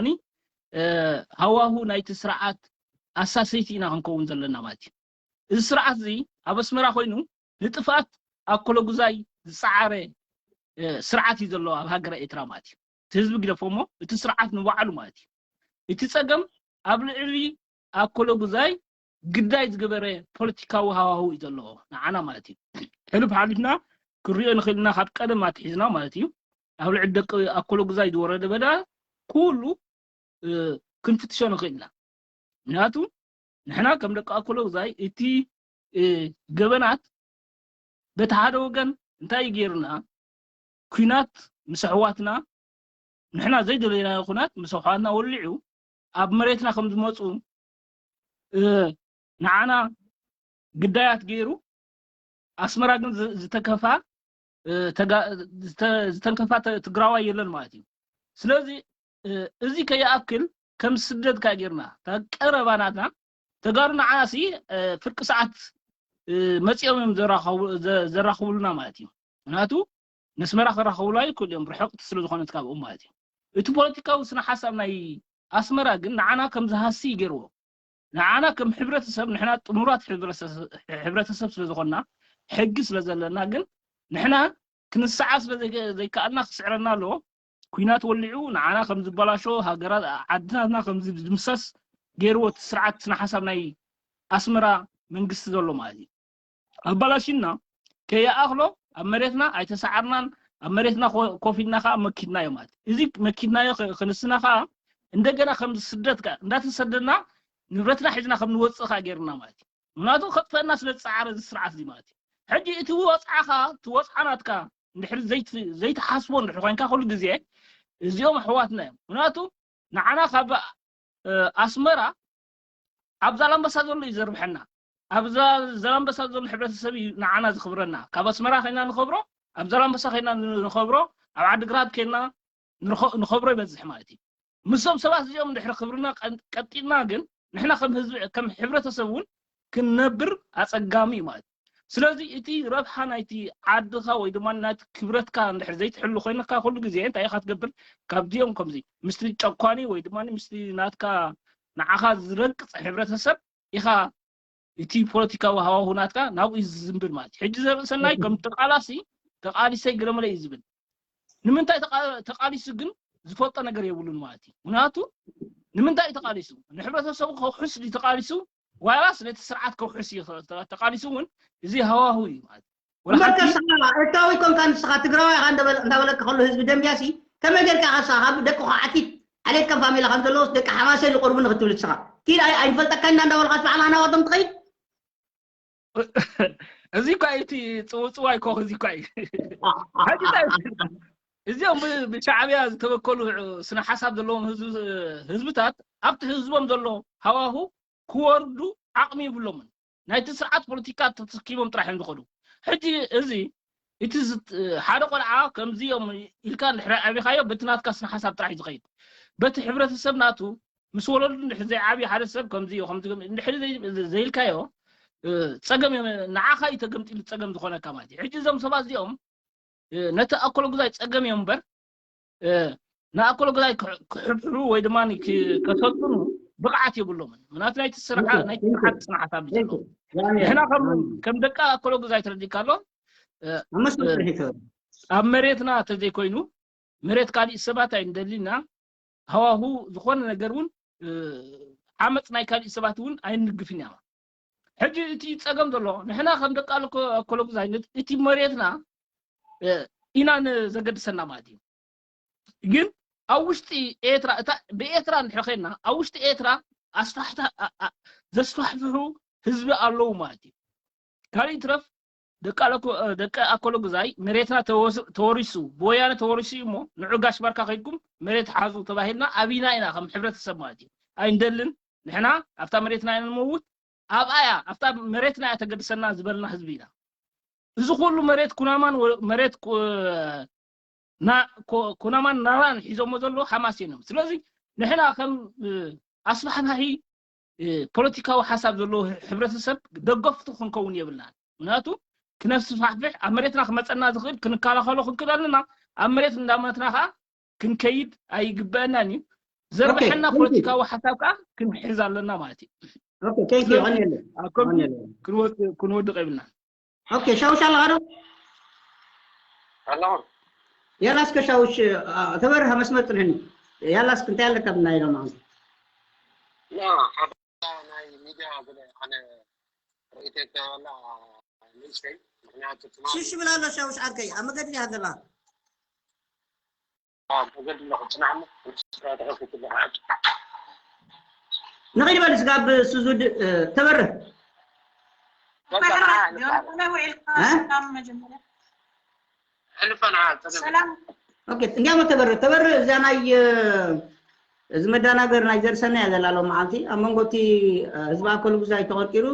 ሃዋሁ ናይቲ ስርዓት ኣሳሰይቲ ኢና ክንከውን ዘለና ማለት እዩ። እዚ ስርዓት እዚ ኣብ ኣስመራ ኮይኑ ንጥፍኣት ኣኮሎጉዛይ ዝፀዓረ ስርዓት እዩ ዘሎ ኣብ ሃገረ ኤርትራ ማለት እዩ። እቲ ህዝቢ ግደፎ እሞ እቲ ስርዓት ንባዕሉ ማለት እዩ። እቲ ፀገም ኣብ ልዕሊ ኣኮሎጉዛይ ግዳይ ዝገበረ ፖለቲካዊ ሃዋሁ እዩ ዘለዎ ንዓና ማለት እዩ። ሕሉፍ ሓሊፍና ክንሪኦ ንኽእል ኢና ካብ ቀደም ኣትሒዝና ማለት እዩ። ኣብ ልዕሊ ደቂ ኣኮሎጉዛይ ዝወረደ በደል ኩሉ ክንፍትሾ ንኽእል ኢና። ምክንያቱ ንሕና ከም ደቂ ኣኮሎጉዛይ እቲ ገበናት በቲ ሓደ ወገን እንታይ እዩ ገይሩና? ኲናት ምስ ኣሕዋትና ንሕና ዘይደለናዮ ኲናት ምስ ኣሕዋትና ወሊዑ ኣብ መሬትና ከም ዝመፁ ንዓና ግዳያት ገይሩ ኣስመራ ግን ዝተከፋ ዝተንከፋ ትግራዋይ የለን ማለት እዩ። ስለዚ እዚ ከይኣክል ከም ስደት ከኣ ጌርና። እታ ቀረባ ናትና ተጋሩ ንዓና ሲ፣ እ፣ ፍርቂ ሰዓት፣ እ፣ መጺኦም እዮም ዘራኸቡ-፣ ዘ-፣ ዘራኽቡልና ማለት እዩ። ምኽንያቱ ነስመራ ክራኸቡላ ይክእሉ እዮም፣ ርሕቕቲ ስለ ዝኾነት ካብኦም ማለት እዩ። እቲ ፖለቲካዊ ስነ ሓሳብ ናይ ኣስመራ ግን ንዓና ከም ዝሃሲ ይገርዎ። ንዓና ከም ሕብረተሰብ፣ ንሕና ጥሙራት ሕብረተሰብ፣ ሕብረተሰብ ስለ ዝኾንና፣ ሕጊ ስለ ዘለና ግን ንሕና ክንሰዓ ስለ ዘይከ-፣ ዘይከኣልና ክስዕረና ኣለዎ። ኲናት ወሊዑ ንዓና ከም ዝበላሾ፣ ሃገራት፣ ዓድታትና ከም ዝድምሰስ ገይርዎ እቲ ስርዓት ስነ ሓሳብ ናይ ኣስመራ መንግስቲ ዘሎ ማለት እዩ። ኣባላሽና ከይኣኽሎ ኣብ መሬትና ኣይተሰዓርናን፣ ኣብ መሬትና ኮ-፣ ኮፍ ኢልና ከኣ መኪድናዮ ማለት እዩ። እዚ መኪድናዮ ከ-፣ ክንስና ከኣ እንደገና ከም ስደት ከኣ እንዳተሰደድና ንብረትና ሒዝና ከም ንወጽእ ከኣ ገይርና ማለት እዩ። ምኽንያቱ ከጥፈአና ስለ ዝጸዓረ እዚ ስርዓት እዚ ማለት እዩ። ሕጂ እቲ ወጽዓኻ፣ እቲ ወጽዓ ናትካ እንድሕሪ ዘይት-፣ ዘይትሓስቦ እንድሕሪ ኮይንካ ኩሉ ግዜ እዚኦም ኣሕዋትና እዮም። ምኽንያቱ ንዓና ካብ፣ እ፣ ኣስመራ ኣብ ዛላምበሳ ዘሎ እዩ ዘርብሐና። ኣብ ዛ-፣ ዛላምበሳ ዘሎ ሕብረተሰብ እዩ ንዓና ዝኽብረና። ካብ ኣስመራ ኮይና ንኸብሮ፣ ኣብ ዛላምበሳ ኮይና ንኸብሮ፣ ኣብ ዓዲግራት ኮይና ንርኸ-፣ ንኸብሮ ይበዝሕ ማለት እዩ። ምስዞም ሰባት እዚኦም እንድሕሪ ክብርና ቀን-፣ ቀጢልና ግን ንሕና ከም ህዝቢ፣ ከም ሕብረተሰብ እውን ክንነብር ኣጸጋሚ እዩ ማለት እዩ። ስለዚ እቲ ረብሓ ናይቲ ዓድኻ ወይ ድማ ናይቲ ክብረትካ እንድሕር ዘይትሕሉ ኮይንካ ኩሉ ግዜ እንታይ ኢኻ ትገብር? ካብዚኦም ከምዚ ምስቲ ጨኳኒ ወይ ድማ ምስቲ ናትካ ንዓኻ ዝረግጽ ሕብረተሰብ ኢኻ እቲ ፖለቲካዊ ሃዋሁ ናትካ ናብኡ እዩ ዝዝንብል ማለት እዩ። ሕጂ ዘርኢ ሰናይ ከም ተቃላሲ ተቃሊሰይ ገለመለ እዩ ዝብል። ንምንታይ ተቃ-፣ ተቃሊሱ ግን ዝፈልጦ ነገር የብሉን ማለት እዩ። ምኽንያቱ ንምንታይ እዩ ተቃሊሱ? ንሕብረተሰቡ ከውሕስ ድዩ ተቃሊሱ? ዋላስ ነቲ ስርዓት ከውሕስ እዩ ተ-፣ ተቃሊሱ እውን እዚ ሃዋሁ እዩ ማለት እዩ። ወላ እምበር ሓንቲ ከስኻ ኤርትራዊ ኮንካ ንስኻ ትግራዋይ ኢኻ እንደበለ-፣ እንዳበለካ ከሎ ህዝቢ ደምብያሲ ከመይ ጌርካ ከስኻ ካብ ደቅኻ ዓቲት ዓሌት ከም ፋሚላ ከም ዘለዎስ ደቂ ሓማሴን ይቆርቡኒ ክትብል ንስኻ ኪድ ኣይ-፣ ኣይንፈልጠካን ኢና እንዳበልካስ ባዕልኻ ናባቶም ትኸይድ? እዚ እኳ እዩ እቲ ጽውጽዋይ ኮኽ፣ እዚ እኳ እዩ። ሕጂ እንታይ እዩ? እዚኦም ብ-፣ ብሻዕብያ ዝተበከሉ ስነ ሓሳብ ዘለዎም ህዝብ-፣ ህዝብታት ኣብቲ ህዝቦም ዘሎ ሃዋሁ ክወርዱ ዓቕሚ ይብሎምን። ናይቲ ስርዓት ፖለቲካ ተተኪቦም ጥራሕ እዮም ዝኸዱ። ሕጂ እዚ እቲ ዝት-፣ ሓደ ቆልዓ ከምዚ እዮም ኢልካ እንድሕር ኣዕቢኻዮ በቲ ናትካ ስነ ሓሳብ ጥራሕ እዩ ዝኸይድ። በቲ ሕብረተሰብ ናቱ ምስ ወለዱ እንድሕር ዘይዓብዩ ሓደ ሰብ ከምዚ እዩ፣ ከምዚ ከም-፣ እንድሕር ዘይ-፣ ዘይልካዮ፣ እ፣ ጸገም እዮም፣ ንዓኻ እዩ ተገምጢሉ ጸገም ዝኾነካ ማለት እዩ። ሕጂ እዞም ሰባት እዚኦም፣ እ፣ ነቲ ኣኮለጉዛይ ጸገም እዮም እምበር፣ እ፣ ንኣኮለጉዛይ ክሕ-፣ ክሕብሕቡ ወይ ድማ ክ-፣ ከሰልጥኑ ብቕዓት የብሎምን። ምኽንያቱ ናይቲ ስርዓ-፣ ናይቲ ስርዓት ስነ ሓሳብ እዩ ዘለዎም። ንሕና ከም፣ ከም ደቂ ኣኮለጉዛይ ተረዲእካ ኣሎ፣ እ፣ ኣብ መስመር እ፣ ጥሪሒቶ። ኣብ መሬትና ተዘይኮይኑ፣ መሬት ካሊእ ሰባት ኣይንደሊና፣ ሃዋሁ ዝኾነ ነገር እውን፣ እ፣ ዓመፅ ናይ ካሊእ ሰባት እውን ኣይንድግፍን ኢና። ሕጂ እቲ ጸገም ዘሎ ንሕና ከም ደቂ ኣኮ-፣ ኣኮለጉዛይ ነት-፣ እቲ መሬትና፣ እ፣ ኢና ን-፣ ዘገድሰና ማለት እዩ። ግን ኣብ ውሽጢ ኤርትራ፣ እታ ብኤርትራ እንድሕር ኸይድና፣ ኣብ ውሽጢ ኤርትራ ኣስፋሕታ-፣ ኣ-፣ ኣ-፣ ዘስፋሕፍሑ ህዝቢ ኣለዉ ማለት እዩ። ካልእ ይትረፍ ደቂ ኣኮ-፣ ደቂ ኣኮለጉዛይ መሬትና ተወስ-፣ ተወሪሱ፣ ብወያነ ተወሪሱ እዩ እሞ ንዑ ጋሽ ባርካ ከይድኩም መሬት ሓዙ ተባሂልና ኣብይና ኢና ከም ሕብረተሰብ ማለት እዩ። ኣይንደልን፣ ንሕና ኣብታ መሬትና ኢና ንመውት፣ ኣብኣ እያ፣ ኣብታ መሬትና እያ ተገድሰና ዝበልና ህዝቢ ኢና። እዚ ኩሉ መሬት ኩናማን ወ-፣ መሬት ኩ-፣ ና-፣ ኮ-፣ ኩናማን ናራን ሒዞሞ ዘለዉ ሓማሴን እዮም። ስለዚ ንሕና ከም፣ እ፣ ኣስፋሕፋሒ፣ እ፣ ፖለቲካዊ ሓሳብ ዘለዎ ህ-፣ ሕብረተሰብ ደገፍቱ ክንከውን የብልናን። ምኽንያቱ ክነስፋሕፍሕ ኣብ መሬትና ክመጸና ዝኽእል ክንከላኸሎ ክንክእል ኣለና። ኣብ መሬት እንዳመትና ከኣ ክንከይድ ኣይግበአናን እዩ። ኦኬ፣ ዘርብሐና ቴንክ ዩ። ፖለቲካዊ ሓሳብ ከኣ ክንሕዝ ኣለና ማለት እዩ። ኦኬ፣ ቴንክ ዩ። ስለዚ ቀንየለይ። ኣብ ከምዚ ቀንየለይ። ክንወድ-፣ ክንወድቕ የብልናን። ኦኬ፣ ሻውሽ ኣለኻ ዶ? ኣለኹ። ያላ እስከ ሻውሽ፣ አ፣ ተበርህ መስመር ጽንሕኒ። ያላ እስከ እንታይ ኣለካ ብናይ ሎማዓንቲ? ያ፣ ሓደ ናይ ሚድያ ገለ ኣነ ርእይቶይ ክህበላ ንእሽተይ፣ ምኽንያቱ ትማሊ ሽሽ ብላ ኣሎ ሻውሽ ዓርከይ፣ ኣብ መገዲ እያ ዘላ። ኣብ መገዲ ኣለኹ፣ ጽናሕ እሞ፣ ንስኻ ትኸፍት ትበሃል። ንኺድ በል ስጋብ ስዙድ፣ እ፣ ተበርህ። በቃ፣ ንዓ፣ ንዓ። እ? ሕልፈና፣ ሰላም። ኦኬ፣ እንዲያም ተበርህ፣ ተበርህ፣ እዛ ናይ፣ እ፣ እዚ መዳናገር ናይ ዘርሰና እያ ዘላ ሎማዓንቲ። ኣብ መንጎ እቲ፣ እ፣ ህዝቢ ኣኮለጉዛይ ተቐርቂሩ፣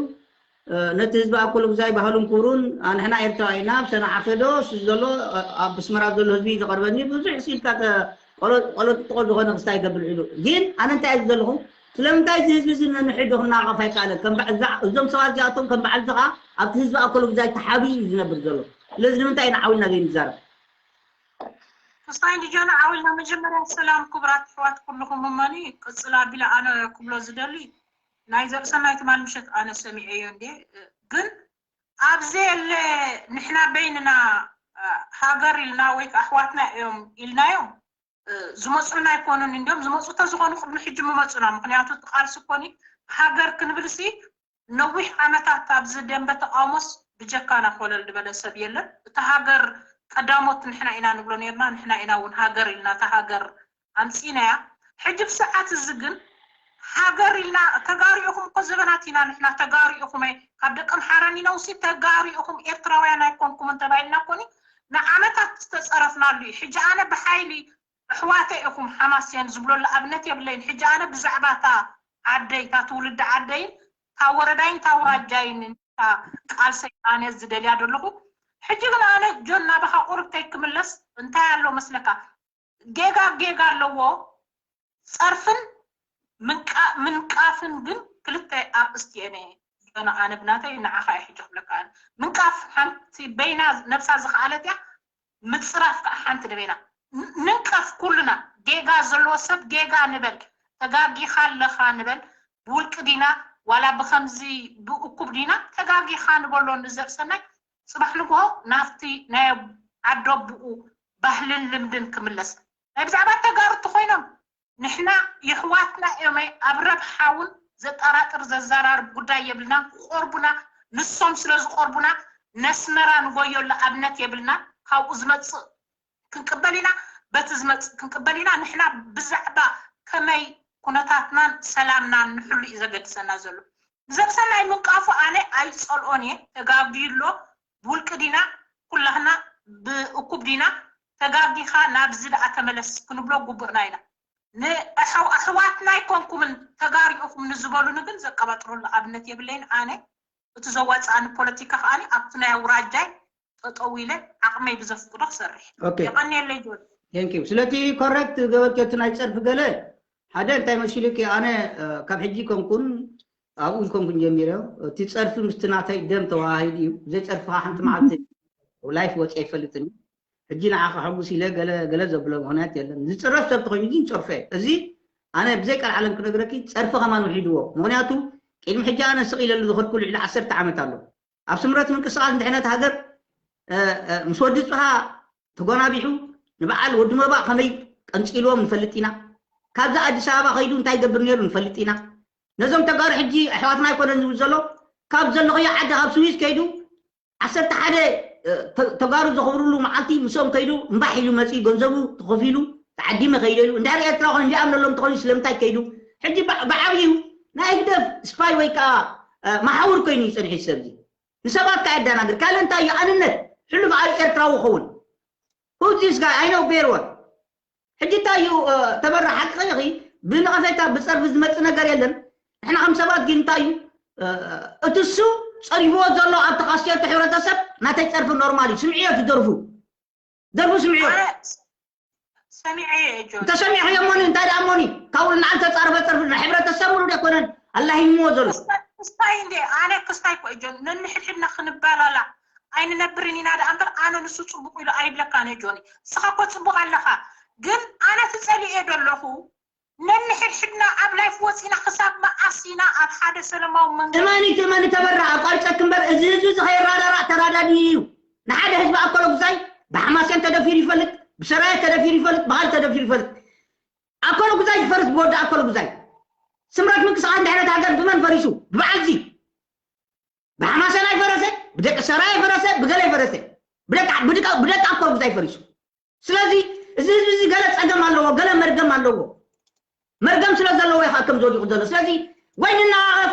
እ፣ ነቲ ህዝቢ ኣኮለጉዛይ ባህሉን ክብሩን፣ አ፣ ንሕና ኤርትራዊ ኢና፣ ኣብ ሰንዓ ከዶ፣ ሱ ዘሎ፣ እ፣ ኣብ ኣስመራ ዘሎ ህዝቢ እዩ ዝቐርበኒ፣ ብዙሕ ኢልካ ተ-፣ ቆሎ ጥጥቆ ዝኾነ ክስታይ ይገብር ኢሉ። ግን ኣነ እንታይ እየ ዘለኹ? ስለምንታይ እዚ ህዝቢ እዚ ነንሕዱ ክናቐፍ ኣይከኣለን? ከም በዓል እዛ- እዞም ሰባት እዚኣቶም ከም በዓል እዚ ከዓ ኣብቲ ህዝቢ ኣኮሎ ግዛይ ተሓብዩ እዩ ዝነብር ዘሎ። ስለዚ ንምንታይ ኢና ዓው ኢልና ዘይንዛረብ? ክስታይ እንዲጆና ዓው ኢልና መጀመርያ ሰላም ክቡራት ኣሕዋት ኩልኹም እመኒ ቅፅል ኣቢለ ኣነ ክብሎ ዝደሊ ናይ ዘርእሰናይ ትማል ምሸት ኣነ ሰሚዐዮ እንዴ ግን ኣብዚ የለ ንሕና በይንና ሃገር ኢልና ወይ ኣሕዋትና እዮም ኢልናዮም ዝመፁና ኣይኮኑን እንዲም ዝመፁ ተዝኾኑ ቅድሚ ሕጂ ምመፁና ምክንያቱ ቃልሲ ኮኒ ሃገር ክንብልሲ ነዊሕ ዓመታት ኣብዚ ደንበ ተቃውሞስ ብጀካና ኮለል ዝበለ ሰብ የለን እቲ ሃገር ቀዳሞት ንሕና ኢና ንብሎ ነርና ንሕና ኢና እውን ሃገር ኢልና እታ ሃገር ኣምፂናያ ሕጂ ብሰዓት እዚ ግን ሃገር ኢልና ተጋሪእኹም እኮ ዘበናት ኢና ንሕና ተጋሪእኹም ካብ ደቂ ኣምሓራን ኢነውሲ ተጋሪእኹም ኤርትራውያን ኣይኮንኩምን ተባሂልና ኮኒ ንዓመታት ዝተፀረፍናሉ እዩ ሕጂ ኣነ ብሓይሊ ኣሕዋተ ኢኹም ሓማስያን ዝብሎ ኣብነት የብለይን ሕጂ ኣነ ብዛዕባ እታ ዓደይ እታ ትውልዲ ዓደይን እታ ወረዳይን እታ ውራጃይን ቃልሰይ ኣነ ዝደልያ ዘለኹ ሕጂ ግን ኣነ ጆን ናባኻ ቁርብተይ ክምለስ እንታይ ኣሎ መስለካ ጌጋ ጌጋ ኣለዎ ፀርፍን ምንቃፍን ግን ክልተ ኣርእስቲ እየ ጆን ኣነ ብናተይ ንዓኻ እየ ሕጂ ክብለካ ምንቃፍ ሓንቲ በይና ነብሳ ዝኸኣለት እያ ምፅራፍ ከዓ ሓንቲ ንበይና ንንቀፍ ኩልና ጌጋ ዘለዎ ሰብ ጌጋ ንበል ተጋጊኻ ኣለኻ ንበል ብውልቂ ዲና ዋላ ብከምዚ ብእኩብ ዲና ተጋጊኻ ንበሎ ንዘርእሰናይ ፅባሕ ንግሆ ናብቲ ናይ ዓዶ ኣቡኡ ባህልን ልምድን ክምለስ ናይ ብዛዕባ ተጋሩ እንተኮይኖም ንሕና የሕዋትና እዮም ኣብ ረብሓ እውን ዘጠራጥር ዘዘራርብ ጉዳይ የብልናን ክቆርቡና ንሶም ስለ ዝቆርቡና ነስመራ ንጎየሉ ኣብነት የብልናን ካብኡ ዝመፅእ ክንቅበል ኢና በቲ ዝመፅእ ክንቅበል ኢና ንሕና ብዛዕባ ከመይ ኩነታትናን ሰላምናን ንሕሉ እዩ ዘገድሰና ዘሎ ዘርእሰናይ ምንቃፉ ኣነ ኣይፀልኦን እየ ተጋግዩ ኣሎ ብውልቂ ዲና ኩላህና ብእኩብ ዲና ተጋጊኻ ናብዚ ደኣ ተመለስ ክንብሎ ጉቡእና ኢና ንኣሕዋትና ኣይኮንኩምን ተጋሪኡኹም ንዝበሉኒ ግን ዘቀባጥረሉ ኣብነት የብለይን ኣነ እቲ ዘዋፅኣኒ ፖለቲካ ከዓኒ ኣብቲ ናይ ኣውራጃይ ጠጠው ኢለ ዓቕመይ ብዘፍቅዶ ክሰርሕ የቐንየለይ ጆን ስለቲ ኮረክት ገበርኪ እቲ ናይ ፀርፊ ገለ ሓደ እንታይ መሲሉኪ ኣነ ካብ ሕጂ ኮንኩን ኣብኡ ዝኮንኩን ጀሚረ እቲ ፀርፊ ምስቲ ናተይ ደም ተዋሂድ እዩ ብዘይ ፀርፊ ሓንቲ መዓልቲ ላይፍ ወፂ ኣይፈልጥን እዩ ሕጂ ንዓኻ ሕጉስ ኢለ ገለ ገለ ዘብሎ ምክንያት የለን ዝፅረፍ ሰብ ተኮይኑ ግን ፀርፈ እዚ ኣነ ብዘይ ቃል ዓለም ክነግረኪ ፀርፊ ከማን ውሒድዎ ምክንያቱ ቅድሚ ሕጂ ኣነ ስቕ ኢለሉ ዝኸድኩ ልዕሊ ዓሰርተ ዓመት ኣሎ ኣብ ስምረት ምንቅስቃስ ድሕነት ሃገር ምስ ወዲ ፅሃ ተጎናቢሑ ንበዓል ወዲ መባእ ከመይ ቀንፂልዎም ንፈልጥ ኢና ካብዚ ኣዲስ ኣበባ ከይዱ እንታይ ገብር ነይሩ ንፈልጥ ኢና ነዞም ተጋሩ ሕጂ ኣሕዋትና ኣይኮነን ዝብል ዘሎ ካብ ዘለኽዮ ዓዲ ካብ ስዊዝ ከይዱ ዓሰርተ ሓደ ተጋሩ ዘኽብርሉ መዓልቲ ምስኦም ከይዱ እምባሕ ኢሉ መፂኡ ገንዘቡ ተኸፊሉ ተዓዲመ ከይደ ኢሉ እንድሕር ኤርትራ ኮነ እንዲኣምነሎም ተኾይኑ ስለምንታይ ከይዱ ሕጂ ብዓብዩ ናይ ህግደፍ ስፓይ ወይ ከዓ መሓውር ኮይኑ ይፀንሒ ሰብዚ ንሰባት ከዓ የዳናግር ካልእ እንታይ እዩ ኣንነት ሕሉፍ ኣብ ኤርትራዊ ኸውን ሁዚስ ጋር ኣይነው ቤርወን ሕጂ እንታይ እዩ ተበራ ሓቂ ኢኺ ብነቐፌታ ብፀርፊ ዝመፅእ ነገር የለን ንሕና ከም ሰባት ግን እንታይ እዩ እቲ እሱ ፀሪፍዎ ዘሎ ኣብቲ ካስቴልቲ ሕብረተሰብ ናተይ ፀርፊ ኖርማል እዩ ስምዕዮ ትደርፉ ደርፉ ስምዕዮ ሰሚዐ እየ ጆን እንተሰሚዕክዮ ሞኒ እንታይ ደኣ ሞኒ ካብኡ ንዓል ተፃረፈ ፀርፊ ንሕብረተሰብ ሙሉ ደኮነን ኣላሂምዎ ዘሎ ክስታይ እንደ ኣነ ክስታይ ኮ ጆን ነንሕድሕድና ክንባላላ ኣይንነብርን ኢና ደኣ እምበር ኣነ ንሱ ፅቡቅ ኢሉ ኣይብለካን ጆኒ ንስኻ ኮ ፅቡቅ ኣለኻ ግን ኣነ ትፀሊኤ ዶ ኣለኹ ነንሕድሕድና ኣብ ላይፍ ወፂና ክሳብ መዓስ ኢና ኣብ ሓደ ሰለማዊ መንገዲ እመኒ ትእመኒ ተበራ ኣቋሪፀኪ እምበር እዚ ህዝቢ እዚ ከይራዳዳእ ተራዳድዩ እዩ ንሓደ ህዝቢ ኣኮሎ ጉዛይ ብሓማሴን ተደፊሩ ይፈልጥ ብሰራየ ተደፊሩ ይፈልጥ ብኻል ተደፊሩ ይፈልጥ ኣኮሎ ጉዛይ ዝፈርስ ብወዲ ኣኮሎ ጉዛይ ስምረት ምንቅስቃስ እንድሕነት ሃገር ብመን ፈሪሱ ብበዓልዚ ብሓማሰን ኣይፈረሰ ብደቂ ሰራይ ኣይፈረሰ ብገለ ኣይፈረሰ ብደቂ ኣኮር ጉዛይ ፈሪሱ ስለዚ እዚ ህዝቢ እዚ ገለ ፀገም ኣለዎ ገለ መርገም ኣለዎ መርገም ስለ ዘለዎ ኢኻ ከም ዝወዲቁ ዘሎ ስለዚ ወይ ንናዋቐፍ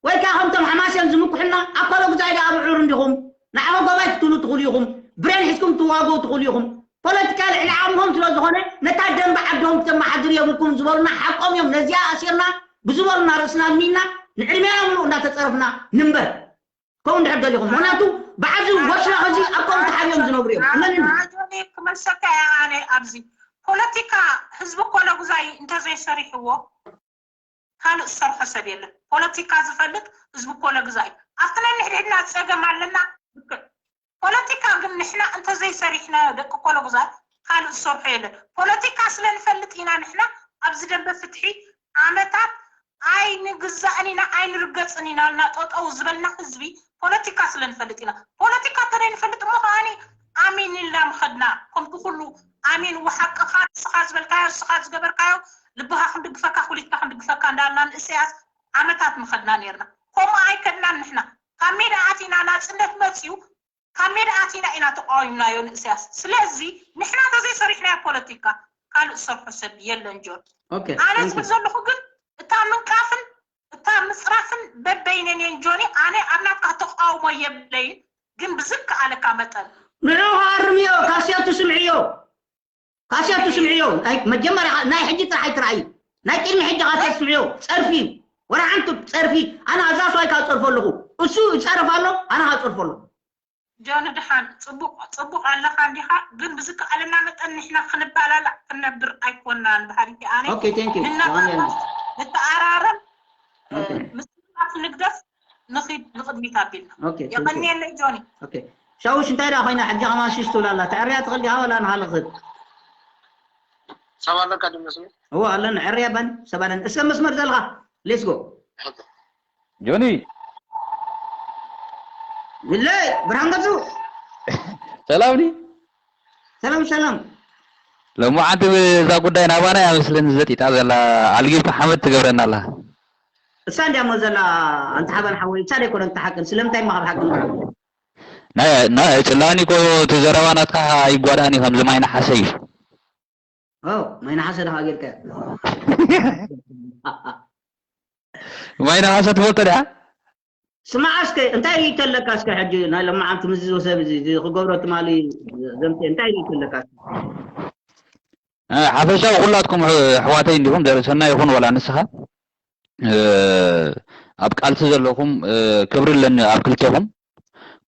ወይ ከዓ ከምቶም ሓማስያን ዝምኩሕና ኣኮሎ ጉዛይ ደኣ ምዑር እንዲኹም ንዓኸ ጎባይ ክትብሉ ትኽእሉ ኢኹም ብሬን ሒዝኩም ትዋግኡ ትኽእሉ ኢኹም ፖለቲካ ልዕሊ ዓቕምኹም ስለ ዝኾነ ነታ ደንበ ዓድኹም ክተመሓድሩ የብልኩም ዝበሉና ሓቆም እዮም ነዚኣ ኣሲርና ብዝበሉና ርእስና ኣልሚና ንዕድሜና ምሉእ እንዳተፀረፍና ንንበር ከምኡ እንድሕር ደሊኹም ምክንያቱ ብዓዚ ወሽላ ከዚ ኣብ ከምኡ ተሓቢኦም ዝነብሩ እዮም እመንኒ ኣጆኒ ክመልሰካ እያ ኣነ ኣብዚ ፖለቲካ ህዝቢ ኮለጉዛይ እንተዘይሰሪሕዎ ካልእ ዝሰርሖ ሰብ የለን። ፖለቲካ ዝፈልጥ ህዝቢ ኮለጉዛይ። ኣብቲ ነንሕድሕድና ጸገም ኣለና። ልክዕ። ፖለቲካ ግን ንሕና እንተዘይሰሪሕናዮ ደቂ ኮለጉዛይ ካልእ ዝሰርሖ የለን። ፖለቲካ ስለ ንፈልጥ ኢና ንሕና ኣብዚ ደንበ ፍትሒ ዓመታት ኣይንግዛእን ኢና ኣይንርገጽን ኢና ልና ጠጠው ዝበልና ህዝቢ ፖለቲካ ስለ ንፈልጥ ኢና። ፖለቲካ እንተደይ ንፈልጥ እሞ ከዓኒ ኣሚን ኢልና ምኸድና። ከምቲ ኩሉ ኣሚን ወሓቅኻ ንስኻ ዝበልካዮ ንስኻ ዝገበርካዮ ልብኻ ክንድግፈካ ኩሊትካ ክንድግፈካ እንዳልና ንእሰያስ ዓመታት ምኸድና ነርና። ከምኡ ኣይከድናን ንሕና። ካብ ሜዳ ኣቲና ናጽነት መጽዩ ካብ ሜዳ ኣቲና ኢና ተቃዊምናዮ ንእስያስ። ስለዚ ንሕና ተዘይሰሪሕናዮ ፖለቲካ ካልእ ዝሰርሖ ሰብ የለን ጆን። Okay, ኣነ thank ዝብል you. ዘለኹ ግን እታ ምንቃፍን እታ ምፅራፍን በበይነን እየን ጆኒ። ኣነ ኣብ ናትካ ተቃውሞ የብለይን፣ ግን ብዝከኣለካ መጠን ንዑ ኣርምዮ፣ ካስያቱ ስምዕዮ፣ ካስያቱ ስምዕዮ። ኣይ መጀመርያ ናይ ሕጂ ጥራሕ ኣይትርኣዩ፣ ናይ ቅድሚ ሕጂ ካስያቱ ስምዕዮ። ፀርፊ እዩ፣ ወላ ሓንቲ ፀርፊ። ኣነ ኣብዛ ሰዋይ ካብ ፀርፎ ኣለኹ፣ እሱ ይፀርፍ ኣሎ፣ ኣነ ካብ ፀርፎ ኣለኹ። ጆኒ ድሓን ፅቡቅ ፅቡቅ ኣለካ እንዲካ፣ ግን ብዝከኣለና መጠን ንሕና ክንባላላዕ ክንነብር ኣይኮናን። ባህሪቲ ኣነ Okay, thank you. ንነባባስ ንተኣራረም Okay. ምስፋፍ ንግደፍ ንኺድ ንቕድሚት ኣቢልና። Okay, thank you. የቐንየለይ ጆኒ። Okay. ሻውሽ እንታይ ደኣ ኮይና ሕጂ ከማን ሽሽ ትብል ኣላ? ተዕርያ ትኽእል ዲኻ ወላ ንሃልኽት? ሰብ ኣለካ ድመስሉ? እዎ ኣለና። ዕርያ ባን ሰብ ኣለና። እስከ መስመር ዘለኻ። Let's go. ጆኒ ግለ ብርሃን ገጹ። ሰላም ኒ ሰላም ሰላም። ሎማዓንቲ እዛ ጉዳይ ናባና እያ መስለኒ ዘጢጣ ዘላ። ኣልጊብካ ሓመድ ትገብረና ኣላ። እሳ እንዲያ እሞ ዘላ ኣንተ ሓበን ሓወይ፣ እሳ ደይኮነ እንተ ሓቅን ስለምንታይ እሞ ካብ ሓቂ ንርሕቕ? ናይ ናይ ጽላኒ እኮ እቲ ዘረባ ናትካ ኣይጓዳእን እዩ፣ ከምዚ ማይ ነሓሰ እዩ። ኦ ማይ ነሓሰ ደኻ ጌርካ። ማይ ነሓሰ ትፈልጦ ድያ? ስማዕ እስከ እንታይ ሪኢቶ ኣለካ እስከ ሕጂ ናይ ሎማዓንቲ ምስ እዚ ሰብ እዚ እዚ ክገብሮ ትማሊ ዘምተ እንታይ ሪኢቶ ኣለካ? እ፣ ሓፈሻዊ ኩላትኩም ኣሕ- ኣሕዋተይ እንዲኹም ዘርእሰና ይኹን ወላ ንስኻ እ፣ ኣብ ቃልሲ ዘለኹም እ፣ ክብሪ ኣለኒ ኣብ ክልተኹም።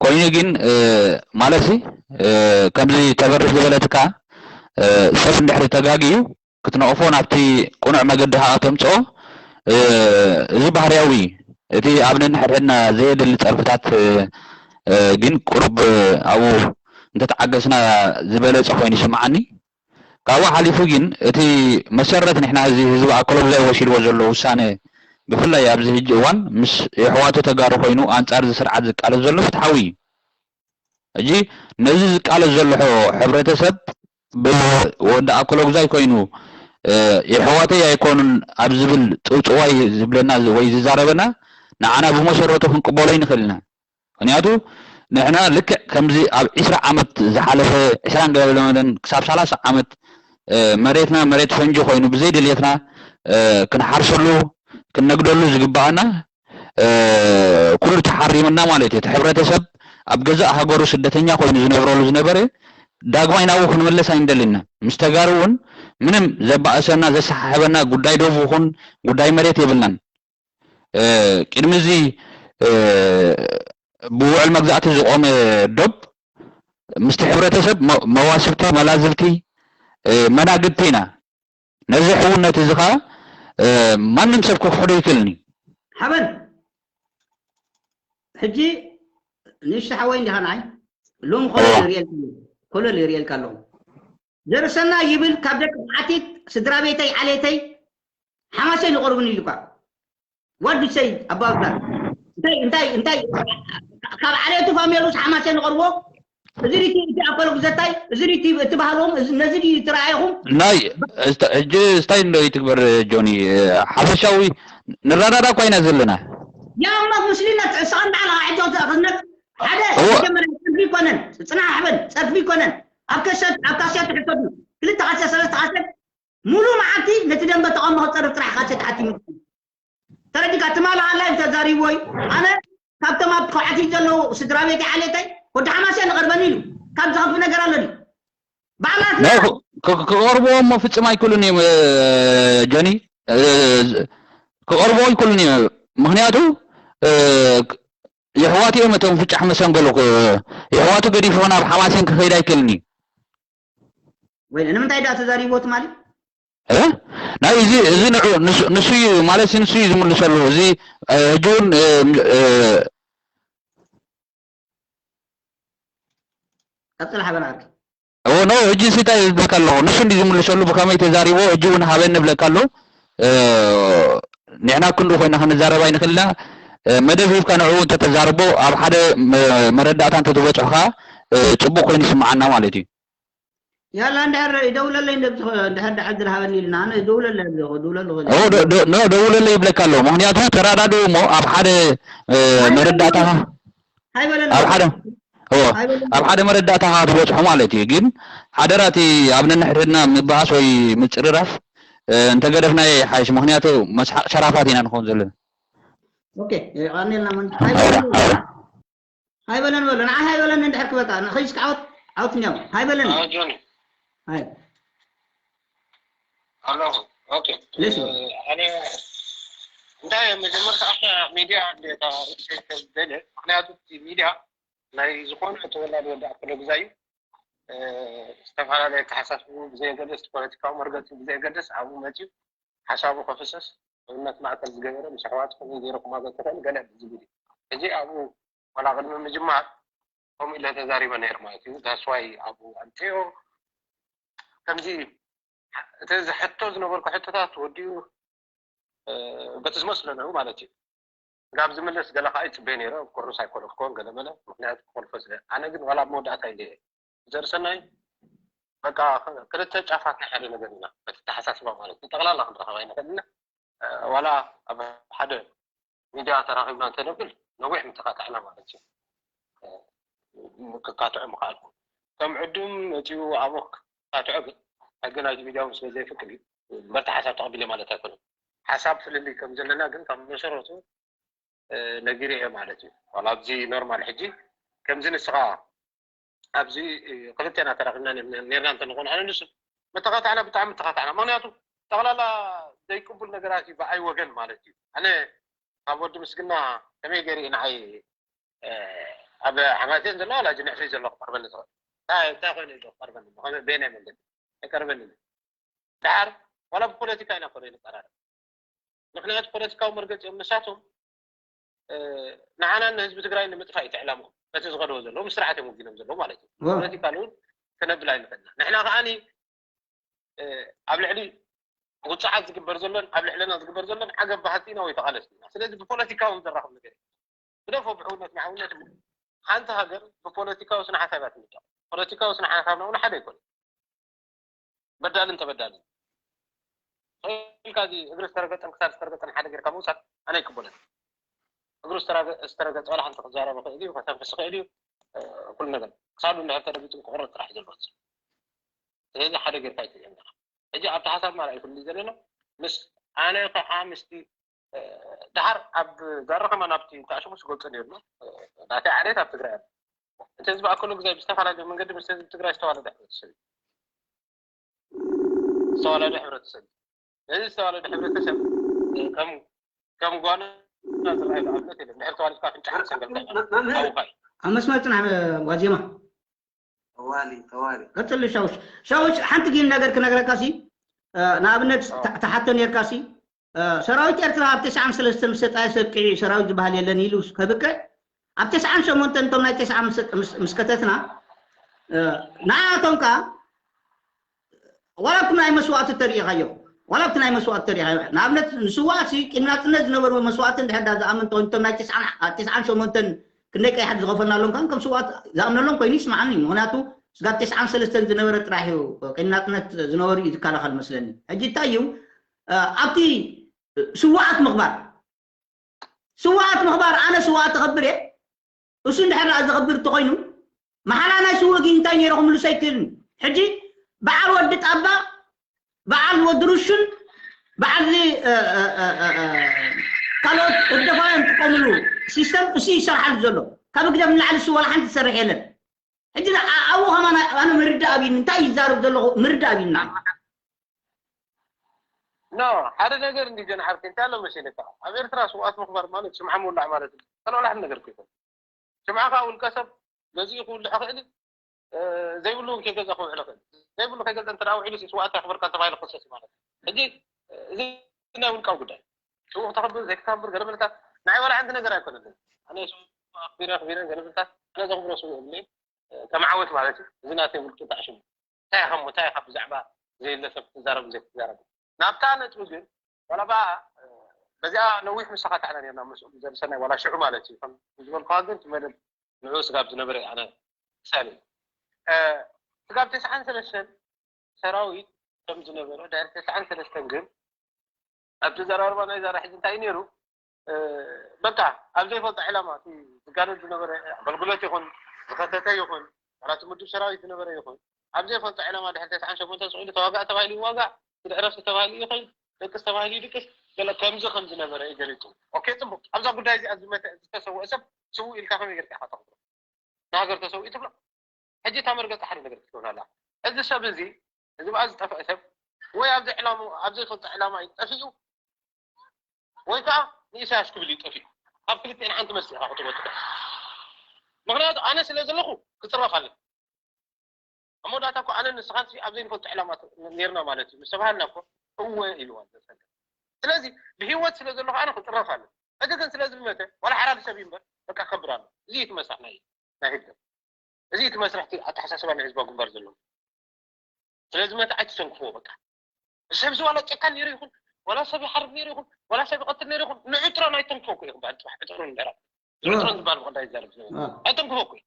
ኮይኑ ግን እ፣ ማለትሲ እ፣ ከምዚ ተበርሽ ዝበለትካ እ፣ ሰብ እንድሕሪ ተጋግዩ ክትነቕፎ ናብቲ ቅኑዕ መገዲ ከዓ ተምፅኦ እ፣ እዚ ባህርያዊ እዩ። እቲ ኣብ ነንሕድሕድና ዘየድሊ ፀርፍታት እ፣ እ፣ ግን ቁሩብ እ፣ ኣብኡ እንተተዓገስና ዝበለፀ ኮይኑ ይስምዓኒ። ካብኡ ሓሊፉ ግን እቲ መሰረት ንሕና እዚ ህዝቢ ኣኮሎጉዛይ ወሲድዎ ዘሎ ውሳነ ብፍላይ ኣብዚ ሕጂ እዋን ምስ የሕዋቱ ተጋሩ ኮይኑ ኣንፃር እዚ ስርዓት ዝቃለስ ዘሎ ፍትሓዊ እዩ። ሕጂ ነዚ ዝቃለስ ዘሎ ሕ- ሕብረተሰብ ብወዲ ኣኮሎጉዛይ ኮይኑ እ፣ የሕዋተይ ኣይኮኑን ኣብ ዝብል ጥውፅዋይ ዝብለና ዝ- ወይ ዝዛረበና ንዓና ብመሰረቱ ክንቅበሎ ይንኽእል ኢና። ምክንያቱ ንሕና ልክዕ ከምዚ ኣብ ዒስራ ዓመት ዝሓለፈ ዒስራን ገለ መለን ክሳብ ሰላሳ ዓመት እ፣ መሬትና መሬት ፈንጂ ኮይኑ ብዘይ ድልየትና እ፣ ክንሓርሰሉ ክንነግደሉ ዝግባኣና እ፣ ኩሉ ተሓሪምና ማለት እዩ። እቲ ሕብረተሰብ ኣብ ገዛእ ሃገሩ ስደተኛ ኮይኑ ዝነብረሉ ዝነበረ ዳግማይ ናብኡ ክንምለስ ኣይንደልን ኢና። ምስ ተጋሩ እውን ምንም ዘባእሰና ዘሰሓሕበና ጉዳይ ዶብ ይኹን ጉዳይ መሬት የብልናን። እ፣ ቅድሚ እዚ እ፣ ብውዕል መግዛእቲ ዝቆመ ዶብ ምስቲ ሕብረተሰብ መ- መዋስብቲ መላዝብቲ እ፣ መናግድቲ ኢና። ነዚ ሕውነት እዚ ከዓ እ፣ ማንም ሰብ ክክሕዶ ይክእልን እዩ። ሓበን ሕጂ ንእሽቶ ሓወይ እንዲኻ ንዓይ ሎም ኮለል ይርእየልካ ኣለኹ። ኮለል ይርእየልካ ኣለኹ። ዘርእሰና ይብል ካብ ደቂ ዓቲት ስድራ ቤተይ ዓሌተይ ሓማሰይ ንቐርቡን ኢሉካ። What do you say about that? እንታይ እንታይ እንታይ ካብ ዓሌቱ ፋሚሉስ ሓማሰይ ንቐርቦ እዚ ሪቲ እቲ ኣኮሎጉዘታይ እዚ ሪቲ እቲ ባህሎም እዚ ነዚ ድዩ ትረኣይኹም? ናይ እስተ- ሕጂ ስታይ እንዶ ይትግበር ጆኒ እ፣ ሓፈሻዊ ንረዳዳ እኳ ኢና ዘለና። ያማ ሙስሊም ነትዕሳን ባዕላ ሕጂ ክዝነት ሓደ እወ። መጀመርያ ጸርፊ ይኮነን ጽናሕ ሕበን ጸርፊ ይኮነን ኣብ ከሰት ኣብ ካሴት ሕተቱ ክልተ ካሴት ሰለስተ ካሴት ሙሉ መዓልቲ ነቲ ደንበ ተቃውሞ ክጸርፍ ጥራሕ ካሴት ሓቲሙ ተረዲካ ትማሊ ኣላ እዩ ተዛሪብዎ እዩ ኣነ ካብቶም ኣብ ከውዓቲ ዘለዉ ስድራ ቤት ዓሌተይ ወዲ ሓማስያ ንቐርበኒ ኢሉ ካብ ዝኸፊ ነገር ኣሎ ድዩ ባዕላት ናይ ክ- ክ- ክቐርብዎ እሞ ፍጹም ኣይክእሉን እዮም እ፣ ጆኒ እ፣ ክቐርብዎ ኣይክእሉን እዮም ምክንያቱ እ፣ የሕዋት እዮም እቶም ፍጫሕ መሰንገሉ ክ- የሕዋቱ ገዲፉ ናብ ሓማሴን ክኸይድ ኣይክእልን እዩ ወይ ንምንታይ ደኣ ተዛሪብዎ ትማሊ? እ? ናይ እዚ እዚ ንዑ ንሱ እዩ ማለት ንሱ እዩ ዝምልሰሉ። እዚ ሕጂ እውን ቀፅል ሓበን ዓርኪ። ኖ ሕጂ እንታይ ይብለካ ኣለኹ ንሱ እንዲ ዝምልሰሉ ብከመይ ተዛሪቦ ሕጂ እውን ሃበን ንብለካ ኣሎ። ንሕና ክንዱ ኮይና ክንዛረብ ኣይንኽእልና። መደብ ሂብካ ንዕኡ እንተተዛርቦ ኣብ ሓደ መረዳእታ እንተትበፅሑ ከዓ ፅቡቅ ኮይኑ ይስምዓና ማለት እዩ። ያላ እንድሕር ይደውለለይ እንድሕር ድሓን ዝረሃበኒ ኢልና ኣነ ይደውለለይ ኣለኹ ደውለሉ ኖ ደውለለይ ይብለካ ኣሎ። ምክንያቱ ተረዳድኡ እሞ ኣብ ሓደ መረዳእታ ሃይበለና ኣብ ሓደ ኣብ ሓደ መረዳእታ ክትበፅሑ ማለት እዩ። ግን ሓደራ እቲ ኣብ ነንሕድሕድና ምብኣስ ወይ ምፅርራፍ እንተገደፍናዮ ይሓይሽ። ምክንያቱ መስሓቅ ሸራፋት ኢና ንኸውን ዘለና። ኦኬ የቀንየልና መን ሃይበለን በሎ ንዓ ሃይበለን እንድሕር ክበቃ ንኸይስ ዓወት ዓወት እንዲያው ሃይበለን ጆኒ ሃይ ኣለኹ። ኦኬ ልሽ ኣነ እንታይ መጀመርታ ኣብታ ሚድያ ደለ ምክንያቱ እቲ ሚድያ ናይ ዝኾነ ተወላዲ ወዲ ኣክለ ግዛ እዩ። ዝተፈላለየ ተሓሳስቡ ብዘየገደስ ፖለቲካዊ መርገፂ ብዘየገደስ ኣብኡ መፅዩ ሓሳቡ ከፍሰስ እምነት ማእከል ዝገበረ ምስ ኣሕዋት ከመይ ገይረ ክማገ ትኽእል ገለ ዝብል እዩ። ሕጂ ኣብኡ ዋላ ቅድሚ ምጅማር ከምኡ ኢለ ተዛሪበ ነይር ማለት እዩ። ዳስዋይ ኣብኡ ኣምፅዮ ከምዚ እቲ ዝሕቶ ዝነበርኩ ሕቶታት ወዲኡ በቲ ዝመስሎ ነሩ ማለት እዩ። ጋብ ዝምለስ ገለ ከዓ ይፅበ ነይረ። ኮርስ ኣይኮነ ክኮን ገለ መለ ምክንያቱ ክኮልፎ ስለ ኣነ ግን ዋላ ኣብ መወዳእታ ኢለ እየ ዘርሰናይ በቃ ክልተ ጫፋት ናይ ሓደ ነገር ኢና በቲ ተሓሳስባ ማለት እዩ። ጠቕላላ ክንረኸብ ኣይንኽእል ኢና። ዋላ ኣብ ሓደ ሚድያ ተራኺብና እንተነብል ነዊሕ ምተኻታዕና ማለት እዩ። ክካትዖ ምኽኣልኩ ከም ዕዱም መፂኡ ኣብኡ ክካትዖ ግን ሕጊ ናይቲ ሚድያ እውን ስለ ዘይፍቅድ እዩ። በርቲ ሓሳብ ተቐቢለ ማለት ኣይኮነን። ሓሳብ ፍልልይ ከም ዘለና ግን ካብ መሰረቱ ነጊረ እየ ማለት እዩ። ዋላ ኣብዚ ኖርማል ሕጂ ከምዚ ንስኻ ኣብዚ ክልቴና ተራኺብና ነርና እንተንኾን ኣነ ንሱ መተኻታዕና ብጣዕሚ ተኻታዕና። ምክንያቱ ጠቕላላ ዘይቅቡል ነገራት እዩ ብኣይ ወገን ማለት እዩ። ኣነ ካብ ወዲ ምስግና ከመይ ገይሩ እዩ ንዓይ ኣብ ሓማቴን ዘሎ ዋላ እዚ ንሕሪ ዘሎ ክቐርበኒ ዝኽእል እንታይ እንታይ ኮይኑ እዩ ክቐርበኒ ብኸመይ በየናይ መንገዲ ኣይቀርበኒ እዩ። ደሓር ዋላ ብፖለቲካ ኢና ኮነ ንቀራረብ ምክንያቱ ፖለቲካዊ መርገፂኦም ንሳቶም ንዓና ንህዝቢ ትግራይ ንምጥፋእ እዩ ዕላምኦም በቲ ዝኸደዎ ዘለዉ ምስ ስርዓት እዮም ወጊኖም ዘለዉ ማለት እዩ። ፖለቲካ እውን ክነብል ኣይንኽእልና ንሕና ከዓኒ ኣብ ልዕሊ ውፅዓት ዝግበር ዘሎን ኣብ ልዕለና ዝግበር ዘሎን ዓገብ በሃልቲ ኢና ወይ ተቓለስቲ ኢና። ስለዚ ብፖለቲካ እውን ዘራኽብ ነገር የለን። ግደፎ ብሕውነት ንሕውነት ሓንቲ ሃገር ብፖለቲካዊ ስነ ሓሳብ እያ ትምደቕ። ፖለቲካዊ ስነ ሓሳብና እውን ሓደ ኣይኮነን። በዳልን ተበዳልን ኢልካ እዚ እግሪ ዝተረገጠን ክሳድ ዝተረገጠን ሓደ ጌርካ ምውሳድ ኣነ ኣይቅበሎን። እግሩ ዝተረገጠ ዋላ ሓንቲ ክዛረብ ይኽእል እዩ፣ ከተንፍስ ይኽእል እዩ፣ ኩሉ ነገር ክሳዱ እንድሕር ተረጊጡ ክቑረፅ ጥራሕ እዩ ዘለዎ። ስለዚ ሓደ ጌርካ ኣይትርእዮም ኢኻ። ሕጂ ኣብቲ ሓሳብ ማርኣይ ኩሉ ዘለና ምስ ኣነ ከዓ ምስቲ ድሓር ኣብ ጋራ ከማን ኣብቲ ተኣሽሙ ዝገልፆ ነይሩ ናተይ ዓሌት ኣብ ትግራይ ኣሎ። እቲ ህዝቢ ኣክሉ ግዜ ብዝተፈላለዩ መንገዲ ምስ ህዝቢ ትግራይ ዝተዋለደ ሕብረተሰብ እዩ። ዝተዋለደ ሕብረተሰብ እዩ። ነዚ ዝተዋለደ ሕብረተሰብ ከም ከም ጓና ዝረኣይ ኣብነት የለን። ድሕሪ ተዋሊድካ ኣፍንጫ ሰንገልታ ኣውካ እዩ። ኣብ መስመር ፅናሕ ዋዜማ ጠዋሊ ጠዋሊ ቀፅል ሻውሽ ሻውሽ ሓንቲ ግን ነገር ክነግረካ ሲ ንኣብነት ተሓቶ ነርካ ሲ ሰራዊት ኤርትራ ኣብ ተስዓን ሰለስተን ምስ ተጣየሰ ኣብቂዑ ሰራዊት ዝበሃል የለን ኢሉ ከብቅዕ ኣብ ተስዓን ሸሞንተን እቶም ናይ ተስዓ ምስ ከተትና ንዓቶም ከኣ ዋላ ኣብቲ ናይ መስዋእቲ ተሪኢኻዮ ዋላ ኣብቲ ናይ መስዋእቲ ተሪኢኻዮ ንኣብነት ንስዋእሲ ቅድሚ ናፅነት ዝነበሩ መስዋእቲ እንድሕር ዳ ዝኣምን ተኮይኑ እቶም ናይ ተስዓን ሸሞንተን ክንደይ ቀይሓት ዝኸፈልናሎም ከም ከም ስዋእት ዝኣምነሎም ኮይኑ ይስማዓኒ ምክንያቱ ስጋብ ተስዓን ሰለስተን ዝነበረ ጥራሕ እዩ ቅድሚ ናፅነት ዝነበሩ እዩ ዝከላኸል መስለኒ ሕጂ እንታይ እዩ ኣብቲ ስዋኣት ምኽባር ስዋኣት ምኽባር ኣነ ስዋኣት ተኸብር እየ እሱ እንድሕር ደኣ ዘኸብር እንተኾይኑ መሓላ ናይ ስውእ ግን እንታይ ነይረ ክምልሶ ኣይክእልን ሕጂ በዓል ወዲ ጣባ በዓል ወዲ ሩሹን በዓል ካልኦት ህግደፋውያን ዝጥቀምሉ ሲስተም እሱ ይሰርሓሉ ዘሎ ካብ ህግደፍ ንላዕሊ እሱ ዋላ ሓንቲ ዝሰርሕ የለን ሕጂ ኣብኡ ከማን ኣነ ምርዳእ ኣብዩኒ እንታይ ይዛረብ ዘለኹ ምርዳእ ኣብዩኒ ኖ ሓደ ነገር እንዲ ጀን ዓርኪ እንታይ ኣሎ መሲልካ ኣብ ኤርትራ ስውኣት ምኽባር ማለት ስምዓ ምውላዕ ማለት እዩ ተለዋላሕን ነገር ከይኮን ስምዓኻ ውልቀ ሰብ ገዚኡ ክውልዕ ይኽእል እዩ ዘይብሉ እውን ከይገዛ ክውዕል ይኽእል። ዘይብሉ ከይገዛ እንተ ውዒሉ ስዋእታ ክበርካ ተባሂሉ ክሰስ ማለት እዩ። ሕጂ እዚ ናይ ውልቃዊ ጉዳይ ሽኡ ክተኽብር ዘይክተኽብር ገለ ምልታት ናይ ዋላ ሓንቲ ነገር ኣይኮነልን። ኣነ ኣኽቢረ ኣኽቢረ ገለ ምልታት ኣነ ዘኽብሮ ስው እብለ ከም ዓወት ማለት እዩ። እዚ ናተይ ውልቂ ተዓሽሙ እንታይ ኢኻ እንታይ ኢኻ ብዛዕባ ዘየለ ሰብ ክትዛረብ ዘይክትዛረብ ናብታ ነጥቢ ግን ዋላ ባ በዚኣ ነዊሕ ምሳኻ ታዕና ነርና ምስ ዘርሰናይ ዋላ ሽዑ ማለት እዩ ከም ዝበልኩኻ ግን ትመደብ ንዑ ስጋብ ዝነበረ ኣነ ሳሊ ስጋብ ተስዓን ሰለስተን ሰራዊት ከም ዝነበረ ድሕሪ ተስዓን ሰለስተን ግን ኣብቲ ዘራርባ ናይ ዛራ ሕጂ እንታይ ነይሩ በቃ ኣብ ዘይፈልጦ ዕላማ እቲ ዝጋደል ዝነበረ ኣገልግሎት ይኹን ዝኸተተ ይኹን ዋላ እቲ ምዱብ ሰራዊት ዝነበረ ይኹን ኣብ ዘይፈልጦ ዕላማ ድሕሪ ተስዓን ሸሞንተን ስቕ ኢሉ ተዋጋእ ተባሂሉ ይዋጋእ ድዕረፍቲ ተባሂሉ ይኸይድ ደቅስ ተባሂሉ ይድቅስ ገለ ከምዚ ከም ዝነበረ እዩ ገሊፁ። ኦኬ ፅቡቅ ኣብዛ ጉዳይ እዚኣ ዝመተ ዝተሰወአ ሰብ ስውእ ኢልካ ከመይ ጌርካ ኢኻ ተኽብሮ? ንሃገር ተሰዊኡ ትብሎ ሕጂ እታ መርገፂ ሓደ ነገር ክትከውን ኣላ። እዚ ሰብ እዚ እዚ ብኣ ዝጠፍአ ሰብ ወይ ኣብዚ ዕላሙ ኣብ ዘይፈልጦ ዕላማ እዩ ጠፊኡ ወይ ከዓ ንኢሳያስ ክብል እዩ ጠፊኡ። ካብ ክልቲኤን ሓንቲ መስጢ ኢኻ ክትወጥቶ። ምክንያቱ ኣነ ስለ ዘለኹ ክፅረፍ ኣለ። ኣብ መወዳእታ እኮ ኣነ ንስኻን ኣብ ዘይንፈልጦ ዕላማ ነርና ማለት እዩ ምስ ተባሃልና እኮ እወ ኢልዋ ዘሰለ። ስለዚ ብሂወት ስለ ዘለኹ ኣነ ክፅረፍ ኣለ። ሕጂ ግን ስለ ዝመተ ዋላ ሓራዲ ሰብ እዩ እምበር በቃ ከብር ኣሎ። እዚ እዩ እቲ መስርሕ ናይ ናይ ህግደፍ። እዚ እዩ እቲ መስርሕ እቲ ኣተሓሳስባ ናይ ህዝባዊ ግንባር ዘለዎ። ስለዚ መተ ኣይትተንክፍዎ በቃ። ሰብ እዚ ዋላ ጨካን ነይሩ ይኹን ዋላ ሰብ ይሓርድ ነይሩ ይኹን ዋላ ሰብ ይቐትል ነይሩ ይኹን ንዑ ጥራን ኣይተንክፎ እኮ እዩ ክበሃል ፅባሕ ዕጥሩን እንድሕራ ንዑ ጥራን ዝበሃል ብቐዳይ ይዛረብ ዝነበረ ኣይተንክፎ እኮ እዩ።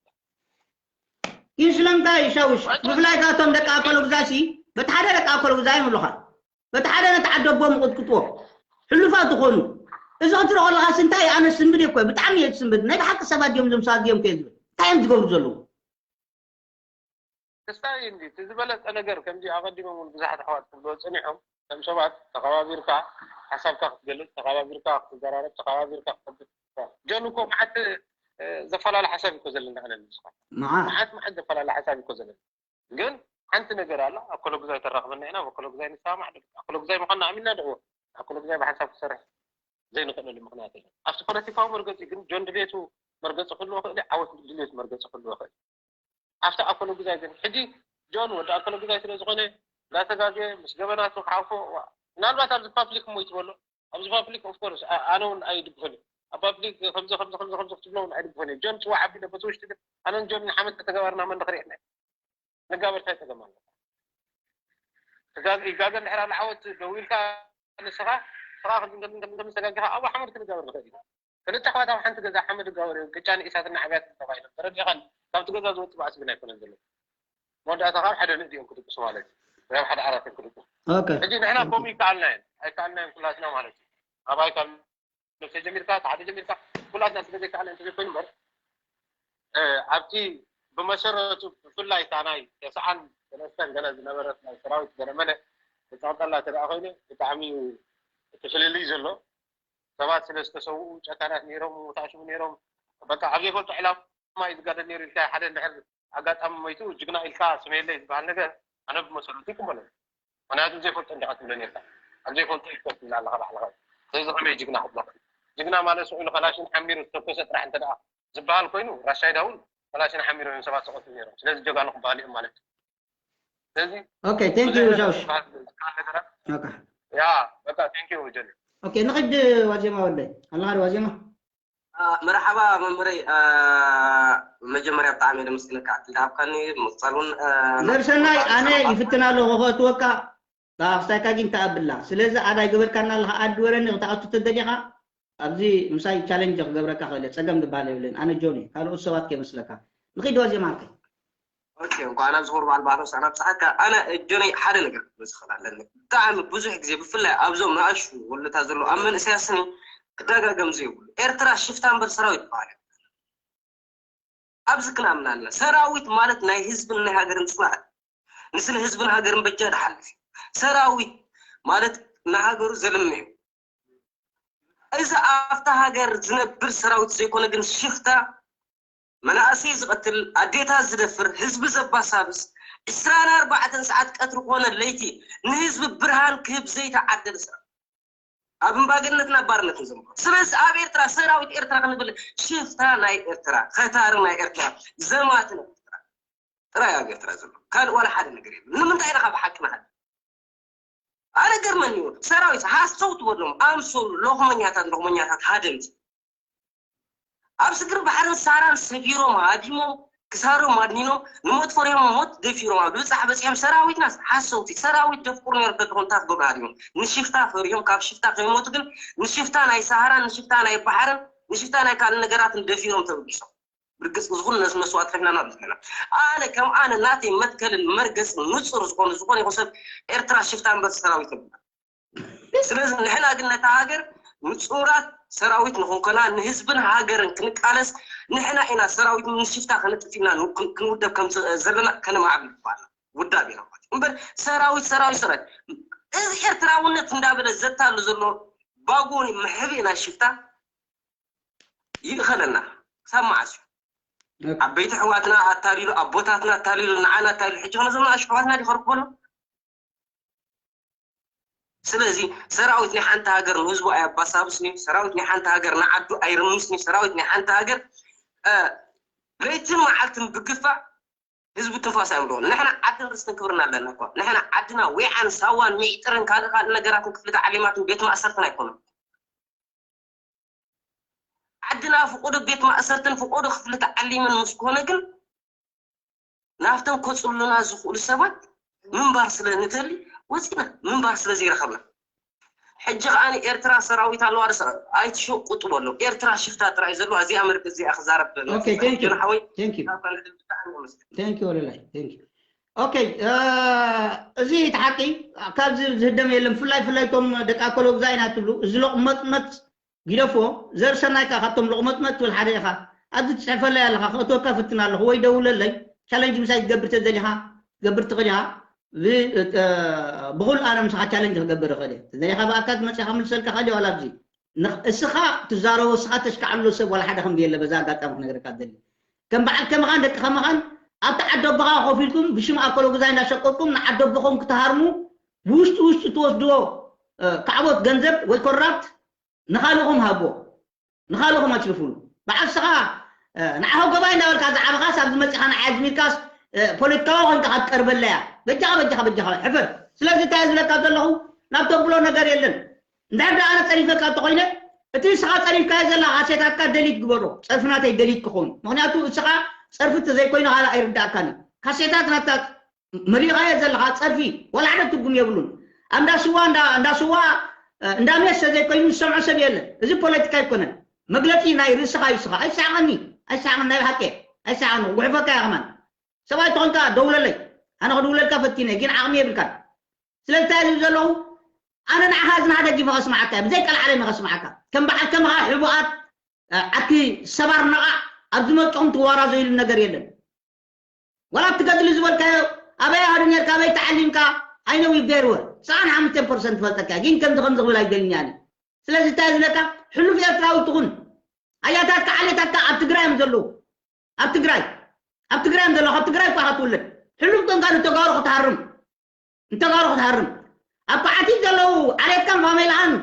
ግን ስለምንታይ ሻውሽ ብፍላይ ካቶም ደቂ ኣከሉ ግዛሲ በቲ ሓደ ደቂ ኣከሉ ግዛ ይምሉኻ በቲ ሓደ ነቲ ዓዲ ኣቦም ይቕጥቅጥዎ ሕሉፋት ዝኾኑ እዚ ክትርኢ ከለኻስ እንታይ ኣነ ስንብድ እኮ ብጣዕሚ እየ ዝስንብድ ናይ ብሓቂ ሰባት ድዮም እዞም ሰባት ድዮም ከ ዝብል እንታይ እዮም ዝገብሩ ዘለዉ ክስታይ እንዲ እቲ ዝበለፀ ነገር ከምዚ ኣቐዲሞም እውን ብዙሓት ኣሕዋት ክብልዎ ፀኒሖም ከም ሰባት ተኸባቢርካ ሓሳብካ ክትገልፅ ተኸባቢርካ ክትዘራረብ ተኸባቢርካ ክትከብር ጆን እኮ መዓት ዘፈላለ ሓሳብ እኮ ዘለና ኣነ ንስኻ መዓት መዓት ዘፈላለ ሓሳብ እኮ ዘለና ግን ሓንቲ ነገር ኣላ ኣኮሎ ግዛይ ተራኽበና ኢና ኣኮሎ ግዛይ ንሰማማዕ ደቂ ኣኮሎ ግዛይ ምዃንና ኣሚንና ድዕዎ ኣኮሎ ግዛይ ብሓንሳብ ክሰርሕ ዘይንኽእለሉ ምኽንያት የለን ኣብቲ ፖለቲካዊ መርገፂ ግን ጆን ድሌቱ መርገፂ ክህልዎ ክእል ዓወት ድሌቱ መርገፂ ክህልዎ ክእል ኣብቲ ኣኮሎ ግዛይ ግን ሕጂ ጆን ወዲ ኣኮሎ ግዛይ ስለ ዝኾነ እንዳተጋገ ምስ ገበናቱ ክሓልፎ ምናልባት ኣብዚ ፓብሊክ እሞ ይትበሎ ኣብዚ ፓብሊክ ኦፍኮርስ ኣነ እውን ኣይድግፍን ኣብ ፓብሊክ ከምዚ ከምዚ ከምዚ ከምዚ ክትብሎ እውን ኣይድግፍን ጆን ፅዋዕ ኣቢለ በቲ ውሽጢ ግን ኣነን ጆን ንሓመድ ከተገባርና መን ንኽሪአና ንጋበር እንታይ ፀገም ኣሎ ይጋገ እንድሕር ኣሎ ዓወት ደው ኢልካ ንስኻ ስኻ ከምዚ ተጋጊኻ ኣብኡ ሓመድ ክንጋበር ንኽእል ኢና ክልተ ኣሕዋት ኣብ ሓንቲ ገዛ ሓመድ ይጋበሩ እዮም ቅጫ ንኢሳትና ዕብያት ተባሂሎም ተረዲእኻን ካብቲ ገዛ ዝወፅእ ባእሲ ግን ኣይኮነን ዘሎ መወዳእታ ካብ ሓደ ንእዲ እዮም ክድቅሱ ማለት እዩ ወይ ኣብ ሓደ ዓራት እዮም ክድቅሱ ሕጂ ንሕና ከምኡ ይከኣልና እየን ኣይከኣልና እዮም ኩላትና ማለት እዩ ኣባይ ካብ ነብሰ ጀሚርካ ሓደ ጀሚርካ ኩላትና ስለ ዘይከኣልና እንተዘይኮይኑ እምበር ኣብቲ ብመሰረቱ ብፍላይ እታ ናይ ተስዓን ሰለስተን ገለ ዝነበረት ናይ ሰራዊት ገለመለ ተፀቕጠላ ተደኣ ኮይኑ ብጣዕሚ እዩ እቲ ፍልልይ ዘሎ ሰባት ስለ ዝተሰውኡ ጨካናት ነይሮም ተኣሽሙ ነይሮም በቃ ኣብ ዘይፈልጦ ዕላማ እዩ ዝጋደል ነይሩ ኢልካ ሓደ እንድሕር ኣጋጣሚ ሞይቱ ጅግና ኢልካ ስመየለይ ዝበሃል ነገር ኣነ ብመሰረቱ ይቅበሎ ምክንያቱ ዘይፈልጦ እንዲኻ ትብሎ ነርካ ኣብ ዘይፈልጦ ይኮር ትብል ኣለኻ ባዕልኻ ስለዚ ከመይ ጅግና ክብሎ ጅግና ማለት ስቕ ኢሉ ከላሽን ሓሚሩ ዝተኮሰ ጥራሕ እንተ ዝበሃል ኮይኑ ራሻይዳ እውን ከላሽን ሓሚሮም እዮም ሰባት ዝቐትሉ ነይሮም ስለዚ ጀጋኑ ክበሃሉ እዮም ማለት እዩ ስለዚ ኦኬ ቴንክ ዩ ሻውሽ ያ በቃ ቴንክ ዩ ጀኒ ኦኬ ንኽድ ዋዜማ ወደይ ኣለኻ ዋዜማ መርሓባ መምህረይ መጀመርያ ብጣዕሚ የመስግነካ ዕድል ዝሃብካኒ ምቕፃል እውን ዘርሰናይ ኣነ ይፍትና ኣለኹ ክኸእትወካ ክስታይካ ግን ተኣብላ ስለዚ ኣዳይ ገበርካና ኣለካ ኣዲ ወረኒ ክትኣቱ ተደሊኻ ኣብዚ ምሳይ ቻለንጅ ክገብረካ ክእለ ፀገም ዝበሃል የብለን ኣነ ጆኒ ካልኦት ሰባት ከይመስለካ ንኺድ ዋዜማ ኣልከይ ኦኬ እንኳን ኣብዚ ቁርባን ባህሎ ሰላም ፀሓካ ኣነ ጆነይ ሓደ ነገር ክብል ዝኽእል ኣለኒ ብጣዕሚ ብዙሕ ግዜ ብፍላይ ኣብዞም ንኣሹ ወለታ ዘለዉ ኣብ መንእሰያት ስኒ ክደጋገም ዘይብሉ ኤርትራ ሽፍታ እምበር ሰራዊት በሃል ኣብዚ ክነኣምን ኣለና ሰራዊት ማለት ናይ ህዝብን ናይ ሃገርን ፅንዓት ንስለ ህዝብን ሃገርን በጃ ድሓልፍ ሰራዊት ማለት ንሃገሩ ዘልምዕ እዚ ኣብታ ሃገር ዝነብር ሰራዊት ዘይኮነ ግን ሽፍታ መናእሰይ ዝቐትል ኣዴታት ዝደፍር ህዝቢ ዘባሳብስ ዕስራን ኣርባዕተን ሰዓት ቀትሪ ኮነ ለይቲ ንህዝቢ ብርሃን ክህብ ዘይተዓደለ ሰራዊት ኣብ እምባገነትና ባርነትን ዘምሮ ስለዚ ኣብ ኤርትራ ሰራዊት ኤርትራ ክንብል ሽፍታ ናይ ኤርትራ ኸታሪ ናይ ኤርትራ ዘማት ናይ ኤርትራ ጥራይ ኣብ ኤርትራ ዘሎ፣ ካልእ ዋላ ሓደ ነገር የለን። ንምንታይ ኢና ካብ ሓቂ ንሓደ? ኣነ ገርመኒ እዩ። ሰራዊት ሃሰው ትበሎም ኣምሰሉ ሎኽመኛታት፣ ሎኽመኛታት ሃደምቲ። ኣብ ስግር ባሕርን ሳራን ሰፊሮም ሃዲሞም ክሳሮም ኣድኒኖም ንሞት ፈሪሆም ሞት ደፊሮም ኣብ ብጻሕ በጺሖም ሰራዊትና ሃሰውቲ። ሰራዊት ደፍቁር ነይሩ ተድኹም ታት ገብሩ ሃዲሞም ንሽፍታ ፈሪሆም ካብ ሽፍታ ከይሞቱ ግን ንሽፍታ ናይ ሳሃራን ንሽፍታ ናይ ባሕርን ንሽፍታ ናይ ካልእ ነገራትን ደፊሮም ተበጊሶም። ብርግጽ ዝኹን ነዚ መስዋእቲ ከፊልና ኢና በጺሕና። ኣነ ከም ኣነ ናተይ መትከልን መርገጽን ንጹር ዝኾነ ዝኾነ ይኹን ሰብ ኤርትራ ሽፍታ እምበር ሰራዊት የብላ። ስለዚ ንሕና ግን ነታ ሃገር ንጹራት ሰራዊት ንኹንከና ንህዝብን ሃገርን ክንቃለስ ንሕና ኢና ሰራዊት ንሽፍታ ከነጥፍ ኢልና ን- ክን- ክንውደብ ከም ዝ- ዘለና ከነማዕብል ይግባና። ውዳብ ኢና ማለት እዩ። እምበር ሰራዊት ሰራዊት ሰራዊት እዚ ኤርትራውነት እንዳበለ ዘታሉ ዘሎ ባጎኒ መሕብኢ ናይ ሽፍታ ይእኸለና ክሳብ መዓስ እዩ? ዓበይቲ ኣሕዋትና ኣታሊሉ ኣቦታትና ኣታሊሉ ንዓና ኣታሊሉ ሕጂ ከነዞም ንኣሽሑ ኣሕዋትና ዲኸርክበሉ። ስለዚ ሰራዊት ናይ ሓንቲ ሃገር ንህዝቡ ኣየባሳብስን እዩ። ሰራዊት ናይ ሓንቲ ሃገር ንዓዱ ኣይርምስን እዩ። ሰራዊት ናይ ሓንቲ ሃገር ለይትን መዓልትን ብግፋ ህዝቡ ትንፋስ ኣይምልኦን። ንሕና ዓድን ርስትን ክብርን ኣለና እኳ ንሕና ዓድና ዊዓን ሳዋን ሚዕጥርን ካልእ ካልእ ነገራትን ክፍሊ ተዓሊማትን ቤት ማእሰርትን ኣይኮነን። ዓድና ፍቁዶ ቤት ማእሰርትን ፍቁዶ ክፍሊ ተዓሊምን ምስ ኮነ ግን ናብቶም ከጽሉና ዝኽእሉ ሰባት ምንባር ስለ ንደሊ ወፂና ምንባር ስለ ዘይረኸብና ሕጂ ከኣ ኤርትራ ሰራዊት ኣለዋ ዶ ሰራዊት ኣይትሸቁጡ በሎ ኤርትራ ሽፍታ ጥራይ ዘለዋ እዚኣ መርገ እዚኣ ክዛረብ okay thank you ሓወይ thank you thank you ወለላይ thank you okay እዚ እቲ ሓቂ ካብዚ ዝህደም የለን ፍላይ ፍላይ ቶም ደቂ ኣኮሎ ግዛይና ትብሉ እዚ ሎቕመጥመጥ ግደፎ ዘር ሰናይ ከኣ ካብቶም ሎቕመጥመጥ ትብል ሓደ ኢኻ ኣብዚ ትፅሕፈለይ ኣለኻ ክእትወካ ፍትን ኣለኹ ወይ ደውለለይ ቻለንጅ ምሳይ ትገብር ተደሊኻ ትገብር ትኽእል ኢኻ ብኹል ኣነ ምሳኻ ቻለንጅ ክገብር ይኽእል እየ ተደሊኻ ብኣካል መፅኻ ምልሰልካ ኽእል ዋላ ኣብዚ እስኻ ትዛረቦ እስኻ ተሽካዕሎ ሰብ ዋላ ሓደ ከምዚ የለ በዛ ኣጋጣሚ ክነግረካ ደሊ ከም በዓል ከመኻን ደቂ ከመኻን ኣብቲ ዓዲ ኣቦኻ ኮፍ ኢልኩም ብሽም ኣኮሎ ግዛይ እንዳሸቀጥኩም ንዓዲ ኣቦኹም ክትሃርሙ ብውሽጢ ውሽጢ ትወስድዎ ካዕቦት ገንዘብ ወይ ኮራፕት ንኻልእኹም ሃብዎ ንኻልእኹም ኣጭርፍሉ በዓል ስኻ ንዓኹ ገባይ እንዳበልካ ዝዓበኻስ ኣብዚ መፂኻ ንዓይ ኣዝሚርካስ ፖለቲካዊ ኮይንካ ክትቀርበለያ በጃኻ በጃኻ በጃኻ ሕፈር ስለዚ እንታይ ዝብለካ ዘለኹ ናብ ተብሎ ነገር የለን እንድሕር ደኣ ኣነ ፀሪፈካ እንተኾይነ እቲ ንስኻ ፀሪፍካዮ ዘለኻ ካሴታትካ ደሊት ግበሮ ፀርፊ ናተይ ደሊት ክኸውን ምኽንያቱ እስኻ ፀርፊ ተዘይኮይኑ ካልእ ኣይርዳእካን እዩ ካሴታት ናታ መሊኻዮ ዘለኻ ፀርፊ ዋላ ሓደ ትርጉም የብሉን ኣብ እንዳ ስዋ እንዳ ስዋ እንዳ ሜስ ተዘይኮይኑ ዝሰምዖ ሰብ የለን እዚ ፖለቲካ ኣይኮነን መግለፂ ናይ ርእስኻ እዩ ስኻ ኣይሰሓቐኒ ኣይሰሓቐኒ ናይ ብሓቂ ኣይሰሓቐኒ ጉሕፈካ እያ ከማን ሰብኣይ ተኾንካ ደውለለይ ኣነ ክድውለልካ ፈቲነ ግን ዓቕሚ የብልካን ስለዚ እንታይ ዝብል ዘለኹ ኣነ ንዓኻ እዚ ናደጊፈ ከስምዓካ እየ ብዘይ ቀልዓለም ከስምዓካ ከም በዓል ከማኻ ሕቡኣት ዓኪ ሰባር ነቓዕ ኣብ ዝመፅኦም ትዋራዘይሉ ነገር የለን ዋላ ትገድሊ ዝበልካዮ ኣበይ ኣሃዱ ነርካ ኣበይ ተዓሊምካ I know you very well ሰዓን ሓሙሽተ ፐርሰንት ትፈልጠካ ግን ከምዚ ከምዚ ክብል ኣይደልኛኒ ስለዚ እንታይ ዝለካ ሕሉፍ ኤርትራዊ ትኹን ኣያታትካ ዓሌታትካ ኣብ ትግራይ እዮም ዘለዉ ኣብ ትግራይ ኣብ ትግራይ እዮም ዘለዉ ካብ ትግራይ እኳ ክትውለድ ሕሉፍ ኮንካ ንተጋሩ ክትሃርም ንተጋሩ ክትሃርም ኣብ በዓቲ ዘለዉ ዓሌትካን ፋሜላኻን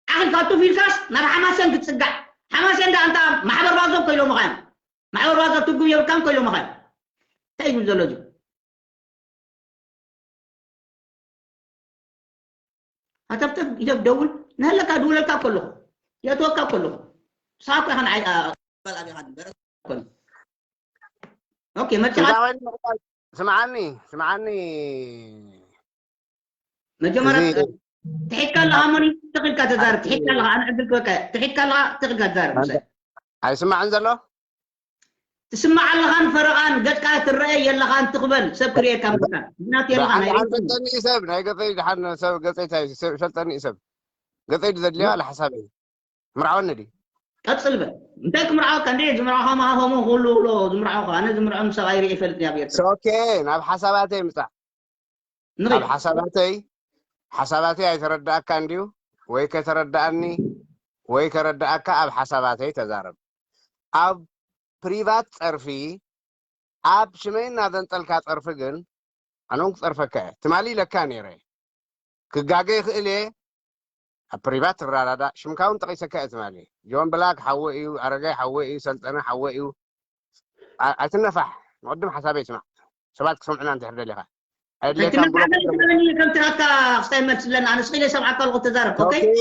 ዓኺልካ ቱፍ ኢልካስ ናብ ሓማሴን ክትፅጋዕ ሓማሴን ዳ እንታ ማሕበር ባዞ ኮይሎምኻ እዮም ማሕበር ባዞ ትርጉም የብልካን ኮይሎምኻ እዮም እንታይ ይብል ዘሎ እዚ ሃተፍተፍ ኢለ ደውል ንሃለካ ድውለልካ ከለኹ የእትወካ ከለኹ ሳብ ኢኻ ንዓይ ኣባል ኣቢኻ ድበረ ኮን ኦኬ መርጫ ስምዓኒ ስምዓኒ መጀመርያ ትሒትካ ኣለኻ መን ትኽልካ ተዛረብ ትሒትካ ኣለኻ ኣነ ዕድል ክበካ ትሒትካ ኣለኻ ትኽልካ ተዛረብ ኣይስማዕን ዘሎ ትስማዕ ኣለኻን ፈረቓን ገጽካ ትረአ የለኻን ትኽበል ሰብ ክርእየካ ምርካን ምክንያቱ የለኻን ፈልጠኒ ሰብ ናይ ገፈይ ድሓን ሰብ ገጸይ ታይ ፈልጠኒ ሰብ ገጸይ ድዘድልዮ ኣለ ሓሳብ እዩ ምርዓወኒ ድዩ ቀጽል በል እንታይ ክምርዓወካ እንዴ ዝምርዓኻ ማሃ ሆሞ ክህሉ ውሎ ዝምርዓኻ ኣነ ዝምርዖም ሰብ ኣይርኢ ይፈልጥ እያ ብኤርትራ ኦኬ ናብ ሓሳባተይ ምጻእ ንኺድ ኣብ ሓሳባተይ ሓሳባተይ ኣይተረዳእካ እንድዩ ወይ ከተረዳእኒ ወይ ከረዳእካ ኣብ ሓሳባተይ ተዛረብ ኣብ ፕሪቫት ጸርፊ ኣብ ሽመይ እናዘንጠልካ ጸርፊ ግን ኣነ እውን ክጸርፈካ እየ ትማሊ ኢለካ ነይረ ክጋገ ይኽእል እየ ኣብ ፕሪቫት ትረዳዳእ ሽምካ እውን ጠቒሰካ እየ ትማሊ ጆን ብላክ ሓወ እዩ ኣረጋይ ሓወ እዩ ሰልጠነ ሓወ እዩ ኣይትነፋሕ ንቕድም ሓሳበይ ስማዕ ሰባት ክሰምዑና እንድሕር ደሊኻ። ኣየድልየካን ብሎ ኣይትነግረኒ ከምትናካ ክስታይ መልስለን ኣነ ስኺለ ሰብዓካ ኣለኹ ተዛረብ ኦኬ ኦኬ።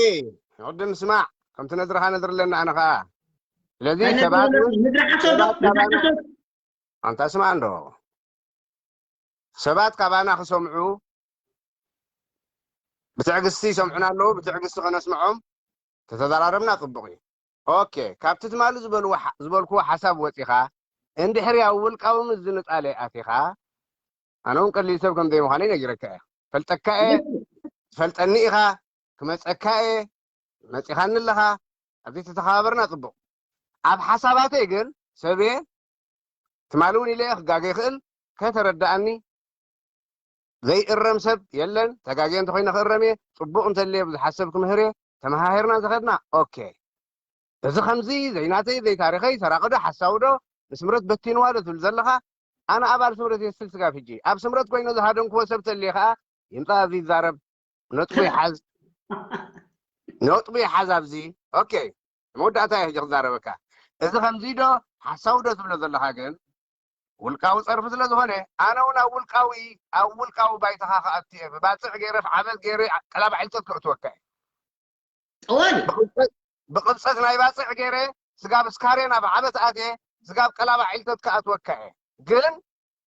ንቕድም ስማዕ፣ ከምቲ ነድርኻ ነድርለና ኣነ ኸዓ። ስለዚ ሰባት እውን ምድሪ ሓሶት ዶ ሰባት ምድሪ ካባና ሓሶት ኣንታ ስማዕ እንዶ ሰባት ካባና ክሰምዑ ብትዕግስቲ ይሰምዑና ኣለዉ። ብትዕግስቲ ከነስምዖም ተተዘራረብና ጽቡቕ እዩ። ኦኬ፣ ካብቲ ትማሊ ዝበልዎ ሓ- ዝበልክዎ ሓሳብ ወጺኻ እንድሕሪ ኣብ ውልቃዊ ምዝንጣለ ኣቲኻ ኣነ እውን ቀሊል ሰብ ከም ዘይምዃነይ ነጊረካ እየ። ፈልጠካ እየ፣ ትፈልጠኒ ኢኻ፣ ክመጸካ እየ፣ መጺኻኒ ኣለኻ። ኣብዚ ተተኸባበርና ጽቡቕ። ኣብ ሓሳባተይ ግን ሰብየ ትማሊ እውን ኢለ እየ ክጋገ ይኽእል ከተረዳኣኒ ዘይእረም ሰብ የለን። ተጋግየ እንተኮይነ ክእረም እየ። ጽቡቕ እንተልየ ብዙሓት ሰብ ክምህር እየ። ተመሃሄርና ዝኸድና ኦኬ። እዚ ከምዚ ዘይናተይ ዘይታሪኸይ ሰራቂ ዶ ሓሳዊ ዶ ንስምረት በቲንዋ ዶ ትብል ዘለኻ? ኣነ ኣባል ስምረት እየ ስል ስጋብ ሕጂ። ኣብ ስምረት ኮይነ ዝሃደንክዎ ሰብ ተልየ ከዓ ይምፃእ ኣብዚ ይዛረብ። ነጥቡ ይሓዝ ነጥቡ ይሓዝ ኣብዚ ኦኬ። መወዳእታ እየ ሕጂ ክዛረበካ። እዚ ከምዚ ዶ ሓሳዊ ዶ ትብሎ ዘለኻ ግን ውልቃዊ ፀርፊ ስለ ዝኾነ ኣነ እውን ኣብ ውልቃዊ ኣብ ውልቃዊ ባይታኻ ክኣቱ እየ። ብባፅዕ ገይረ ብዓበት ገይረ ቀላባዕልቶት ከእትወካ እየ። ጠዋሊ ብቕብፀት ናይ ባፅዕ ገይረ ስጋብ ስካሬን ኣብ ዓበት ኣትየ ስጋብ ቀላባዕልቶት ክኣትወካ እየ። ግን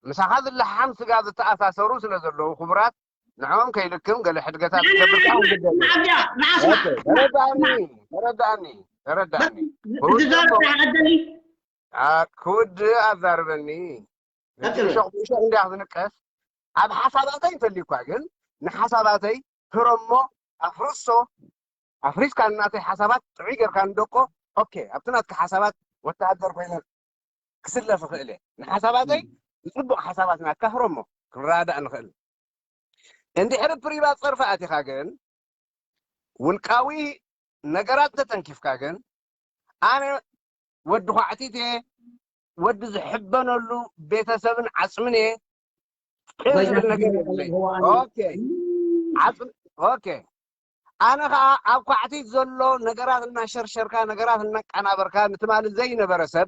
ምሳኻ ዝለሓም ስጋ ዝተኣሳሰሩ ስለ ዘለዉ ክቡራት ንዕኦም ከይልክም ገለ ሕድገታት ክገብር ከዓ ግደል። ንዓብያ ንዓስማ ኦኬ፣ ተረዳእኒ ተረዳእኒ ተረዳእኒ። ትዛረብ ዓደሊ ኣ- ክውድእ ኣዛርበኒ። ቀጽሎ። ብእሾኽ ብእሾኽ እንዲያ ዝንቀስ ኣብ ሓሳባተይ እንተልዩኳ ግን ንሓሳባተይ ህረሞ ኣፍርሶ ኣፍሪስካ ናተይ ሓሳባት ጥዑይ ጌርካ ንደቆ ኦኬ ኣብቲ ናትካ ሓሳባት ወተሃደር ኮይነ ክስለፍ እኽእል እየ። ንሓሳባተይ ንፅቡቕ ሓሳባት ናትካ ህረሞ ክንረዳእ ንኽእል። እንድሕሪ ፕሪቫት ፀርፊ ኣቲኻ ግን ውልቃዊ ነገራት ተተንኪፍካ ግን ኣነ ወዲ ኳዕቲት እየ፣ ወዲ ዝሕበነሉ ቤተሰብን ዓፅምን እየ። ቅር ዝብል ነገር የብለይ። ኦኬ ዓፅም ኦኬ ኣነ ከዓ ኣብ ኳዕቲት ዘሎ ነገራት እናሸርሸርካ ነገራት እናቀናበርካ ንትማሊ ዘይነበረ ሰብ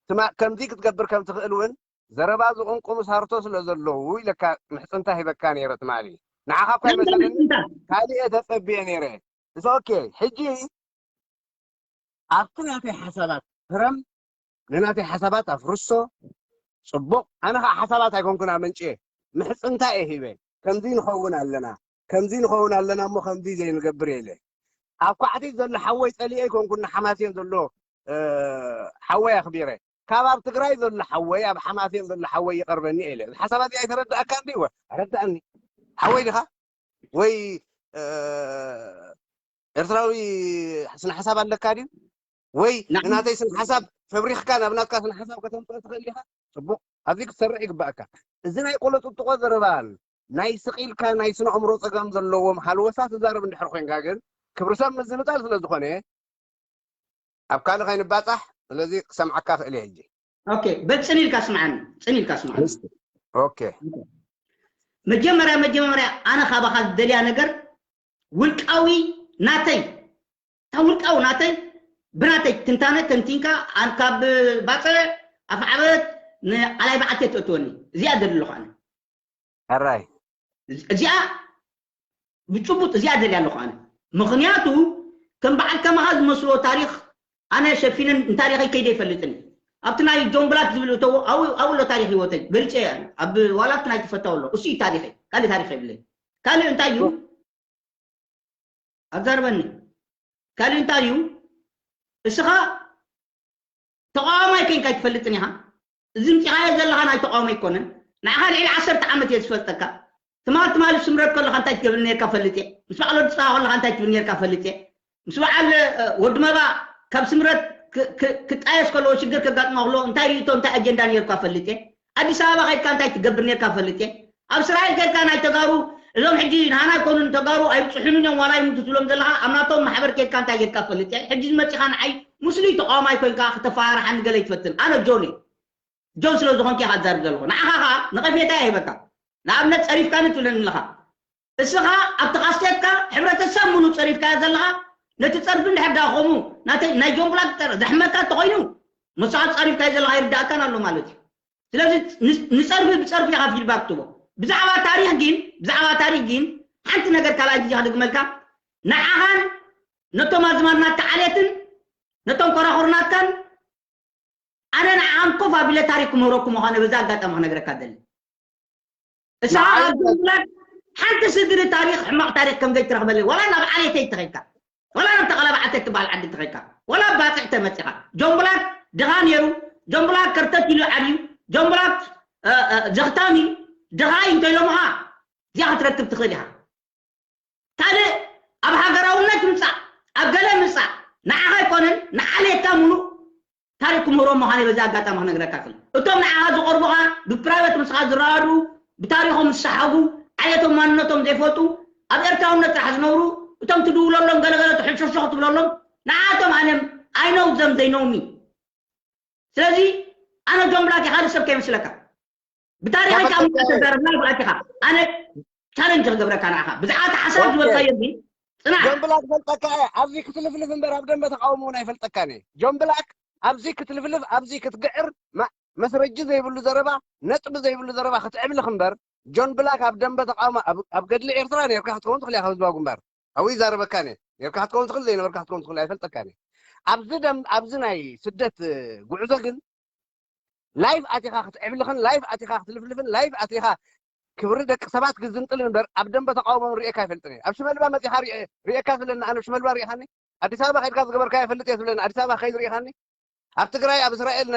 ትማ- ከምዚ ክትገብር ከም ትኽእል እውን ዘረባ ዝቕንቁ ምሳርቶ ስለ ዘለዉ ኢለካ ምሕፅንታ ሂበካ ነይረ ትማሊ። ንዓኻ እኳ ይመስለኒ ካልእ እየ ተፀብየ ነይረ። እዚ ኦኬ ሕጂ ኣብቲ ናተይ ሓሳባት ህረም ንናተይ ሓሳባት ኣፍርሶ። ፅቡቕ ኣነ ከዓ ሓሳባት ኣይኮንኩን ኣመንጭየ ምሕፅንታ እየ ሂበ። ከምዚ ንኸውን ኣለና ከምዚ ንኸውን ኣለና እሞ ከምዚ ዘይንገብር እየ ኢለ ኣብ ኳዕቲት ዘሎ ሓወይ ፀሊኤ ኣይኮንኩን ንሓማሴን ዘሎ እ፣ ሓወይ ኣኽቢረ ካብ ኣብ ትግራይ ዘሎ ሓወይ ኣብ ሓማሴን ዘሎ ሓወይ ይቐርበኒ እየ ኢለ እዚ ሓሳባት ኣይተረዳእካ እንዲ ወ ኣረዳእኒ ሓወይ ዲኻ ወይ እ፣ ኤርትራዊ ስነ ሓሳብ ኣለካ ድዩ ወይ ንዓም። ንናተይ ስነ ሓሳብ ፈብሪኽካ ናብ ናትካ ስነ ሓሳብ ከተምፅኦ ትኽእል ዲኻ ፅቡቕ ኣብዚ ክትሰርሕ ይግባእካ እዚ ናይ ቆሎ ጥጥቆ ዘረባን ናይ ስቕ ኢልካ ናይ ስነ ኣእምሮ ፀገም ዘለዎም ሃልወሳ ትዛረብ እንድሕር ኮይንካ ግን ክብሪ ሰብ ምዝንጣል ስለ ዝኾነ ኣብ ካልእ ከይንባፃሕ ስለዚ ክሰምዓካ ክእል እየ ሕጂ ኦኬ በል ፅን ኢልካ ስምዓኒ ፅን ኢልካ ስምዓኒ ኦኬ መጀመርያ መጀመርያ ኣነ ካባኻ ዝደልያ ነገር ውልቃዊ ናተይ እታ ውልቃዊ ናተይ ብናተይ ትንታነ ተንቲንካ ኣን ካብ ባፅዕ ኣፍዓበት ንኣላይ በዓልቲ ትእትወኒ እዚኣ ደሊ ኣለኹ ኣነ ሕራይ እዚኣ ብጭቡጥ እዚኣ ደልያ ኣለኹ ኣነ ምኽንያቱ ከም በዓል ከማኻ ዝመስሎ ታሪኽ ኣነ ሸፊነ ንታሪኸይ ከይደ ይፈልጥን ኣብቲ ናይ ጆን ብላክ ዝብል እተዎ ኣብኡ ኣሎ ታሪኽ ህይወተይ ገልፀ እየ ኣብ ዋላ ኣብቲ ናይ ተፈታው ኣሎ እሱ እዩ ታሪኸይ ካልእ ታሪኽ የብለይ ካልእ እንታይ እዩ ኣዛርበኒ ካልእ እንታይ እዩ እስኻ ተቃዋማይ ኮይንካ ኣይትፈልጥን ኢኻ እዚ ምፂኻዮ ዘለኻ ናይ ተቃዋማይ ኣይኮነን ንዓኻ ልዕሊ ዓሰርተ ዓመት እየ ዝፈልጠካ ትማል ትማል ስምረት ከለኻ እንታይ ትገብር ነርካ ፈልጥ እየ ምስ በዓል ወዲ ፀባ ከለኻ እንታይ ትብል ነርካ ፈልጥ እየ ምስ በዓል ወዲ መባ ካብ ስምረት ክጣየስ ከለዎ ሽግር ከጋጥሞ ከለዎ እንታይ ርእቶ እንታይ ኣጀንዳ ነርካ ፈልጥ እየ ኣዲስ ኣበባ ከድካ እንታይ ትገብር ነርካ ፈልጥ እየ ኣብ እስራኤል ከድካ ናይ ተጋሩ እዞም ሕጂ ንሃና ይኮኑን ተጋሩ ኣይብፅሑንን እዮም ዋላ ይምቱ ትብሎም ዘለካ ኣብ ናቶም ማሕበር ከድካ እንታይ ጌርካ ፈልጥ እየ ሕጂ ዝመፅኻ ንዓይ ሙስሊም ተቃዋማይ ኮይንካ ክተፈራርሓኒ ገለ ይትፈትን ኣነ ጆን እየ ጆን ስለ ዝኾንክ ኢኻ ትዛርብ ዘለኹ ንዓኻ ኸዓ ነቐፌታ እየ ሂበካ ንኣብነት ፀሪፍካኒ ትብለኒ ኣለኻ እስኻ ኣብቲ ካስቴትካ ሕብረተሰብ ሙሉ ፀሪፍካዮ ዘለኻ ነቲ ፀርፊ እንድሕር ዳ ከምኡ ናይ ጆን ብላክ ዘሕመካ እንተኾይኑ ንስኻ ፀሪፍካዮ ዘለኻ ይርዳእካን ኣሎ ማለት እዩ ስለዚ ንጸርፊ ብጸርፊ ኢኻ ፊድባክ ትቦ። ብዛዕባ ታሪኽ ግን ብዛዕባ ታሪኽ ግን ሓንቲ ነገር ካልኣይ ግዜ ክድግመልካ፣ ንዓኻን ነቶም ኣዝማድናትካ ዓሌትን ነቶም ኮራኹርናትካን ኣነ ንዓኻን ኮፍ ኣቢለ ታሪኽ ክምህረኩም ምዃነ በዚ ኣጋጣሚ ክነግረካ ደሊ። እሳ ኣብ ጆምብላክ ሓንቲ ስድሪ ታሪኽ ሕማቕ ታሪኽ ከም ዘይትረኽበለይ፣ ዋላ ናብ ዓሌተይ ተኸይካ፣ ዋላ ናብ ተቐላባዓተይ ትበሃል ዓዲ ተኸይካ፣ ዋላ ኣብ ባጽዕ ተመጺኻ። ጆምብላክ ድኻ ነይሩ፣ ጆምብላክ ከርተት ኢሉ ዓብዩ፣ ጆምብላክ ዘኽታም እዩ፣ ድኻ እዩ እንተኢሎምኻ እዚኣ ክትረክብ ትኽእል ኢኻ። ካልእ ኣብ ሃገራውነት ምጻእ፣ ኣብ ገለ ምጻእ፣ ንዓኻ ኣይኮነን፣ ንዓሌትካ ምሉእ ታሪኽ ክምህሮም ምዃነይ በዚ ኣጋጣሚ ክነግረካ ክእል። እቶም ንዓኻ ዝቐርቡኻ፣ ብፕራይቨት ምስኻ ዝረኣዱ፣ ብታሪኾም ዝሰሓጉ፣ ዓሌቶም ማንነቶም ዘይፈልጡ፣ ኣብ ኤርትራውነት ጥራሕ ዝነብሩ፣ እቶም ትድውለሎም ገለገለ ትሕሾሾ ክትብለሎም፣ ንዓቶም ኣነ I know them, they know me። ስለዚ ኣነ ጆምብላክ ካልእ ሰብ ከይመስለካ። ብታሪኸይ ካብ ምእንቲ ተዛረብና ብኣቲኻ ኣነ ቻለንጅ ክገብረካ ንዓኻ ብዛዕባ እቲ ሓሳብ ዝበልካዮ ግን ጽናሕ። ጆምብላክ ፈልጠካ እየ። ኣብዚ ክትልፍልፍ እምበር ኣብ ደንበ ተቃውሞ እውን ኣይፈልጠካን እየ። ጆምብላክ ኣብዚ ክትልፍልፍ ኣብዚ ክትግዕር መስረጂ ዘይብሉ ዘረባ ነጥቢ ዘይብሉ ዘረባ ክትዕብልኽ እምበር ጆን ብላክ ኣብ ደንበ ተቃውሞ ኣብ ገድሊ ኤርትራ ነርካ ክትከውን ትኽእል እያ ካብ ህዝባዊ ግንባር ኣብኡ ይዛረበካን እየ ነርካ ክትከውን ትኽእል ዘይነበርካ ክትከውን ትኽእል ኣይፈልጠካን እየ ኣብዚ ደም ኣብዚ ናይ ስደት ጉዕዞ ግን ላይቭ ኣቲኻ ክትዕብልኽን ላይቭ ኣቲኻ ክትልፍልፍን ላይቭ ኣቲኻ ክብሪ ደቂ ሰባት ክዝንጥል እምበር ኣብ ደንበ ተቃውሞ ርእየካ ኣይፈልጥን እየ ኣብ ሽመልባ መፂኻ ርእየካ ስለኒ ኣነ ሽመልባ ርእኻኒ ኣዲስ ኣበባ ከድካ ዝገበርካዮ ፈልጥ እየ ትብለኒ ኣዲስ ኣበባ ከይድ ርእኻኒ ኣብ ትግራይ ኣብ እስራኤል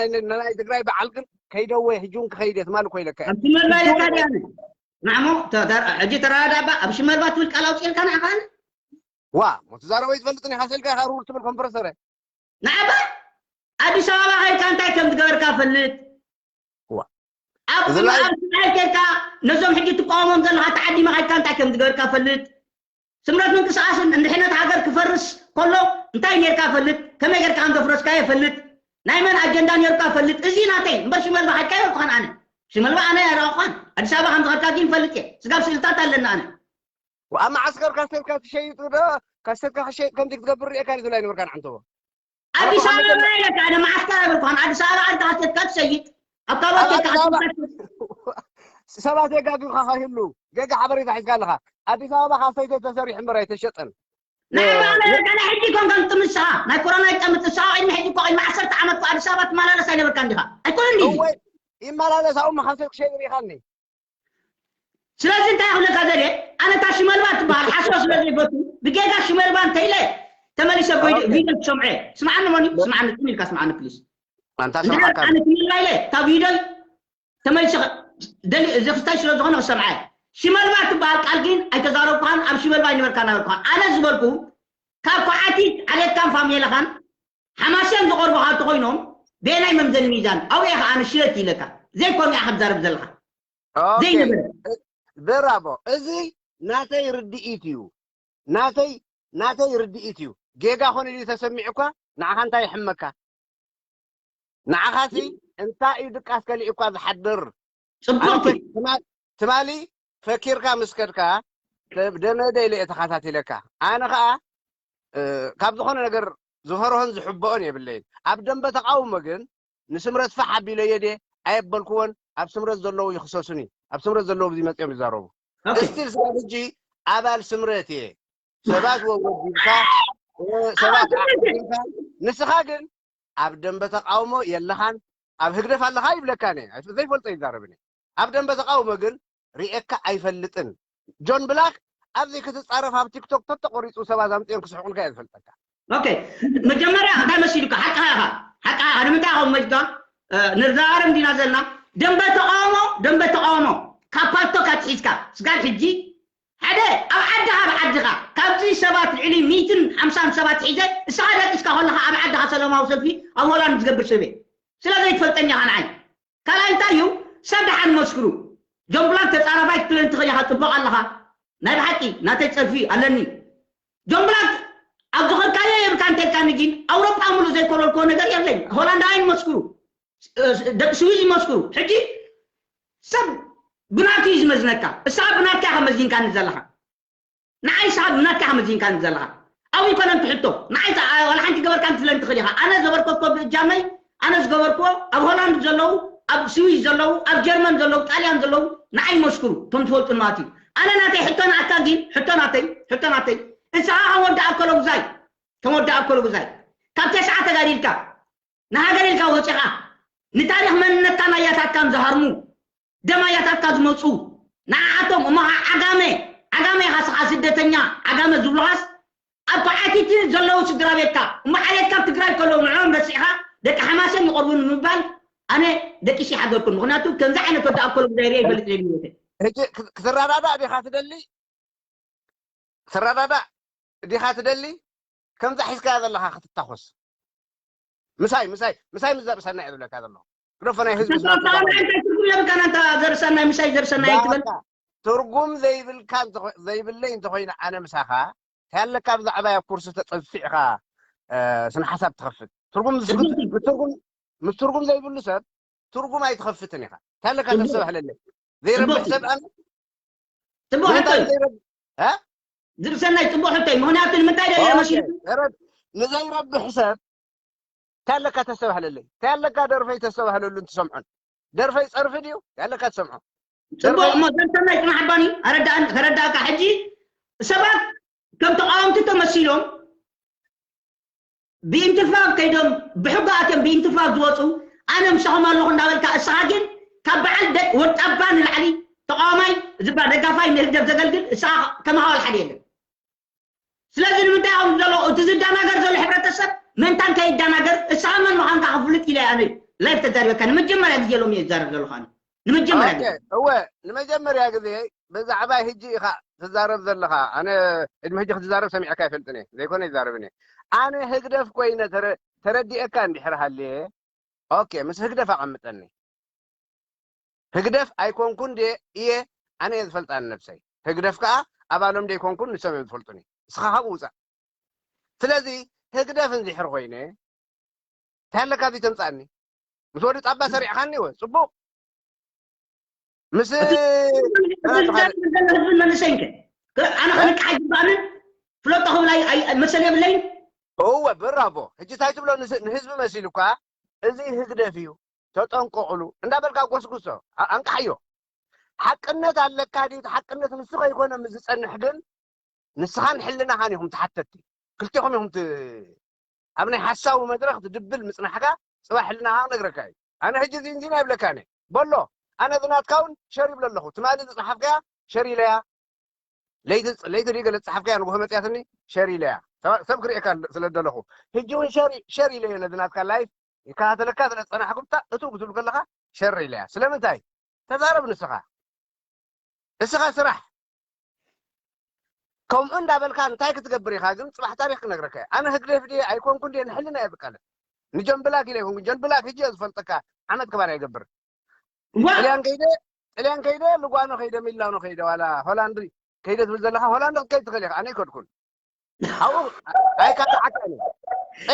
ናይ ትግራይ በዓል ግን ከይደወ ህጂ እውን ክኸይድ እየ ትማሊ እኮ ኢለካ እየ ኣብ ሽመልባ ኢለካ ድያ ንዓሞ ሕጂ ተረዳዳ እባ ኣብ ሽመልባ ትብል ቃል ኣውፅእልካ ንዓኻ ኣነ ዋ ሞ ትዛረቦ ይትፈልጥን ኢኻ ሰልካ ኢኻ ሩር ትብል ኮምፕረሰረ ንዓባ ኣዲስ ኣበባ ከይድካ እንታይ ከም ዝገበርካ ፈልጥ ኣብ ኣብ ትግራይ ከይድካ ነዞም ሕጂ ትቃወሞም ዘለኻ ተዓዲመ ከይድካ እንታይ ከም ዝገበርካ ፈልጥ ስምረት ምንቅስቃስን እንድሕነት ሃገር ክፈርስ ከሎ እንታይ ኔርካ ፈልጥ ከመይ ጌርካ ከም ዘፍረስካዮ ፈልጥ ናይ መን ኣጀንዳ ኔርካ ፈልጥ እዚ ናተይ እምበር ሽመልባ ከድካዮ ኣይኮን ኣነ ሽመልባ ኣነ ኣይረኣኳን ኣዲስ ኣበባ ከም ዝኸድካ ግን ፈልጥ እየ ስጋብ ስእልታት ኣለና ኣነ ኣብ መዓስከር ካሴትካ ትሸይጥ ዶ ካሴትካ ክሸይጥ ከምዚ ክትገብር ርእየካ ዝብላ ይነበርካ ንዓንተቦ ኣዲስ ኣበባ ኢለካ ኣነ መዓስከር ኣይበልኩኻን ኣዲስ ኣበባ ኣድካ ካሴትካ ትሸይጥ ኣብ ካባቴካ ሰባት የጋግኻ ከይህሉ ገጋ ሓበሬታ ሒዝካ ኣለኻ ኣዲስ ኣበባ ካሰይተ ተሰሪሑ እምበር ኣይተሸጠን ናይ ባዕለ ገለ ሕጂ ኮንካ ንጥምስኻ ናይ ኮሮና ይጠምጥ ንስኻ ቅድሚ ሕጂ እኮ ቅድሚ ዓሰርተ ዓመት እኮ ኣዲስ ኣበባ ትመላለስ ኣይነበርካ እንዲኻ ኣይኮነ እንዲ ይመላለስ ኣብኡ መኻሰብ ክሸይጥ ርኢኻኒ ስለዚ እንታይ ክብለካ ዘለ ኣነ እታ ሽመልባ ትበሃል ሓሶ ስለ ዘይፈቱ ብጌጋ ሽመልባ እንተኢለ ተመሊሰ ኮይደ ቪድዮ ትሰምዐ ስምዓኒ ሞኒ ስምዓኒ ትም ኢልካ ስምዓኒ ፕሊስ ኣነ ትመልባ ኢለ እታ ቪድዮ ተመሊሰ ደሊ እዚ ክስታይ ስለ ዝኾነ ክሰምዐ ሽመልባ ትበሃል ቃል ግን ኣይተዛረብኩኻን ኣብ ሽመልባ ኣይነበርካ ናበልኩኻ ኣነ ዝበልኩ ካብ ኳዓቲት ዓሌትካን ፋሚለኻን ሓማስያን ዝቐርቡኻ እንተኾይኖም ብየናይ መምዘኒ ሚዛን ኣብኡ ኢኻ ኣነ ሽለት ኢለካ ዘይኮኑ ኢኻ ክትዛረብ ዘለኻ ዘይነበረ ብራቦ እዚ ናተይ ርድኢት እዩ ናተይ ናተይ ርድኢት እዩ ጌጋ ኮነ ድዩ ተሰሚዑ እኳ ንዓኻ እንታይ ይሕመካ ንዓኻሲ እንታይ እዩ ድቃስ ከሊኡ እኳ ዝሓድር ጽቡቅ ትማሊ ፈኪርካ ምስ ከድካ ደመደ ኢለ እየ ተኸታቲለካ ኣነ ከዓ ካብ ዝኾነ ነገር ዝፈርሆን ዝሕበኦን የብለይን ኣብ ደንበ ተቃውሞ ግን ንስምረት ፋሕ ኣቢለዮ ድየ ኣየበልክዎን ኣብ ስምረት ዘለዉ ይኽሰሱኒ ኣብ ስምረት ዘለዉ ብዚ መፅኦም ይዛረቡ እስቲል ስጋብ ሕጂ ኣባል ስምረት እየ ሰባት ወወዲብካ ሰባት ኣቢልካ ንስኻ ግን ኣብ ደንበ ተቃውሞ የለኻን ኣብ ህግደፍ ኣለኻ ይብለካ ነ ዘይፈልጦ ይዛረብኒ ኣብ ደንበ ተቃውሞ ግን ርእየካ ኣይፈልጥን ጆን ብላክ ኣብዚ ክትጻረፍ ኣብ ቲክቶክ ተተቆሪጹ ሰባት ኣምጽኦም ክስሕቁልካ እየ ዝፈልጠካ ኦኬ መጀመርያ እንታይ መሲሉካ ሓቅኻ ኢኻ ሓቅኻ ኢኻ ንምንታይ ኢኻ መጅካ ንዛረብ እንዲና ዘለና ደንበ ተቃውሞ ደንበ ተቃውሞ ካብ ፓልቶክ ኣትሒዝካ ስጋብ ሕጂ ሓደ ኣብ ዓድኻ ኣብ ዓድኻ ካብዚ ሰባት ልዕሊ ሚትን ሓምሳን ሰባት ሒዘ እስኻ ደቂስካ ከለኻ ኣብ ዓድኻ ሰላማዊ ሰልፊ ኣብ ሆላንድ ዝገብር ሰብ እየ ስለ ዘይትፈልጠኒ ኢኻ ንዓይ ካልኣይ እንታይ እዩ ሰብ ደሓን መስክሩ ጆን ብላክ ተፃራፋይ ክትብለኒ ትኽእል ኢኻ ፅቡቅ ኣለኻ ናይ ብሓቂ ናተይ ፀርፊ ኣለኒ ጆን ብላክ ኣብ ዝኸድካዮ የብልካ እንተልካኒ ግን ኣውሮጳ ሙሉእ ዘይኮለልክዎ ነገር የብለይ ሆላንዳውያን ይመስክሩ ደቂ ስዊዝ ይመስክሩ ሕጂ ሰብ ብናቱ እዩ ዝመዝነካ እሳ ብናትካ ኢኻ መዚንካኒ ዘለኻ ንዓይ ሰዓብ ናትካ ከመዚንካኒ ዘለኻ ኣብኡ ይኮነን ትሕቶ ንዓይ ዋላ ሓንቲ ገበርካ ክትብለኒ ትኽእል ኢኻ ኣነ ዘበርከትኮ ብእጃመይ ኣነ ዝገበርክዎ ኣብ ሆላንድ ዘለዉ ኣብ ስዊስ ዘለዉ፣ ኣብ ጀርመን ዘለዉ፣ ጣልያን ዘለዉ ንዓይ መስክሩ፣ እቶም ትፈልጡ ማለት እዩ። ኣነ ናተይ ሕቶ ንኣካ ግን፣ ሕቶ ናተይ፣ ሕቶ ናተይ፣ ንስኻ ከም ወዲ ኣከለጉዛይ፣ ከም ወዲ ኣከለጉዛይ፣ ካብ ተስዓ ተጋዲልካ፣ ንሃገር ኢልካ ወፂኻ፣ ንታሪኽ መንነትካን ኣያታትካን ዝሃርሙ፣ ደም ኣያታትካ ዝመፁ፣ ንዓኣቶም እሞ ኸዓ ዓጋመ፣ ዓጋመ ኢኻ ስኻ ስደተኛ፣ ዓጋመ ዝብሉኻስ ኣብ ተዓቲቲ ዘለዉ ስድራ ቤትካ፣ እሞ ዓሌትካ ኣብ ትግራይ ከለዉ ንዕኦም ረሲዕኻ ደቂ ሓማሴን ይቐርቡኒ ምባል ኣነ ደቂሰ ይሓገርኩን። ምኽንያቱ ከምዚ ዓይነት ወዲ ኣኮሎ ጉዳይ ሪአ ይፈልጥ ዘይብሉ። ሕጂ ክት- ክትረዳዳእ ዲኻ ትደሊ? ክትረዳዳእ ዲኻ ትደሊ? ከምዛ ሒዝካያ ዘለኻ ክትታኾስ ምሳይ ምሳይ ምሳይ ምስ ዘርእሰናይ እየ ዝብለካ ዘለኹ። ግደፎ ናይ ህዝቢ ስማት ተሳሳሪ እንታይ ትርጉም የብልካን ኣንታ ዘርእሰናይ ምሳይ ዘርእሰናይ ኣይትበል። ትርጉም ዘይብልካ እንተኾ- ዘይብለይ እንተኾይነ ኣነ ምሳኻ እንታይ ኣለካ ብዛዕባ ኣብ ኩርሲ ተጸፊዕኻ ስነ ሓሳብ ትኸፍት ትርጉም ምስ- ትርጉም- ምስ ትርጉም ምስ ትርጉም ዘይብሉ ሰብ ትርጉም ኣይትኸፍትን ኢኻ። እንታይ ኣለካ ጽቡቅ። ተሰባሕለለይ ዘይረብሕ ጽቡቅ። ሰብ ኣነ ጽቡቅ ንምንታይ ሕቶይ። ዘይረብ- እ? ዝርሰናይ ጽቡቅ ሕቶይ። ምኽንያቱ ንምንታይ ደለ ኦኬ፣ መሲሉ? ረ- ንዘይረብሕ ሰብ እንታይ ኣለካ ተሰባህለለይ እንታይ ኣለካ ደርፈይ ተሰባህለሉ እንትሰምዖን ደርፈይ ጸርፊ ድዩ እንታይ ኣለካ ትሰምዖ? ጽቡቅ ደርፈይ እሞ ዘርሰናይ ጽናሕ ኣባኒ ኣረዳእን ከረዳእካ ሕጂ ሰባት ከም ተቃወምቲ ተመሲሎም ብኢንትፋብ ከይዶም ብሕጎ ኣትዮም ብኢንትፋብ ዝወፁ ኣነ ምሳኹም ኣለኹ እንዳበልካ እስኻ ግን ካብ በዓል ደቅ ወጣባ ንላዕሊ ተቃዋማይ ዝባ ደጋፋይ ንህግደፍ ዘገልግል እስኻ ከማኻ ዋላ ሓደ የለን። ስለዚ ንምንታይ እዮም ዘሎ እቲ ዝደናገር ዘሎ ሕብረተሰብ ምእንታን ከይደናገር እስኻ መን ምዃንካ ክፍልጥ ኢለ ኣነ ላይፍ ተዛሪበካ ንመጀመርያ ግዜ ሎም እየ ዝዛረብ ዘለኹ ኣነ ንመጀመርያ ግዜ እወ ንመጀመርያ ግዜ ብዛዕባ ሕጂ ኢኻ ትዛረብ ዘለኻ ኣነ ቅድሚ ሕጂ ክትዛረብ ሰሚዕካ ኣይፈልጥን እየ ዘይኮነ ይዛረብን እየ ኣነ ህግደፍ ኮይነ ተረ- ተረዲኤካ እንድሕር ሃልየ ኦኬ ምስ ህግደፍ ኣቐምጠኒ ህግደፍ ኣይኮንኩን ድየ እየ ኣነ እየ ዝፈልጣ ንነብሰይ ህግደፍ ከዓ ኣባሎም ደይኮንኩን ንሶም እዮም ዝፈልጡኒ እስኻ ካብኡ ውፃእ ስለዚ ህግደፍ እንድሕር ኮይነ እንታይ ኣለካ እዚ ተምፃእኒ ምስ ወዲ ጣባ ሰሪዕኻኒ ወ ፅቡቅ ምስ ኣነ ከንቃሕ ይግባእንን ፍለጦ ክብል መሰል የብለይን እወ ብራቮ ሕጂ እንታይ ትብሎ ንህዝቢ መሲሉ እኳ እዚ ህግደፍ እዩ ተጠንቀቕሉ እንዳበልካ ጎስጉሶ ኣንቃሕዮ ሓቅነት ኣለካ ድዩ ሓቅነት ንሱ ከይኮነ ምስ ዝፀንሕ ግን ንስኻን ሕልናኻን ኢኹም ተሓተቲ ክልቲኹም ኢኹም ኣብ ናይ ሓሳዊ መድረኽ ትድብል ምፅናሕካ ፅባሕ ሕልናኻ ክነግረካ እዩ ኣነ ሕጂ ዚንዚን ኣይብለካን እየ በሎ ኣነ ዝናትካ እውን ሸር ይብለ ኣለኹ ትማሊ ዝፅሓፍካያ ሸር ኢለያ ለይቲ ለይቲ ድዩ ገለ ዝፅሓፍካያ ንጉሆ መፅያትኒ ሸር ኢለያ ሰብ ክርእየካ ስለ ደለኹ ሕጂ እውን ሸር ኢለዮ ነዚ ናትካ ላይፍ ይከታተለካ ስለ ዝፀናሕኩ ብታ እቱ ክትብል ከለኻ ሸር ኢለያ ስለምንታይ ተዛረብ ንስኻ እስኻ ስራሕ ከምኡ እንዳበልካ እንታይ ክትገብር ኢኻ ግን ፅባሕ ታሪክ ክነግረካ እየ ኣነ ህግደፍ ድየ ኣይኮንኩ እንድየ ንሕልና እየ ዝቃለስ ንጆን ብላክ ኢለ ይኮንኩ ጆን ብላክ ህጂ እየ ዝፈልጠካ ዓመት ክባር ኣይገብር ጥልያን ከይደ ጥልያን ከይደ ልጓኖ ከይደ ሚላኖ ከይደ ዋላ ሆላንድ ከይደ ትብል ዘለካ ሆላንድ ክትከይድ ትኽእል ኢኻ ኣነ ይከድኩን ኣብኡ ኣይካትዓካን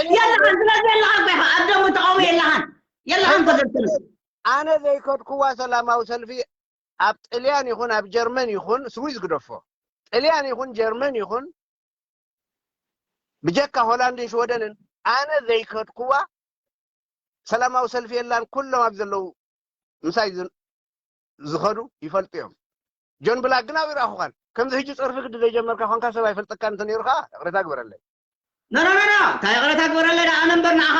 እየ የለኻን ስለዚ የለኻን እኮ ኢኻ ኣብ ደሞ ተቃውሞ የለኻን የለኻን እኮ ዘብትል ኣነ ዘይከድኩዋ ሰላማዊ ሰልፊ ኣብ ጥልያን ይኹን ኣብ ጀርመን ይኹን ስዊዝ ግደፎ ጥልያን ይኹን ጀርመን ይኹን ብጀካ ሆላንድን ሽወደንን ኣነ ዘይከድኩዋ ሰላማዊ ሰልፊ የላን ኩሎም ኣብ ዘለዉ ምሳይ ዝኸዱ ይፈልጡ እዮም ጆን ብላክ ግን ኣብኡ ይረኣኹኻን ከምዚ ሕጂ ፀርፊ ግዲ ዘይጀመርካ ኮንካ ሰብ ኣይፈልጠካን እንተ ነይሩ ከዓ ይቕሬታ ግበረለይ ኖ ኖ ኖ እንታይ ይቕሬታ ግበረለይ ኣነ እምበር ንዓኻ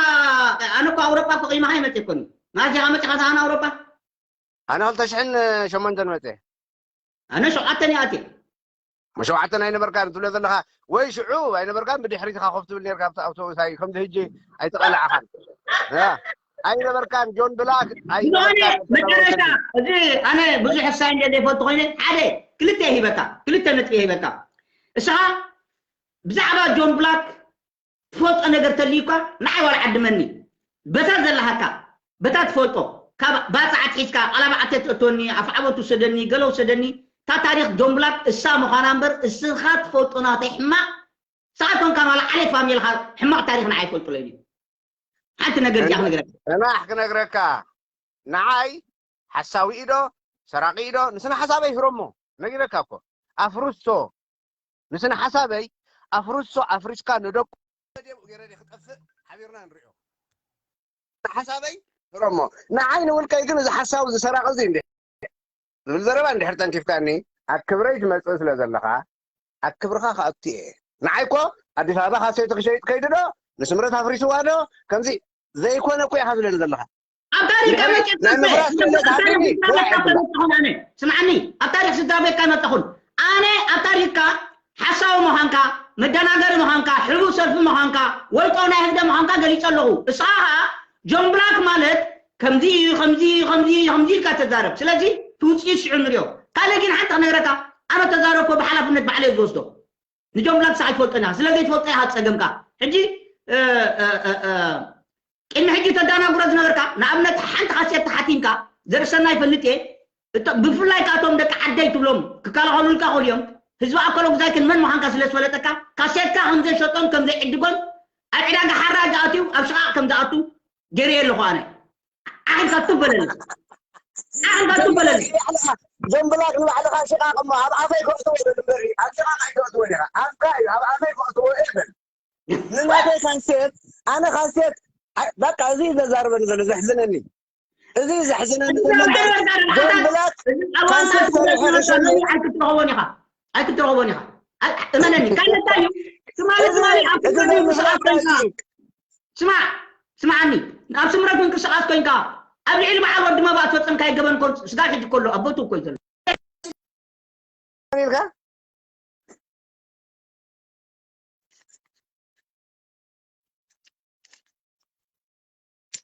ኣነ እኮ ኣውሮጳ እኮ ቂማኻ ይመፅእ እኮ ናዚኻ መፂኻ ኣነ ኣውሮጳ ኣነ ክልተ ሽሕን ሸሞንተን መፀ ኣነ ሸውዓተን ይኣትየ ሸውዓተን ኣይነበርካን ትብሎ ዘለኻ ወይ ሽዑ ኣይነበርካን ብድሕሪትኻ ኮፍ ትብል ነርካ ኣብቲ ኣውቶቡስ ኣይ ከምዚ ህጂ ኣይተቐላዕኻን ኣይነበርካን ጆን ብላክ ዝኾነ መጨረሻ እዚ ኣነ ብዙሕ ሕሳይ እንደ ዘይፈልጡ ኮይነ ሓደ ክልተ ሂበካ ክልተ ነጥቢ ሂበካ እስኻ ብዛዕባ ጆን ብላክ ትፈልጦ ነገር ተልዩካ ንዓይ ዋላ ዓድመኒ በታ ዘለሃካ በታ ትፈልጦ ካብ ባፅዓ ትሒዝካ ቃላባዕተ ትእትወኒ ኣፍዓቦ ትውሰደኒ ገለ ውሰደኒ እታ ታሪክ ጆን ብላክ እሳ ምዃና እምበር እስኻ ትፈልጦ ናተይ ሕማቅ ሰዓት ኮንካ ዋላ ዓሌት ፋሚልኻ ሕማቅ ታሪክ ንዓይ ፈልጥለይ እዩ ሓንቲ ነገር እዚኣ ክነግረካ ጽናሕ ክነግረካ ንዓይ ሓሳዊ ኢዶ ሰራቂ ኢዶ ንስነ ሓሳበይ ህረሞ ነጊረካ እኮ ኣፍርሶ ንስነ ሓሳበይ ኣፍርሶ ኣፍሪስካ ንደቁ ገይረ ክጠፍእ ሓቢርና ንሪኦ ሓሳበይ እሞ ንዓይ ንውልቀይ ግን እዚ ሓሳብ ዝሰራቂ እዚ እንዲ ዝብል ዘረባ እንድሕር ተንኪፍካኒ ኣብ ክብረይ ትመፅእ ስለ ዘለኻ ኣብ ክብርኻ ክኣቱ እየ። ንዓይ እኮ ኣዲስ ኣበባ ካሴት ክሸይጥ ከይዱ ዶ ንስምረት ኣፍሪስዋ ዶ ከምዚ ዘይኮነ እኮ ኢኻ ዝብለኒ ዘለኻ። ኣብ ታሪክ ናይ ምፍራስ ክእለት ሃብኒ ስምዓኒ ኣብ ታሪክ ስድራ ቤትካ መጠኹን ኣነ ኣብ ታሪክካ ሓሳዊ ምዃንካ መደናገሪ ምዃንካ ሕቡ ሰልፊ ምዃንካ ወልቆ ናይ ህግደ ምዃንካ ገሊፀ ኣለኹ። እስኻ ኸዓ ጆን ብላክ ማለት ከምዚ እዩ ከምዚ እዩ ከምዚ እዩ ከምዚ ኢልካ ተዛረብ። ስለዚ ትውፅኢት ሽዑ ንሪኦ። ካልእ ግን ሓንቲ ክነግረካ ኣነ ተዛረብኮ ብሓላፍነት ባዕለ ዝወስዶ ንጆን ብላክ ሰዓ ይትፈልጦ ኢኻ። ስለ ዘይትፈልጦ ኢኻ ፀገምካ። ሕጂ ቅድሚ ሕጂ ተዳናጉረ ዝነበርካ ንኣብነት ሓንቲ ካሴት ተሓቲምካ ዘርእሰና ይፈልጥ እየ ብፍላይ ካቶም ደቂ ዓደይ ትብሎም ክከላኸሉልካ ኸሉ እዮም። ህዝቢ ኣከሎ ጉዛይ ክንመን ምዃንካ ስለ ዝፈለጠካ ካሴትካ ከምዘይሸጦን ከምዘይዕድጎን ኣብ ዕዳጋ ሓራ ዝኣትዩ ኣብ ሽቓቕ ከም ዝኣቱ ገይረየ ኣለኹ ኣነ። ዓቕልካ ቱብ በለኒ። ዓቕልካ ቱብ በለኒ። ጀምብላክ ንባዕልኻ ሽቓቕ እሞ ኣብ ኣፈይ ከእትዎ በል እምበር ኣብ ሽቓቕ ኣይተእትዎ ኢኻ። ኣፍካ እዩ ኣብ ኣፈይ ከእትዎ እየ በል። ንናተይ ካሴት ኣነ ካሴት በቃ እዚ እዩ ዘዛርበኒ ዘሎ ዘሕዝነኒ። እዚ ዘሕዝነኒ ዘሎ እምበር ጀምብላክ ካሴት ሰሪሐ ክሸይጥ ኣይክትረኸቦን ኢኻ። ኣይክትረኸቦን ኢኻ። እመነኒ ካለካ እዩ። ትማሊ ትማሊ ኣብ ስምረት ምንቅስቃስ ኮይንካ ስማዕ ስማዓኒ ኣብ ስምረት ምንቅስቃስ ኮይንካ ኣብ ልዕሊ በዓል ወዲ መባእ ትፈፀምካዮ ገበን ኮ ስጋብ ሕጂ ከሎ ኣብ ቦትኡ እኮ እዩ ዘሎ ኢልካ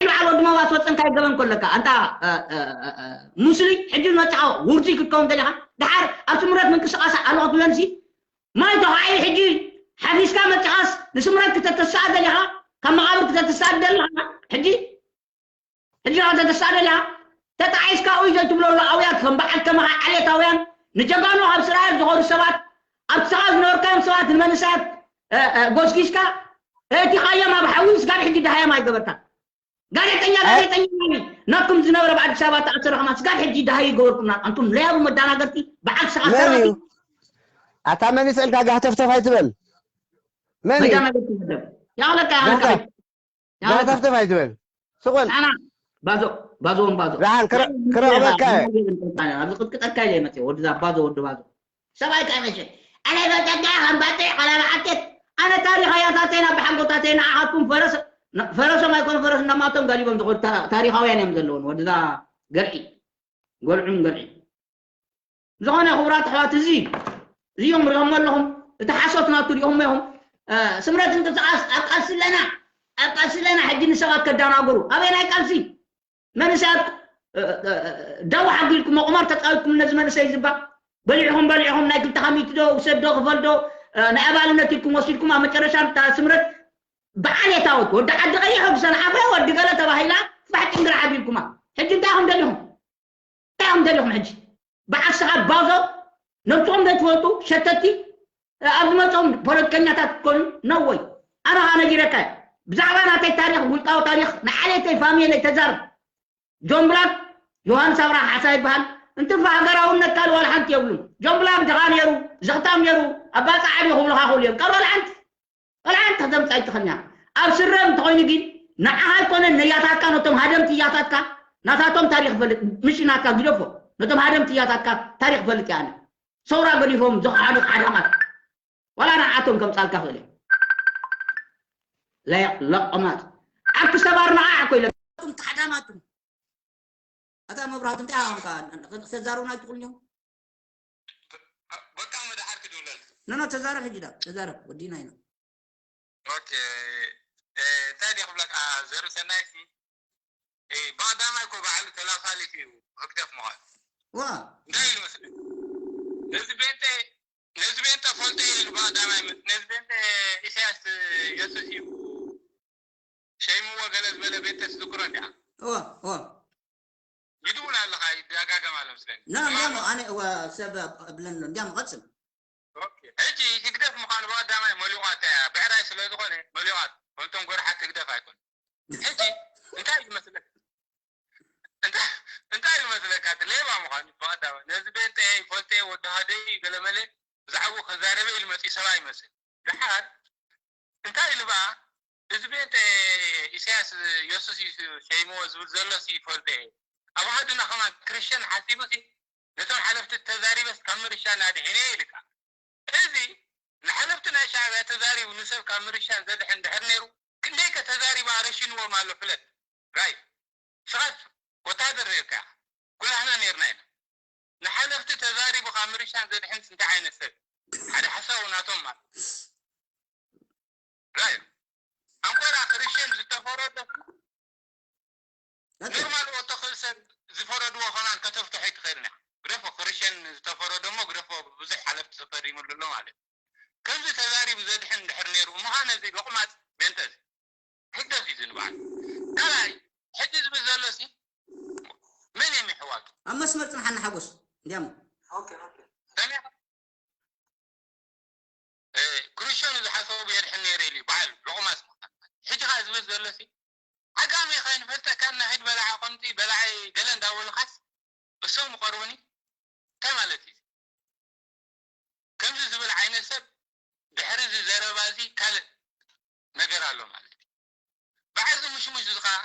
በዓል ወዲ መባእ ትፈፀምካዮ ገበን ከለካ ኣንታ ሙስሊም ሕጂ ዝመፅኻ ውርዙይ ክትከውን ደሊኻ ድሓር ኣብ ስምረት ምንቅስቃስ ኣለኹ ትብለንሲ ማይ ተኻዒ ሕጂ ሓፊስካ መፅኻስ ንስምረት ክተተስኣ ደሊኻ ካብ መቓብር ክተተስኣ ደሊኻ ሕጂ ሕጂ ኸዓ ተተስኣ ደሊኻ ተጣዒስካ ኡይ ዘይትብሎ ኣሎ ኣውያት ከም በዓል ከማኻ ዓሌታውያን ንጀጋኑ ኣብ እስራኤል ዝኾኑ ሰባት ኣብቲ ሰኻ ዝነበርካዮም ሰባት ንመንእሰያት ጎስጊስካ እቲኻዮም ኣብ ሓዊ ስጋብ ሕጂ ደሃዮም ኣይገበርካ ጋዜጠኛ ጋዜጠኛ ናኩም ዝነበረ ኣብ ኣዲስ ኣበባ ተኣሰረ ከማ ስጋብ ሕጂ ደሃይ ይገበርኩምና ኣንቱም ለያቡ መዳናገርቲ በዓል ስኻ መን እዩ ሰራቂ ኣታ መን ይስእልካ ጋህተፍተፍ ኣይትበል መን እዩ መዳናገርቲ መደብ ያውለካ ያውለካ ጋህተፍተፍ ኣይትበል ስቆል ኣና ባዞ ባዞ ወን ባዞ ደሓን ክረ- ክረኽበካ እየ። ኣብዚ ቅጥቅጠካ ኢለ መፅእ ወዲ ዛ ባዞ ወዲ ባዞ ሰብኣይ ቀመሸ ኣነ በጨጋ ከምባጤ ቀለባዓቴት ኣነ ታሪኽ ኣያታተይን ኣባሓጎታተይን ንዓኻትኩም ፈረስ ፈረሶም ኣይኮኑ ፈረስ እናማቶም ጋሊቦም ዝኸዱ ታ- ታሪኻውያን እዮም ዘለውን ወድዛ ገርዒ ጎልዑን ገርዒ ዝኾነ ክቡራት ኣሕዋት እዚ እዚኦም ሪኦም ኣለኹም እቲ ሓሶት ናቱ ሪኦም ኢኹም እ፣ ስምረት ምንቅስቃስ ኣብ ቃልሲ ኣለና ኣብ ቃልሲ ኣለና ሕጂ ንሰባት ከዳናግሩ ኣበይ ናይ ቃልሲ መንእሰያት ዳዋ ሓጒልኩም ቁማር ተፃዊትኩም ነዚ መንእሰይ ዝባ በሊዕኹም በሊዕኹም ናይ ክልተ ሚእቲ ዶ ውሰድ ዶ ክፈል ዶ ናይ ኣባልነት ኢልኩም ወሲድኩም ኣብ መጨረሻ እታ ስምረት በዓል የታወት ወዲ ዓዲ ቀይሕ ወዲ ሰንዓፈ ወዲ ገለ ተባሂላ ፋሕ ጭንግር ዓቢልኩማ ሕጂ እንታይ ኢኹም ደሊኹም እንታይ ኢኹም ደሊኹም ሕጂ በዓል ሰዓት ባዞ ነብስኹም ዘይትፈልጡ ሸተቲ ኣብ ዝመፅኦም ፖለቲከኛታት ክትኮኑ ነወይ ኣነ ከዓ ነጊረካ እየ ብዛዕባ ናተይ ታሪክ ውልቃዊ ታሪክ ንዓሌተይ ፋሚለይ ተዛረብ ጆን ብላክ ዮሃንስ ኣብርሃ ሓሳ ይበሃል እንትፋ ሃገራውነት ካል ዋላ ሓንቲ የብሉን ጆን ብላክ ድኻ ነይሩ ዘኽታም ነይሩ ኣባ ፃዕሪ ክብልኻ ክእሉ እዮም ካል ዋላ ሓንቲ ዋላ ሓንቲ ከተምፃ ኣይትኽእልን እያ ኣብ ስረ እንተኾይኑ ግን ንዓኻ ኣይኮነን ነያታትካ ነቶም ሃደምቲ እያታትካ ናታቶም ታሪክ ፈልጥ ምሽ ናትካ ግደፎ ነቶም ሃደምቲ እያታትካ ታሪክ ፈልጥ እያ ኣነ ሰውራ ገዲፎም ዝኸሓዱ ሓዳማት ዋላ ንዓቶም ከምፃልካ ክእል እየ ለቆማት ዓርኪ ሰባር ንዓ እኮ ኢለ ካሕዳማት ኣታ መብራህቱ እንታይ ኣምካ ተዛረብና ኣይትኽእልኒ በቃ መድሓር ክድውለል ነኖ ተዛረብ ሕጂ ዳ ተዛረብ ወዲና ኢና ኦኬ እንታይ ድየ ክብለካ ዘሩ ሰናይ ሲ ብቐዳማይ እኮ ባዕሉ ተላፋሊፍ እዩ ህግደፍ ምዃን ዋ እንታይ ኢሉ መስለኒ ነዚ ቤንተ ነዚ ቤንተ ፈልጦ እየ ኢሉ ብቐዳማይ መ- ነዚ ቤንተ ኢሳያስ የሱስ እዩ ሸይምዎ ገለ ዝበለ ቤንተ ትዝክሮ እንዲያ እዋ እዋ ይድውል ኣለኻ ይደጋገም ኣሎ መስለኒ ና እንዲያም ኣነ እዋ ሰብ እብለን ኣሎ እንዲያም ቐጽል ኦኬ፣ ሕጂ ህግደፍ ምዃኑ ብቐዳማይ መሊቋታ እያ ብዕራይ ስለ ዝኾነ መሊቋት ከምቶም ጎርሓት ህግደፍ ኣይኮነ ሕጂ እንታይ እዩ ዝመስለካ እንታይ እንታይ እዩ ዝመስለካ እቲ ሌባ ምዃኑ ብቐዳማይ ነዚ ቤንጠ ይፈልጠ ወዲ ሃደይ ገለመለ ብዛዕባኡ ከዛረበ ኢሉ መፂኡ ሰብኣይ ይመስል ደሓር እንታይ ኢሉ በኣ ህዝቢ እንተ ኢሳያስ የሱስ እዩ ሸይምዎ ዝብል ዘሎ ይፈልጦ እየ። ኣብ ሃዱና ከማን ክርስቲያን ሓሲቡ ሲ ነቶም ሓለፍቲ ተዛሪበስ ካብ ምርሻን ኣድሒነ ኢልካ። እዚ ንሓለፍቲ ናይ ሻዕብያ ተዛሪቡ ንሰብ ካብ ምርሻን ዘድሕን ድሕር ነይሩ ክንደይከ ተዛሪቡ ኣረሽንዎም ኣሎ ፍለጥ። ራይ ስኻት ወታደር ነርካ ኢኻ። ኩላህና ነርና ኢና። ንሓለፍቲ ተዛሪቡ ካብ ምርሻን ዘድሕን እንታይ ዓይነት ሰብ? ሓደ ሓሳዊ ናቶም ማለት። ራይ ኣንኮራ ክርስቲያን ዝተፈረዶ ኖርማል ኦቶ ክልሰ ዝፈረድዎ ኾናን ከተፍትሖ ይትኽእልና። ግደፎ ክርስቲያን ዝተፈረዶ እሞ ግደፎ ብዙሕ ሓለፍቲ ተፈሪሙሉ ኣሎ ማለት። ከምዚ ተዛሪቡ ዘድሕን ድሕር ነይሩ እሞ ኸዓ ነዚ ሎቕማጽ ቤንተ እዚ ህግደፍ እዩ ዝንባል። ካልኣይ ሕጂ ዝብል ዘሎ ሲ መን እዮም ይሕዋቱ? ኣብ መስመር ጽንሓና ሓጎስ እንዲያሞ። ኦኬ ኦኬ። ሰሚዕካ? ክሩሸኑ ዝሓሰቡ የድሕን ነይረ ኢሉ በዓል ሎቕማስ ሕጂ ኸዓ ዝብል ዘሎ ሲ ዓጋመ ከይንፈልጠካ እናኸይድ በላዓ ከምቲ በላዓይ ገለ እንዳበሉኻስ እሶም ይቐርቡኒ እንታይ ማለት እዩ? ከምዚ ዝብል ዓይነት ሰብ ድሕሪ እዚ ዘረባ እዚ ካልእ ነገር ኣሎ ማለት እዩ። በዓል እዚ ሙሽሙሽ እዚ ኸዓ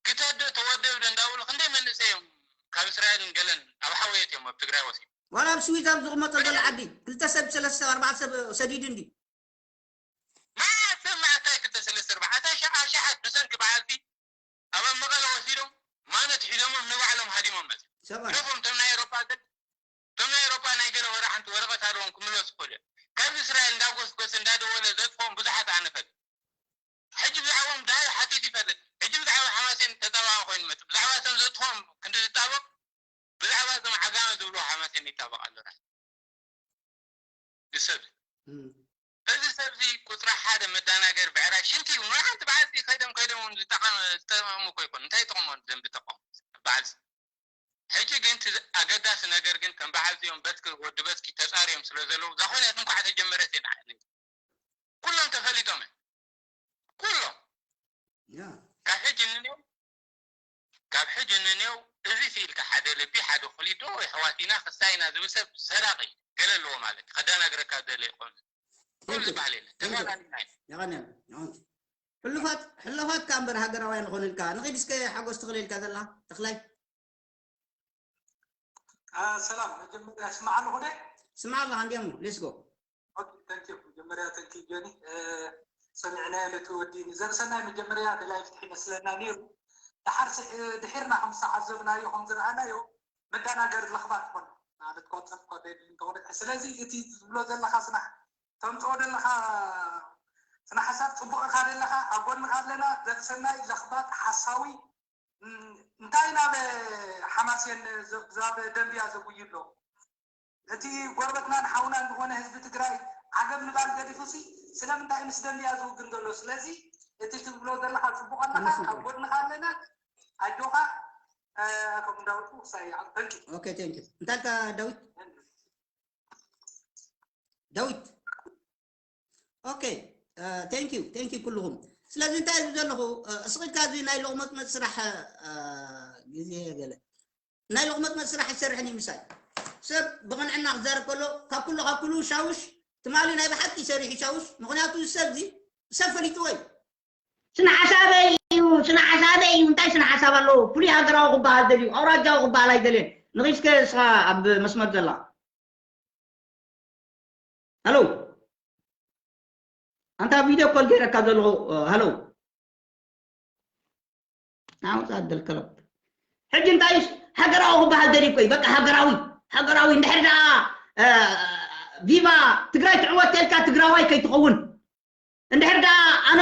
ክተዶ ተወደብ ዶ እንዳበሉ ክንደይ መንእሰይ እዮም ካብ እስራኤልን ገለን ኣብ ሓወየት እዮም ኣብ ትግራይ ወሲዱ ዋላ ኣብ ስዊዝ ኣብ ዝቕመጠ ዘሎ ዓዲ ክልተ ሰብ ሰለስተ ሰብ ኣርባዕተ ሰብ ሰዲዱ እንዲ ማሰብ ማእታይ ክልተ ሰለስተ ኣርባዕተ ሸዓ ሸሓት ብሰንኪ በዓልቲ ኣብ ኣብ መቐለ ወሲዶም ማነት ሒዞሞም ንባዕሎም ሃዲሞም መፅ ሰብኣይ ግደፎም እቶም ናይ ኤሮፓ ግን እቶም ናይ ኤሮፓ ናይ ገለ ወረ ሓንቲ ወረቐት ኣለዎም ክምለሱ ይኽእሉ እዮም። ካብዚ እስራኤል እንዳጎስጎሰ እንዳደወለ ዘጥፍኦም ብዙሓት ኣነ ፈልጥ። ሕጂ ብዛዕባኦም ዳሃይ ሓቲት ይፈልጥ። ሕጂ ብዛዕባ ሓማሴን ተጣባቂ ኮይኑ መጽእ። ብዛዕባ እቶም ዘጥፍኦም ክንዲ ዝጣበቕ ብዛዕባ እዞም ዓጋመ ዝብልዎ ሓማሴን ይጣበቕ ኣሎ። እዚ ሰብ እዚ ሰብ እዚ ቁጽሪ ሓደ መዳናገር ብዕራይ ሽንቲ እዩ። ንሓንቲ በዓል እዚ ከይዶም ከይዶም ዝጠቐም ዝጠቐሙ እኮ ይኮኑ። እንታይ ይጠቕሞ ደንቢ ጠቐሙ በዓል እዚ? ሕጂ ግን እቲ ኣገዳሲ ነገር ግን ከም በዓል እዚኦም በትኪ ወዲ በትኪ ተጻርዮም ስለ ዘለዉ እዛ ኮይናት እንኳዕ ተጀመረት እየ ንዓኒ ኩሎም ተፈሊጦም እዮም ኩሎም ያ ካብ ሕጂ ንኔው ካብ ሕጂ ንኔው እዚ ስኢልካ ሓደ ልቢ ሓደ ኩሊዶ የሕዋት ኢና ክሳይ ኢና ዝብል ሰብ ሰራቂ ገለ ኣለዎ ማለት እዩ ከዳናግረካ ዝደለ ይኮነ ኩሉ ዝበሃል የለ ተባላሊና ኢና የቐንየም ንኹንኪ ሕሉፋት ሕሉፋት ከኣ እምበር ሃገራውያን ንኾንልካ ንኺድ እስከ ሓጎስ ትኽልልካ ዘላ ተኽላይ ሰላም መጀመርያ ስማዕ ኣለኹ ደ ስማዕ ኣለኻ እንዲያሞ let's go ተንኪ መጀመርያ ተንኪ ጆኒ ሰሚዕናዮ ነቲ ወዲ ንዘርሰናይ መጀመርያ ደላይ ፍትሒ መስለና ነይሩ ድሓር ድሒርና ከም ዝተዓዘብናዮ ከም ዝረኣናዮ መዳናገር ለኽባጥ ኮነ ማለት ቆፀር ኮነ እንተኾነ ስለዚ እቲ ዝብሎ ዘለኻ ስናሕ ተምፅኦ ዘለኻ ስነ ሓሳብ ፅቡቕ ኢኻ ዘለኻ ኣብ ጎንኻ ኣለና ዘርሰናይ ለኽባጥ ሓሳዊ እንታይ ናብ ሓማሴን ዛብ ደንብያ ዘጉዩ ኣሎ እቲ ጎረበትናን ሓውናን ዝኾነ ህዝቢ ትግራይ ዓገብ ምባል ገዲፉ ሲ ስለምንታይ ምስ ደንብያ ዝውግን ዘሎ ስለዚ እቲ ትብሎ ዘለኻ ፅቡቕ ኣለኻ ኣብ ጎድንኻ ኣለና ኣጆኻ ከም እንዳወጡ ክሳይ ተንኪ okay thank you እንታይ ዳዊት ዳዊት okay thank you thank you ኩልኹም ስለዚ እንታይ ዝብ ዘለኹ እስኺልካ እዚ ናይ ሎቕመጥመጥ ስራሕ ግዜ ገለ ናይ ሎቕመጥመጥ ስራሕ ይሰርሕን እዩ ምሳይ ሰብ ብቕንዕና ክዛረብ ከሎ ካብ ኩሉ ካብ ኩሉ ሻውሽ ትማሊ ናይ ብሓቂ ሰሪሑ ሻውሽ ምክንያቱ እዚ ሰብ እዚ ሰብ ፈሊጥዎ እዩ ስነ ሓሳበይ እዩ ስነ ሓሳበይ እዩ እንታይ ስነ ሓሳብ ኣለዎ ፍሉይ ሃገራዊ ክበሃል ደልዩ ኣውራጃዊ ክበሃል ኣይደልየን ንኺስከ እስኻ ኣብ መስመር ዘላ Hello. ኣንታ ቪድዮ ኮል ገይረካ ዘለኹ ሃሎ ናውፃ ደልከለብ ሕጂ እንታይ ሃገራዊ ክበሃል ደልዩ ኮይ በቃ ሃገራዊ ሃገራዊ እንድሕር ደኣ ቪቫ ትግራይ ትዕወት ተልካ ትግራዋይ ከይትኸውን እንድሕር ደኣ ኣነ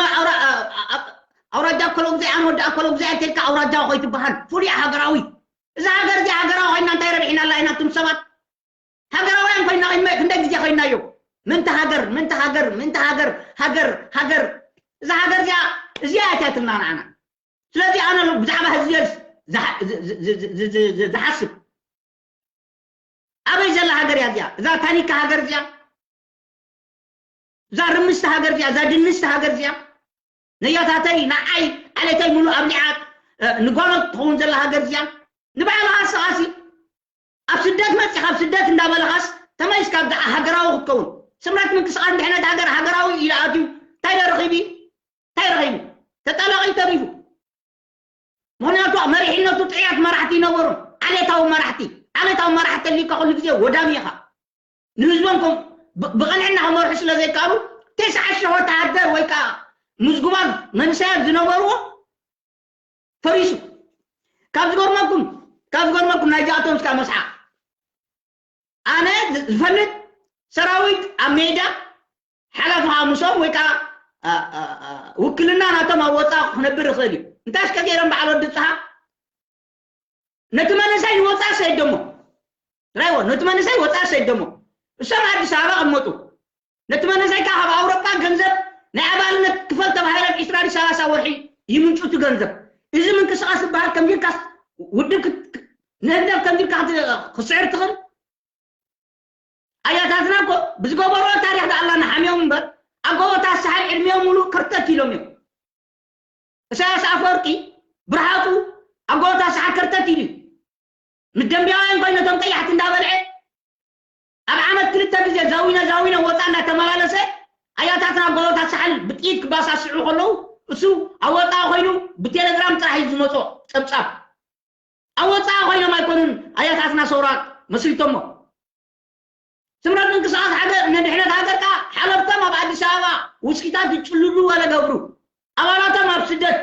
ኣውራጃ ኮሎግዜ ኣነ ወዲ ኮሎግዜ ተልካ ኣውራጃ ኮይትበሃል ፍሉይ ሃገራዊ እዛ ሃገር እዚኣ ሃገራዊ ኮይና እንታይ ረቢሕና ኣላ ኢና እቱም ሰባት ሃገራውያን ኮይና ክንደይ ግዜ ኮይናዮ ምንቲ ሃገር ምንቲ ሃገር ምንቲ ሃገር ሃገር ሃገር እዛ ሃገር እዚኣ እዚኣ እያ ትያትልና ንዓና ስለዚ ኣነ ብዛዕባ ህዝቢ ዝሓስብ ኣበይ ዘላ ሃገር እያ እዚኣ እዛ ታኒካ ሃገር እዚኣ እዛ ርምስቲ ሃገር እዚኣ እዛ ድንስቲ ሃገር እዚኣ ነያታተይ ንዓይ ዓሌተይ ሙሉእ ኣብሊዓ ንጓኖት ትኸውን ዘላ ሃገር እዚኣ ንባዕልኻ ስቓሲ ኣብ ስደት መፂኻ ኣብ ስደት እንዳበለኻስ ተመሊስካ ብዛዓ ሃገራዊ ክትከውን ስምረት ምንቅስቃስ ድሕነት ሃገር ሃገራዊ ኢሉ ኣትዩ እንታይ ዶ ረኺቡ እንታይ ረኺቡ? ተጠላቒ ተሪፉ። ምኽንያቱ መሪሕነቱ ጥዕያት መራሕቲ ይነበሩ። ዓሌታዊ መራሕቲ፣ ዓሌታዊ መራሕቲ ተልዩካ ኩሉ ግዜ ወዳሚ ኢኻ። ንህዝቦም ከም ብ- ብቕንዕና ክመርሑ ስለ ዘይከኣሉ፣ ተስዓ ሽሕ ወተሃደር ወይ ከዓ ምዝጉባት መንእሰያት ዝነበርዎ ፈሪሱ። ካብ ዝገርመኩም ካብ ዝገርመኩም ናይዚኣቶም እስካ መስሓ ኣነ ዝ- ዝፈልጥ ሰራዊት ኣብ ሜዳ ሓላፊ ከዓ ምስኦም ወይ ከዓ ውክልና ናቶም ኣብ ወፃ ክነብር ይኽእል እዩ። እንታይ እስከ ገይሮም በዓል ወዲ ፀሃ ነቲ መንእሰይ ንወፃ ሰደሞ ራይዎ ነቲ መንእሰይ ወፃ ሰደሞ እሶም ኣዲስ ኣበባ ቀመጡ። ነቲ መንእሰይ ከዓ ካብ ኣውሮጳ ገንዘብ ናይ ኣባልነት ክፈል ተባሂሎም ዕስራ ዲ ሰላሳ ወርሒ ይምንጩ እቲ ገንዘብ። እዚ ምንቅስቃስ ዝበሃል ከምዚልካ ውድብ ክት- ንህግደፍ ከምዚልካ ክት- ክስዕር ትኽእል ኣያታትና እኮ ብዝገበርዎ ታሪክ ደኣ ኣላ ንሓምዮም እምበር ኣብ ጎቦታት ሳሕል ዕድሚኦም ሙሉእ ከርተት ኢሎም እዮም። ኢሳያስ ኣፈወርቂ ብርሃፁ ኣብ ጎቦታት ሳሕል ከርተት ኢሉ እዩ። ምስ ደንቢያውያን ኮይኑ ነቶም ቀያሕቲ እንዳበልዐ ኣብ ዓመት ክልተ ግዜ ዛዊነ ዛዊነ ወፃ እንዳተመላለሰ ኣያታትና ኣብ ጎቦታት ሳሕል ብጥይት ክባሳስዑ ከለዉ እሱ ኣብ ወፃ ኮይኑ ብቴሌግራም ጥራሕ እዩ ዝመፆ ፀብፃብ። ኣብ ወፃኢ ኮይኖም ኣይኮኑን ኣያታትና ሰውራ መስሪቶሞ። ስምረት ምንቅስቃስ ሃገር ንድሕነት ሃገር ከዓ ሓለፍቶም ኣብ ኣዲስ ኣበባ ውስኪታት ይጭልሉ ወለ ገብሩ ኣባላቶም ኣብ ስደት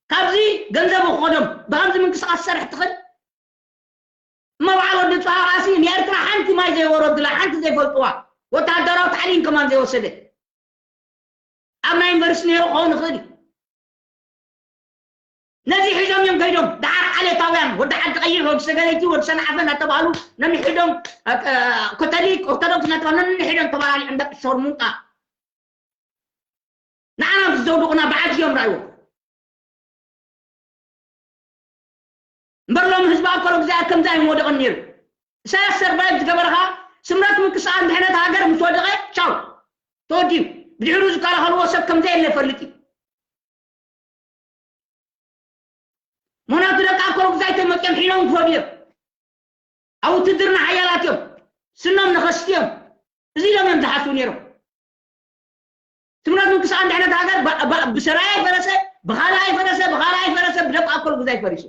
ካብዚ ገንዘብ ክኾዶም ብከምዚ ምንቅስቃስ ዝሰርሕ ትኽእል እሞ በዓል ወዲ ፀሃቃሲ ንኤርትራ ሓንቲ ማይ ዘይወረዱላ ሓንቲ ዘይፈልጥዋ ወታደራዊ ታዕሊም ከማን ዘይወሰደ ኣብ ናይ ዩኒቨርሲቲ ነይሩ ክኸውን ይኽእል እዩ። ነዚ ሒዞም እዮም ከይዶም ደሓር ዓሌታውያን ወዲ ዓዲ ቀይሕ ወዲ ሰገለይቲ ወዲ ሰንዓፈ እናተባህሉ ነንሒዶም ኮተሊክ ኦርቶዶክስ እናተባህሉ ነንሒዶም ተባላሊዖም ደቂ ሸርሙንጣ ንዓና ምስ ዘውድቑና ብዓት እዮም ራእይዎም እምበር ሎም ህዝቢ ኣኮሎ ግዜ ከምዛ ኣይምወደቕን ነይሩ ኢሳያስ ሰርቫይቭ ዝገበረ ኸዓ ስምረት ምንቅስቃስ ድሕነት ሃገር ምስ ወደቐ ቻው ተወዲኡ ብድሕሩ ዝከላኸልዎ ሰብ ከምዘየለ ፈልጥ እዩ ምክንያቱ ደቂ ኣኮሎ ግዛይ ተመፅኦም ሒኖም ክፈዱ እዮም ኣብ ውትድርና ሓያላት እዮም ስኖም ነኸስቲ እዮም እዚ ኢሎም እዮም ዝሓስቡ ነይሮም ስምረት ምንቅስቃስ ድሕነት ሃገር ብሰራይ ኣይፈረሰ ብኻልእ ኣይፈረሰ ብኻልእ ኣይፈረሰ ብደቂ ኣኮሎ ግዛይ ፈሪሱ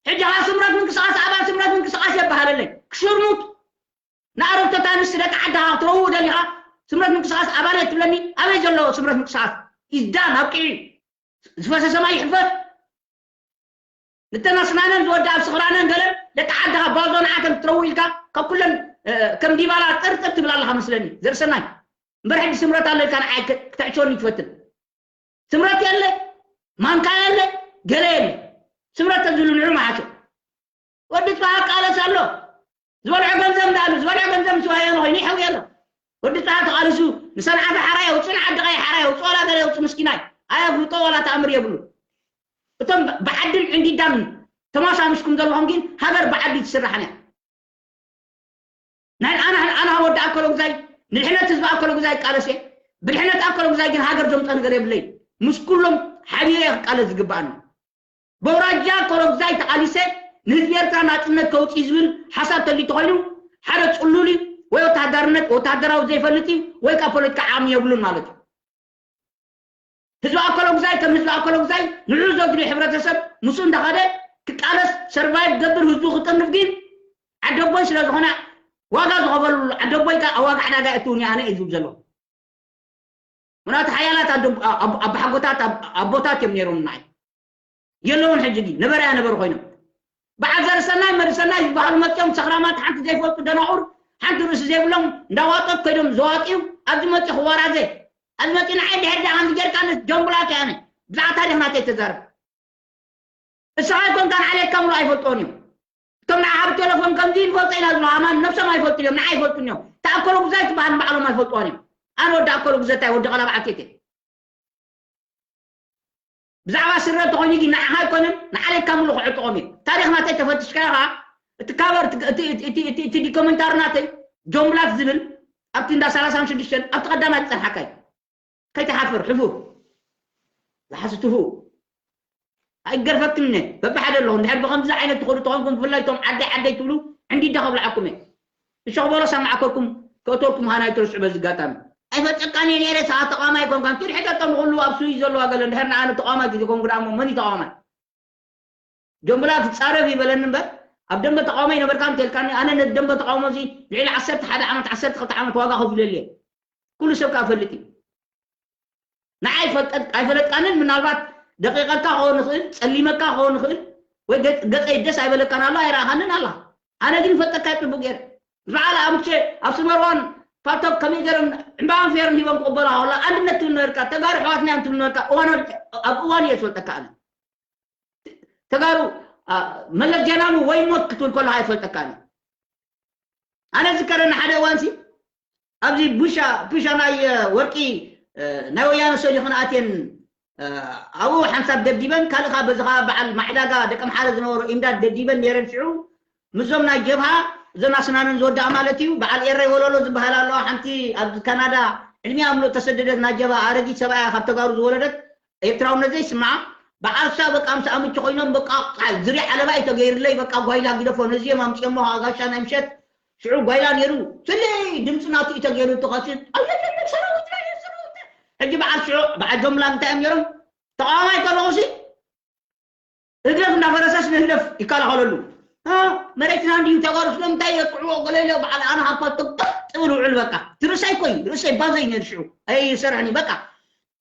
ሕጂ ኸዓ ስምረት ምንቅስቃስ ኣባል ስምረት ምንቅስቃስ የበሃለለይ ክሽርሙጥ ንኣረብቶታ ንስ ደቂ ዓድኻ ክትረውእ ደሊኻ ስምረት ምንቅስቃስ ኣባል የትብለኒ ኣበይ ዘሎ ስምረት ምንቅስቃስ ኢዝዳን ኣብቂዑ ዝፈሰሰ ማይ ይሕፈስ ንተን ኣስናነን ዝወዲ ኣብ ስኽራነን ገለን ደቂ ዓድኻ ባዞ ንዓተን ክትረውእ ኢልካ ካብ ኩለን ከም ዲባላ ጥርጥር ትብል ኣለኻ መስለኒ ዘርእሰናይ እምበር ሕጂ ስምረት ኣሎ ኢልካ ንዓይ ክተዕቸወኒ ትፈትን ስምረት የለ ማንካ የለ ገለ የለ ስምረት ተዝብሉ ንዑ መሓሾ ወዲ ፅባሃ ቃለስ ኣሎ ዝበልዖ ገንዘብ እንዳሉ ዝበልዖ ገንዘብ ምስ ወያነ ኮይኑ ይሕው የሎ ወዲ ፅባሃ ተቃሊሱ ንሰንዓፈ ሓራ የውፅእ ንዓዲ ቀይ ሓራ የውፅእ ዋላ ገለ የውፅእ ምስኪናይ ኣየፍልጦ ዋላ ተኣምር የብሉ እቶም ብዓድን ዕንዲዳን ተማሳሚስኩም ዘለኹም ግን ሃገር ብዓዲ ትስራሕን እያ ናይ ኣና ኣና ወዲ ኣኮሎ ግዛይ ንድሕነት ህዝቢ ኣኮሎ ግዛይ ይቃለስ እየ ብድሕነት ኣኮሎ ግዛይ ግን ሃገር ዘምፀ ነገር የብለይ ምስ ኩሎም ሓቢረ እየ ክቃለስ ዝግባኣኒ በውራጃ ኣኮሎ ግዛይ ተቃሊሰ ንህዝቢ ኤርትራ ናፅነት ከውፅእ ዝብል ሓሳብ ተሊ ተኮይኑ ሓደ ፅሉል እዩ ወይ ወታደርነት ወታደራዊ ዘይፈልጥ እዩ ወይ ካብ ፖለቲካ ዓቕሚ የብሉን ማለት እዩ ህዝቢ ኣኮሎ ግዛይ ከም ህዝቢ ኣኮሎ ግዛይ ንዑ ዘድልዩ ሕብረተሰብ ምስኡ እንዳኸደ ክቃለስ ሰርቫይቭ ገብር ህዝቡ ክጥርንፍ ግን ዓደቦይ ስለ ዝኾነ ዋጋ ዝኸፈልሉ ዓደቦይ ከ ኣዋጋ ዕዳጋ እትውን ኣነ እዩ ዝብል ዘለኹ ምናቱ ሓያላት ኣቦሓጎታት ኣቦታት እዮም ነይሮም ንዓይ የለውን ሕጂ ግን ነበረ ያነበሩ ኮይኖም በዓል ዘርሰናይ መርሰናይ ዝበሃሉ መፅኦም ሰኽራማት ሓንቲ ዘይፈልጡ ደናቑር ሓንቲ ርእሲ ዘይብሎም እንዳዋጠት ኮይዶም ዘዋጥዩ ኣብዚ መፅኡ ክወራዘ ኣብዚ መፅኡ ንዓይ ድሕር ዳኣ ከምዚ ጌርካ ጀምቡላት ያነ ብዛዕባ ታሪኽ ናተይ ተዛረብ እስኻ ኣይኮንካን ዓሌትካ ምሉ ኣይፈልጦን እዮም እቶም ንዓኻ ብቴሌፎን ከምዚ ንፈልጦ ኢና ዝብሉ ኣማን ነብሶም ኣይፈልጡን እዮም ንዓ ኣይፈልጡን እዮም ተኣከሎ ጉዛይ ትበሃል ንባዕሎም ኣይፈልጥዋን እዮም ኣነ ወዲ ኣከሎ ጉዘታይ ወዲ ቀላብዓት እየ ብዛዕባ ስረ ተኾይኑ ግን ንዓኻ ኣይኮነን ንዓሌትካ ምሉ ክዕጥቖም እዩ ታሪኽ ናተይ ተፈትሽካ ኢኻ እቲ ካበር እቲ ዲኮመንታሪ ናተይ ጆምብላት ዝብል ኣብቲ እንዳ ሰላሳ ሽዱሽተ ኣብቲ ቀዳማይ ዝፀንሓካ እዩ ከይትሓፍር ሕፉር ዝሓስትፉ ኣይገርፈክን በብሓደ ኣለኹ እንድሕር ብከምዚ ዓይነት ትኸዱ ተኾንኩም ብፍላይ እቶም ዓደይ ዓደይ ትብሉ ዕንዲዳ ከብልዓኩም እየ እሸኽበሎ ሰማዕከኩም ከእተወልኩም ሃናይ ተርስዑ በዚ ኣጋጣሚ ኣይፈልጠካን እየ ነይረ፣ ሰዓት ተቃዋማይ ኣይኮንካን። ኪድ ሕተቶም ንኹሉ ኣብ ስዊዝ ዘለዋ ገለ፣ እንድሕር ንኣነ ተቃዋማይ ግዜ ኮንኩ ደኣ እሞ መን እዩ ተቃዋማይ? ጆምብላ ትጻረፍ ይበለኒ እምበር፣ ኣብ ደንበ ተቃውሞ ይነበርካ እንተልካኒ፣ ኣነ ነቲ ደንበ ተቃውሞ እዚ ልዕሊ ዓሰርተ ሓደ ዓመት፣ ዓሰርተ ክልተ ዓመት ዋጋ ከፊለሉ እየ። ኩሉ ሰብ ከኣ ፈልጥ እዩ። ንዓይ ፈልጠት-፣ ኣይፈለጥካንን፣ ምናልባት ደቂቐካ ክኸውን ይኽእል፣ ጸሊመካ ክኸውን ይኽእል፣ ወይ ገ-፣ ገጸይ ደስ ኣይበለካን ኣሎ፣ ኣይረኣኻንን ኣላ። ኣነ ግን ይፈልጠካ እዩ ጽቡቅ ገይረ። በዓል ኣምቼ ኣብ ስመርዋን ፓቶክ ከመይ ገይሮም ዕምባባን ፌርን ሂቦም ክቕበሉ ከሎ፣ ኣንድነት ትብል ነበርካ፣ ተጋሩ ኣሕዋትና እዮም ትብል ነበርካ፣ እዋን፣ ኣብ እዋን እየ ዝፈልጠካ ኣነ። ተጋሩ፣ አ፣ መለስ ጀናሙ ወይ ሞት ክትብል ከለኻ ኣይፈልጠካን እዩ። ኣነ ዝከረኒ ሓደ እዋንሲ ኣብዚ ቡሻ፣ ቡሻ ናይ፣ እ፣ ወርቂ፣ እ፣ ናይ ወያነ ሰሊኹን ኣትየን፣ እ፣ ኣብኡ ሓንሳብ ደብዲበን፣ ካልእ ኸኣ በዚ ኸኣ በዓል ማዕዳጋ ደቂ ኣምሓረ ዝነበሩ ኢምዳድ ደብዲበን ነይረን ሽዑ። ምስዞም ናይ ጀብሃ፣ እዞን ኣስናነን ዝወድኣ ማለት እዩ። በዓል ኤረይ ወለሎ ዝበሃል ኣለዋ፣ ሓንቲ ኣብ ካናዳ ዕድሚኣ ምሉእ ተሰደደት ናይ ጀብሃ ኣረጊት ሰብኣያ ካብ ተጋሩ ዝወለደት ኤርትራውነት ዘይስምዓ። በዓል እሳ በቃ ምስ ኣምቹ ኮይኖም በቃ ዝርያ ዓለባ እዩ ተገይርለይ፣ በቃ ጓይላ ግደፎ፣ ነዚ እዮም ኣምፅኦሞ፣ ከዓ ጋሻ ናይ ምሸት ሽዑ ጓይላ ነይሩ። ፍለይ ድምፂ ናቱ እዩ ተገይሩ፣ እቲ ኸሲ ኣየየየ ሰራዊት ናይ ሰራዊት። ሕጂ በዓል ሽዑ በዓል ጆምላ እንታይ እዮም ነይሮም? ተቃዋማይ ከለኹሲ ህግደፍ እንዳፈረሰስ ንህግደፍ ይከላኸለሉ። እ፣ መሬትና እንዲዩ ተጋሩ ስለምንታይ የጥዕዎ ገለ ኢለ በዓል ኣነ ሃፋ ጥቅጥቅ ጥብል ውዕል በቃ። እቲ ርእሰይ እኮ እዩ፣ ርእሰይ ባዘይ ነይሩ ሽዑ። ኣይሰርሕን እዩ በቃ።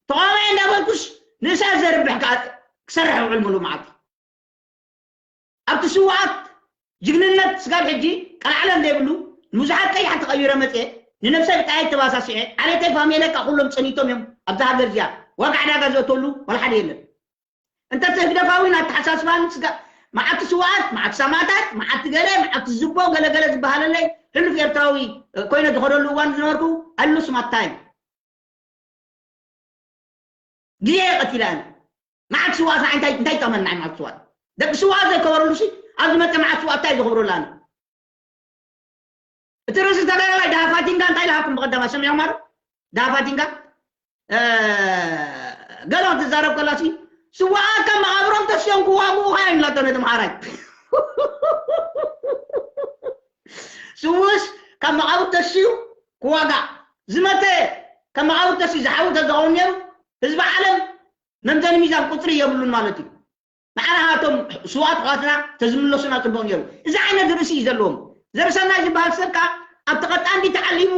ተቃዋማይ እንዳበልኩስ ንእሳ ዘርብሕ ከኣ ክሰርሕ ውዕል ሙሉእ መዓልቲ። ኣብቲ ስውኣት ጅግንነት ስጋብ ሕጂ ቀልዓለም ዘይብሉ ንብዙሓት ቀያሕቲ ቀይረ መፅኤ፣ ንነብሰይ ብጣየት ተባሳሲዐ፣ ዓሌተይ ፋሜለይ ከኣ ኩሎም ፀኒቶም እዮም ኣብዛ ሃገር እዚኣ ዋጋ ዕዳጋ ዘእተሉ ዋላ ሓደ የለን። እንተ ህግደፋዊ ኣተሓሳስባን ስጋ-፣ መዓልቲ ስውኣት፣ መዓልቲ ሰማእታት፣ መዓልቲ ገለ፣ መዓልቲ ዝቦ ገለገለ ዝበሃለለይ ሕሉፍ ኤርትራዊ ኮይነ ዝኸደሉ እዋን ዝነበርኩ ኣሉ ስማታይ ግዜ ቀቲለ ኣነ። መዓልቲ ስውኣት ንዓይ እንታይ፣ እንታይ ይጠቕመኒ ንዓይ መዓልቲ ስውኣት? ደቂ ስውኣት ዘይከበረሉ ሲ ኣብዚ መጸ መዓልቲ ስውኣት እንታይ ዝኸብረሉ ኣነ? እቲ ርእሲ ተጋዳላይ ደሃፋቲንጋ እንታይ ኢልሃኩም ብቐዳማይ ሰሚዕኩም ኣሉ? ደሃፋቲንጋ፣ እ፣ ገለ ክትዛረብ ከላ ሲ ስውኣት ካብ መቓብሮም ተስዮም ክዋግኡኻ እዮም ኢላቶ ነቲ መሓራይ። ስውእስ ካብ መቓብር ተስዩ ክዋጋእ፣ ዝመተ ካብ መቓብር ተስዩ ዝሓዊ ተዝኸውን ነይሩ፣ ህዝቢ ዓለም መምዘኒ ሚዛን ቁጽሪ የብሉን ማለት እዩ። ንዓና ሃቶም ስውኣት ኣሕዋትና ተዝምለሱና ጽቡቕ ነይሩ። እዚ ዓይነት ርእሲ እዩ ዘለዎም። ዘርሰናይ ዝበሃል ሰብ ከኣ ኣብቲ ቀጣንዲ ተዓሊሙ፣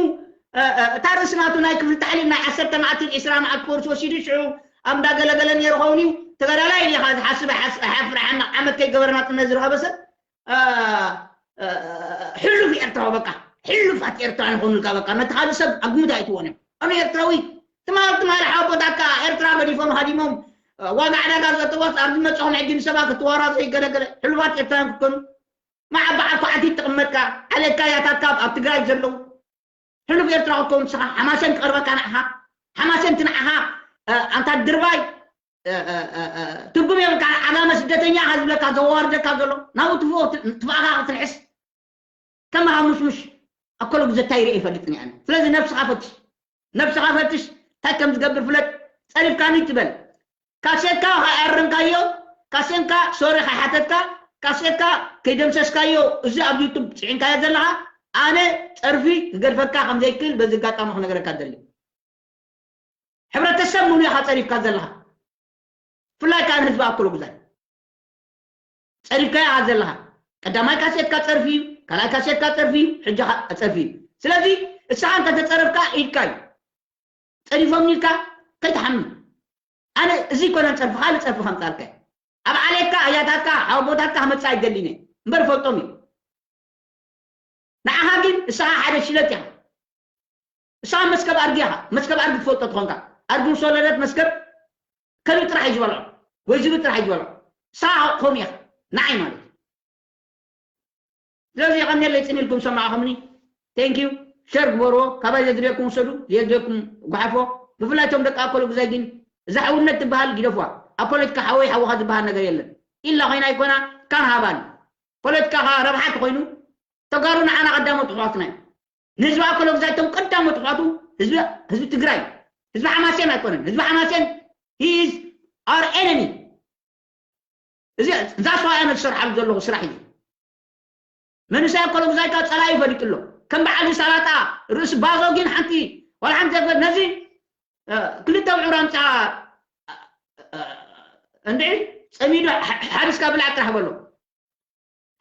እ፣ እ፣ እታ ርእሲ ናቱ ናይ ክፍሊ ታዕሊም ናይ ዓሰርተ መዓልትን ዕስራ መዓልቲ ኮርስ ወሲዱ ሽዑ ኣብ እንዳገለገለ ነይሩ ኸውን እዩ። ተጋዳላይ ኢኻ ዝሓስብ ኣይሓስ-፣ ኣይሓፍር፣ ሓመቕ ዓመት ከይገበረ ናጽነት ዝረኸበ ሰብ፣ እ፣ እ፣ ሕሉፍ ኤርትራዊ በቃ፣ ሕሉፋት ኤርትራ ንኾኑልካ በቃ፣ ነቲ ካልእ ሰብ ኣብ ግምት ኣይእትዎን እዮም። ኣነ ኤርትራዊ ትማል፣ ትማል ሓወቦታትካ ኤርትራ ገዲፎም ሃዲሞም፣ እ፣ ዋጋ ዕዳጋ ዘእተወስ ኣብዚ መጻኹም ሕጂ ንሰባ ክትዋራዘ ይገለገለ። ሕሉፋት ኤርትራውያን ክትኮኑ፣ መዓ በዓል ኳዕቲት ትቕመጥካ፣ ዓሌትካ ያታትካ ኣብ ትግራይ ዘለዉ። ሕሉፍ ኤርትራ ክትኮን ንስኻ፣ ሓማሴን ክቐርበካ ንዓኻ፣ ሓማሴን እቲ ንዓኻ፣ እ፣ ኣንታ ድርባይ፣ እ፣ እ፣ እ፣ እ፣ ትርጉም የብልካ፣ ዓጋመ ስደተኛ ኢኻ ዝብለካ፣ ዘዋርደካ ዘሎ፣ ናብኡ ትፍኦ፣ ት-፣ ትፍኣኻ ክትንሕስ፣ ከም ሃሙሽሙሽ ኣኮሎ ግዘታይ ርእየ ይፈልጥን እየ ኣነ። ስለዚ ነብስኻ ፈትሽ፣ ነብስኻ ፈትሽ፣ እንታይ ከም ዝገብር ፍለጥ፣ ጸሪፍካኒ ትበል። ካሴትካ ከኣረምካዮ፣ ካሴንካ ሶሪ ከይሓተትካ፣ ካሴትካ ከይደምሰስካዮ፣ እዚ ኣብ ዩቱብ ጽዒንካዮ ዘለኻ፣ ኣነ ጸርፊ ክገድፈካ ከም ዘይክእል በዚ ኣጋጣሚ ክነግረካ ደሊ። ሕብረተሰብ ምኑ ኢኻ ጸሪፍካ ዘለኻ? ብፍላይ ከኣ ንህዝቢ ኣኮሎ ጉዛይ ጸሪፍካዮ ኢኻ ዘለኻ። ቀዳማይ ካሴትካ ጸርፊ እዩ፣ ካልኣይ ካሴትካ ጸርፊ እዩ፣ ሕጂ ኸኣ ጸርፊ እዩ። ስለዚ እስኻ እንተ ተጸረፍካ ኢድካ እዩ። ጸሪፎምኒ ኢልካ ከይትሓሚ። ኣነ እዚ ኣይኮነን ጸርፊ፣ ካልእ ጸርፊ ከምጻልካ እየ። ኣብ ዓሌትካ፣ ኣያታትካ፣ ሓወቦታትካ ክመጽእ ኣይደልን እየ። እምበር ፈልጦም እዩ። ንዓኻ ግን እስኻ ሓደ ሽለት ኢኻ። እስኻ መስከብ ኣድጊ ኢኻ። መስከብ ኣድጊ ትፈልጦ ትኾንካ። ኣድጊ ምስ ወለደት መስከብ ከልቢ ጥራሕ እዩ ዝበልዖ። ወይ ዝብኢ ጥራሕ እዩ ዝበልዖ። እስኻ ከምኡ ኢኻ። ንዓይ ማለት እዩ። ስለዚ የቐንየለይ ጽን ኢልኩም ሰማዕኹምኒ። Thank you። ሸር ግበርዎ። ካባይ ዘድልየኩም ውሰዱ፣ ዘየድልየኩም ጓሓፎ። ብፍላይ እቶም ደቂ ኣኮሎ ግዛይ ግን እዛ ሕውነት ትበሃል ግደፍዋ። ኣብ ፖለቲካ ሓወይ ሓውኻ ዝበሃል ነገር የለን። ኢላ ኮይና ኣይኮና፣ ካን ሃባን። ፖለቲካ ኸኣ ረብሓ ተኾይኑ፣ ተጋሩ ንዓና ቀዳሞት ኣሕዋትና እዮም። ንህዝቢ ኣኮሎ ግዛይ እቶም ቀዳሞት ኣሕዋቱ ህዝቢ፣ ህዝቢ ትግራይ፣ ህዝቢ ሓማሴን ኣይኮነን። ህዝቢ ሓማሴን he is our enemy። እዚ፣ እዛ ሰብኣይ ኣነ ዝሰርሓሉ ዘለኹ ስራሕ እዩ። መንእሰይ ኣኮሎ ግዛይካ ጸላኢ ፈሊጡ ኣሎ። ከም በዓል ሰላጣ ርእሲ ባዞ ግን ሓንቲ ዋላ ሓንቲ ዘይኮነ ነዚ ክልተ ብዕራንፃ እንድዒ ፀሚዱ ሓሪስካ ብላዕ ጥራሕ በሎ።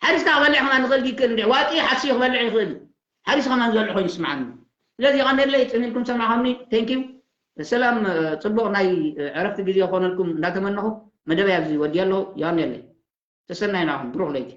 ሓሪስካ ክበልዕ ከማን ዝኽእል ይክእል እንድዒ ዋጢ ሓሲዩ ክበልዕ ይኽእል እዩ። ሓሪሱ ከማን ዝበልዕ ኮይኑ ይስምዓኒ። ስለዚ ይቐንየለይ ፅን ኢልኩም ሰማዕኹምኒ። ቴንኪዩ። ሰላም። ፅቡቕ ናይ ዕረፍቲ ግዜ ክኾነልኩም እንዳተመነኹ መደበይ ኣብዚ ወዲየ ኣለኹ። ይቐንየለይ። ተሰናይ ናኹም ብሩኽ ለይቲ።